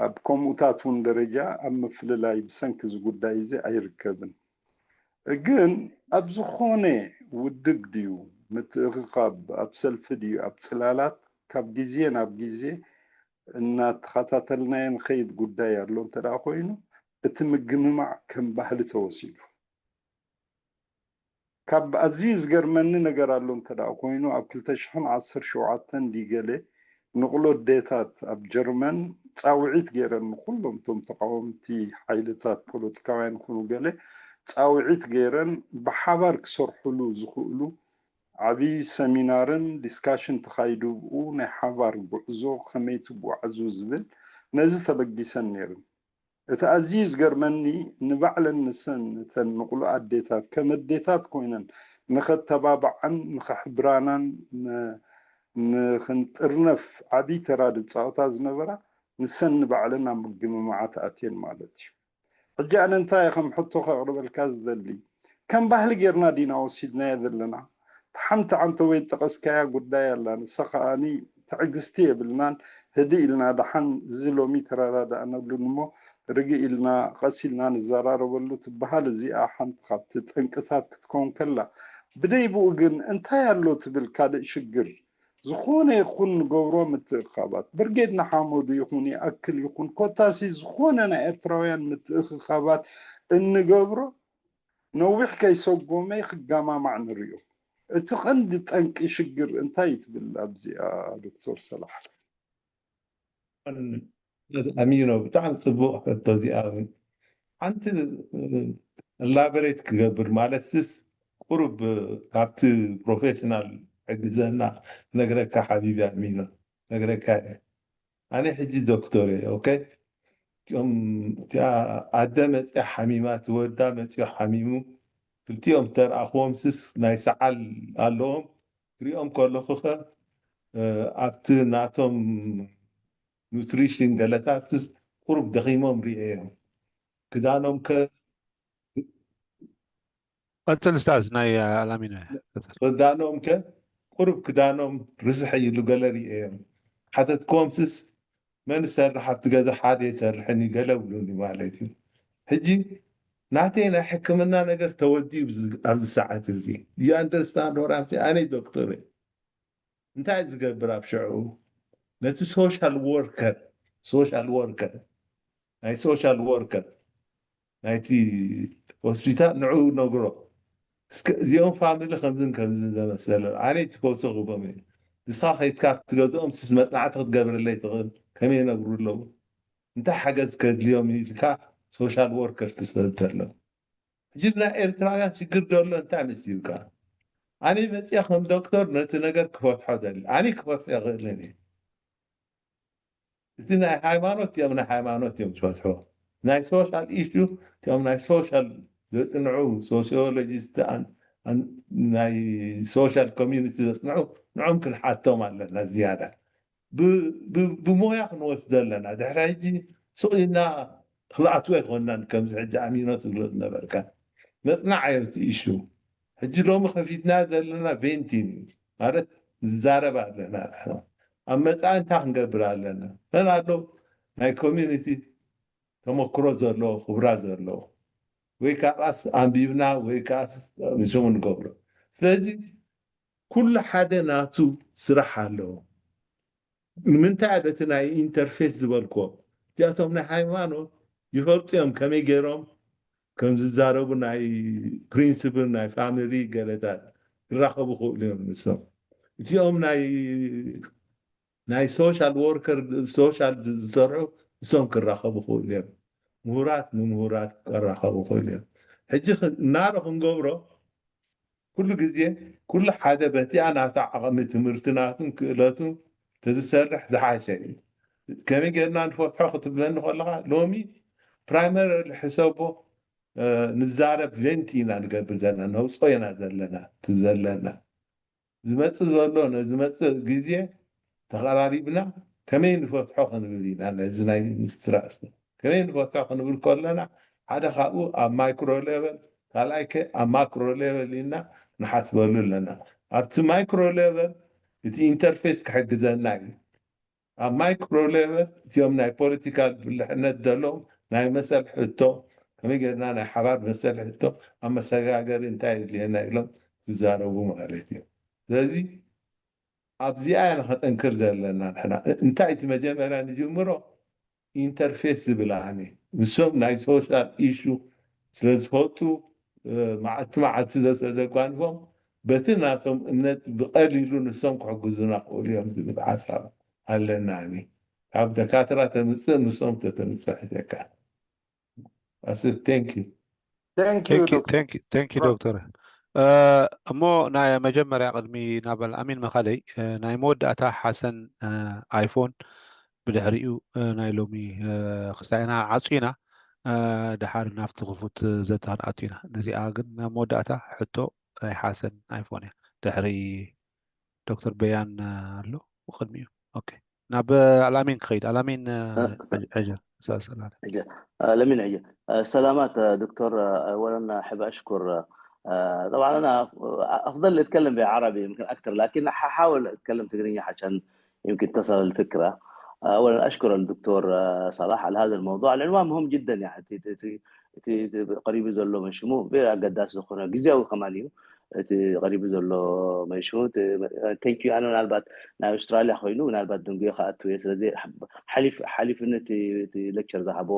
ኣብ ከምኡታት እውን ደረጃ ኣብ ምፍልላይ ብሰንኪ እዚ ጉዳይ እዚ ኣይርከብን። ግን ኣብ ዝኾነ ውድብ ድዩ ምትእኽኻብ፣ ኣብ ሰልፊ ድዩ ኣብ ጽላላት፣ ካብ ግዜ ናብ ግዜ እናተኸታተልናዮ ንኸይድ ጉዳይ ኣሎ እንተ ደኣ ኮይኑ፣ እቲ ምግምማዕ ከም ባህሊ ተወሲዱ። ካብ ኣዝዩ ዝገርመኒ ነገር ኣሎ እንተ ደኣ ኮይኑ፣ ኣብ ክልተ ሽሕን ዓሰርተ ሸውዓተን ድዩ ገለ ንቑሎ ኣዴታት ኣብ ጀርመን ጻውዒት ገይረን፣ ንኹሎም እቶም ተቃወምቲ ሓይልታት ፖለቲካውያን ይኹኑ ገለ ጻውዒት ገይረን ብሓባር ክሰርሕሉ ዝኽእሉ ዓብዪ ሰሚናርን ዲስካሽን ተኻይዱ፣ ብኡ ናይ ሓባር ጉዕዞ ከመይ ትጓዓዙ ዝብል ነዚ ተበጊሰን ነይረን። እቲ ኣዝዩ ዝገርመኒ ንባዕለን ንሰን እተን ንቑሎ ኣዴታት ከም ኣዴታት ኮይነን ንኸተባብዓን ንኸሕብራናን ንኽንጥርነፍ ዓብዪ ተራ ዝፃወታ ዝነበራ ንሰን ንባዕለን ኣብ ምግምማዓት ኣትየን ማለት እዩ። ሕጂ ኣነ እንታይ ከም ሕቶ ከቕርበልካ ዝደሊ፣ ከም ባህሊ ጌርና ዲና ወሲድናዮ ዘለና? ሓንቲ ዓንተ ወይ ጠቐስካያ ጉዳይ ኣላ፣ ንሳ ከኣኒ ትዕግስቲ የብልናን፣ ህድእ ኢልና ደሓን እዚ ሎሚ ተረዳዳእነሉን እሞ ርግእ ኢልና ቀስ ኢልና ንዘራረበሉ ትበሃል። እዚኣ ሓንቲ ካብቲ ጠንቅታት ክትከውን ከላ፣ ብደይብኡ ግን እንታይ ኣሎ ትብል ካልእ ሽግር? ዝኾነ ይኹን ንገብሮ ምትእኻባት፣ ብርጌድ ንሓመዱ ይኹን ይኣክል ይኹን ኮታሲ ዝኾነ ናይ ኤርትራውያን ምትእኽኻባት እንገብሮ ነዊሕ ከይሰጎመ ክጋማማዕ ንሪኦ። እቲ ቀንዲ ጠንቂ ሽግር እንታይ እዩ ትብል ኣብዚኣ ዶክተር ሰላሕ? ኣሚኖ ብጣዕሚ ፅቡቅ ሕቶ እዚኣ ሓንቲ ላበሬት ክገብር ማለት ስስ ቁሩብ ካብቲ ፕሮፌሽናል ሕግዘና ነግረካ ሓቢቢ ኣሚኖ ነግረካ እየ ኣነ ሕጂ ዶክተር እየ ኦኬ እቲኦም እቲኣ ኣደ መፅያ ሓሚማ ትወዳ መፅዮ ሓሚሙ ክልቲኦም ተረኣኽዎም ስስ ናይ ሰዓል ኣለዎም ክሪኦም ከለኹ ከ ኣብቲ ናቶም ኑትሪሽን ገለታት ቁሩብ ደኺሞም ሪኤዮም ክዳኖም ከ ቀፅል ስታዝ ናይ ኣላሚኖ ክዳኖም ከ ቁሩብ ክዳኖም ርስሕ ኢሉ ገለ ሪኤዮም ሓተትክዎም ስስ መን ዝሰርሕ ኣብቲ ገዛ ሓደ የሰርሕን እዩ ገለ ብሉኒ ማለት እዩ ሕጂ ናተይ ናይ ሕክምና ነገር ተወዲኡ ኣብዚ ሰዓት እዚ you understand what I'm saying ኣነ ዶክተር እንታይ ዝገብር ኣብ ሽዑ ነቲ social worker social worker ናይ social worker ናይቲ ሆስፒታል ንዑ ነግሮ እስከ እዚኦም ፋሚሊ ከምዝን ከምዝን ዘመሰለ ኣነ ትፈውሶ ክቦም እዩ ንስኻ ከይትካ ክትገዝኦም ስስ መፅናዕቲ ክትገብረለይ ትኽእል ከመይ ይነግሩ ኣለዉ እንታይ ሓገዝ ከድልዮም ኢልካ social worker ትሰብ ተሎ ሕጂ ናይ ኤርትራውያን ሽግር ዘሎ እንታይ መሲልካ ኣነ መፅያ ከም ዶክተር ነቲ ነገር ክፈትሖ ደሊ ኣነ ክፈትሖ ይኽእልን እየ እቲ ናይ ሃይማኖት እዮም ናይ ሃይማኖት እዮም ዝፈትሖ ናይ social issue እቲኦም ናይ social ዘፅንዑ sociologist ናይ social community ዘፅንዑ ንዖም ክንሓቶም ኣለና ዝያዳ ብሞያ ክንወስዶ ኣለና ድሕሪ ሕጂ ስቕ ኢልና ክልኣትዎ ኣይኮናን ከምዚ ሕጂ ኣሚኖ ትብሎ ዝነበርካ መፅናዕ ኣዮ እቲ issue ሕጂ ሎሚ ከፊትና ዘለና venting እዩ ማለት ንዛረብ ኣለና ኣብ መፃኢ እንታይ ክንገብር ኣለና መን ኣሎ ናይ community ተመክሮ ዘለዎ ክብራ ዘለዎ ወይ ከዓስ ኣንቢብና ወይ ከዓስ ንሽሙ ንገብሮ ስለዚ ኩሉ ሓደ ናቱ ስራሕ ኣለዎ ንምንታይ በቲ ናይ interfaith ዝበልክዎ እዚኣቶም ናይ ሃይማኖት ይፈልጡ እዮም ከመይ ገይሮም ከም ዝዛረቡ ናይ principle ናይ family ገለታት ክራኸቡ ክእሉ እዮም ንሶም እዚኦም ናይ ናይ social worker social ዝሰርሑ እሶም ክራኸቡ ክእሉ እዮም ምሁራት ንምሁራት ክራኸቡ ክእሉ እዮም ሕጂ እናረ ክንገብሮ ኩሉ ግዜ ኩሉ ሓደ በቲኣ ናታ ዓቕሚ ትምህርቲ ናቱን ክእለቱን ተዝሰርሕ ዝሓሸ እዩ ከመይ ጌርና ንፈትሖ ክትብለኒ ከለካ ሎሚ primary ሕሰቦ ንዛረብ vent ኢና ንገብር ዘለና ነውፅኦ ኢና ዘለና ትዘለና ዝመፅእ ዘሎ ነዝመፅእ ግዜ ተቐራሪብና ከመይ ንፈትሖ ክንብል ኢና ነዚ ናይ ሚስትራስ ከመይ ንፈትሖ ክንብል ከለና ሓደ ካብኡ ኣብ micro level ካልኣይ ከ ኣብ macro level ኢልና ንሓስበሉ ኣለና። ኣብቲ micro level እቲ interface ክሕግዘና እዩ። ኣብ micro level እቲኦም ናይ ፖለቲካል ብልሕነት ዘለዎም ናይ መሰል ሕቶ፣ ከመይ ጌርና ናይ ሓባር መሰል ሕቶ ኣብ መሰጋገሪ እንታይ የድልየና ኢሎም ዝዛረቡ ማለት እዩ። ስለዚ ኣብዚኣ ኢና ከጠንክር ዘለና ንሕና። እንታይ እቲ መጀመርያ ንጅምሮ ኢንተርፌስ ዝብል ኣነ ንሶም ናይ ሶሻል ኢሹ ስለ ዝፈቱ መዓልቲ መዓልቲ ዘጓንፎም በቲ ናቶም እምነት ብቀሊሉ ንሶም ክሕግዙና ክእሉ እዮም ዝብል ሓሳብ ኣለና። እኔ ካብ ደካትራ ተምፅእ ንሶም ተተምፅእ ሕሸካ ኣስ thank you thank you ዶክተር እሞ ናይ መጀመርያ ቅድሚ ናብ ኣልኣሚን መኻደይ ናይ መወዳእታ ሓሰን ኣይፎን ብድሕሪኡ ናይ ሎሚ ክስታይና ዓፂና ድሓር ናብቲ ክፉት ዘተክንኣቱ ኢና። ነዚኣ ግን ናብ መወዳእታ ሕቶ ናይ ሓሰን ኣይፎን እያ። ድሕሪ ዶክተር በያን ኣሎ ቅድሚኡ። ኦኬ ናብ ኣላሚን ክኸይድ ኣላሚን ለሚን ሕጂ ሰላማት ዶክተር ወለና ሕብ ኣሽኩር طبعا أنا أفضل أتكلم بالعربي يمكن أكثر لكن ححاول أتكلم تقريبا عشان يمكن تصل الفكرة. أولا أشكر الدكتور صلاح على هذا الموضوع لأنه مهم جدا يعني قريب ዘሎ መሽሙ ብኣገዳሲ ዝኾነ ግዜያዊ ከማን እዩ እቲ ቀሪቡ ዘሎ መሽሙ thank you ኣነ ምናልባት ናይ ኣውስትራልያ ኮይኑ ምናልባት ደንጉዮ ከኣትው እየ ስለዚ ሓሊፍነት እቲ lecture ዝሃቦ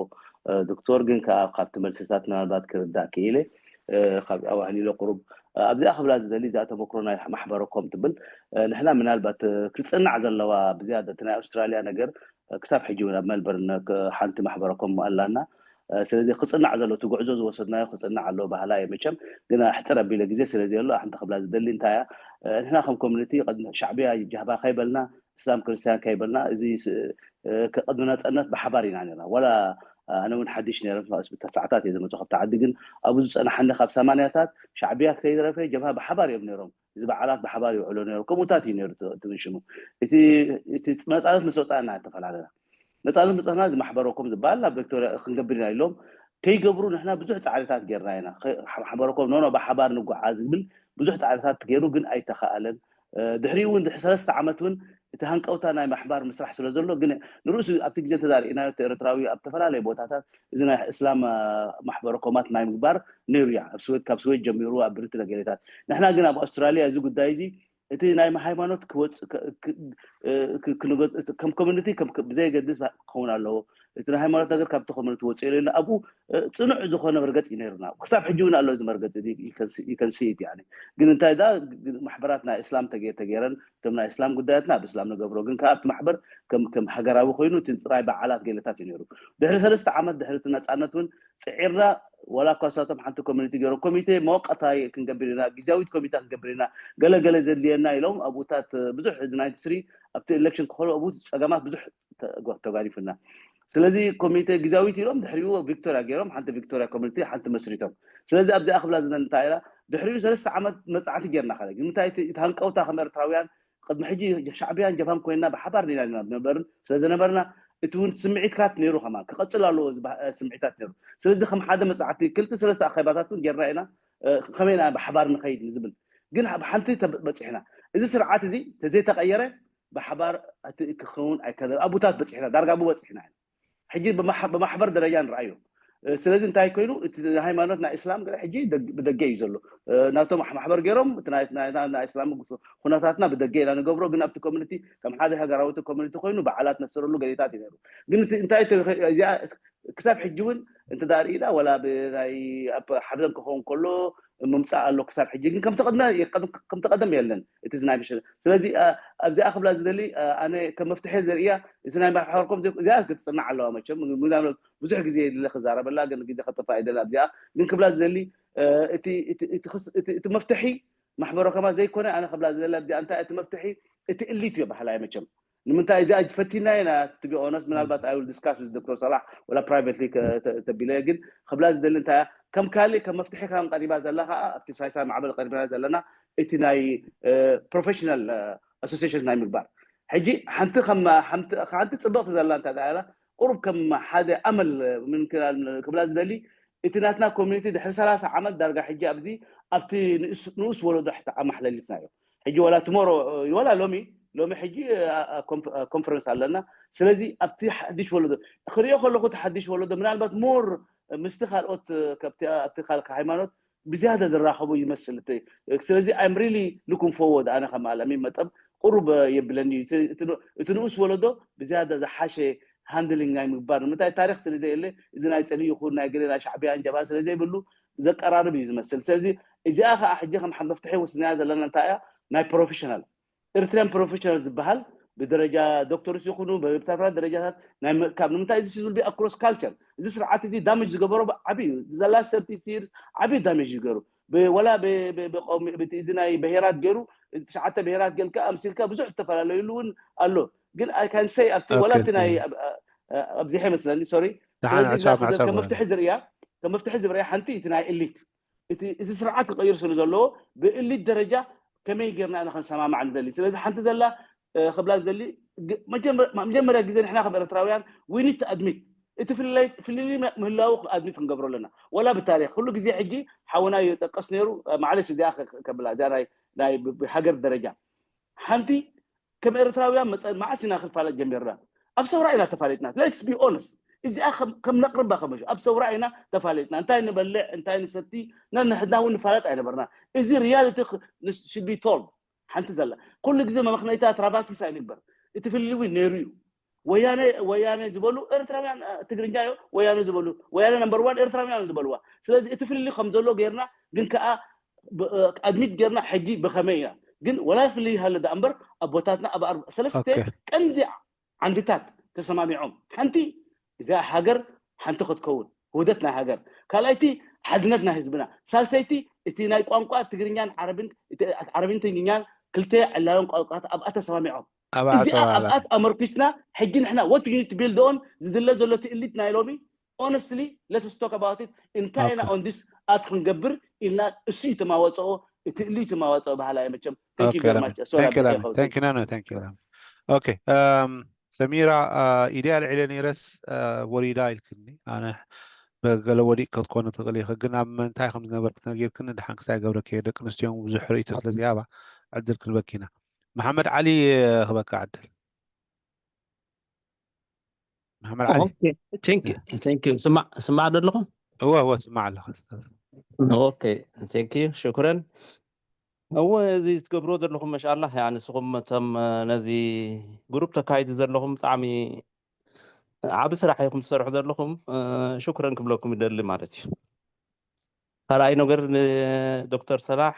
ዶክተር ግን ከዓ ካብቲ መልስታት ምናልባት ክርዳእ ክኢለ ካብ ኣዋህሊሎ ቁሩብ ኣብዚኣ ክብላ ዝደሊ እዚኣ ተመክሮ ናይ ማሕበረኮም ትብል ንሕና ምናልባት ክፅናዕ ዘለዋ ብዝያዳ እቲ ናይ ኣውስትራልያ ነገር ክሳብ ሕጂ እውን ኣብ መልበርን ሓንቲ ማሕበረኮም ኣላና ስለዚ ክፅናዕ ዘሎ እቲ ጉዕዞ ዝወሰድናዮ ክፅናዕ ኣለዎ ባህላ እየ መቸም ግን ኣሕፅር ኣቢለ ግዜ ስለ ዘየሎ ሓንቲ ክብላ ዝደሊ እንታይ እያ ንሕና ከም community ሻዕብያ ጃህባ ከይበልና እስላም ክርስትያን ከይበልና እዚ ቅድሚ ነፀነት ብሓባር ኢና ነርና ወላ ኣነ እውን ሓድሽ ነረ ተስዓታት እየ ዝመፁ ካብቲ ዓዲ ግን ኣብኡ ዝፀናሓኒ ካብ ሰማንያታት ሻዕብያ ከይረፈ ጀብሃ ብሓባር እዮም ነሮም እዚ በዓላት ብሓባር ይውዕሎ ነሩ ከምኡታት እዩ ነሩ ትምሽሙ እቲ ነፃነት ምስ ወፃእና ተፈላለና ነፃነት ምፅና እዚ ማሕበረኮም ዝበሃል ናብ ቪክቶሪያ ክንገብር ኢና ኢሎም ከይገብሩ ንሕና ብዙሕ ፃዕሪታት ጌርና ኢና ማሕበረኮም ኖኖ ብሓባር ንጓዓዝ ዝብል ብዙሕ ፃዕሪታት ገይሩ ግን ኣይተኸኣለን ድሕሪኡ እውን ድሕሪ ሰለስተ ዓመት እውን እቲ ሃንቀውታ ናይ ማሕባር ምስራሕ ስለ ዘሎ ግን ንርእሱ ኣብቲ ግዜ ተዛርእናዮ እቲ ኤርትራዊ ኣብ ዝተፈላለዩ ቦታታት እዚ ናይ እስላም ማሕበረኮማት ናይ ምግባር ነይሩ እያ ካብ ስዌድ ጀሚሩ ኣብ ብሪቲ ነገሌታት ንሕና ግን ኣብ ኣውስትራልያ እዚ ጉዳይ እዚ እቲ ናይ ሃይማኖት ክወፅ ከም ኮሚኒቲ ብዘየገድስ ክኸውን ኣለዎ እቲ ናይ ሃይማኖት ነገር ካብቲ ኮሚኒቲ ወፅኡ የለና ኣብኡ ፅኑዕ ዝኾነ መርገፂ ነይሩና ክሳብ ሕጂ እውን ኣሎ እዚ መርገፂ ይከንስኢት ያ ግን እንታይ ዳ ማሕበራት ናይ እስላም ተገይረን እቶም ናይ እስላም ጉዳያትና ኣብ እስላም ንገብሮ ግን ካብቲ ማሕበር ከም ሃገራዊ ኮይኑ እቲ ጥራይ በዓላት ገለታት እዩ ነይሩ ድሕሪ ሰለስተ ዓመት ድሕሪ ነፃነት እውን ፅዒርና ዋላ እኳ ሳቶም ሓንቲ ኮሚኒቲ ገይሮም ኮሚቴ መወቀታ ክንገብር ኢና ግዜያዊት ኮሚታ ክንገብር ኢና ገለገለ ዘድልየና ኢሎም ኣብኡታት ብዙሕ ናይቲ ስሪ ኣብቲ ኤሌክሽን ክኸሉ ኣብኡ ፀገማት ብዙሕ ተጓዲፉና ስለዚ ኮሚቴ ግዜያዊት ኢሎም ድሕሪኡ ቪክቶሪያ ገይሮም ሓንቲ ቪክቶሪያ ኮሚኒቲ ሓንቲ መስሪቶም ስለዚ ኣብዚኣ ክብላ ዝነ እንታይ ኢላ ድሕሪኡ ሰለስተ ዓመት መፅዓቲ ጌርና ከለ ግን እንታይ እቲ ሃንቀውታ ከም ኤርትራውያን ቅድሚ ሕጂ ሻዕብያን ጀብሃን ኮይንና ብሓባር ዲና ኢና ዝነበርን ስለ ዝነበርና እቲ እውን ስምዒትካት ነይሩ ከማን ክቐፅል ኣለዎ ስምዒታት ነይሩ ስለዚ ከም ሓደ መፅዓቲ ክልተ ሰለስተ ኣኼባታት እውን ጌርና ኢና ከመይ ኢና ብሓባር ንኸይድ ንዝብል ግን ኣብ ሓንቲ በፂሕና እዚ ስርዓት እዚ ተዘይተቐየረ ብሓባር ክኸውን ኣይከ ኣቡታት በፂሕና ዳርጋ ብበፂሕና ሕጂ ብማሕበር ደረጃ ንረኣዮ ስለዚ እንታይ ኮይኑ እቲ ሃይማኖት ናይ እስላም ገለ ሕጂ ብደገ እዩ ዘሎ ናቶም ማሕበር ገይሮም ናይ እስላም ኩነታትና ብደገ ኢና ንገብሮ ግን ኣብቲ ኮሚኒቲ ከም ሓደ ሃገራዊ ኮሚኒቲ ኮይኑ በዓላት ነፍሰረሉ ገሌታት እዩ ነሩ ግን እንታይ እዚኣ ክሳብ ሕጂ እውን እንተ ርኢና ወላ ብናይ ሓደም ክኸውን ከሎ ምምፃእ ኣሎ ክሳብ ሕጂ ግን ከምቲ ቀደም የለን እቲ ናይ ምሽ ስለዚ ኣብዚኣ ክብላ ዝደሊ ኣነ ከም መፍትሒ ዘርእያ እዚ ናይ ማሕበርኮም እዚኣ ክትፅናዕ ኣለዋ መቸም ብዙሕ ግዜ የድለ ክዛረበላ ግን ግዜ ከጥፋ ይደለ ኣብዚኣ ግን ክብላ ዝደሊ እቲ መፍትሒ ማሕበረ ከማ ዘይኮነ ኣነ ክብላ ዝደሊ ኣብዚኣ እንታይ እቲ መፍትሒ እቲ እሊት እዮ ባህላ መቸም ንምንታይ እዚኣ ፈቲና ኢና to be honest ምናልባት I will discuss with ዶክተር ሰላሕ ወላ privately ተቢለ ግን ክብላ ዝደሊ እንታይ ከም ካልእ ከም መፍትሒ ከም ቀሪባ ዘላ ከዓ ኣብቲ ሳይሳይ ማዕበል ቀሪብና ዘለና እቲ ናይ professional association ናይ ምግባር ሕጂ ሓንቲ ሓንቲ ፅብቕቲ ዘላ እንታይ ቁሩብ ከም ሓደ ኣመል ክብላ ዝደሊ እቲ ናትና ኮሚኒቲ ድሕሪ ሰላሳ ዓመት ዳርጋ ሕጂ ኣብዚ ኣብቲ ንእስ- ንኡስ ወለዶ ሕታ ኣማሕለሊፍናዮ። ሕጂ ወላ ትሞሮ ወላ ሎሚ ሎሚ ሕጂ ኮንፈረንስ ኣለና። ስለዚ ኣብቲ ሓድሽ ወለዶ ክሪኦ ከለኹ እቲ ሓድሽ ወለዶ ምናልባት ሞር ምስቲ ካልኦት ከብቲ ኣብቲ ካልካ ሃይማኖት ብዝያዳ ዝራኸቡ ይመስል። እቲ- ስለዚ I'm really looking forward ኣነ ከም ኣላሚ መጠብ ቁሩብ የብለኒ እዩ። እቲ- እቲ ን- እቲ ንኡስ ወለዶ ብዝያዳ ዝሓሸ ሃንድሊንግ ናይ ምግባር ንምንታይ ታሪክ ስለ ዘየለ እዚ ናይ ፅልኢ ይኹን ናይ ገለ ናይ ሻዕብያን ጀብሃን ስለ ዘይብሉ ዘቀራርብ እዩ ዝመስል። ስለዚ እዚኣ ከዓ ሕጂ ከም ሓ- መፍትሒ ወስናያ ዘለና እንታይ እያ ናይ ፕሮፌሽናል ኤርትራን ፕሮፌሽናል ዝበሃል ብደረጃ ዶክተርስ ይኹኑ ብብታፍራ ደረጃታት ናይ ምእካብ ንምንታይ እዚ ሲዝብል ቢ ኣክሮስ ካልቸር እዚ ስርዓት እዚ ዳሜጅ ዝገበሮ ዓብዩ ዘላ ሰርቲ ሲር ዓብዩ ዳሜጅ ይገሩ ወላ እዚ ናይ ብሄራት ገይሩ ትሽዓተ ብሄራት ገልካ ኣምሲልካ ብዙሕ ዝተፈላለዩሉ እውን ኣሎ። ግን I can say ኣብቲ ወላ እቲ ናይ ኣብዚሐ መስለኒ ሶሪ ደሓን ዕሳብ ዕሳብ ከም መፍትሒ ዝርእያ ከም መፍትሒ ዝርእያ ሓንቲ እቲ ናይ ኤሊት እቲ እዚ ስርዓት ክቀይር ስለ ዘለዎ ብእሊት ደረጃ ከመይ ጌርና ኢና ክንሰማማዕ ንደሊ። ስለዚ ሓንቲ ዘላ ክብላ ዝደሊ መጀመርያ ግዜ ንሕና ከም ኤርትራውያን we need to admit እቲ ፍልልይ ምህላው ኣድሚት ክንገብሮ ኣለና። ወላ ብታሪክ ኩሉ ግዜ ሕጂ ሓውና ይጠቀስ ነይሩ። ማዕለሽ እዚኣ ከብላ እዚኣ ናይ ብሃገር ደረጃ ሓንቲ ከም ኤርትራውያን መፀ መዓስ ኢና ክንፋለጥ ጀሚርና? ኣብ ሰውራ ኢና ተፋሊጥና። Let's be honest እዚኣ ከም ነቅርባ ከመ ኣብ ሰውራ ኢና ተፋሊጥና። እንታይ ንበልዕ እንታይ ንሰቲ ነንሕድና እውን ንፋለጥ ኣይነበርና። እዚ ሪያሊቲ should be told ሓንቲ ዘላ ኩሉ ግዜ መመክነይታ ትራቫሲስ ኣይንግበር። እቲ ፍልልይ እውን ነይሩ እዩ። ወያነ ወያነ ዝበሉ ኤርትራውያን ትግርኛ ዮ ወያነ ዝበሉ ወያነ ነምበር ዋን ኤርትራውያን ዝበልዋ። ስለዚ እቲ ፍልልይ ከም ዘሎ ጌርና ግን ከዓ ኣድሚት ጌርና ሕጂ ብኸመይ ኢና ግን ወላ ፍልልይ ሃለ ዳ እምበር ኣቦታትና ኣብ ሰለስተ ቀንዲ ዓንድታት ተሰማሚዖም ሓንቲ እዚኣ ሃገር ሓንቲ ክትከውን ውህደት ናይ ሃገር ካልኣይቲ ሓድነት ናይ ህዝብና ሳልሰይቲ እቲ ናይ ቋንቋ ትግርኛን ዓረብን ትግርኛን ክልተ ዕላዮን ቋንቋታት ኣብኣ ተሰማሚዖም እዚኣ ኣብኣ ኣመርኪስና ሕጂ ንሕና what you need to build on ዝድለ ዘሎ ትእሊት ናይ ሎሚ honestly let us talk about it እንታይ ኢና on this ኣት ክንገብር ኢልና እሱ እዩ ተማወፅኦ እቲ እሉ እዩ ተማወፅኦ ባህላ እየ መቸም ኦኬ ሰሚራ ኢድያ ልዒለ ነይረስ ወሪዳ ኢልክኒ ኣነ በገለ ወዲቅ ክትኮነ ትኽእል ኢኺ ግን ኣብ ምንታይ ከም ዝነበርክ ነጊርክኒ ድሓን ክሳይ ገብረኪ ደቂ ኣንስትዮ ብዙሕ ርእይቶ ስለ ዝሃባ ዕድል ክንበኪ ኢና መሓመድ ዓሊ ክበካ ዕድል መሓመድ ዓሊ ስማዕ ዶ ኣለኹ እወ እወ ስማዕ ኣለኹ ኦኬ ቴንክ ዩ ሽኩረን እወ እዚ ትገብርዎ ዘለኹም መሻላ ንስኹም እቶም ነዚ ግሩፕ ተካይዱ ዘለኹም ብጣዕሚ ዓቢ ስራሕ ኢኹም ትሰርሑ ዘለኹም ሽኩረን ክብለኩም ይደሊ ማለት እዩ ካልኣይ ነገር ንዶክተር ሰላሕ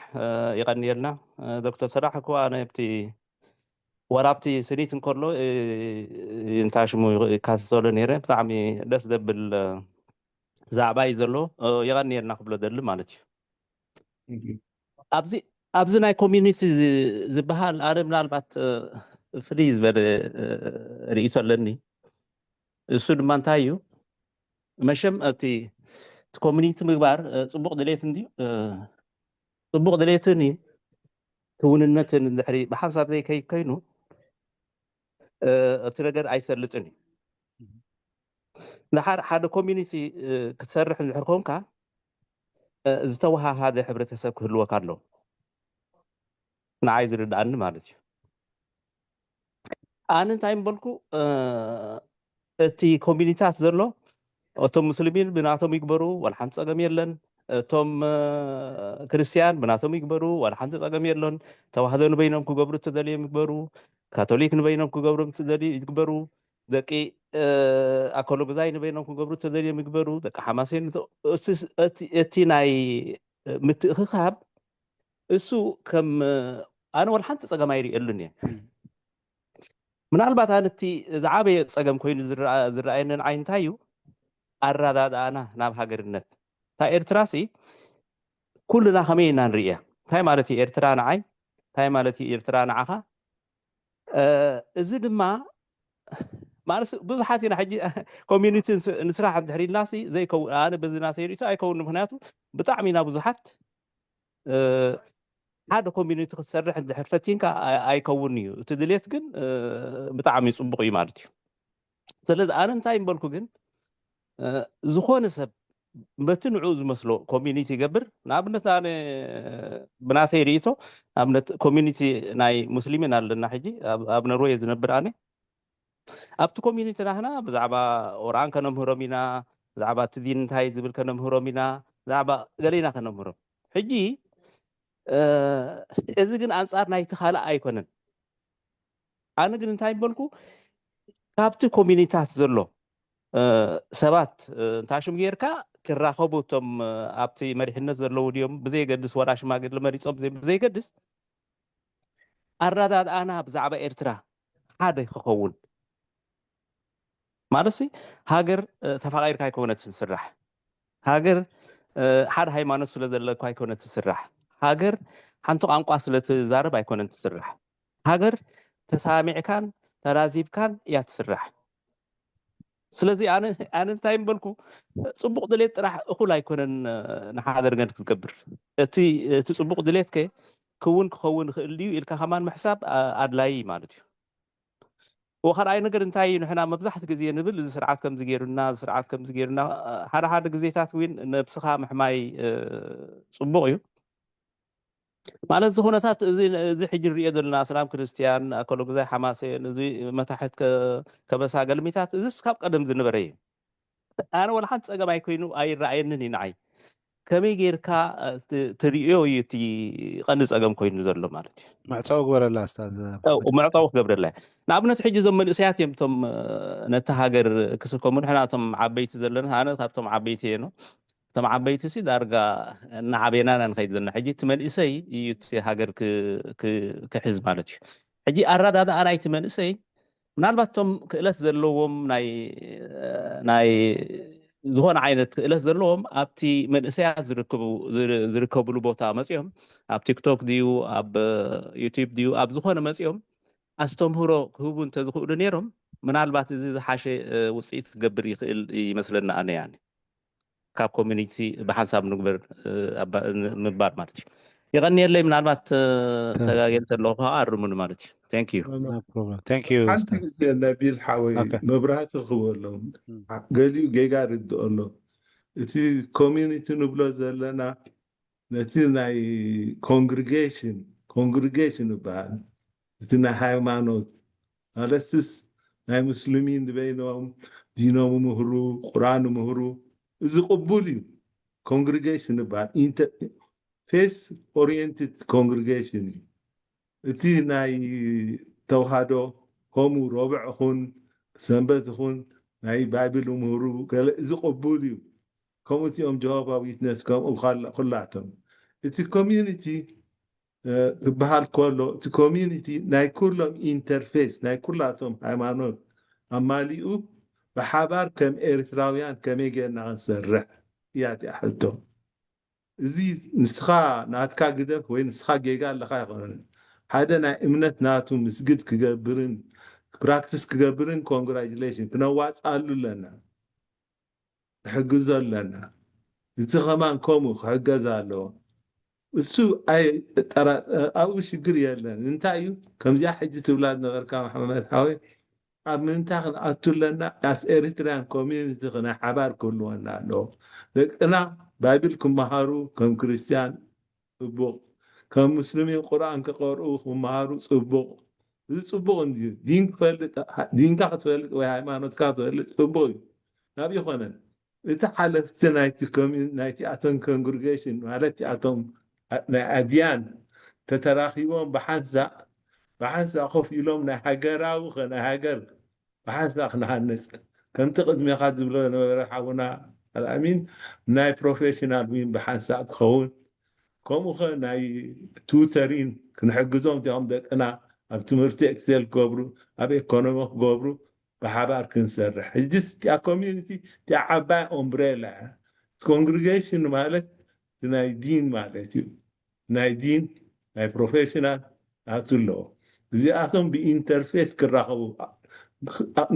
ይቐንየልና ዶክተር ሰላሕ እኮ ኣነ ኣብቲ ወራብቲ ስኒት እንከሎ እንታይ ሽሙ ይካተተሉ ነይረ ብጣዕሚ ደስ ዘብል ዛዕባ እዩ ዘሎ የቐንየልና ክብሎ ደሊ ማለት እዩ ኣብዚ ኣብዚ ናይ ኮሚኒቲ ዝበሃል ኣነ ምናልባት ፍልይ ዝበለ ርእይቶ ኣለኒ እሱ ድማ እንታይ እዩ መሸም እቲ ኮሚኒቲ ምግባር ፅቡቅ ድሌት እንድዩ ፅቡቅ ድሌትን እዩ ክውንነትን እንድሕሪ ብሓንሳብ ዘይከይ ኮይኑ እቲ ነገር ኣይሰልጥን እዩ ንሓር ሓደ ኮሚኒቲ ክትሰርሕ እንድሕር ኮንካ ዝተወሃሃደ ሕብረተሰብ ክህልወካ ኣለዎ ንዓይ ዝርድኣኒ ማለት እዩ ኣነ እንታይ ምበልኩ እቲ ኮሚኒታት ዘሎ እቶም ሙስሊሚን ብናቶም ይግበሩ ዋላ ሓንቲ ፀገም የለን እቶም ክርስትያን ብናቶም ይግበሩ ዋላ ሓንቲ ፀገም የለን ተዋህዶ ንበይኖም ክገብሩ እተደልዮም ይግበሩ ካቶሊክ ንበይኖም ክገብሩ እተደልዩ ይግበሩ ደቂ ኣኮሎግዛይ ንበይኖም ክገብሩ እተደልዮም ይግበሩ ደቂ ሓማሴን እቲ ናይ ምትእኽኻብ እሱ ከም ኣነ ወላ ሓንቲ ፀገም ኣይርእየሉን እየ ምናልባት ኣነ እቲ ዝዓበየ ፀገም ኮይኑ ዝረኣየንን ዓይንታይ እዩ ኣረዳድኣና ናብ ሃገርነት እታ ኤርትራ ሲ ኩልና ከመይ ኢና ንርእያ እንታይ ማለት እዩ ኤርትራ ንዓይ እንታይ ማለት እዩ ኤርትራ ንዓኻ እዚ ድማ ማለት ብዙሓት ኢና ሕጂ ኮሚኒቲ ንስራሕ እንድሕር ኢልና ሲ ዘይከውን ኣነ በዚ ናተይ ርእቶ ኣይከውን ምክንያቱ ብጣዕሚ ኢና ብዙሓት ሓደ ኮሚኒቲ ክትሰርሕ እንድሕር ፈቲንካ ኣይከውን እዩ እቲ ድሌት ግን ብጣዕሚ ፅቡቅ እዩ ማለት እዩ ስለዚ ኣነ እንታይ ምበልኩ ግን ዝኾነ ሰብ በቲ ንዑ ዝመስሎ ኮሚኒቲ ይገብር። ንኣብነት ኣነ ብናተይ ርእቶ ኣብነት ኮሚኒቲ ናይ ሙስሊምን ኣለና። ሕጂ ኣብ ኖርወይ ዝነብር ኣነ ኣብቲ ኮሚኒቲ ናህና ብዛዕባ ቁርኣን ከነምህሮም ኢና፣ ብዛዕባ እቲ ዲን እንታይ ዝብል ከነምህሮም ኢና፣ ብዛዕባ ገሌና ከነምህሮም። ሕጂ እዚ ግን ኣንጻር ናይቲ ካልእ ኣይኮነን። ኣነ ግን እንታይ በልኩ፣ ካብቲ ኮሚኒታት ዘሎ ሰባት እንታሽም ጌርካ ክራኸቡ እቶም ኣብቲ መሪሕነት ዘለዉ ድዮም ብዘይገድስ፣ ወላ ሽማግለ መሪፆም ብዘይገድስ ኣረዳድኣና ብዛዕባ ኤርትራ ሓደ ክኸውን ማለት ሃገር ተፈቃቂርካ ኣይኮነትን ትስራሕ። ሃገር ሓደ ሃይማኖት ስለ ዘለካ ኣይኮነትን ትስራሕ። ሃገር ሓንቲ ቋንቋ ስለ ትዛረብ ኣይኮነን ትስራሕ። ሃገር ተሳሚዕካን ተላዚብካን እያ ትስራሕ። ስለዚ ኣነ እንታይ ምበልኩ፣ ፅቡቅ ድሌት ጥራሕ እኩል ኣይኮነን ንሓደ ነገር ክትገብር። እቲ እቲ ፅቡቅ ድሌት ከ ክውን ክኸውን ይኽእል ድዩ ኢልካ ከማን ምሕሳብ ኣድላይ ማለት እዩ። ወካልኣይ ነገር እንታይ እዩ፣ ንሕና መብዛሕቲ ግዜ ንብል እዚ ስርዓት ከምዚ ገይሩና፣ እዚ ስርዓት ከምዚ ገይሩና። ሓደ ሓደ ግዜታት እውን ነብስኻ ምሕማይ ፅቡቅ እዩ። ማለት እዚ ኩነታት እዚ እዚ ሕጂ ንሪኦ ዘለና ኣስላም ክርስትያን ኣከሎ ግዛይ ሓማሴን እዚ መታሕት ከበሳ ገልሚታት እዚ ካብ ቀደም ዝነበረ እዩ። ኣነ ወላ ሓንቲ ፀገም ኣይኮይኑ ኣይረኣየንን እዩ ንዓይ። ከመይ ጌርካ ትሪኦ እዩ እቲ ቀንዲ ፀገም ኮይኑ ዘሎ ማለት እዩ። መዕፀዊ ግበረላ ስታዝ። መዕፀዊ ክገብረላ። ንኣብነት ሕጂ እዞም መንእሰያት እዮም እቶም ነቲ ሃገር ክስከሙ። ንሕና እቶም ዓበይቲ ዘለና፣ ኣነ ካብቶም ዓበይቲ እየ ነው። እቶም ዓበይቲ ሲ ዳርጋ እናዓበየና ኢና ንኸይድ ዘለና። ሕጂ እቲ መንእሰይ እዩ እቲ ሃገር ክሕዝ ማለት እዩ። ሕጂ ኣረዳድኣ ናይቲ መንእሰይ ምናልባት እቶም ክእለት ዘለዎም ናይ ናይ ዝኾነ ዓይነት ክእለት ዘለዎም ኣብቲ መንእሰያት ዝርከብሉ ቦታ መፂኦም ኣብ ቲክቶክ ድዩ ኣብ ዩቲብ ድዩ ኣብ ዝኾነ መፂኦም ኣስተምህሮ ክህቡ እንተዝኽእሉ ነይሮም ምናልባት እዚ ዝሓሸ ውፅኢት ክገብር ይኽእል ይመስለና። ኣነ ያኒ ካብ ኮሚኒቲ ብሓንሳብ ንግበር ምባል ማለት እዩ። የቐንየለይ። ምናልባት ተጋጌ እንተለኹ ከዓ ኣርሙኒ ማለት እዩ። Thank you። Thank you። ሓንቲ ግዜ ነቢል ሓወይ መብራህቲ ክህበሎም ገሊኡ ጌጋ ርድኦ ኣሎ። እቲ ኮሚኒቲ ንብሎ ዘለና ነቲ ናይ ኮንግሪጌሽን ኮንግሪጌሽን ይበሃል። እቲ ናይ ሃይማኖት ማለትስ ናይ ሙስሊሚን ዝበይኖም ዲኖም ምህሩ ቁርኣን ምህሩ እዚ ቅቡል እዩ። ኮንግሪጌሽን ይበሃል። ፌስ ኦሪየንትድ ኮንግሪጌሽን እዩ። እቲ ናይ ተዋህዶ ከምኡ ረብዕ ኹን ሰንበት ኹን ናይ ባይብል ምህሩ ገለ እዚ ቅቡል እዩ። ከምኡ እቲኦም ጀሆቫ ዊትነስ ከምኡ ኩላቶም እቲ ኮሚዩኒቲ ዝበሃል ከሎ እቲ ኮሚዩኒቲ ናይ ኩሎም ኢንተርፌስ ናይ ኩላቶም ሃይማኖት ኣማሊኡ ብሓባር ከም ኤርትራውያን ከመይ ጌርና ክንሰርሕ እያ እቲኣ ሕቶ። እዚ ንስኻ ናትካ ግደፍ ወይ ንስኻ ጌጋ ኣለኻ ኣይኮነን። ሓደ ናይ እምነት ናቱ ምስግድ ክገብርን ፕራክቲስ ክገብርን ኮንግራጁሌሽን ክነዋፅኣሉ ኣለና። ንሕግዞ ኣለና። እቲ ከማን ከምኡ ክሕገዝ ኣለዎ። እሱ ኣይ ጠራ ኣብኡ ሽግር የለን። እንታይ እዩ ከምዚኣ ሕጂ ትብላ ዝነበርካ መሓመድ ሓወይ ኣብ ምንታይ ክንኣቱ ኣለና? ኣስ ኤሪትሪያን ኮሚዩኒቲ ናይ ሓባር ክህልወና ኣለዎ። ደቅና ባይብል ክመሃሩ ከም ክርስትያን ፅቡቕ፣ ከም ሙስሊሚን ቁርኣን ክቐርኡ ክመሃሩ ፅቡቕ። እዚ ፅቡቕ እንድዩ። ዲን ክፈልጥ ዲንካ ክትፈልጥ ወይ ሃይማኖትካ ክትፈልጥ ፅቡቕ እዩ። ናብ ይኾነን እቲ ሓለፍቲ ናይቲ ኮሚን ናይቲ ኣቶም ኮንግሪጌሽን ማለት ኣቶም ናይ ኣድያን ተተራኺቦም ብሓንሳእ ብሓንሳእ ኮፍ ኢሎም ናይ ሃገራዊ ኸ ናይ ሃገር ብሓንሳእ ክንሃንፅ ከምቲ ቅድሜኻ ዝብሎ ነበረ ሓውና ኣልኣሚን ናይ ፕሮፌሽናል ዊን ብሓንሳእ ክኸውን ከምኡ ኸ ናይ ቱተሪን ክንሕግዞም እቲኦም ደቅና ኣብ ትምህርቲ ኤክሴል ክገብሩ ኣብ ኤኮኖሚ ክገብሩ ብሓባር ክንሰርሕ። ሕጂስ እቲኣ ኮሚዩኒቲ እቲኣ ዓባይ ኦምብሬላ እያ። ኮንግሪጌሽን ማለት ናይ ዲን ማለት እዩ። ናይ ዲን ናይ ፕሮፌሽናል ናቱ ኣለዎ። እዚኣቶም ብኢንተርፌስ ክራኸቡ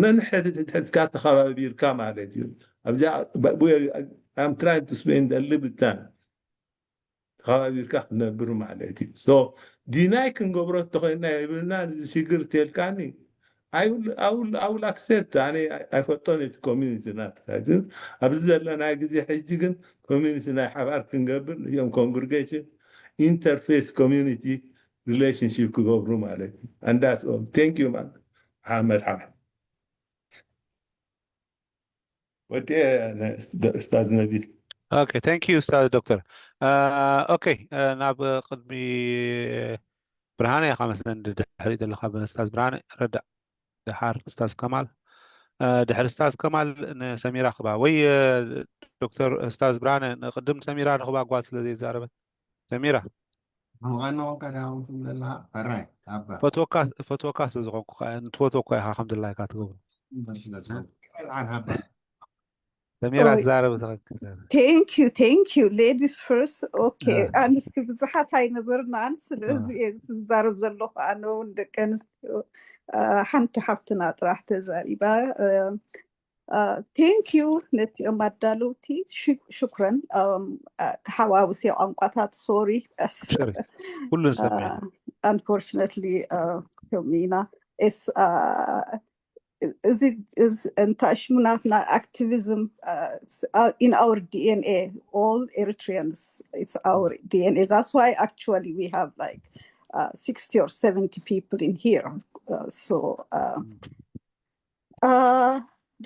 ነንሕድሕድካ ተኸባቢርካ ማለት እዩ። ኣብዚኣ I'm trying to spend a little bit time ተኸባቢርካ ክትነብር ማለት እዩ። So ዲናይ ክንገብሮ እንተኮይና የብልና እዚ ሽግር ተልካኒ I will, I will, I will accept. ኣነ ኣይፈልጦን እቲ community ናትካ፣ ግን ኣብዚ ዘለና ግዜ ሕጂ ግን community ናይ ሓባር ክንገብር፣ እዚኦም congregation interfaith community relationship ክገብሩ ማለት እዩ። And that's all. Thank you, man. ሓመድ ሓ ወዲ ኡስታዝ ነቢል። Okay, thank you, ኡስታዝ ዶክተር። Okay, ናብ ቅድሚ ብርሃነ ኢኻ መስለኒ ድሕሪ ዘለኻ፣ ብኡስታዝ ብርሃነ ረዳእ። ደሓር ኡስታዝ ከማል፣ ድሕሪ ኡስታዝ ከማል ንሰሚራ ክባ ወይ ዶክተር ኡስታዝ ብርሃነ፣ ንቅድም ሰሚራ ንክባ፣ ጓል ስለ ዘይዛረበት። ሰሚራ ምዃኑ ኮንካ ዳውንቱም ዘለካ ፈራይ ኣባ ፈትወካ ፈትወካ ስለ ዝኾንኩ ከኣ፣ ንትፈትወ እኳ ኢኻ ከም ድላይካ ትገብሮ። እምበር ስለ ዝኾንኩ። ቀልዓን ሃባ ሰሚራ ኦይ። ትዛረብ ተኸክል። Thank you, thank you, ladies first. Okay, Ah. ኣንስቲ ብዙሓት ኣይነበርናን፣ ስለዚ እየ ዝዛረብ ዘለኹ። ኣነ እውን ደቂ ኣንስትዮ፣ አ፣ ሓንቲ ሓፍትና ጥራሕ ተዛሪባ። አ፣ አ፣ thank you ነቲኦም ኣዳለውቲ፣ ሽ-፣ ሽኩረን። ኣም፣ አ፣ ተሓዋውሲ ቋንቋታት፣ ሶሪ። Sorry። ኩሉ ንሰምዕ ኢና። Unfortunately, አ፣ ከምኡ ኢና። It's, አ፣ እዚ እዚ እንታይ ሽሙ ናትና activism, uh, s- uh, in our D N A, all Eritreans, it's our D N A. That's why actually we have like uh, sixty or seventy people in here. Uh, so, uh, uh,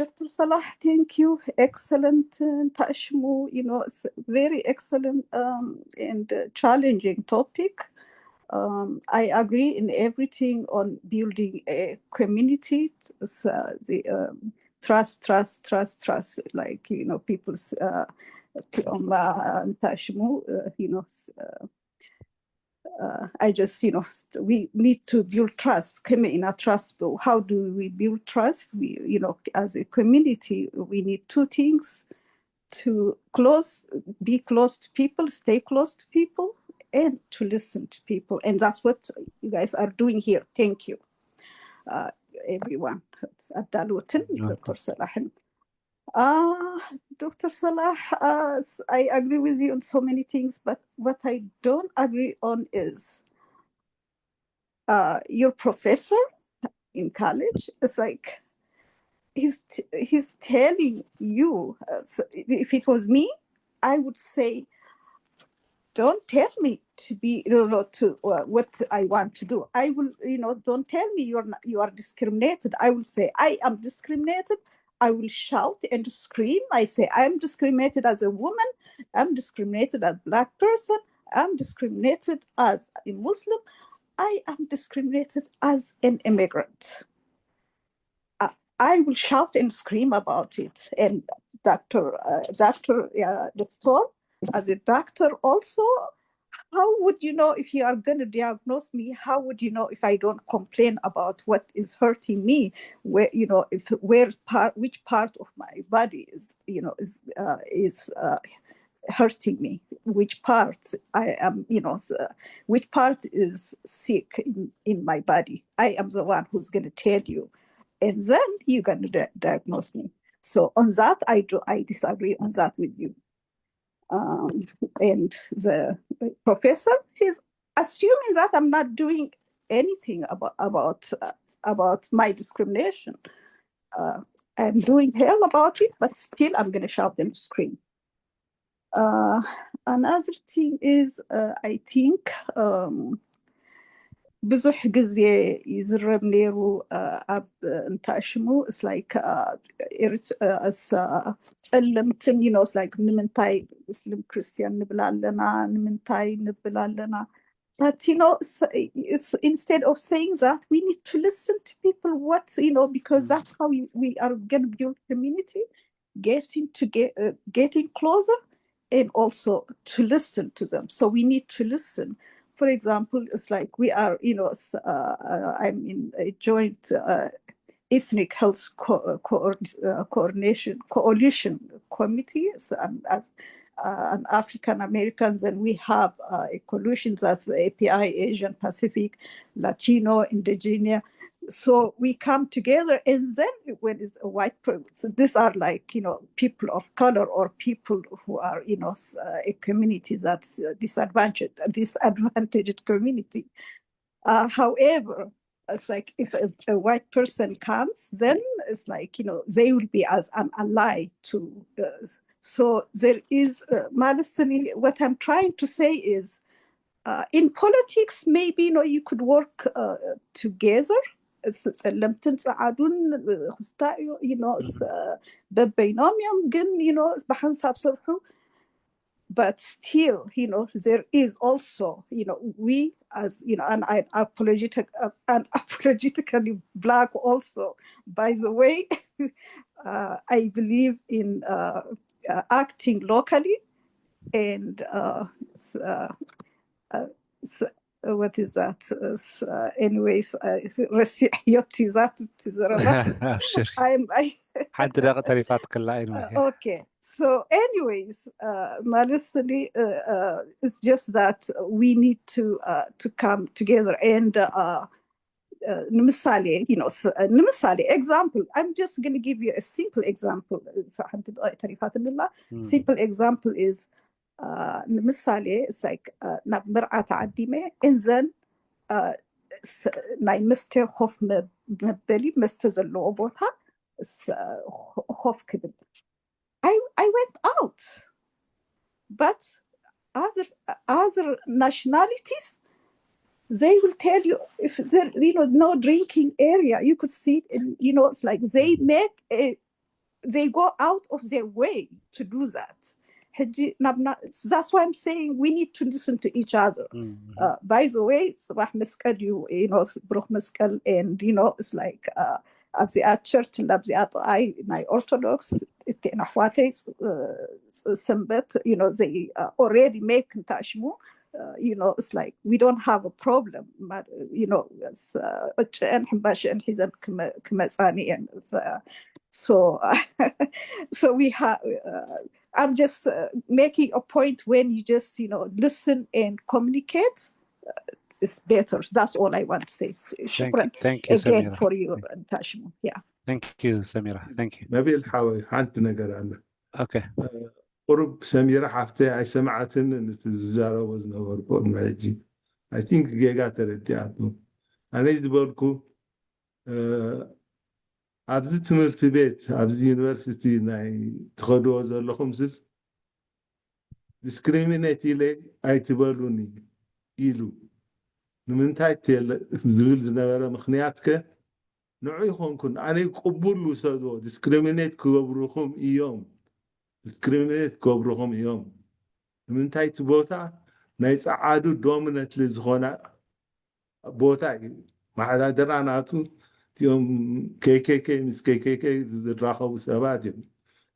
Doctor Salah, thank you. Excellent, uh, እንታይ ሽሙ, you know, it's very excellent, um, and uh, challenging topic. Um, I agree in everything on building a community. It's, uh, the um, trust, trust, trust, trust. Like, you know, people's, uh, um, uh, እንታይ ሽሙ, uh, you know, s- uh, uh, I just, you know, s- we need to build trust. ከመይ ኢና trust? How do we build trust? We, you know, as a community, we need two things: to close, be close to people, stay close to people, and to listen to people. And that's what you guys are doing here. Thank you, uh, everyone. ኣዳልውትን You're ዶክተር ሰላሕን። Uh, Doctor Salah, uh, s- I agree with you on so many things, but what I don't agree on is uh, your professor in college. It's like he's t- he's telling you. Uh, so if it was me, I would say, don't tell me to be, you know, to uh, what I want to do. I will, you know, don't tell me you're not, you are discriminated. I will say I am discriminated. I will shout and scream. I say I am discriminated as a woman. I'm discriminated as a black person. I'm discriminated as a Muslim. I am discriminated as an immigrant. I, I will shout and scream about it. And Doctor, uh, Doctor, uh, Doctor, as a doctor also, how would you know if you are going to diagnose me? How would you know if I don't complain about what is hurting me? Where, you know, if where part, which part of my body is, you know, is uh, is uh, hurting me? Which part I am, you know, s- uh, which part is sick in, in my body? I am the one who's going to tell you, and then you're going to di- diagnose me. So on that, I do I disagree on that with you. Um, and the professor, he's assuming that I'm not doing anything about about uh, about my discrimination. Uh, I'm doing hell about it, but still I'm going to shout and scream. Uh, another thing is, uh, I think, um, ብዙሕ ግዜ ይዝረብ ነይሩ፣ uh, ኣብ እንታይ ሽሙ፣ it's like, uh, Erit- uh, it's, uh, ጸለምትን, you know, it's like ንምንታይ ሙስሊም ክርስቲያን ንብል ኣለና፣ ንምንታይ ንብል ኣለና? But you know, it's, it's instead of saying that, we need to listen to people. What, you know, because that's how we, we are going to build community, getting to get uh, getting closer, and also to listen to them. So we need to listen. For example, it's like we are, you know, s- uh, uh, I'm in a joint uh, ethnic health co- uh, coord- uh, coordination coalition committee. So I'm as uh, an African Americans, and we have uh, a coalition that's A P I, Asian Pacific, Latino, Indigenous. So we come together, and then when it's a white person, so these are like, you know, people of color or people who are, you know, s- uh, a community that's uh, disadvantaged, disadvantaged community. Uh, however, it's like if a, a white person comes, then it's like, you know, they will be as an ally to. Uh, so there is, uh, ማለት ስኒ, what I'm trying to say is, uh, in politics, maybe, you know, you could work, uh, together. It's ጸለምትን ጸዓዱን ክስታ you know, it's, uh, በበይኖም እዮም፣ ግን you know፣ ብሓንሳብ ሰርሑ። But still, you know, there is also, you know, we as, you know, an, an apologetic, uh, an apologetically black also, by the way. Uh, I believe in, uh, uh, acting locally, and, uh, s- uh, uh, s- uh, what is that? Uh, s- uh, anyways, uh, ረሲዐዮ እቲ ዛት፣ እቲ ዘረባ። ኣብሽር፣ I'm, I, ሓንቲ ደቂ ተሪፋት ክላ እዩ። Uh, okay. So, anyways, uh, ማለት ስኒ, uh, uh, it's just that we need to, uh, to come together and, uh, uh, ንምሳሌ, you know, s- uh, ንምሳሌ example, I'm just going to give you a simple example. So ሓንቲ ደቂ ተሪፋትንላ። Simple example is, uh, ንምሳሌ it's like, uh, ናብ መርዓ ተዓዲመ፣ and then, uh, ስ- ናይ መስተ ኮፍ መ- መበሊ መስተ ዘለዎ ቦታ ስ- ኮፍ ክብል። I, I went out, but other, other nationalities, they will tell you, if there, you know, no drinking area, you could see it in, you know, it's like they make a, they go out of their way to do that. ሕጂ ናብና፣ that's why I'm saying we need to listen to each other. Uh, by the way, ጽባሕ መስቀል እዩ፣ you know፣ ብሩኽ መስቀል፣ and you know, it's like, uh, ኣብዚኣ ቸርች እንዳ ኣብዚኣ ጥቓይ ናይ ኦርቶዶክስ እተን ኣሕዋተይ፣ uh, ሰንበት you know, they, uh, already make እንታሽሙ, uh, you know, it's like we don't have a problem. You know, ዕጭአን ሕምባሽአን ሒዘን ክመፃኒ እየን። So, so we have, uh, I'm just, uh, making a point, when you just, you know, listen and communicate, uh, it's better. That's all I want to say. شكرا Thank you, again Samira. For your እንታሽሙ. Yeah. Thank you, Samira. Thank you. ነቢል ሓወይ፣ ሓንቲ ነገር ኣለ። Okay. ቁሩብ ሰሚራ ሓፍተይ ኣይሰማዓትን፣ እቲ ዝዛረቦ ዝነበርኩ ቅድሚ ሕጂ። I think ጌጋ ተረዲኣቶ። ኣነ ዝበልኩ፣ እ፣ ኣብዚ ትምህርቲ ቤት፣ ኣብዚ ዩኒቨርሲቲ ናይ ትኸድዎ ዘለኹም ስስ፣ ዲስክሪሚኔት ኢለ ኣይትበሉኒ ኢሉ ንምንታይ ተለ-፣ ዝብል ዝነበረ ምኽንያት ከ ንዑ ይኾንኩን ኣነ ቅቡል ውሰዶ፣ ዲስክሪሚኔት ክገብሩኹም እዮም፣ ዲስክሪሚኔት ክገብሩኹም እዮም። ንምንታይ እቲ ቦታ ናይ ጸዓዱ ዶሚነንትሊ ዝኾነ ቦታ እዩ። ማሓዳደራ ናቱ እቲኦም ኬ ኬ ኬ ምስ ኬ ኬ ኬ ዝራኸቡ ሰባት እዮም።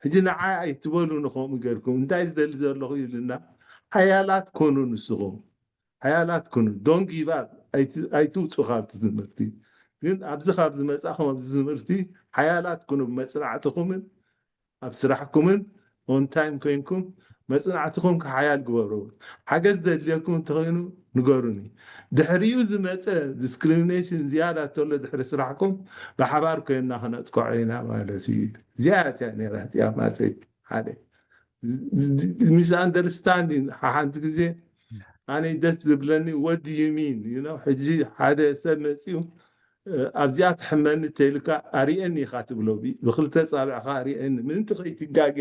ሕጂ ንዓይ ኣይትበሉኒ ከምኡ ጌርኩም፣ እንታይ ዝደሊ ዘለኹ ኢሉና፣ ሓያላት ኮኑ ንስኹም፣ ሓያላት ኩኑ፣ don't give up፣ ኣይት-፣ ኣይትውፁ ካብቲ ትምህርቲ። ግን ኣብዚ ካብ ዝመፃኹም ኣብዚ ትምህርቲ ሓያላት ኩኑ፣ ብመፅናዕትኹምን ኣብ ስራሕኩምን on time ኮይንኩም መፅናዕትኹም ክሓያል ግበሩ። ሓገዝ ዘድልየኩም እንተኾይኑ ንገሩኒ። ድሕሪኡ ዝመፀ ዲስክሪሚኔሽን ዝያዳ እንተሎ ድሕሪ ስራሕኩም ብሓባር ኮይንና ክነጥቅዖ ኢና ማለት እዩ። እዚኣ እያ ነይራ እቲኣ ማፀይ ሓደ ሚስ ኣንደርስታንዲንግ። ሓንቲ ግዜ ኣነ ደስ ዝብለኒ what do you mean? You know፣ ሕጂ ሓደ ሰብ መፂኡ፣ እ፣ ኣብዚኣ ትሕመኒ ተይልካ ኣርእየኒ ኢኻ ትብሎ፣ ብ-፣ ብክልተ ፃብዕኻ ኣርእየኒ፣ ምእንቲ ከይትጋገ፣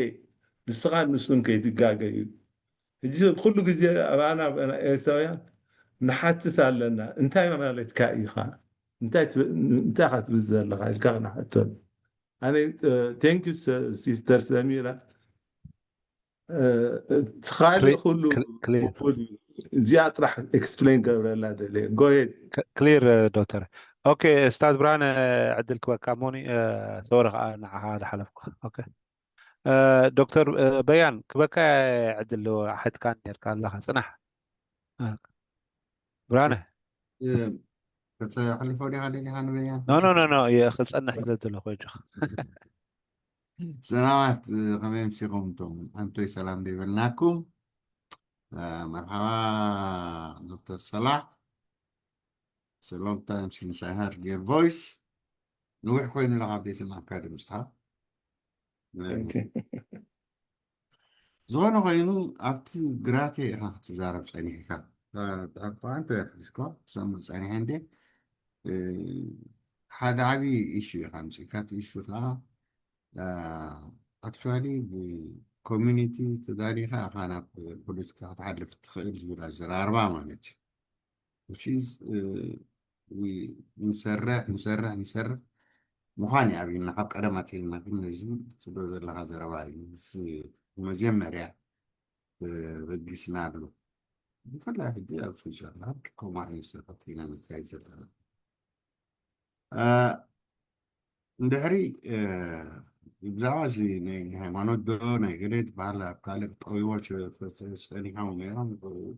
ንስኻን ንሱን ከይትጋገ እዩ። ሕጂ ኩሉ ግዜ ኣባና፣ ኣባና ኤርትራውያን ንሓትት ኣለና፣ እንታይ ማለትካ ኢኻ? እንታይ ትብ-፣ እንታይ ኢኻ ትብል ዘለኻ ኢልካ ክንሓተሉ። ኣነ፣ እ፣ thank you፣ ስ-፣ ሲስተር ሰሚራ። እ፣ እቲ ካልእ ክሊ-፣ ኩሉ ክሊ-፣ ክሊር። እኩል እዩ። እዚኣ ጥራሕ ኤክስፕሌን ገብረላ ደልየ። Go ahead። ክ-፣ ክሊር፣ እ፣ ዶክተር። ኦኬ፣ እስታዝ ብርሃነ፣ ዕድል ክበካ ሞኒ፣ እ፣ ሶሪ ከዓ ንዓኻ ዝሓለፍኩ። ኦኬ። እ፣ ዶክተር፣ እ፣ በያን ክበካ ዕድል ኣለዎ፣ ሓትካ ነርካ ኣለኻ፣ ጽናሕ። እ፣ ብርሃነ። እ፣ ከተሕልፎ ዲኻ ደሊኻ ንበያን? ኖ፣ ኖ፣ ኖ፣ ኖ፣ የ-፣ ክጸንሕ ስለ ዘለኹ፣ ኣጆኻ። ሰላማት፣ እ፣ ከመይ ኣምሲኹም እቶም ኣንቶይ፣ ሰላም ዶ ይበልናኩም? እ፣ መርሓባ ዶክተር ሰላሕ። ሰላምታ፣ I'm since I heard your voice። ነዊሕ ኮይኑ ኣለኻ ኣብ ዘይሰማዕካ ድምፅኻ። እ፣ Thank you። ዝኾነ ኮይኑ ኣብቲ ግራቴ ኢኻ ክትዛረብ ጸኒሕካ። እ፣ ኣንቶይ ኣፍሊስካ ክሰምዕ ጸኒሐ እንዴ። ሓደ ዓብዪ ኢሹ ኢኻ ኣምፂእካ። እቲ ኢሹ ከዓ ኣክቹዋሊ ብኮሚኒቲ ተዳሊኻ ኢኻ ናብ ፖለቲካ ክትሓልፍ ትኽእል ዝብል ኣዘራርባ ማለት እዩ። ንሰርሕ ንሰርሕ ንሰርሕ ምዃን እዩ ኣብልና ካብ ቀደም ኣፅልና ግን ነዚ ትብሎ ዘለኻ ዘረባ እዩ። መጀመርያ በጊስና ኣሎ ብፍላይ ሕጂ ኣብ ፊውቸር ላብ ከምኡ ዓይነት ስራሕቲ ኢና ነካይድ ዘለና። እንድሕሪ ብዛዕባ እዚ ናይ ሃይማኖት ዶ ናይ ገለ ዝበሃል ኣብ ካልእ ክጠውይዎ ፀኒሖም ነይሮም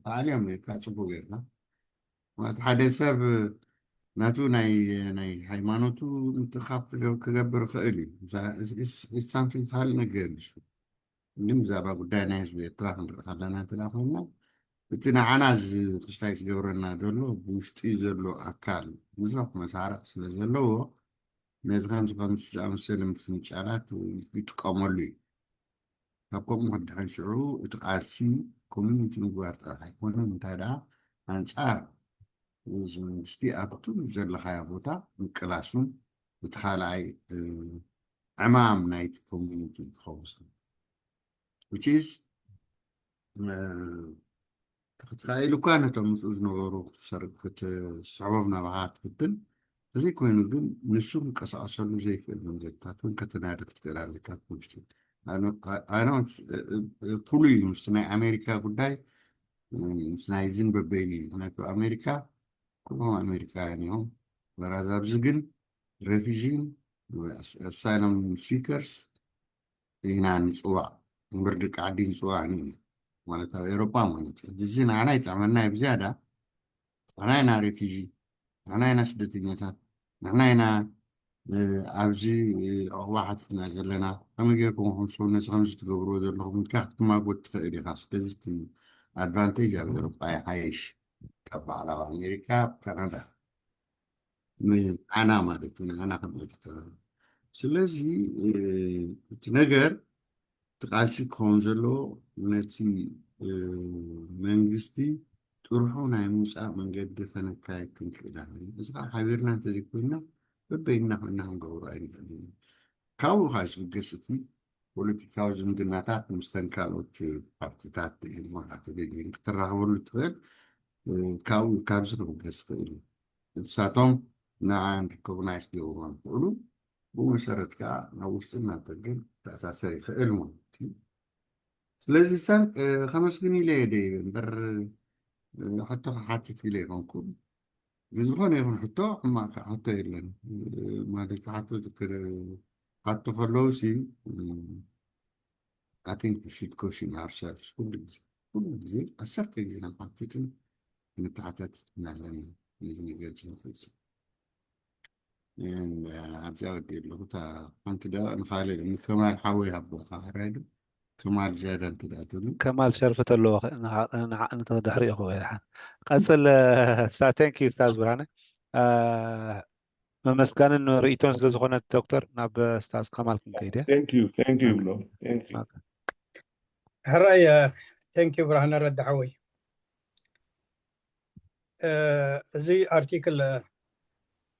ተኣልዮም ነርካ ፅቡቅ ጌርና ማለት ሓደ ሰብ ናቱ ናይ ናይ ሃይማኖቱ ምትኻፍ ክገብር ይኽእል እዩ። ሳምቲንግ ካልእ ነገር እዩ። ግን ብዛዕባ ጉዳይ ናይ ህዝቢ ኤርትራ ክንርኢ ከለና እንተ ኮይንና እቲ ንዓና ክስታይ ዝገብረና ዘሎ ብውሽጢ ዘሎ ኣካል ብዙሕ መሳርዕ ስለ ዘለዎ ነዚ ከምዚ ከምዚ ዝኣመሰለ ምፍንጫላት ይጥቀመሉ እዩ። ካብ ከምኡ ክድሕን ሽዑ እቲ ቃልሲ ኮሚኒቲ ምግባር ጥራሕ ኣይኮነን እንታይ ደኣ ኣንፃር እዚ መንግስቲ ኣብቱ ዘለኻዮ ቦታ ምቅላሱን እቲ ካልኣይ ዕማም ናይቲ ኮሚኒቲ ክኸውን which is ክትካኢሉ እኳ ነቶም ምስኡ ዝነበሩ ክትስዕቦም ናባኻ ትፍትን ተዘይኮይኑ ግን ንሱ ክንቀሳቀሰሉ ዘይክእል መንገድታት እውን ከተናዲ ክትክእል ኣለካ ውሽጢ ኩሉ እዩ ምስቲ ናይ ኣሜሪካ ጉዳይ ናይዝን በበይኑ እዩ ምክንያቱ ኣሜሪካ ኩሎም ኣሜሪካውያን እዮም በራዛ ኣብዚ ግን ሬፊጂን ኣሳይሎም ሲከርስ ኢና ንፅዋዕ እምበር ደቂ ዓዲ ንፅዋዕ ኢና ማለት ኣብ ኤሮጳ ማለት እዩ እዚ ንዓና ይጥዕመና እዩ ብዝያዳ ንሕና ኢና ሬፊጂ ንሕና ኢና ስደተኛታት ንሕና ኢና ኣብዚ ዕቑባ ሓቲትና ዘለና ከመይ ጌርኩም ከምስው ነዚ ከምዚ ትገብርዎ ዘለኹም ኢልካ ክትማጎት ትኽእል ኢኻ ስለዚ እቲ ኣድቫንቴጅ ኣብ ኤሮጳ ይሓይሽ ካብ በዓል ኣብ ኣሜሪካ ኣብ ካናዳ ንዓና ማለት እዩ ንዓና ከም ኤርትራ ስለዚ እቲ ነገር እቲ ቃልሲ ክኸውን ዘለዎ ነቲ መንግስቲ ጥርሑ ናይ ምውፃእ መንገዲ ከነካየድ ክንክእል ኣለና እዚ ከዓ ሓቢርና እንተዘይኮይንና በበይንና ኮይንና ክንገብሮ ኣይንኽእልን ካብኡ ከዓ ዝብገስ እቲ ፖለቲካዊ ዝምድናታት ምስተን ካልኦት ፓርቲታት ዲሞክራሲን ክተራኽበሉ ትኽእል ካብኡ ካብዚ ክብገስ ይኽእል እዩ ንሳቶም ንዓን ሪኮግናይዝ ክገብርዎ ይኽእሉ ብኡ መሰረት ከዓ ናብ ውሽጥን ናብ ደገን ክተኣሳሰር ይኽእል ማለት እዩ ስለዚ ሳን ከመስግን ኢለ እየ ደይበ እምበር ሕቶ ክሓትት ኢለ ኣይኮንኩን ብዝኾነ ይኹን ሕቶ ሕማቅ ከዓ ሕቶ የለን ማለት ክሓቶ ዝክእል ክሓቶ ከለዉ ሲ I think we should question ourselves ኩሉ ግዜ ኩሉ ግዜ ዓሰርተ ግዜ ክንሓትትን ክንተሓታትትን ኣለና ነዚ ንገልፅ ንኽእል ኣብዚኣ ወዲ ኣለኹ እታ ሓንቲ ዳ ንኻልእ ንከማል ሓወይ ሃቦ ካሕራይ ዶ ከማል ዝያዳ እንተ ደኣ ትብሉ ከማል ሸርፊ ተለዎ ንዓቕኒ ተድሕሪኡ ክበልሓን ቀፅል ስታ thank you ስታዝ ብርሃነ መመስጋንን ርእይቶን ስለ ዝኾነ ዶክተር ናብ ስታዝ ከማል ክንከይድ እያ thank you thank you ብሎ thank you ሕራይ thank you ብርሃነ ረዳ ሓወይ እዚ ኣርቲክል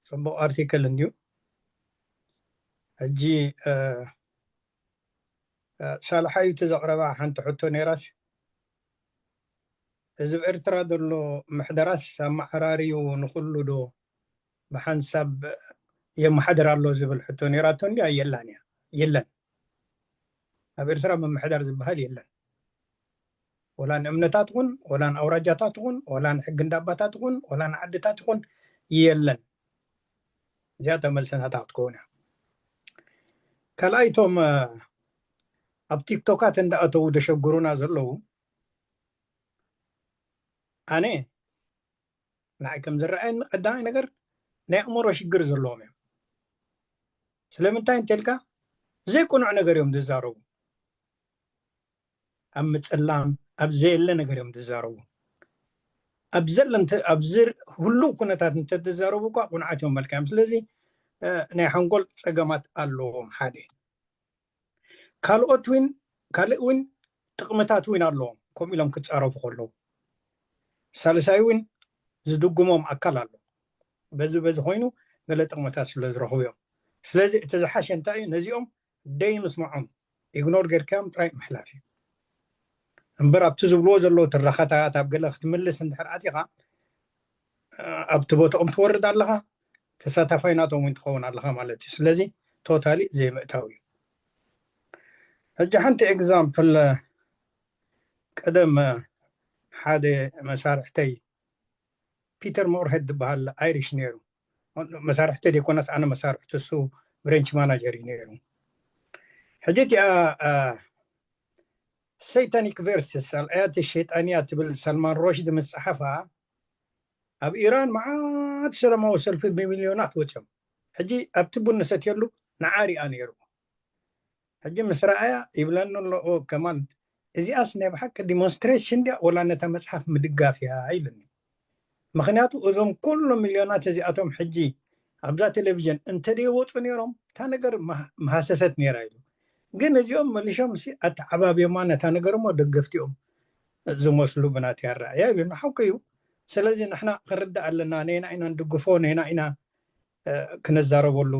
ፅቡቕ ኣርቲክል እንድዩ ሕጂ ሳልሓዩቲ ዘቕረባ ሓንቲ ሕቶ ነይራስ እዚ ብኤርትራ ዘሎ ምሕደራስ ኣመዓራርዩ ንኩሉ ዶ ብሓንሳብ የመሓድር ኣሎ ዝብል ሕቶ ነይራቶ እንድያ የላን እያ የለን ኣብ ኤርትራ ምምሕዳር ዝበሃል የለን ወላ ንእምነታት ይኹን ወላ ንኣውራጃታት ይኹን ወላ ንሕጊ እንዳባታት ይኹን ወላ ንዓድታት ይኹን የለን እዚኣ ተመልሰናታ ክትከውን እያ ካልኣይቶም ኣብ ቲክቶካት እንዳኣተዉ ደሸግሩና ዘለዉ ኣነ ንዓይ ከም ዝረኣየኒ ቀዳማይ ነገር ናይ ኣእምሮ ሽግር ዘለዎም እዮም ስለምንታይ እንተልካ ዘይቅኑዕ ነገር እዮም ዝዛረቡ ኣብ ምፅላም ኣብ ዘየለ ነገር እዮም ዝዛረቡ ኣብ ዘለ ኣብዚ ህሉው ኩነታት እንተተዛረቡ እኳ ቁንዓት እዮም መልካ እዮም ስለዚ ናይ ሓንጎል ፀገማት ኣለዎም ሓደ ካልኦት እውን ካልእ እውን ጥቕምታት እውን ኣለዎም ከምኡ ኢሎም ክፃረፉ ከለዉ ሳልሳይ እውን ዝድጉሞም ኣካል ኣሎ በዚ በዚ ኮይኑ ገለ ጥቕምታት ስለ ዝረኽቡ እዮም። ስለዚ እቲ ዝሓሸ እንታይ እዩ? ነዚኦም ደይ ምስምዖም፣ ኢግኖር ጌርካዮም ጥራይ ምሕላፍ እዩ እምበር፣ ኣብቲ ዝብልዎ ዘለዉ ትረኻታት ኣብ ገለ ክትምልስ እንድሕር ኣቲኻ ኣብቲ ቦታኦም ትወርድ ኣለኻ፣ ተሳታፋይ ናቶም እውን ትኸውን ኣለኻ ማለት እዩ። ስለዚ ቶታሊ ዘይምእታው እዩ። ሕጂ ሓንቲ ኤግዛምፕል፣ ቀደም ሓደ መሳርሕተይ ፒተር ሞርሄድ ዝበሃል ኣይሪሽ ነይሩ። መሳርሕቲ ዘይኮነስ ኣነ መሳርሕቲ፣ እሱ ብሬንች ማናጀር እዩ ነይሩ። ሕጂ እቲኣ ሰይታኒክ ቨርስስ፣ ኣልኣያት ሸይጣንያ ትብል ሰልማን ሮሽዲ ምስ ጸሓፋ ኣብ ኢራን መዓት ሰላማዊ ሰልፊ ብሚልዮናት ወፅዮም። ሕጂ ኣብቲ ቡን ንሰትየሉ ንዓ ሪኣ ነይሩ። ሕጂ ምስ ረኣያ ይብለኒ ኣሎ፣ "ኦ ከማል፣ እዚኣስ ናይ ብሓቂ ዲሞንስትሬሽን ድያ ወላ ነታ መፅሓፍ ምድጋፍ እያ?" ኢሉኒ። ምክንያቱ እዞም ኩሎም ሚልዮናት እዚኣቶም ሕጂ ኣብዛ ቴሌቪዥን እንተደይወፁ ነይሮም እታ ነገር ምሃ- ምሃሰሰት ነይራ ኢሉ። ግን እዚኦም መሊሾም ሲ ኣተዓባብዮማ ነታ ነገር እሞ ደገፍቲኦም ዝመስሉ ብናተይ ኣረኣእያ ይብሉ። ሓቂ እዩ። ስለዚ ንሕና ክንርዳእ ኣለና፣ ነና ኢና ንድግፎ፣ ነና ኢና ክነዛረበሉ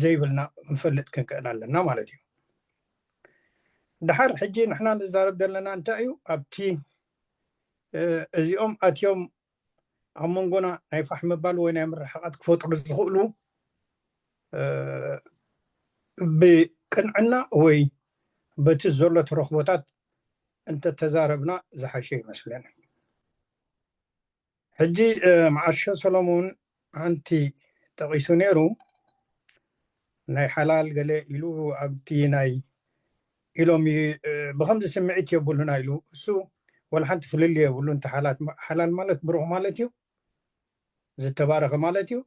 ዘይብልና ክንፈልጥ ክንክእል ኣለና ማለት እዩ። ድሓር ሕጂ ንሕና ንዛረብ ዘለና እንታይ እዩ? ኣብቲ እዚኦም ኣትዮም ኣብ መንጎና ናይ ፋሕ ምባል ወይ ናይ ምርሕቓት ክፈጥሩ ዝኽእሉ ብቅንዕና ወይ በቲ ዘሎ ተረኽቦታት እንተተዛረብና ዝሓሸ ይመስለኒ። ሕጂ መዓሾ ሰሎሞን ሓንቲ ጠቒሱ ነይሩ፣ ናይ ሓላል ገለ ኢሉ ኣብቲ ናይ ኢሎም ብከምዚ ስምዒት የብሉና ኢሉ። እሱ ወላ ሓንቲ ፍልልይ የብሉ። እንተ ሓላል ማለት ብሩኽ ማለት እዩ፣ ዝተባረኸ ማለት እዩ።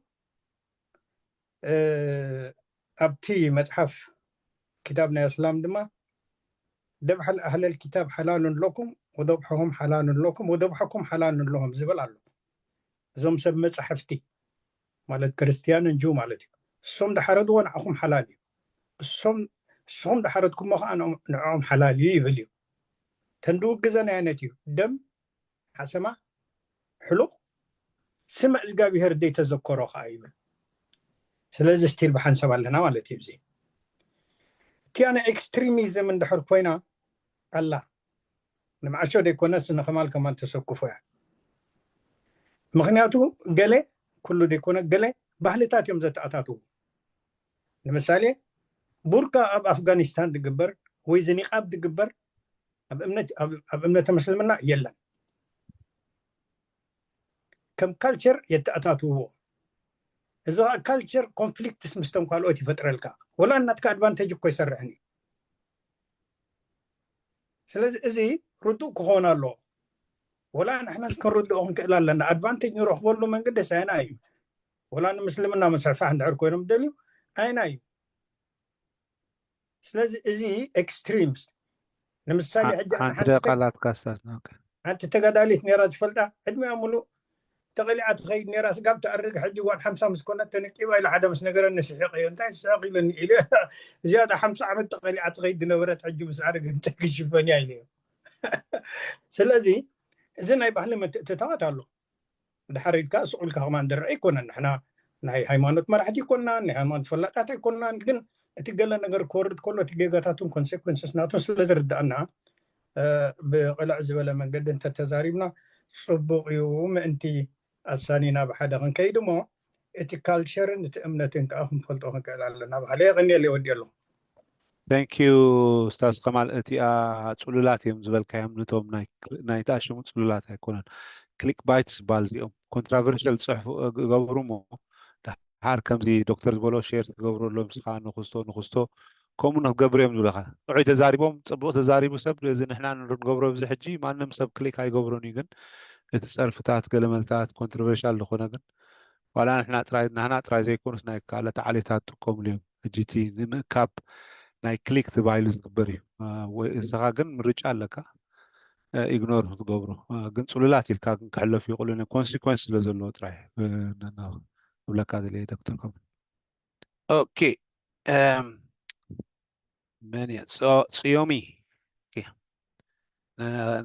ኣብቲ መፅሓፍ ኪታብ ናይ እስላም ድማ ደብሐል ኣህለል ኪታብ ሓላሉን ለኩም ወደብሐኩም ሓላሉን ለኩም ወደብሐኩም ሓላሉን ለሆም ዝብል ኣሎ። እዞም ሰብ መፃሕፍቲ ማለት ክርስትያንን ጅው ማለት እዩ። እሶም ድሓረድዎ ንዓኹም ሓላል እዩ። እሶም እስኹም ድሓረድኩሞ ከዓ ንዕኦም ሓላል እዩ ይብል እዩ። ተንድውግዘን ዓይነት እዩ። ደም ሓሰማ ሕሉቕ ስመ እግዚኣብሔር ደይተዘከሮ ከዓ ይብል። ስለዚ ስቲል ብሓንሳብ ኣለና ማለት እዩ። እዚ እቲኣነ ኤክስትሪሚዝም እንድሕር ኮይና ኣላ ንምዓሾ ደይኮነስ ንኸማል ከማን ተሰኩፎ እያ። ምክንያቱ ገለ ኩሉ ደይኮነ ገለ ባህልታት እዮም ዘተኣታትዉ። ንምሳሌ ቡርካ ኣብ ኣፍጋኒስታን ድግበር ወይ ዝኒቃብ ድግበር ኣብ እምነት ኣብ እምነተ ምስልምና የለን። ከም ካልቸር የተኣታትውዎ። እዚ ከዓ ካልቸር ኮንፍሊክትስ ምስቶም ካልኦት ይፈጥረልካ። ወላ እናትካ ኣድቫንቴጅ እኮ ይሰርሕን እዩ። ስለዚ እዚ ርዱእ ክኸውን ኣለዎ። ወላ ንሕናስ ክንርድኦ ክንክእል ኣለና። ኣድቫንቴጅ ንረኽበሉ መንገዲ ሳይና እዩ። ወላ ንምስልምና መስሕፋሕ እንድሕር ኮይኖም ደልዩ ኣይና እዩ። ስለዚ እዚ ኤክስትሪምስ ንምሳሌ ሕጂ ኣነ ሓንቲ ሓንቲ ተ- ቃላት ካስታስ ኦኬ። ሓንቲ ተጋዳሊት ነይራ ዝፈልጣ ዕድሚኣ ሙሉእ ተቐሊዓ ትኸይድ ነይራ። ስጋብ ትኣርግ ሕጂ ጓል ሓምሳ ምስ ኮነት ተነቂባ ኢሉ ሓደ ምስ ነገረኒ ስሒቐዮ። እንታይ ትስሕቕ ኢለኒ ኢለ ዝያዳ ሓምሳ ዓመት ተቐሊዓ ትኸይድ ዝነበረት ሕጂ ምስ ኣረገ እንታይ ክሽፈን እያ ኢለዮ። ስለዚ እዚ ናይ ባህሊ ምትእትታዋት ኣሎ። ድሓር ኢልካ ስቕ ኢልካ ከማን ዝረአ ኣይኮነን። ንሕና ናይ ሃይማኖት መራሕቲ ኣይኮናን፣ ናይ ሃይማኖት ፈላጣት ኣይኮናን። ግን እቲ ገለ ነገር ክወርድ ከሎ እቲ ጌጋታቱን ኮንሴኮንስስ ናቱን ስለ ዝርዳእና ብቕልዕ ዝበለ መንገዲ እንተተዛሪብና ፅቡቕ እዩ። ምእንቲ ኣሳኒና ብሓደ ክንከይድ እሞ እቲ ካልቸርን እቲ እምነትን ከዓ ክንፈልጦ ክንክእል ኣለና። ባህለ የቐንየለይ ወዲ ኣለኹ። Thank you ኡስታዝ ከማል። እቲኣ ፅሉላት እዮም ዝበልካዮም ነቶም ናይ ተኣሸሙ ፅሉላት ኣይኮነን፣ ክሊክ ባይትስ ዝበሃል እዚኦም ኮንትራቨርሽል ፅሑፍ ገብሩ እሞ ድሓር ከምዚ ዶክተር ዝበሎ ሼር ትገብረሎም ስኻ ንክስቶ ንክስቶ ከምኡ ንክትገብር እዮም ዝብለካ። ጥዑይ ተዛሪቦም ፅቡቅ ተዛሪቡ ሰብ እዚ ንሕና ንገብሮ ኣብዚ ሕጂ ማንም ሰብ ክሊክ ኣይገብሮን እዩ። ግን እቲ ፀርፍታት ገለመልታት ኮንትሮቨርሻል ዝኾነ ግን ዋላ ንሕና ጥራይ ናህና ጥራይ ዘይኮኑስ ናይ ካልኦት ዓሌታት ጥቀምሉ እዮም። ሕጂ እቲ ንምእካብ ናይ ክሊክ ተባሂሉ ዝግበር እዩ። ወይ እስኻ ግን ምርጫ ኣለካ ኢግኖር ክትገብሮ። ግን ፅሉላት ኢልካ ግን ክሕለፉ ይኽእሉ ኮንሲኮንስ ስለ ዘለዎ ጥራይ እብለካ ዘለ ዶክተር ከም ኦኬ መን እያ? ጽዮሚ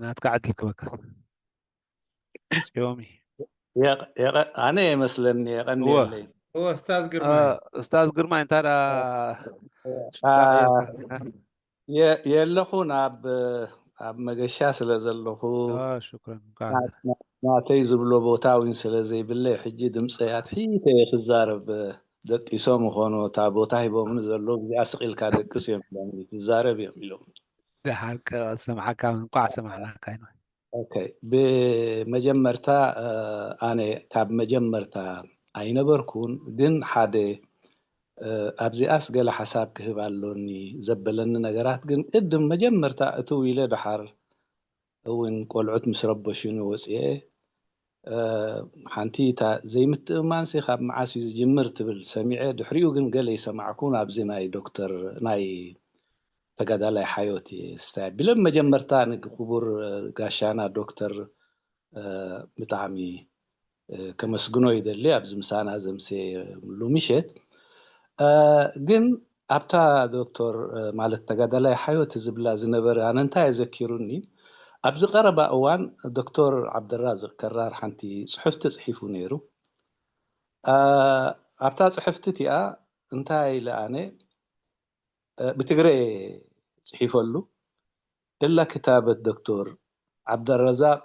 ናትካ ዕድል ክበካ። ጽዮሚ የቐ- የቐ- ኣነ የመስለኒ። እወ። የቐንየለይ። እወ፣ ስታዝ ግርማ። እ፣ ኡስታዝ ግርማይ እንታይ ደኣ አ፣ ሽታ ጌርካ? የ- የለኹን፣ ኣብ ኣብ መገሻ ስለ ዘለኹ አ፣ ሽኩረን። እንኳዕ ና- ና- ናተይ ዝብሎ ቦታ እውን ስለ ዘይብለይ፣ ሕጂ ድምፀይ ኣትሒተ እየ ክዛረብ። ደቂሶም ይኾኑ፣ እታ ቦታ ሂቦምኒ ዘለዉ፣ እዚኣ ስቕ ኢልካ ደቅስ እዮም ኢሎምኒ፣ ትዛረብ እዮም ኢሎም። ደሓር ቀ- ሰምዓካ፣ እንኳዕ ሰማዕናካ ኢና። ኦኬ፣ ብመጀመርታ እ፣ ኣነ ካብ መጀመርታ ኣይነበርኩን፣ ግን ሓደ እ፣ ኣብዚኣስ ገለ ሓሳብ ክህብ ኣሎኒ ዘበለኒ ነገራት ግን ቅድም መጀመርታ እትው ኢለ፣ ደሓር እውን ቆልዑት ምስ ረበሹኒ ወፅኤ። እ፣ ሓንቲ እታ ዘይምትእምማንሲ ካብ መዓስ እዩ ዝጅምር ትብል ሰሚዐ፣ ድሕሪኡ ግን ገለ ይሰማዕኩን ኣብዚ ናይ ዶክተር ናይ ተጋዳላይ ሓዮት እየ ስታይ ኣቢለ። መጀመርታ ንክቡር እ፣ ጋሻና ዶክተር እ፣ ብጣዕሚ እ፣ ከመስግኖ ይደሊ ኣብዚ ምሳና ዘምሰየሉ ምሸት። እ፣ ግን ኣብታ ዶክተር እ፣ ማለት ተጋዳላይ ሓዮት ዝብላ ዝነበረ ኣነ እንታይ የዘኪሩኒ፣ ኣብዚ ቀረባ እዋን ዶክተር ዓብደራዝቅ ከራር ሓንቲ ፅሑፍቲ ፅሒፉ ነይሩ። እ፣ ኣብታ ፅሕፍቲ እቲኣ እንታይ ኢለ ኣነ እ፣ ብትግረ ፅሒፈሉ እላ ክታበት ዶክተር ዓብደረዛቅ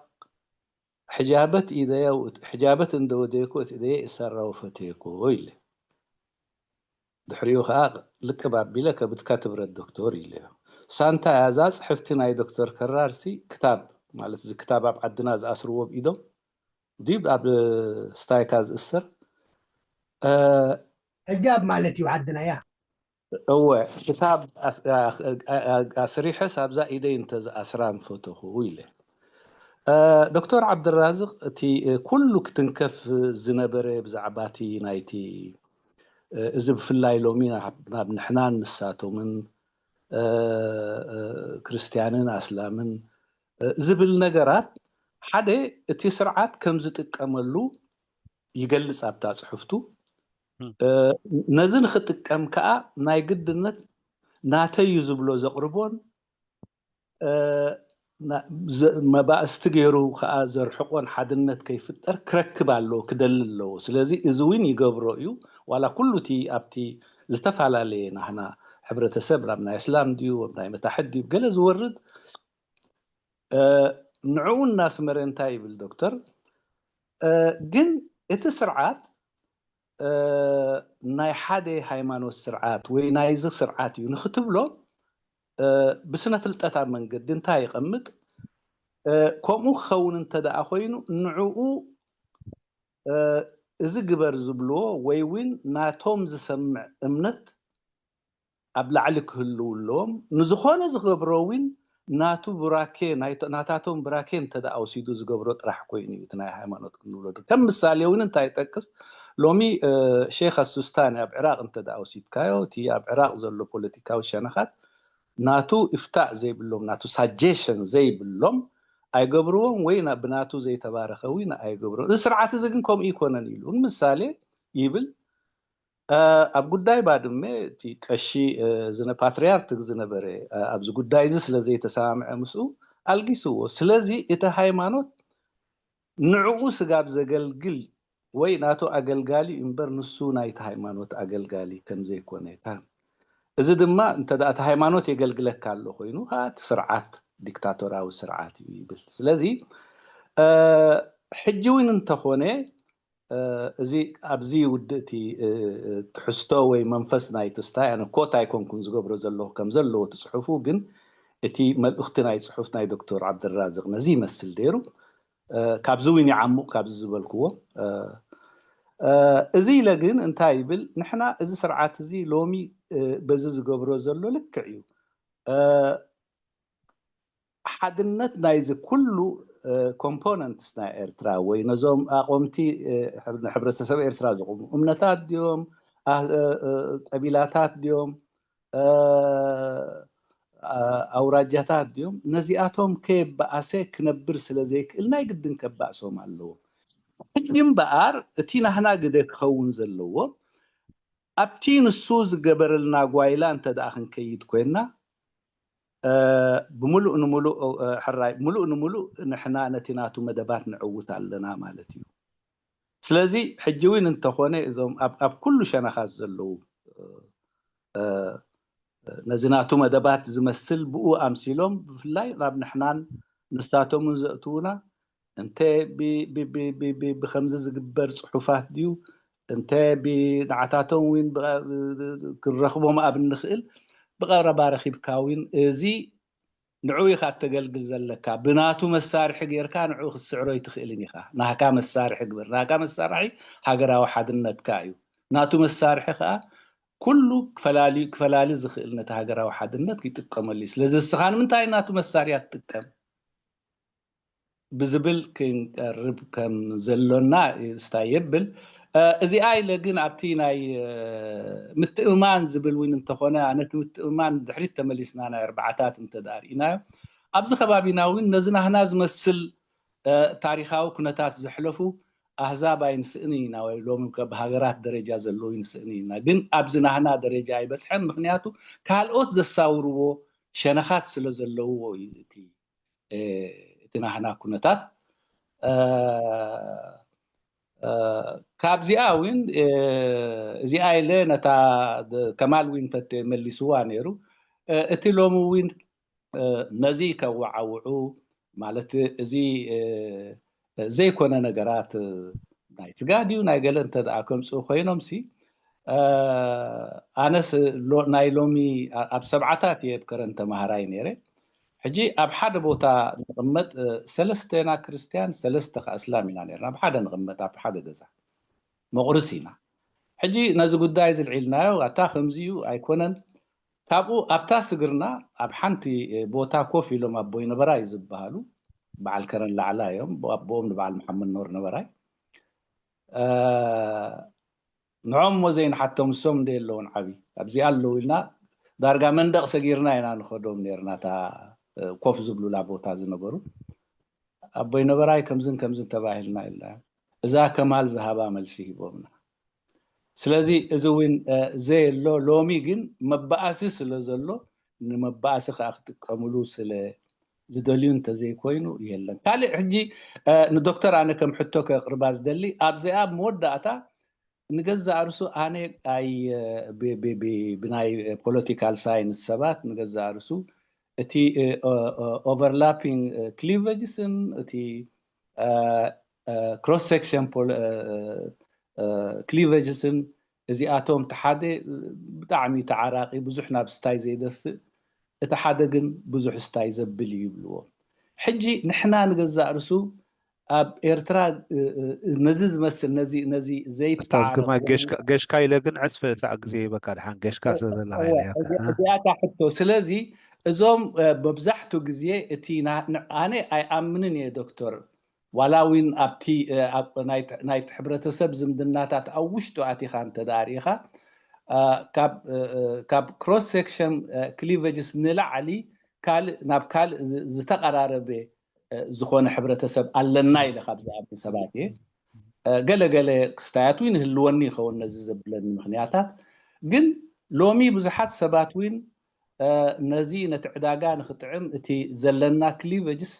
ሕጃበት ኢደየ ውት- ሕጃበት እንደወደየኩ እቲ ደየ እሰራው ፈተየኩ ኢለ። ድሕሪኡ ከዓ ልቅብ ኣቢለ ከብትካ ትብረት ዶክተር ኢለዮ። ሳንታ ያዛ ፅሕፍቲ ናይ ዶክተር ከራርሲ ክታብ ማለት እዚ ክታብ ኣብ ዓድና ዝኣስርዎ ብኢዶም ድዩ ኣብ ስታይካ ዝእሰር እ፣ ሕጃብ ማለት እዩ ዓድና ያ እወ ክታብ ኣስ- ኣ- ኣ- ኣስሪሐስ ኣብዛ ኢደይ እንተዝኣስራ ምፈተኹ ኢለ። እ፣ ዶክተር ዓብድራዝቅ እቲ እ፣ ኩሉ ክትንከፍ ዝነበረ ብዛዕባ እቲ ናይቲ እ፣ እዚ ብፍላይ ሎሚ ናብ ናብ ንሕናን ንሳቶምን እ፣ እ፣ ክርስትያንን ኣስላምን እ፣ ዝብል ነገራት ሓደ እቲ ስርዓት ከም ዝጥቀመሉ ይገልጽ ኣብታ ጽሑፍቱ። እም። እ፣ ነዚ ንኽጥቀም ከኣ ናይ ግድነት ናተይ እዩ ዝብሎ ዘቕርቦን እ፣ ና- ዘ- መባእስቲ ገይሩ ከኣ ዘርሕቆን ሓድነት ከይፍጠር ክረክብ ኣለዎ፣ ክደሊ ኣለዎ። ስለዚ እዚ እውን ይገብሮ እዩ። ዋላ ኩሉ እቲ ኣብቲ ዝተፈላለየ ናህና ሕብረተሰብ ናብ ናይ እስላም ድዩ ኣብ ናይ መታሕት ድዩ ገለ ዝወርድ እ፣ ንዕኡ እናስመረ እንታይ ይብል ዶክተር እ፣ ግን እቲ ስርዓት እ፣ ናይ ሓደ ሃይማኖት ስርዓት ወይ ናይዚ ስርዓት እዩ ንክትብሎ እ፣ ብስነ ፍልጠታዊ መንገዲ እንታይ ይቐምጥ እ፣ ከምኡ ክኸውን እንተ ደኣ ኮይኑ ንዕኡ እ፣ እዚ ግበር ዝብልዎ ወይ እውን ናቶም ዝሰምዕ እምነት ኣብ ላዕሊ ክህልው ኣለዎም። ንዝኾነ ዝገብሮ እውን ናቱ ብራኬ ናይቶ- ናታቶም ብራኬ እንተ ደኣ ወሲዱ ዝገብሮ ጥራሕ ኮይኑ እዩ እቲ ናይ ሃይማኖት ክንብሎ ዶ- ከም ምሳሌ እውን እንታይ ይጠቅስ ሎሚ እ፣ ሼክ ኣሱስታኒ ኣብ ዕራቅ እንተ ደኣ ወሲድካዮ እቲ ኣብ ዕራቅ ዘሎ ፖለቲካዊ ሸነኻት ናቱ ኢፍታእ ዘይብሎም ናቱ ሳጀሽን ዘይብሎም ኣይገብርዎም ወይ ና- ብናቱ ዘይተባረኸ እውን ኣይገብርዎ። እዚ ስርዓት እዚ ግን ከምኡ ይኮነን ኢሉ ምሳሌ ይብል እ፣ ኣብ ጉዳይ ባድመ እቲ ቀሺ እ፣ ዝነ ፓትርያርክ ዝነበረ እ፣ ኣብዚ ጉዳይ እዚ ስለ ዘይተሰማምዐ ምስኡ ኣልጊስዎ። ስለዚ እቲ ሃይማኖት ንዕኡ ስጋብ ዘገልግል ወይ ናቱ ኣገልጋሊ እምበር ንሱ ናይቲ ሃይማኖት ኣገልጋሊ ከም ዘይኮነ እታ እዚ ድማ እንተ ደኣ እቲ ሃይማኖት የገልግለካ ኣሎ ኮይኑ ከዓ እቲ ስርዓት ዲክታቶራዊ ስርዓት እዩ ይብል። ስለዚ እ፣ ሕጂ እውን እንተኾነ እ፣ እዚ ኣብዚ ውድእቲ እ፣ እ፣ ትሕዝቶ ወይ መንፈስ ናይ ትስታይ ኣነ ኮት ኣይኮንኩን ዝገብሮ ዘለኹ ከም ዘለዎ ትፅሑፉ ግን እቲ መልእኽቲ ናይ ፅሑፍ ናይ ዶክተር ዓብደራዝቅ ነዚ ይመስል ደይሩ እ፣ ካብዚ እውን ይዓሙቕ ካብዚ ዝበልክዎ እ፣ እ፣ እዚ ኢለ ግን እንታይ ይብል ንሕና እዚ ስርዓት እዚ ሎሚ እ፣ በዚ ዝገብሮ ዘሎ ልክዕ እዩ እ፣ ሓድነት ናይዚ ኩሉ ኮምፖነንትስ ናይ ኤርትራ ወይ ነዞም ኣቆምቲ እ፣ ንሕብረተሰብ ኤርትራ ዝቑሙ እምነታት ድዮም ኣ- እ፣ እ፣ ቀቢላታት ድዮም እ፣ ኣ- ኣውራጃታት ድዮም ነዚኣቶም ከየባኣሰ ክነብር ስለ ዘይክእል ናይ ግድን ከባእሶም ኣለዎ ሕጂ እምበኣር እቲ ናህና ግደ ክኸውን ዘለዎ ኣብቲ ንሱ ዝገበረልና ጓይላ እንተ ደኣ ክንከይድ ኮይንና እ፣ ብምሉእ ንምሉእ እ፣ ሕራይ ምሉእ ንምሉእ ንሕና ነቲ ናቱ መደባት ንዕውት ኣለና ማለት እዩ። ስለዚ ሕጂ እውን እንተኾነ እዞም ኣብ ኣብ ኩሉ ሸነኻት ዘለዉ ነዚ ናቱ መደባት ዝመስል ብኡ ኣምሲሎም ብፍላይ ናብ ንሕናን ንሳቶምን ዘእትዉና እንተ ብከምዚ ዝግበር ፅሑፋት ድዩ እንተ ብንዓታቶም እውን ክንረኽቦም ኣብ እንኽእል ብቐረባ ረኺብካ እውን እዚ ንዑ ኢኻ እተገልግል ዘለካ ብናቱ መሳርሒ ጌርካ ንዑ ክትስዕሮ ኣይትኽእልን ኢኻ ናህካ መሳርሒ ግበር ናህካ መሳርሒ ሃገራዊ ሓድነትካ እዩ ናቱ መሳርሒ ከዓ ኩሉ ክፈላሊ ዝኽእል ነቲ ሃገራዊ ሓድነት ይጥቀመሉ እዩ ስለዚ እስኻ ንምንታይ ናቱ መሳርያ ትጥቀም ብዝብል ክንቀርብ ከም ዘሎና ስታይ የብል እዚኣ ኢለ ግን ኣብቲ ናይ ምትእምማን ዝብል እውን እንተኾነ ነቲ ምትእምማን ድሕሪት ተመሊስና ናይ ኣርባዓታት እንተደኣ ርኢናዮ ኣብዚ ከባቢና እውን ነዚ ናህና ዝመስል ታሪካዊ ኩነታት ዘሕለፉ ኣህዛብ ኣይንስእን ኢና ወይ ሎም ብሃገራት ደረጃ ዘለዉ ይንስእን ኢና ግን ኣብዚ ናህና ደረጃ ኣይበፅሐን ምክንያቱ ካልኦት ዘሳውርዎ ሸነኻት ስለ ዘለውዎ እዩ እቲ እቲ ናህና ኩነታት ካብዚኣ እውን እዚኣ ኢለ ነታ ከማል እውን ተመሊስዋ ነይሩ እቲ ሎሚ እውን ነዚ ከወዓውዑ ማለት እዚ ዘይኮነ ነገራት ናይ ስጋ ድዩ ናይ ገለ እንተ ከምፅኡ ኮይኖም ሲ ኣነስ ናይ ሎሚ ኣብ ሰብዓታት እየ ከረን ተማሃራይ ነይረ ሕጂ ኣብ ሓደ ቦታ ንቕመጥ ሰለስተና ክርስትያን ሰለስተ ከዓ እስላም ኢና ነርና ኣብ ሓደ ንቕመጥ ኣብ ሓደ ገዛ መቑርስ ኢና ሕጂ ነዚ ጉዳይ ዝልዒልናዮ ኣታ ከምዚዩ ኣይኮነን ካብኡ ኣብታ ስግርና ኣብ ሓንቲ ቦታ ኮፍ ኢሎም ኣቦይ ነበራይ ዝበሃሉ በዓል ከረን ላዕላ እዮም ኣቦኦም ንበዓል መሓመድ ኖር ነበራይ ንዖም እሞ ዘይንሓቶም እሶም እንደ ኣለውን ዓብዪ ኣብዚኣ ኣለዉ ኢልና ዳርጋ መንደቕ ሰጊርና ኢና ንኸዶም ነርና እታ ኮፍ ዝብሉላ ቦታ ዝነበሩ ኣቦይ ነበራይ ከምዝን ከምዝን ተባሂልና ኢልና እዛ ከማል ዝሃባ መልሲ ሂቦምና ስለዚ እዚ እውን ዘየሎ ሎሚ ግን መባኣሲ ስለ ዘሎ ንመባኣሲ ከዓ ክጥቀምሉ ስለ ዝደልዩ እንተዘይኮይኑ የለን ካልእ ሕጂ ንዶክተር ኣነ ከም ሕቶ ከቅርባ ዝደሊ ኣብዚኣ መወዳእታ ንገዛእ ርሱ ኣነ ብናይ ፖለቲካል ሳይንስ ሰባት ንገዛእ ርሱ እቲ overlapping cleavages ን እቲ cross section cleavages ን እዚኣቶም እቲ ሓደ ብጣዕሚ ተዓራቂ ብዙሕ ናብ ስታይ ዘይደፍእ እቲ ሓደ ግን ብዙሕ ስታይ ዘብል እዩ ይብልዎ ሕጂ ንሕና ንገዛእ ርሱ ኣብ ኤርትራ ነዚ ዝመስል ነዚ ነዚ ዘይተዓረቁ ጌሽካ ኢለ ግን ዕፅፊ ሳዕ ግዜ ይበካ ድሓን ጌሽካ ስለ ዘለካ ኢለ እዚኣታ ሕቶ ስለዚ እዞም መብዛሕቱ ግዜ እቲ ኣነ ኣይኣምንን እየ ዶክተር ዋላ እውን ኣብቲ ናይቲ ሕብረተሰብ ዝምድናታት ኣብ ውሽጡ ኣቲኻ እንተደኣ ርኢኻ ካብ cross section cleavages ንላዕሊ ካልእ ናብ ካልእ ዝተቐራረበ ዝኾነ ሕብረተሰብ ኣለና ኢለ ካብ ዝኣምን ሰባት እየ ገለ ገለ ክስታያት እውን ህልወኒ ይኸውን ነዚ ዘብለኒ ምክንያታት ግን ሎሚ ብዙሓት ሰባት እውን ነዚ ነቲ ዕዳጋ ንክጥዕም እቲ ዘለና cleavages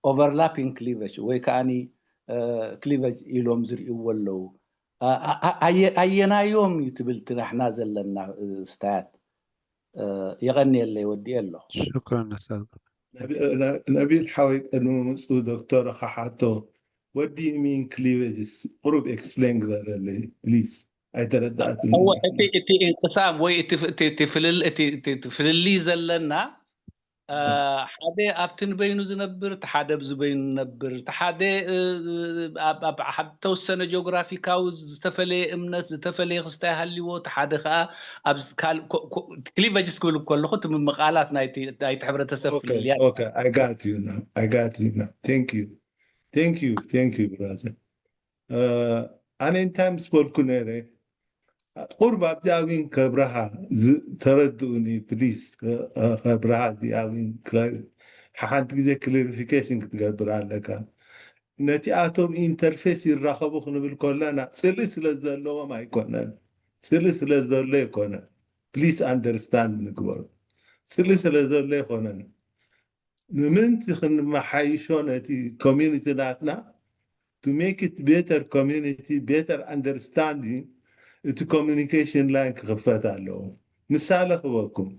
overlapping cleavage ወይ ከዓ cleavage ኢሎም ዝርእይዎ ኣለዉ ኣየናዮም እዩ ትብል ትናሕና ዘለና ስታያት የቐንየለይ ወዲኤ ኣለኹ ሽክረን ኣስታዝ ነቢል ሓወይ ቅድሚ ምምፅኡ ዶክተር ካሓቶ what do you mean cleavages ቁሩብ explain ግበረለይ please ኣይተረዳእትን እወ እቲ እቲ እንቅሳም ወይ እቲ እቲ እቲ ፍልል እቲ እቲ እቲ ፍልልይ ዘለና እ፣ ሓደ ኣብቲ ንበይኑ ዝነብር እቲ ሓደ ኣብዚ በይኑ ዝነብር እቲ ሓደ እ፣ ኣብ ኣብ ሓደ ተወሰነ ጂኦግራፊካዊ ዝተፈለየ እምነት ዝተፈለየ ክስታይ ሃልዎ እቲ ሓደ ከዓ ኣብ ካልእ cleavages ክብል ከለኹ እቲ ምምቓላት ናይቲ ናይቲ ሕብረተሰብ Okay, ፍልልያት okay, I got you now. I got you now. Thank you. Thank you. Thank you, brother. Uh, ኣነ እንታይ ምስ በልኩ ነይረ ቁርብ ኣብዚኣ ዊን ከብርሃ ዝ- ተረድኡኒ ፕሊስ ከብርሃ እዚኣ ዊን ክላ- ሓንቲ ግዜ ክላሪፊኬሽን ክትገብር ኣለካ ነቲኣቶም ኢንተርፌስ ይራኸቡ ክንብል ከለና ፅልኢ ስለ ዘለዎም ኣይኮነን ፅልኢ ስለ ዘሎ ኣይኮነን ፕሊስ ኣንደርስታንድ ንግበሩ ፅልኢ ስለ ዘሎ ኣይኮነን ንምንቲ ክንመሓይሾ ነቲ ኮሚኒቲ ናትና to make it better community, better understanding, እቲ communication line ክኽፈት ኣለዎ። ምሳሌ ክበኩም፣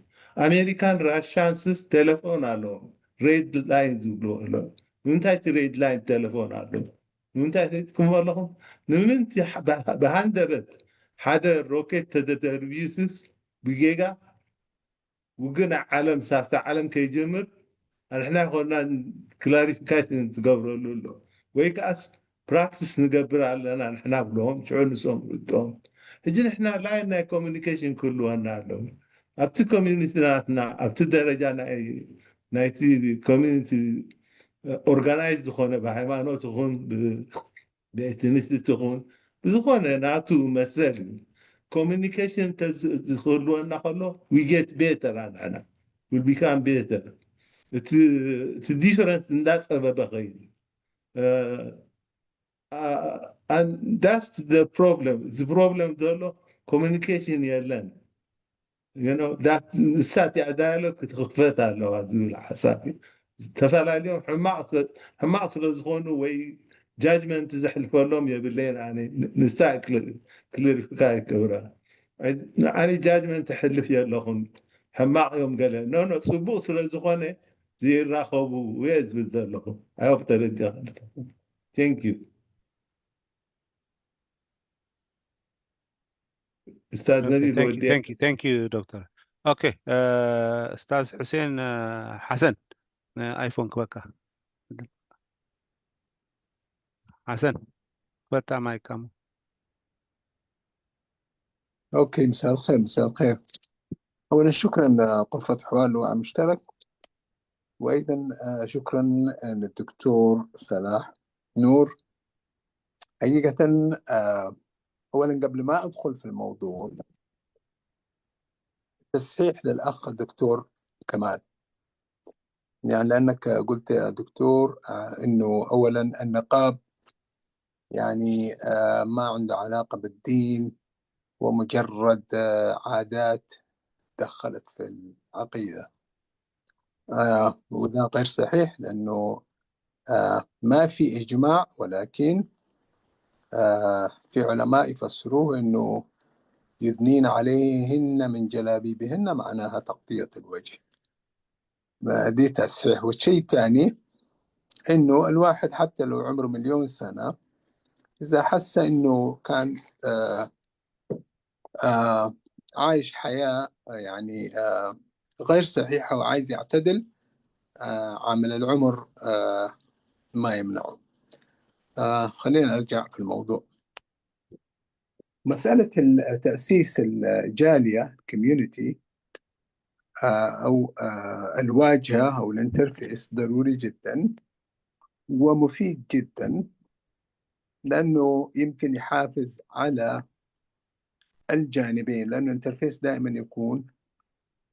ኣሜሪካን ራሻንስስ ቴሌፎን ኣለዎም፣ ሬድ ላይን ዝብልዎ ኣለዎም። ንምንታይ እቲ ሬድ ላይን ቴሌፎን ኣለዎም? ንምንታይ ፈሊጥኩም ኣለኹም? ንምንቲ ብሃንደበት ሓደ ሮኬት ተተደርብዩስስ ብጌጋ ውግእ ናይ ዓለም ሳልሳይ ዓለም ከይጀምር ኣንሕና ይኮና ክላሪፊካሽን ትገብረሉ ኣሎ ወይ ከዓስ ፕራክቲስ ንገብር ኣለና ንሕና ብሎም ሽዑ ንሶም ርጥኦም። ሕጂ ንሕና ላይን ናይ ኮሚኒኬሽን ክህልወና ኣለዎ ኣብቲ ኮሚኒቲ ናትና ኣብቲ ደረጃ ናይቲ ኮሚኒቲ ኦርጋናይዝ ዝኾነ ብሃይማኖት ይኹን ብኤትኒሲቲ ይኹን ብዝኾነ ናቱ መሰል ኮሚኒኬሽን ዝክህልወና ከሎ we get better ኣንሕና will become better። እቲ ዲፈረንስ እንዳፀበበ ከይዱ that's the problem። እቲ ፕሮብለም ዘሎ ኮሚኒኬሽን የለን። ንሳ እቲኣ ዳያሎግ ክትኽፈት ኣለዋ ዝብል ሓሳብ እዩ። ዝተፈላለዩ ሕማቕ ስለ ዝኾኑ ወይ ጃጅመንት ዘሕልፈሎም የብለይን። ኣነ ንሳ ክልሪፊካ ይገብራ። ኣነ ጃጅመንት ሕልፍ የለኹም ሕማቕ እዮም ገለ ኖ ኖ ፅቡቕ ስለ ዝኾነ ዘይራኸቡ እየ ዝብል ዘለኹ። ኣይ ሆፕ ተረዲእካ። Thank you. Ustaz Nabil Wadi. Thank you, thank you, Doctor. Okay, uh, Ustaz Hussein uh, Hassan, uh, iPhone ክበካ. Hassan, ክበታ ማይክ ካሙ። أوكي، مساء الخير، مساء الخير. أولا شكرا لغرفة حوار اللواء المشترك، وأيضا آه، شكرا للدكتور صلاح نور. حقيقة آه، أولا قبل ما أدخل في الموضوع، تصحيح للأخ الدكتور كمال، يعني لأنك قلت يا دكتور آه، إنه أولا النقاب يعني آه، ما عنده علاقة بالدين، ومجرد آه، عادات دخلت في العقيدة. آه، وده غير صحيح لأنه آه، ما في إجماع، ولكن آه، في علماء يفسروه إنه يدنين عليهن من جلابيبهن معناها تغطية الوجه. دي تصحيح. والشيء الثاني إنه الواحد حتى لو عمره مليون سنة، إذا حس إنه كان آه، آه، عايش حياة آه، يعني آه، غير صحيحة وعايز يعتدل، آه، عامل العمر آه، ما يمنعه. آه، خلينا نرجع في الموضوع. مسألة تأسيس الجالية، community، أو الواجهة أو ال interface ضروري جدا ومفيد جدا، لأنه يمكن يحافظ على الجانبين، لأنه ال interface دائما يكون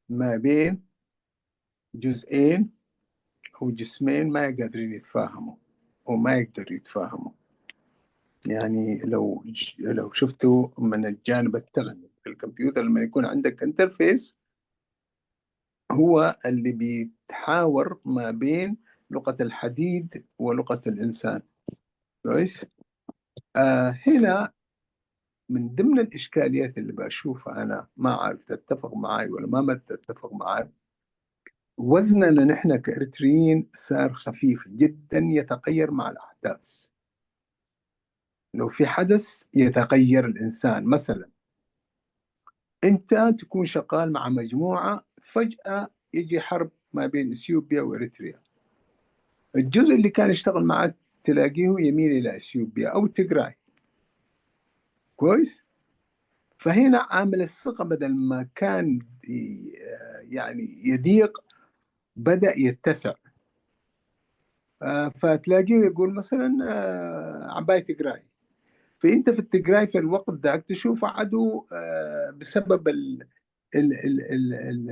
ما بين جزئين أو جسمين ما قادرين يتفاهموا وما يقدروا يتفاهموا. يعني لو لو شفتوا من الجانب التقني في الكمبيوتر، لما يكون عندك interface، هو اللي بيتحاور ما بين لغة الحديد ولغة الإنسان. كويس؟ آه هنا من ضمن الإشكاليات اللي بشوفها أنا، ما عارف تتفق معي ولا ما تتفق معي، وزننا نحن كإريتريين صار خفيف جدا، يتغير مع الأحداث. لو في حدث يتغير الإنسان، مثلا أنت تكون شغال مع مجموعة، فجأة يجي حرب ما بين إثيوبيا وإريتريا، الجزء اللي كان يشتغل معك تلاقيه يميل إلى إثيوبيا أو تجراي. كويس؟ فهنا عامل الثقة بدل ما كان يعني يضيق بدأ يتسع. آه، فتلاقيه يقول مثلا آه، عباية تجراي، فانت في التجراي في الوقت ذاك تشوف عدو آه، بسبب ال ال ال ال ال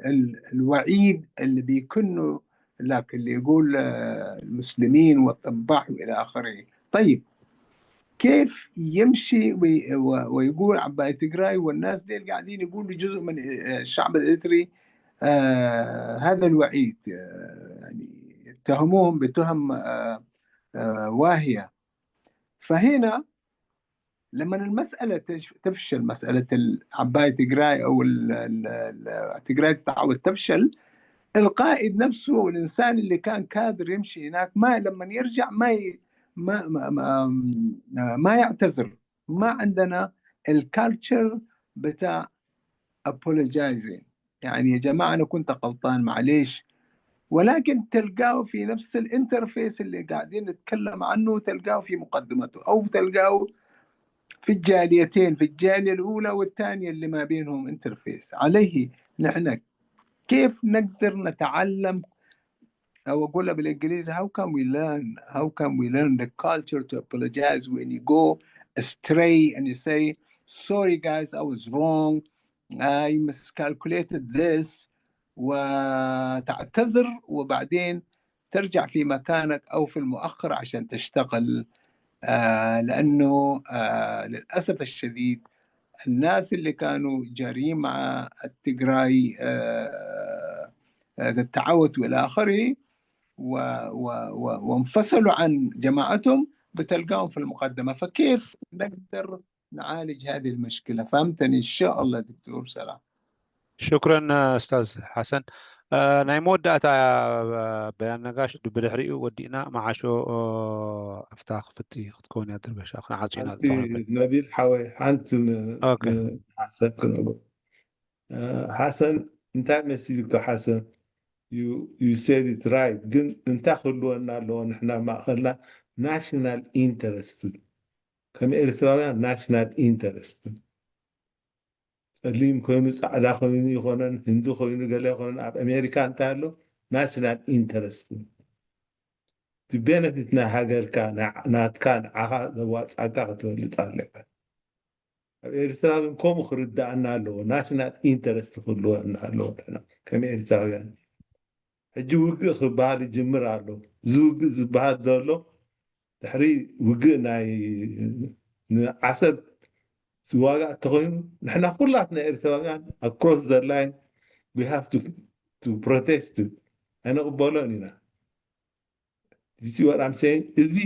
ال الوعيد اللي بيكنه لك، اللي يقول آه، المسلمين والطباح والى اخره. طيب، كيف يمشي ويقول عباية تجراي والناس ديل قاعدين يقولوا جزء من آه، الشعب الإريتري آه، هذا الوعيد؟ آه، يعني يتهموهم بتهم آه، آه، واهية. فهنا لما المسألة تفشل، مسألة العباية تجراي أو تجراي تتعود تفشل، القائد نفسه والإنسان اللي كان كادر يمشي هناك ما لما يرجع ما ي... ما ما, ما, ما يعتذر. ما عندنا ال culture بتاع apologizing، يعني يا جماعة أنا كنت غلطان معليش، ولكن تلقاه في نفس ال interface اللي قاعدين نتكلم عنه، تلقاه في مقدمته أو تلقاه في الجاليتين، في الجالية الأولى والثانية اللي ما بينهم interface. عليه نحن كيف نقدر نتعلم أو أقولها بالإنجليزي: how can we learn how can we learn the culture to apologize when you go astray and you say, sorry guys, I was wrong, I miscalculated this, وتعتذر وبعدين ترجع في مكانك أو في المؤخر عشان تشتغل. آه لأنه آه للأسف الشديد الناس اللي كانوا جاريين مع التجراي آه آه التعاوت والى اخره، و و و وانفصلوا عن جماعتهم، بتلقاهم في المقدمه. فكيف نقدر نعالج هذه المشكله؟ فهمتني ان شاء الله دكتور سلام. شكرا استاذ حسن. ናይ መወዳእታ በያን ነጋሽ፣ ብድሕሪኡ ወዲእና መዓሾ ኣብታ ክፍቲ ክትከውን እያ ድርበሻ። ክንዓፅዩና ነቢል ሓወይ ሓንቲ ሓሳብ ክነግሮ። ሓሰን እንታይ መሲልካ ሓሰን? You said it right፣ ግን እንታይ ክህልወና ኣለዎ? ንሕና ማእኸልና ናሽናል ኢንተረስት፣ ከም ኤርትራውያን ናሽናል ኢንተረስት። ጸሊም ኮይኑ ጻዕዳ ኮይኑ ይኾነን ህንዲ ኮይኑ ገለ ይኾነን ኣብ ኣሜሪካ እንታይ ኣሎ? ናሽናል ኢንተረስት፣ ቤነፊት ናይ ሃገርካ ናትካ ንዓኻ ዘዋጻካ ክትፈልጥ ኣለካ። ኣብ ኤርትራ ግን ከምኡ ክርዳኣና ኣለዎ። ናሽናል ኢንተረስት ክህልወና ኣለዎ። ንሕና ከም ኤርትራውያን ሕጂ ውግእ ክበሃል ይጅምር ኣሎ። እዚ ውግእ ዝበሃል ዘሎ ድሕሪ ውግእ ናይ ንዓሰብ ዝዋጋእ እንተኾይኑ ንሕና ኩላትና ኤርትራውያን across the line we have to protest ኣይንቕበሎን ኢና። እዚ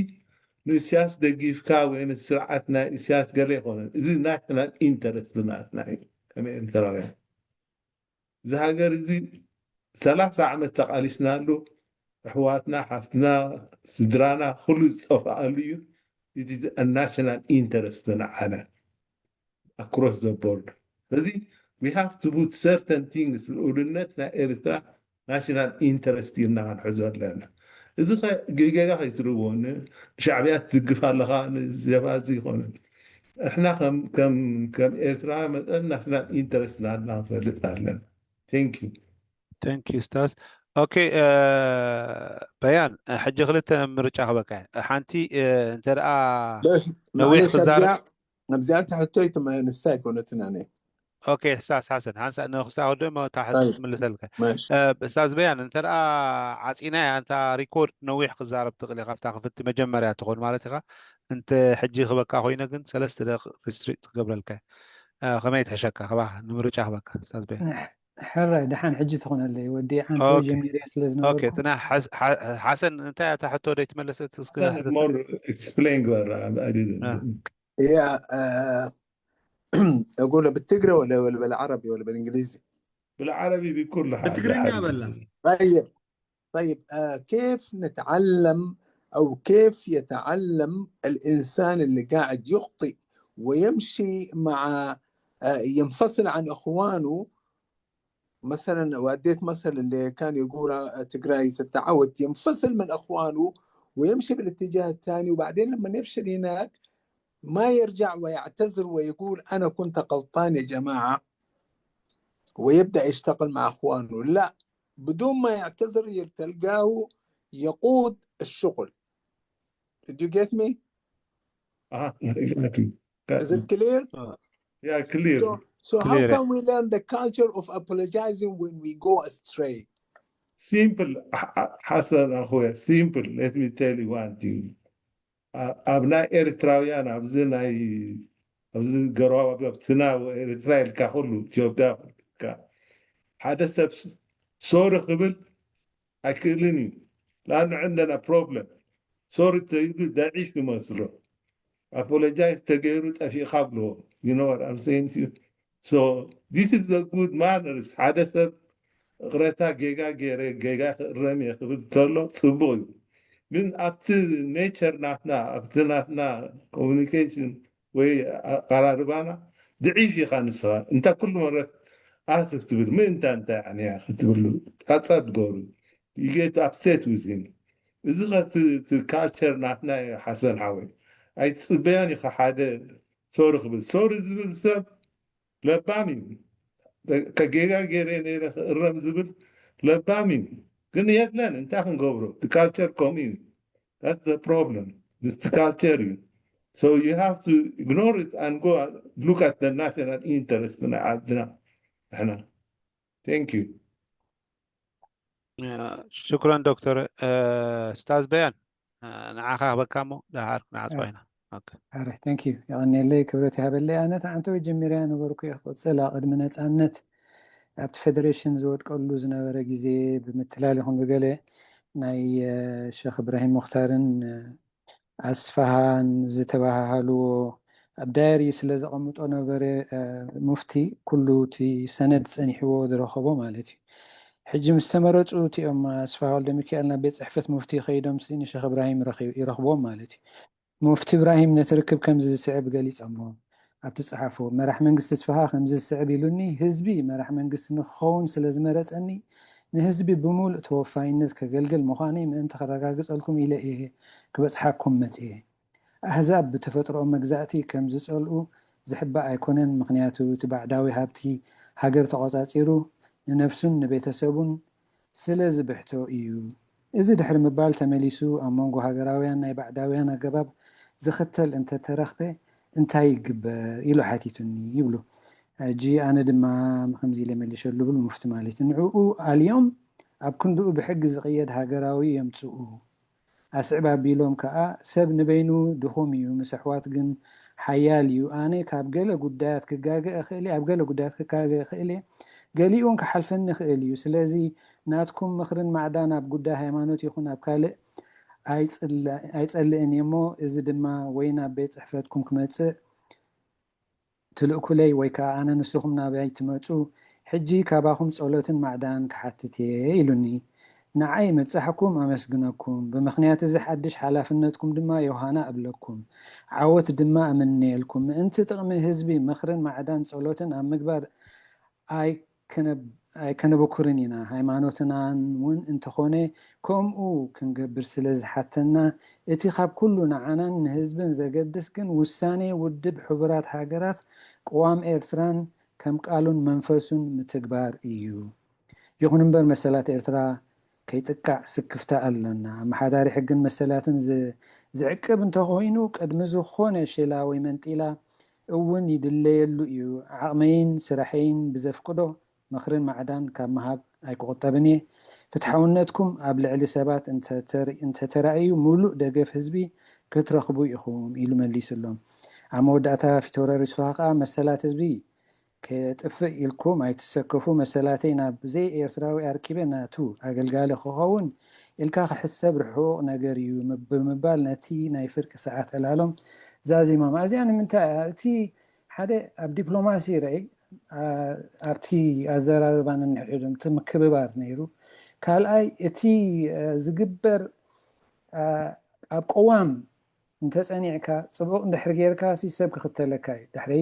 ንእስያስ ደጊፍካ ወይ ስርዓት ናይ እስያስ ገለ ይኮነን። እዚ ናሽናል ኢንተረስት ናትና እዩ ከም ኤርትራውያን። እዚ ሃገር እዚ ሰላሳ ዓመት ተቃሊስናሉ፣ ኣሕዋትና፣ ሓፍትና፣ ስድራና ኩሉ ዝጠፍኣሉ እዩ። It is a national interest ንዓና across the board። ስለዚ we have to put certain things፣ ልኡልነት ናይ ኤርትራ ናሽናል ኢንተረስት ኢልና ክንሕዞ ኣለና። እዚ ጌጋ ከይትርእዎ፣ ንሻዕብያ ትድግፍ ኣለኻ፣ ንጀብሃ እዚ ይኮነ። ንሕና ከም ኤርትራ መጠን ናሽናል ኢንተረስት ናትና ክንፈልጥ ኣለና። Thank you። Thank you ኡስታዝ። ኦኬ በያን፣ ሕጂ ክልተ ምርጫ ክበካ። ሓንቲ እንተ ደኣ ነዊሕ ክዛረብ ኣብዚኣ እታ ሕቶይ ንሳ ኣይኮነትን ኣነ። ኦኬ፣ ስታዝ ሓሰን፣ ሓንሳእ ንክስታ ወደ እሞ እታ ሕቶ ክትምልሰልካ። ስታዝ በያን፣ እንተ ደኣ ዓጺናያ፣ እንታ ሪኮርድ ነዊሕ ክዛረብ ትኽእል ኢኻ፣ ኣብታ ክፍቲ መጀመርያ ትኾን ማለት ኢኻ። እንተ ሕጂ ክበካ ኮይነ ግን ሰለስተ ደቂቕ ሪስትሪክት ክገብረልካ። ከመይ ትሕሸካ? ክባኻ ንምርጫ ክበካ ስታዝ በያን። ሕራይ፣ ደሓን ሕጂ ትኾነለይ፣ ወዲ ዓንቶ ጀሚርያ ስለ ዝነበርኩ። ጽናሕ። ሓሰን፣ እንታይ እታ ሕቶ ደይ ትመለሰት? እስኪ more explain ግበራ። እያ እጉለ ብትግረ ወለ ወለ በልዓረቢ ወለ በልእንግሊዚ? بالعربي بكل حاجة بتقريني بلا طيب طيب آه كيف نتعلم أو كيف يتعلم الإنسان اللي قاعد يخطئ ويمشي مع آه ينفصل عن إخوانه؟ مثلا وأديت مثل اللي كان يقول تقراي تتعود ينفصل من إخوانه ويمشي بالاتجاه الثاني، وبعدين لما يفشل هناك ما يرجع ويعتذر ويقول أنا كنت غلطان يا جماعة ويبدأ يشتغل مع إخوانه. لا، بدون ما يعتذر تلقاه يقود الشغل. Did you get me? Uh-huh. Exactly. Is it clear? Uh, yeah, clear. So, so clear. How can we learn the culture of apologizing when we go astray? Simple. Hassan Akhoya, simple. Let me tell you one thing. ኣብ ናይ ኤርትራውያን ኣብዚ ናይ ኣብዚ ገረባብትና ኤርትራ ኢልካ ኩሉ ኢትዮጵያ ኢልካ ሓደ ሰብ ሶሪ ክብል ኣይክእልን እዩ። ለኣኑ ዕንደና ፕሮብለም ሶሪ ተይሉ ደዒፍ ይመስሎ። apologize ተገይሩ ጠፊእካ ብልዎ። You know what I'm saying to you? So this is the good manners። ሓደ ሰብ እቕረታ ጌጋ ገይረ፣ ጌጋ ክእረም እየ ክብል ከሎ ጽቡቕ እዩ። ግን ኣብቲ ኔቸር ናትና፣ ኣብቲ ናትና ኮሚኒኬሽን ወይ ኣቀራርባና ድዒፍ ኢኻ ንስኻ። እንታ ኩሉ መረት ኣስፍ ትብል፣ ምእንታ እንታይ ኣንያ ክትብሉ ጻጻ ትገብሩ። You get upset with him። እዚ ኸ እቲ ካልቸር ናትና እዩ ሓሰን ሓወይ። ኣይትጽበዮን ኢኻ ሓደ ሶሪ ክብል። ሶሪ ዝብል ሰብ ለባም እዩ። ከጌጋ ገይረ ነይረ ክእረም ዝብል ለባም እዩ። ግን የለን፣ እንታይ ክንገብሮ? እቲ ካልቸር ከምኡ እዩ። That's the problem። ምስቲ ካልቸር እዩ። So you have to ignore it and go look at the national interest ናይ ዓድና ንሕና። Thank you። ሽኩረን ዶክተር። ስታዝ በያን፣ ንዓኻ ክበካ እሞ ደሓር ክንዓፅዋ ኢና። Thank you። የቐንየለይ፣ ክብረት ይሃበለይ። ኣነ ተዓንተወ ጀሚርያ ነበርኩ እየ ክቕፅል። ኣብ ቅድሚ ነፃነት ኣብቲ ፌደሬሽን ዝወድቀሉ ዝነበረ ግዜ ብምትላል ይኹን ብገለ ናይ ሸኽ እብራሂም ሙኽታርን ኣስፋሃን ዝተባሃሃልዎ ኣብ ዳየሪ ስለ ዘቐምጦ ነበረ። ሙፍቲ ኩሉ እቲ ሰነድ ጸኒሕዎ ዝረኸቦ ማለት እዩ። ሕጂ ምስ ተመረጹ እቲኦም ኣስፋሃ ወልደ ሚካኤል ናብ ቤት ጽሕፈት ሙፍቲ ከይዶም ሲ ንሸኽ እብራሂም ይረኽብዎም ማለት እዩ። ሙፍቲ እብራሂም ነቲ ርክብ ከምዚ ዝስዕብ ገሊጸሞ ኣብቲ ጸሓፎ፣ መራሕ መንግስቲ ኣስፋሃ ከምዚ ዝስዕብ ኢሉኒ፣ ህዝቢ መራሕ መንግስቲ ንክኸውን ስለ ዝመረጸኒ ንህዝቢ ብምሉእ ተወፋይነት ከገልግል ምዃነይ ምእንቲ ከረጋግጸልኩም ኢለ እየ ክበጽሓኩም መጽየ። ኣህዛብ ብተፈጥሮኦም መግዛእቲ ከም ዝጸልኡ ዝሕባእ ኣይኮነን፣ ምኽንያቱ እቲ ባዕዳዊ ሃብቲ ሃገር ተቖጻጺሩ ንነፍሱን ንቤተሰቡን ስለ ዝብሕቶ እዩ። እዚ ድሕሪ ምባል ተመሊሱ ኣብ መንጎ ሃገራውያን ናይ ባዕዳውያን ኣገባብ ዝኽተል እንተተረኽበ እንታይ ይግበር ኢሉ ሓቲቱኒ ይብሉ። ሕጂ ኣነ ድማ ከምዚ ኢለ መሊሸሉ ይብል ሙፍቲ ማለት እዩ። ንዕኡ ኣልዮም ኣብ ክንድኡ ብሕጊ ዝቕየድ ሃገራዊ የምጽኡ። ኣስዕብ ኣቢሎም ከኣ ሰብ ንበይኑ ድኹም እዩ፣ ምስ ኣሕዋት ግን ሓያል እዩ። ኣነ ካብ ገለ ጉዳያት ክጋገ እኽእል እየ፣ ኣብ ገለ ጉዳያት ክጋገ እኽእል እየ፣ ገሊኡን ክሓልፈኒ ይኽእል እዩ። ስለዚ ናትኩም ምኽርን ማዕዳን ኣብ ጉዳይ ሃይማኖት ይኹን ኣብ ካልእ ኣይጸልእን እየ እሞ፣ እዚ ድማ ወይ ናብ ቤት ጽሕፈትኩም ክመጽእ ትልእኩለይ ወይ ከኣ ኣነ ንስኹም ናባይ ትመጹ፣ ሕጂ ካባኹም ጸሎትን ማዕዳን ክሓትት እየ ኢሉኒ። ንዓይ ምብጻሕኩም ኣመስግነኩም፣ ብምኽንያት እዚ ሓድሽ ሓላፍነትኩም ድማ ዮሃና እብለኩም፣ ዓወት ድማ እምነየልኩም። ምእንቲ ጥቕሚ ህዝቢ ምኽርን ማዕዳን ጸሎትን ኣብ ምግባር ኣይከነብኩርን ኢና። ሃይማኖትናን እውን እንተኾነ ከምኡ ክንገብር ስለ ዝሓተና፣ እቲ ካብ ኩሉ ንዓናን ንህዝብን ዘገድስ ግን ውሳኔ ውድብ ሕቡራት ሃገራት ቅዋም ኤርትራን ከም ቃሉን መንፈሱን ምትግባር እዩ። ይኹን እምበር መሰላት ኤርትራ ከይጥቃዕ ስክፍታ ኣሎና። ኣመሓዳሪ ሕግን መሰላትን ዝዕቅብ እንተኾይኑ ቅድሚ ዝኾነ ሸላ ወይ መንጢላ እውን ይድለየሉ እዩ። ዓቕመይን ስራሐይን ብዘፍቅዶ ምኽርን ማዕዳን ካብ ምሃብ ኣይክቑጠብን እየ። ፍትሓውነትኩም ኣብ ልዕሊ ሰባት እንተተራእዩ ሙሉእ ደገፍ ህዝቢ ክትረኽቡ ኢኹም ኢሉ መሊሱሎም። ኣብ መወዳእታ ፊተውራሪ ስፋሃ ከዓ መሰላት ህዝቢ ከጥፍእ ኢልኩም ኣይትሰከፉ፣ መሰላተይ ናብ ዘይ ኤርትራዊ ኣርኪበ ናቱ ኣገልጋሊ ክኸውን ኢልካ ክሕሰብ ርሑቕ ነገር እዩ ብምባል ነቲ ናይ ፍርቂ ሰዓት ዕላሎም ዛዚሞም። እዚኣ ንምንታይ እያ? እቲ ሓደ ኣብ ዲፕሎማሲ ርኣይ ኣብቲ ኣዘራርባ ነንሕድሕዶም እቲ ምክብባር ነይሩ። ካልኣይ እቲ ዝግበር ኣብ ቅዋም እንተፀኒዕካ ፅቡቕ እንድሕር ጌርካ ሲ ሰብ ክኽተለካ እዩ። ድሕሪ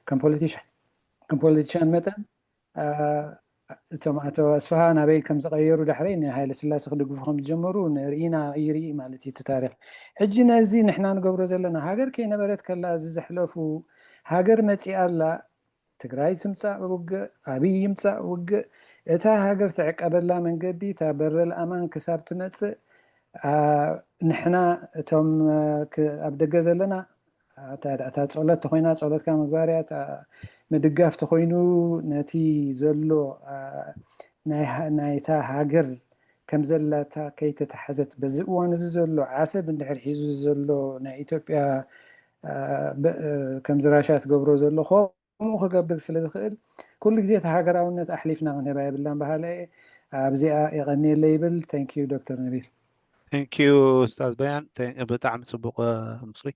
ከም ፖለቲሻን መጠን እቶም ኣቶ ኣስፍሃ ናበይ ከም ዝቐየሩ ዳሕረይ ንሃይለ ስላሴ ክድግፉ ከም ዝጀመሩ ንርኢና ይርኢ ማለት እዩ እቲ ታሪክ። ሕጂ ነዚ ንሕና ንገብሮ ዘለና ሃገር ከይነበረት ከላ እዚ ዘሕለፉ ሃገር መፂኣ ኣላ። ትግራይ ትምፃእ ውግእ፣ ኣብይ ይምፃእ ውግእ፣ እታ ሃገር ትዕቀበላ መንገዲ እታ በረል ኣማን ክሳብ ትመፅእ ንሕና እቶም ኣብ ደገ ዘለና እታ ጸሎት ተኾይና ጸሎትካ ምግባር እያ። ምድጋፍ ተኾይኑ ነቲ ዘሎ ናይታ ሃገር ከም ዘላታ ከይተተሓዘት በዚ እዋን እዚ ዘሎ ዓሰብ እንድሕር ሒዙ ዘሎ ናይ ኢትዮጵያ ከምዚ ራሻ ትገብሮ ዘሎ ከምኡ ክገብር ስለ ዝኽእል ኩሉ ግዜ እቲ ሃገራውነት ኣሕሊፍና ክንህባ የብላን በሃላ እየ። ኣብዚኣ የቐንየለ ይብል። Thank you ዶክተር ነቢል። Thank you ኡስታዝ በያን፣ ብጣዕሚ ፅቡቕ ምኽሪ።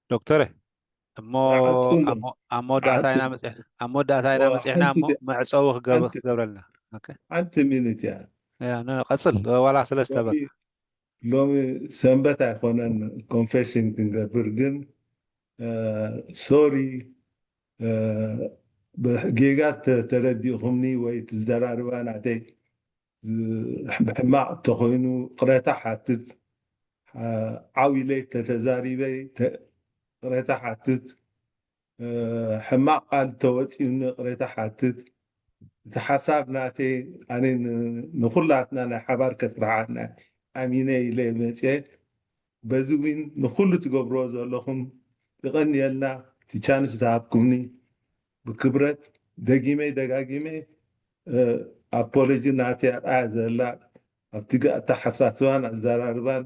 ዶክተረ፣ እሞ ኣብ መወዳእታ ኢና መፅሕና እሞ መዕፀዊ ክገብረልና። ሓንቲ ሚኒት እያ። ቀፅል፣ ዋላ ሰለስተ በል። ሎሚ ሰንበት ኣይኮነን ኮንፌሽን ክንገብር፣ ግን ሶሪ፣ ጌጋ ተረዲእኹምኒ ወይ ትዘራርባ ናተይ ብሕማቕ እንተኾይኑ ቅሬታ ሓትት። ዓው ኢለ ተተዛሪበ ቅሬታ ሓትት። ሕማቕ ቃል ተወፂኡኒ ቅሬታ ሓትት። እቲ ሓሳብ ናተይ ኣነ ንኩላትና ናይ ሓባር ከስርሓና ኣሚነ ኢለ መፅየ። በዚ እውን ንኩሉ ትገብርዎ ዘለኹም ይቐንየልና። እቲ ቻንስ ዝሃብኩምኒ ብክብረት ደጊመ ደጋጊመ ኣፖሎጂ ናተይ ኣብኣ ዘላ ኣብቲ ኣተሓሳስባን ኣዘራርባን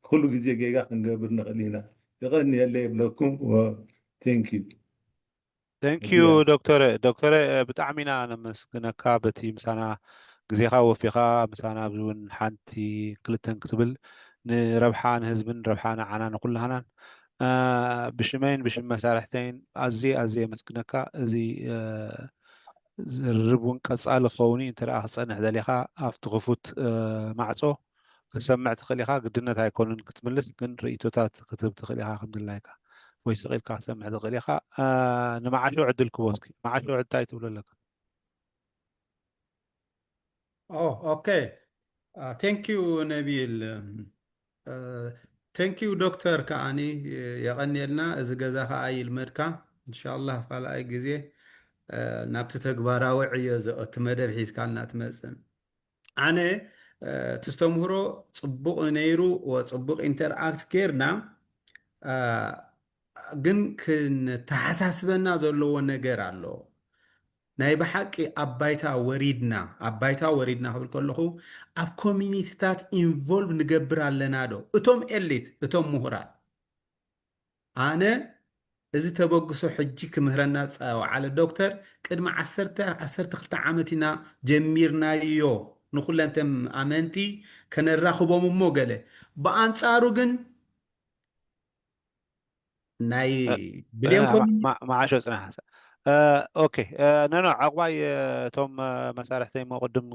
ኩሉ ግዜ ጌጋ ክንገብር ንኽእል ኢና። ይቐንየለ ይብለኩም። Thank you። Thank you ዶክተረ። ዶክተረ፣ ብጣዕሚ ኢና ነመስግነካ በቲ ምሳና ግዜኻ ወፊኻ ምሳና ኣብዚ እውን ሓንቲ ክልተን ክትብል ንረብሓ ንህዝብን ረብሓ ንዓና ንኩላህናን ብሽመይን ብሽም መሳርሕተይን ኣዝየ ኣዝየ የመስግነካ። እዚ ዝርርብ እውን ቀፃሊ ክኸውን እዩ። እንተ ደኣ ክፀንሕ ደሊኻ ኣብቲ ክፉት ማዕፆ ክትሰምዕ ትኽእል ኢኻ። ግድነት ኣይኮኑን ክትምልስ፣ ግን ርእይቶታት ክትህብ ትኽእል ኢኻ ከም ድላይካ ወይ ስቕ ኢልካ ክትሰምዕ ትኽእል ኢኻ። ንመዓሾ ዕድል ክቦ እስኪ። መዓሾ እንታይ ትብሎ ኣለካ? ኦኬ፣ ቴንክ ዩ ነቢል። ቴንክ ዩ ዶክተር ከዓኒ የቐንየልና። እዚ ገዛ ከዓ ይልመድካ። እንሻላህ ካልኣይ ግዜ ናብቲ ተግባራዊ ዕዮ ዘእቲ መደብ ሒዝካልና ትመፅእ። ኣነ እቲ ዝተምህሮ ፅቡቕ ነይሩ፣ ፅቡቕ ኢንተርኣክት ጌርና፣ ግን ክነተሓሳስበና ዘለዎ ነገር ኣሎ። ናይ ብሓቂ ኣብ ባይታ ወሪድና፣ ኣብ ባይታ ወሪድና ክብል ከለኹ ኣብ ኮሚኒቲታት ኢንቮልቭ ንገብር ኣለና ዶ? እቶም ኤሊት፣ እቶም ምሁራት። ኣነ እዚ ተበግሶ ሕጂ ክምህረና ዝፀውዓለ ዶክተር ቅድሚ ዓሰርተ ዓሰርተ ክልተ ዓመት ኢና ጀሚርናዮ ንኩለንተም ኣመንቲ ከነራኽቦም እሞ ገለ ብኣንፃሩ ግን ናይ ብሌን ኮሚኒ መዓሾ ፅናሕ ኦኬ። ነኖ ዕቑባይ እቶም መሳርሕተይ እሞ ቅድም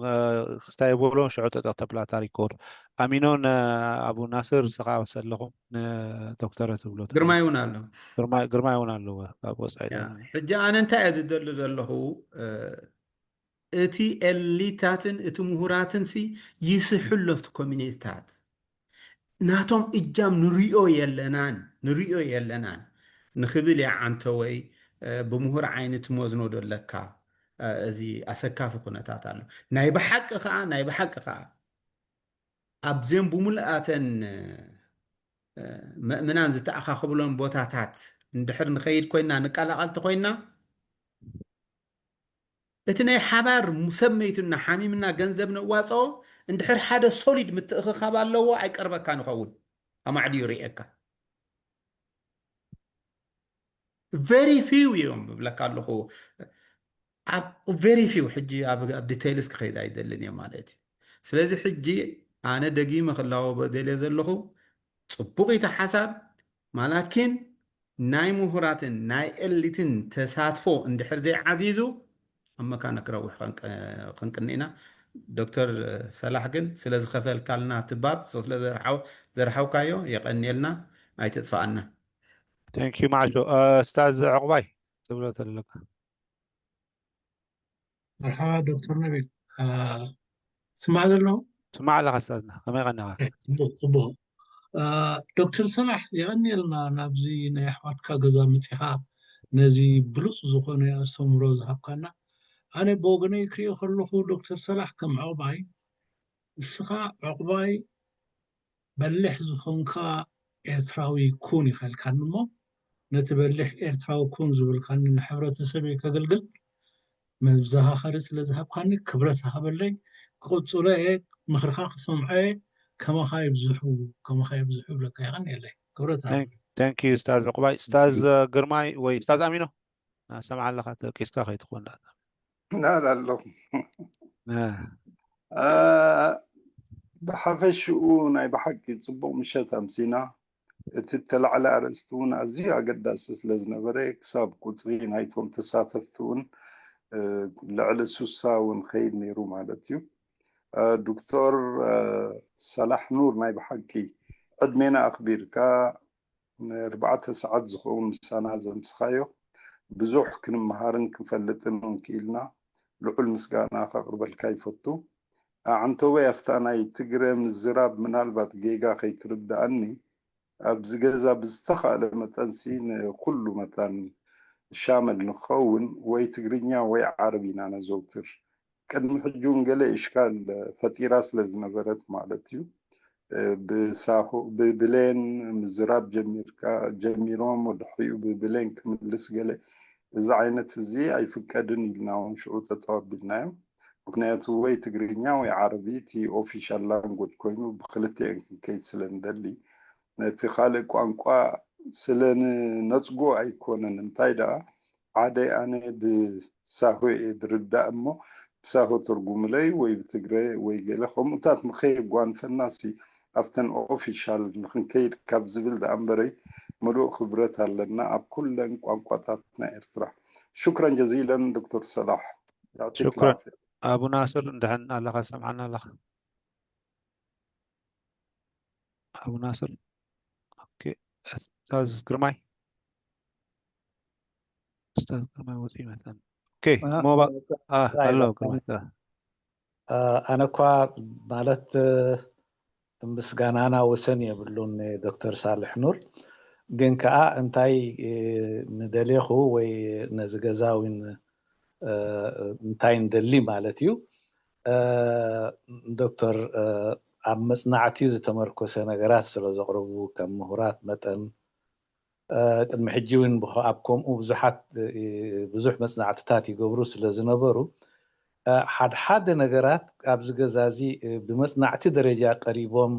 ክስታይ ብሎ ሽዑ ጠጠቕ ተብላ ታሪክ ኮድ ኣሚኖን ኣቡ ናስር ስኻ ሰለኹም ንዶክተረ ትብሎ ግርማይ እውን ኣሎ። ግርማይ እውን ኣለዎ ኣብ ወፃኢ ዘሎ። ሕጂ ኣነ እንታይ እየ ዝደሊ ዘለኹ እቲ ኤሊታትን እቲ ምሁራትን ሲ ይስሕሎ ኣብቲ ኮሚኒቲታት ናቶም እጃም ንሪኦ የለናን ንሪኦ የለናን ንኽብል እያ ዓንተወይ። ብምሁር ዓይኒ ትመዝኖ ዶ ኣለካ? እዚ ኣሰካፊ ኩነታት ኣሎ። ናይ ብሓቂ ከዓ ናይ ብሓቂ ከዓ ኣብዘን ብምልኣተን ምእምናን ዝተኣኻኽብሎን ቦታታት እንድሕር ንኸይድ ኮይና ንቀላቐል ተኮይና እቲ ናይ ሓባር ሰብ መይቱና ሓሚምና ገንዘብ ነዋፅኦ እንድሕር ሓደ ሶሊድ ምትእኽኻብ ኣለዎ ኣይቀርበካ ንኸውን ኣማዕድዩ ርእየካ very few እዮም እብለካ ኣለኹ። ኣብ very few ሕጂ ኣብ ዲቴይልስ ክኸይድ ኣይደልን እየ ማለት እዩ። ስለዚ ሕጂ ኣነ ደጊመ ክላወቦ ደልየ ዘለኹ ፅቡቕ እዩ እቲ ሓሳብ ማላኪን ናይ ምሁራትን ናይ ኤሊትን ተሳትፎ እንድሕር ዘይዓዚዙ ኣብ መካነ ክረውሕ ክንቅኒ ኢና። ዶክተር ሰላሕ ግን ስለ ዝኸፈልካልና ትባብ ስለ ዘርሓውካዮ የቐንየልና ኣይትጥፋኣና። Thank you ማዕሾ። ስታዝ ዕቑባይ ትብሎ ተለካ። መርሓባ ዶክተር ነቢል ስማዕ ዘለኹ? ስማዕ ኣለኻ ስታዝና፣ ከመይ ቀኒኻ? ጽቡቕ ጽቡቕ። ዶክተር ሰላሕ የቐንየልና ናብዚ ናይ ኣሕዋትካ ገዛ መጺኻ ነዚ ብሉጽ ዝኾነ ኣስተምህሮ ዝሃብካና። ኣነ ብወገነይ ክሪኦ ከለኹ ዶክተር ሰላሕ ከም ዕቑባይ ንስኻ ዕቑባይ በሊሕ ዝኾንካ ኤርትራዊ ኩን ኢኻ ኢልካኒ እሞ ነቲ በሊሕ ኤርትራዊ ኩን ዝብልካኒ ንሕብረተሰበይ ከገልግል መዘኻኸሪ ስለ ዝሃብካኒ ክብረት ይሃበለይ። ክቕጽሎ እየ፣ ምኽርኻ ክሰምዖ እየ። ከማኻ ይብዝሑ፣ ከማኻ ይብዝሑ ይብለካ። የቐንየለይ። ክብረት ይሃበለይ። Thank you ኡስታዝ ዕቑባይ። ኡስታዝ ግርማይ ወይ ኡስታዝ ኣሚኖ? ኣሰምዓለኻ ተወቂስካ ከይትኾን ዳኣ። ላላ ኣለኹ። ብሓፈሽኡ ናይ ብሓቂ ጽቡቕ ምሸት ኣምሲና። እቲ እተላዕለ ኣርእስቲ እውን ኣዝዩ ኣገዳሲ ስለ ዝነበረ፣ ክሳብ ቁጽሪ ናይቶም ተሳተፍቲ እውን፣ እ፣ ልዕሊ ስሳ እውን ኸይድ ነይሩ ማለት እዩ። እ፣ ዶክተር፣ እ፣ ሰላሕ ኑር፣ ናይ ብሓቂ ዕድሜና ኣኽቢርካ ንኣርባዕተ ሰዓት ዝኸውን ምሳና ዘምስኻዮ፣ ብዙሕ ክንመሃርን ክንፈልጥን እውን ክኢልና፣ ልዑል ምስጋና ከቕርበልካ ይፈቱ። ኣዓንቶበይ፣ ኣብታ ናይ ትግረ ምዝራብ ምናልባት ጌጋ ከይትርድኣኒ፣ ኣብዚ ገዛ ብዝተኻእለ መጠንሲ ንኹሉ መታን ሻመል ንኸውን ወይ ትግርኛ ወይ ዓረብ ኢና ነዘውትር። ቅድሚ ሕጂ እውን ገለ እሽካል ፈጢራ ስለ ዝነበረት ማለት እዩ። እ፣ ብሳሆ-፣ ብብሌን ምዝራብ ጀሚርካ፣ ጀሚሮም፣ ወድሕሪኡ ብብሌን ክምልስ ገለ፣ እዚ ዓይነት እዚ ኣይፍቀድን ኢልና እውን ሽዑ ጠጠው ኣቢልናዮ። ምኽንያቱ ወይ ትግርኛ ወይ ዓረቢ እቲ ኦፊሻል ላንጉጅ ኮይኑ ብክልቲኤን ክንከይድ ስለ ንደሊ፣ ነቲ ካልእ ቋንቋ ስለ ንነጽጎ ኣይኮነን። እንታይ ደኣ፣ ሓደ ኣነ ብሳሆ እየ ዝርዳእ እሞ ብሳሆ ተርጉምለይ ወይ ብትግረ ወይ ገለ ከምኡታት ንኸየጓንፈናሲ ኣብተን ኦፊሻል ንኽንከይድ ካብ ዝብል ደኣ እምበረይ ምሉእ ክብረት ኣለና ኣብ ኩለን ቋንቋታት ናይ ኤርትራ። ሽክረን ጀዚለን ዶክተር ሰላሕ። يعطيك ሽክረን። العافية. ኣቡ ናስር፣ እንድሕን ኣለኻ ትሰምዓና ኣለኻ? ኣቡ ናስር። ኦኬ። ኡስታዝ ግርማይ። ኡስታዝ ግርማይ ወፂኡ ይመስለኒ። ኦኬ። ኣሃ፣ ሞባ-፣ ኦኬ። አ፣ ራይ ኣሎ በቃ። ግርማይ። አ። አ፣ ኣነ እኳ ማለት፣ እ፣ ምስጋናና ወሰን የብሉን ዶክተር ሳልሕ ኑር፣ ግን ከኣ እንታይ፣ እ፣ ምደሌኹ ወይ ነዚ ገዛ እውን፣ እ፣ እንታይ እንደሊ ማለት እዩ። እ፣ ዶክተር፣ እ፣ ኣብ መጽናዕቲ ዝተመርኮሰ ነገራት ስለ ዘቕርቡ ከም ምሁራት መጠን፣ እ፣ ቅድሚ ሕጂ እውን ብኸ-፣ ኣብ ከምኡ ብዙሓት፣ እ፣ ብዙሕ መጽናዕትታት ይገብሩ ስለ ዝነበሩ፣ እ፣ ሓድሓደ ነገራት ኣብዚ ገዛ እዚ፣ እ፣ ብመጽናዕቲ ደረጃ ቀሪቦም፣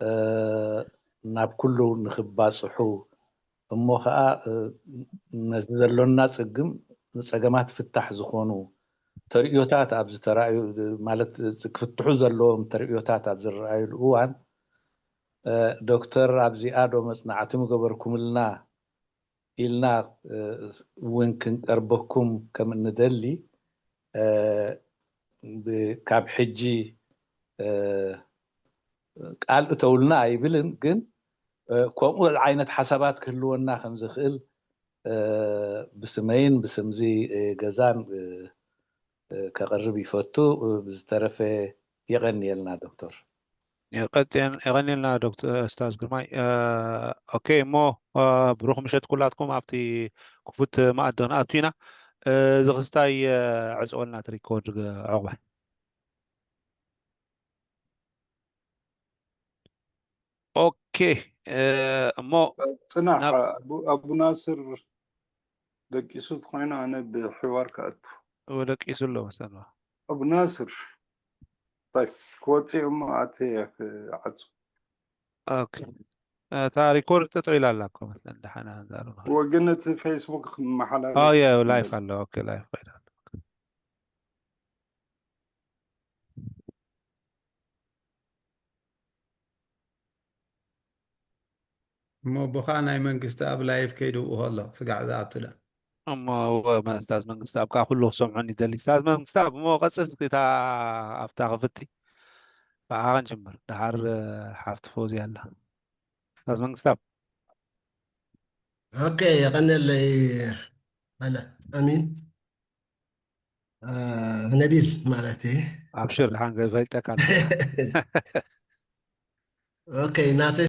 እ፣ ናብ ኩሉ ንኽባጽሑ እሞ ኸኣ፣ እ፣ ነዚ ዘሎና ጽግም፣ ጸገማት ፍታሕ ዝኾኑ ተርእዮታት ኣብ ዝተራእዩ፣ ማለት ክፍትሑ ዘለዎም ተርእዮታት ኣብ ዝረኣዩሉ እዋን፣ እ፣ ዶክተር ኣብዚኣ ዶ መጽናዕቲ ምገበርኩምልና ኢልና፣ እ፣ እውን ክንቀርበኩም ከም እንደሊ፣ እ፣ ብ-፣ ካብ ሕጂ፣ እ፣ ቃል እተውልና ኣይብልን፣ ግን፣ እ፣ ከምኡ ዓይነት ሓሳባት ክህልወና ከም ዝኽእል፣ እ፣ ብስመይን ብስምዚ፣ እ፣ ገዛን፣ እ፣ እ፣ ከቕርብ ይፈቱ። እ፣ ብዝተረፈ የቐንየልና ዶክተር። የቐጥየን-፣ የቐንየልና ዶክተር ኡስታዝ ግርማይ። እ፣ ኦኬ፣ እሞ፣ እ፣ ብሩኽ ምሸት ኩላትኩም። ኣብቲ ክፉት መኣዲ ክንኣቱ ኢና። እ፣ እዚ ክስታይ፣ እ፣ ዕጽወልና እቲ ሪኮርድ፣ እ፣ ዑቕባይ። ኦኬ፣ እ፣ እሞ ጽናሕ፣ ናብ ኣቡ፣ ኣቡ ናስር ደቂሱ ተኾይኑ ኣነ ብሕዋር ክኣቱ። ወደቂሱ ኣሎ መሰለኒ። ኣቡ ናስር፣ طيب፣ ክወጽእ እሞ ኣተ ክዓጹ። ኦኬ። እታ ሪኮርድ ጠጠው ኢላ ኣላ እኮ መሰለኒ፣ ደሓና ዛረባ። ወግን እቲ ፌስቡክ ክመሓላለፍ ኦ፣ የ፣ ይኽእል። ላይፍ ኣሎ። ኦኬ፣ ላይፍ ከይዳ ኣሎ። እሞ ብኻ ናይ መንግስቲ ኣብ ላይፍ ከይድውኡ ከሎ ስጋዕ ዝኣቱለ። እሞ እወ፣ መ-፣ ስታዝ መንግስቲ ኣብ ከዓ ኩሉ ክሰምዖን ይደሊ። ስታዝ መንግስቲ ኣብ፣ እሞ ቀጽል እስኪ እታ ኣብታ ክፍቲ ብዓኻ ንጅምር። ደሓር፣ እ፣ ሓፍቲ ፎዚ ኣላ። ስታዝ መንግስቲ ኣብ። ኦኬ፣ የቐነለይ። ኣለ፣ ኣሚን። እ፣ ነቢል ማለት እዩ። ኣብሽር፣ ደሓን ገ-፣ ፈልጠካ ኣለኹ። ኦኬ፣ ናተይ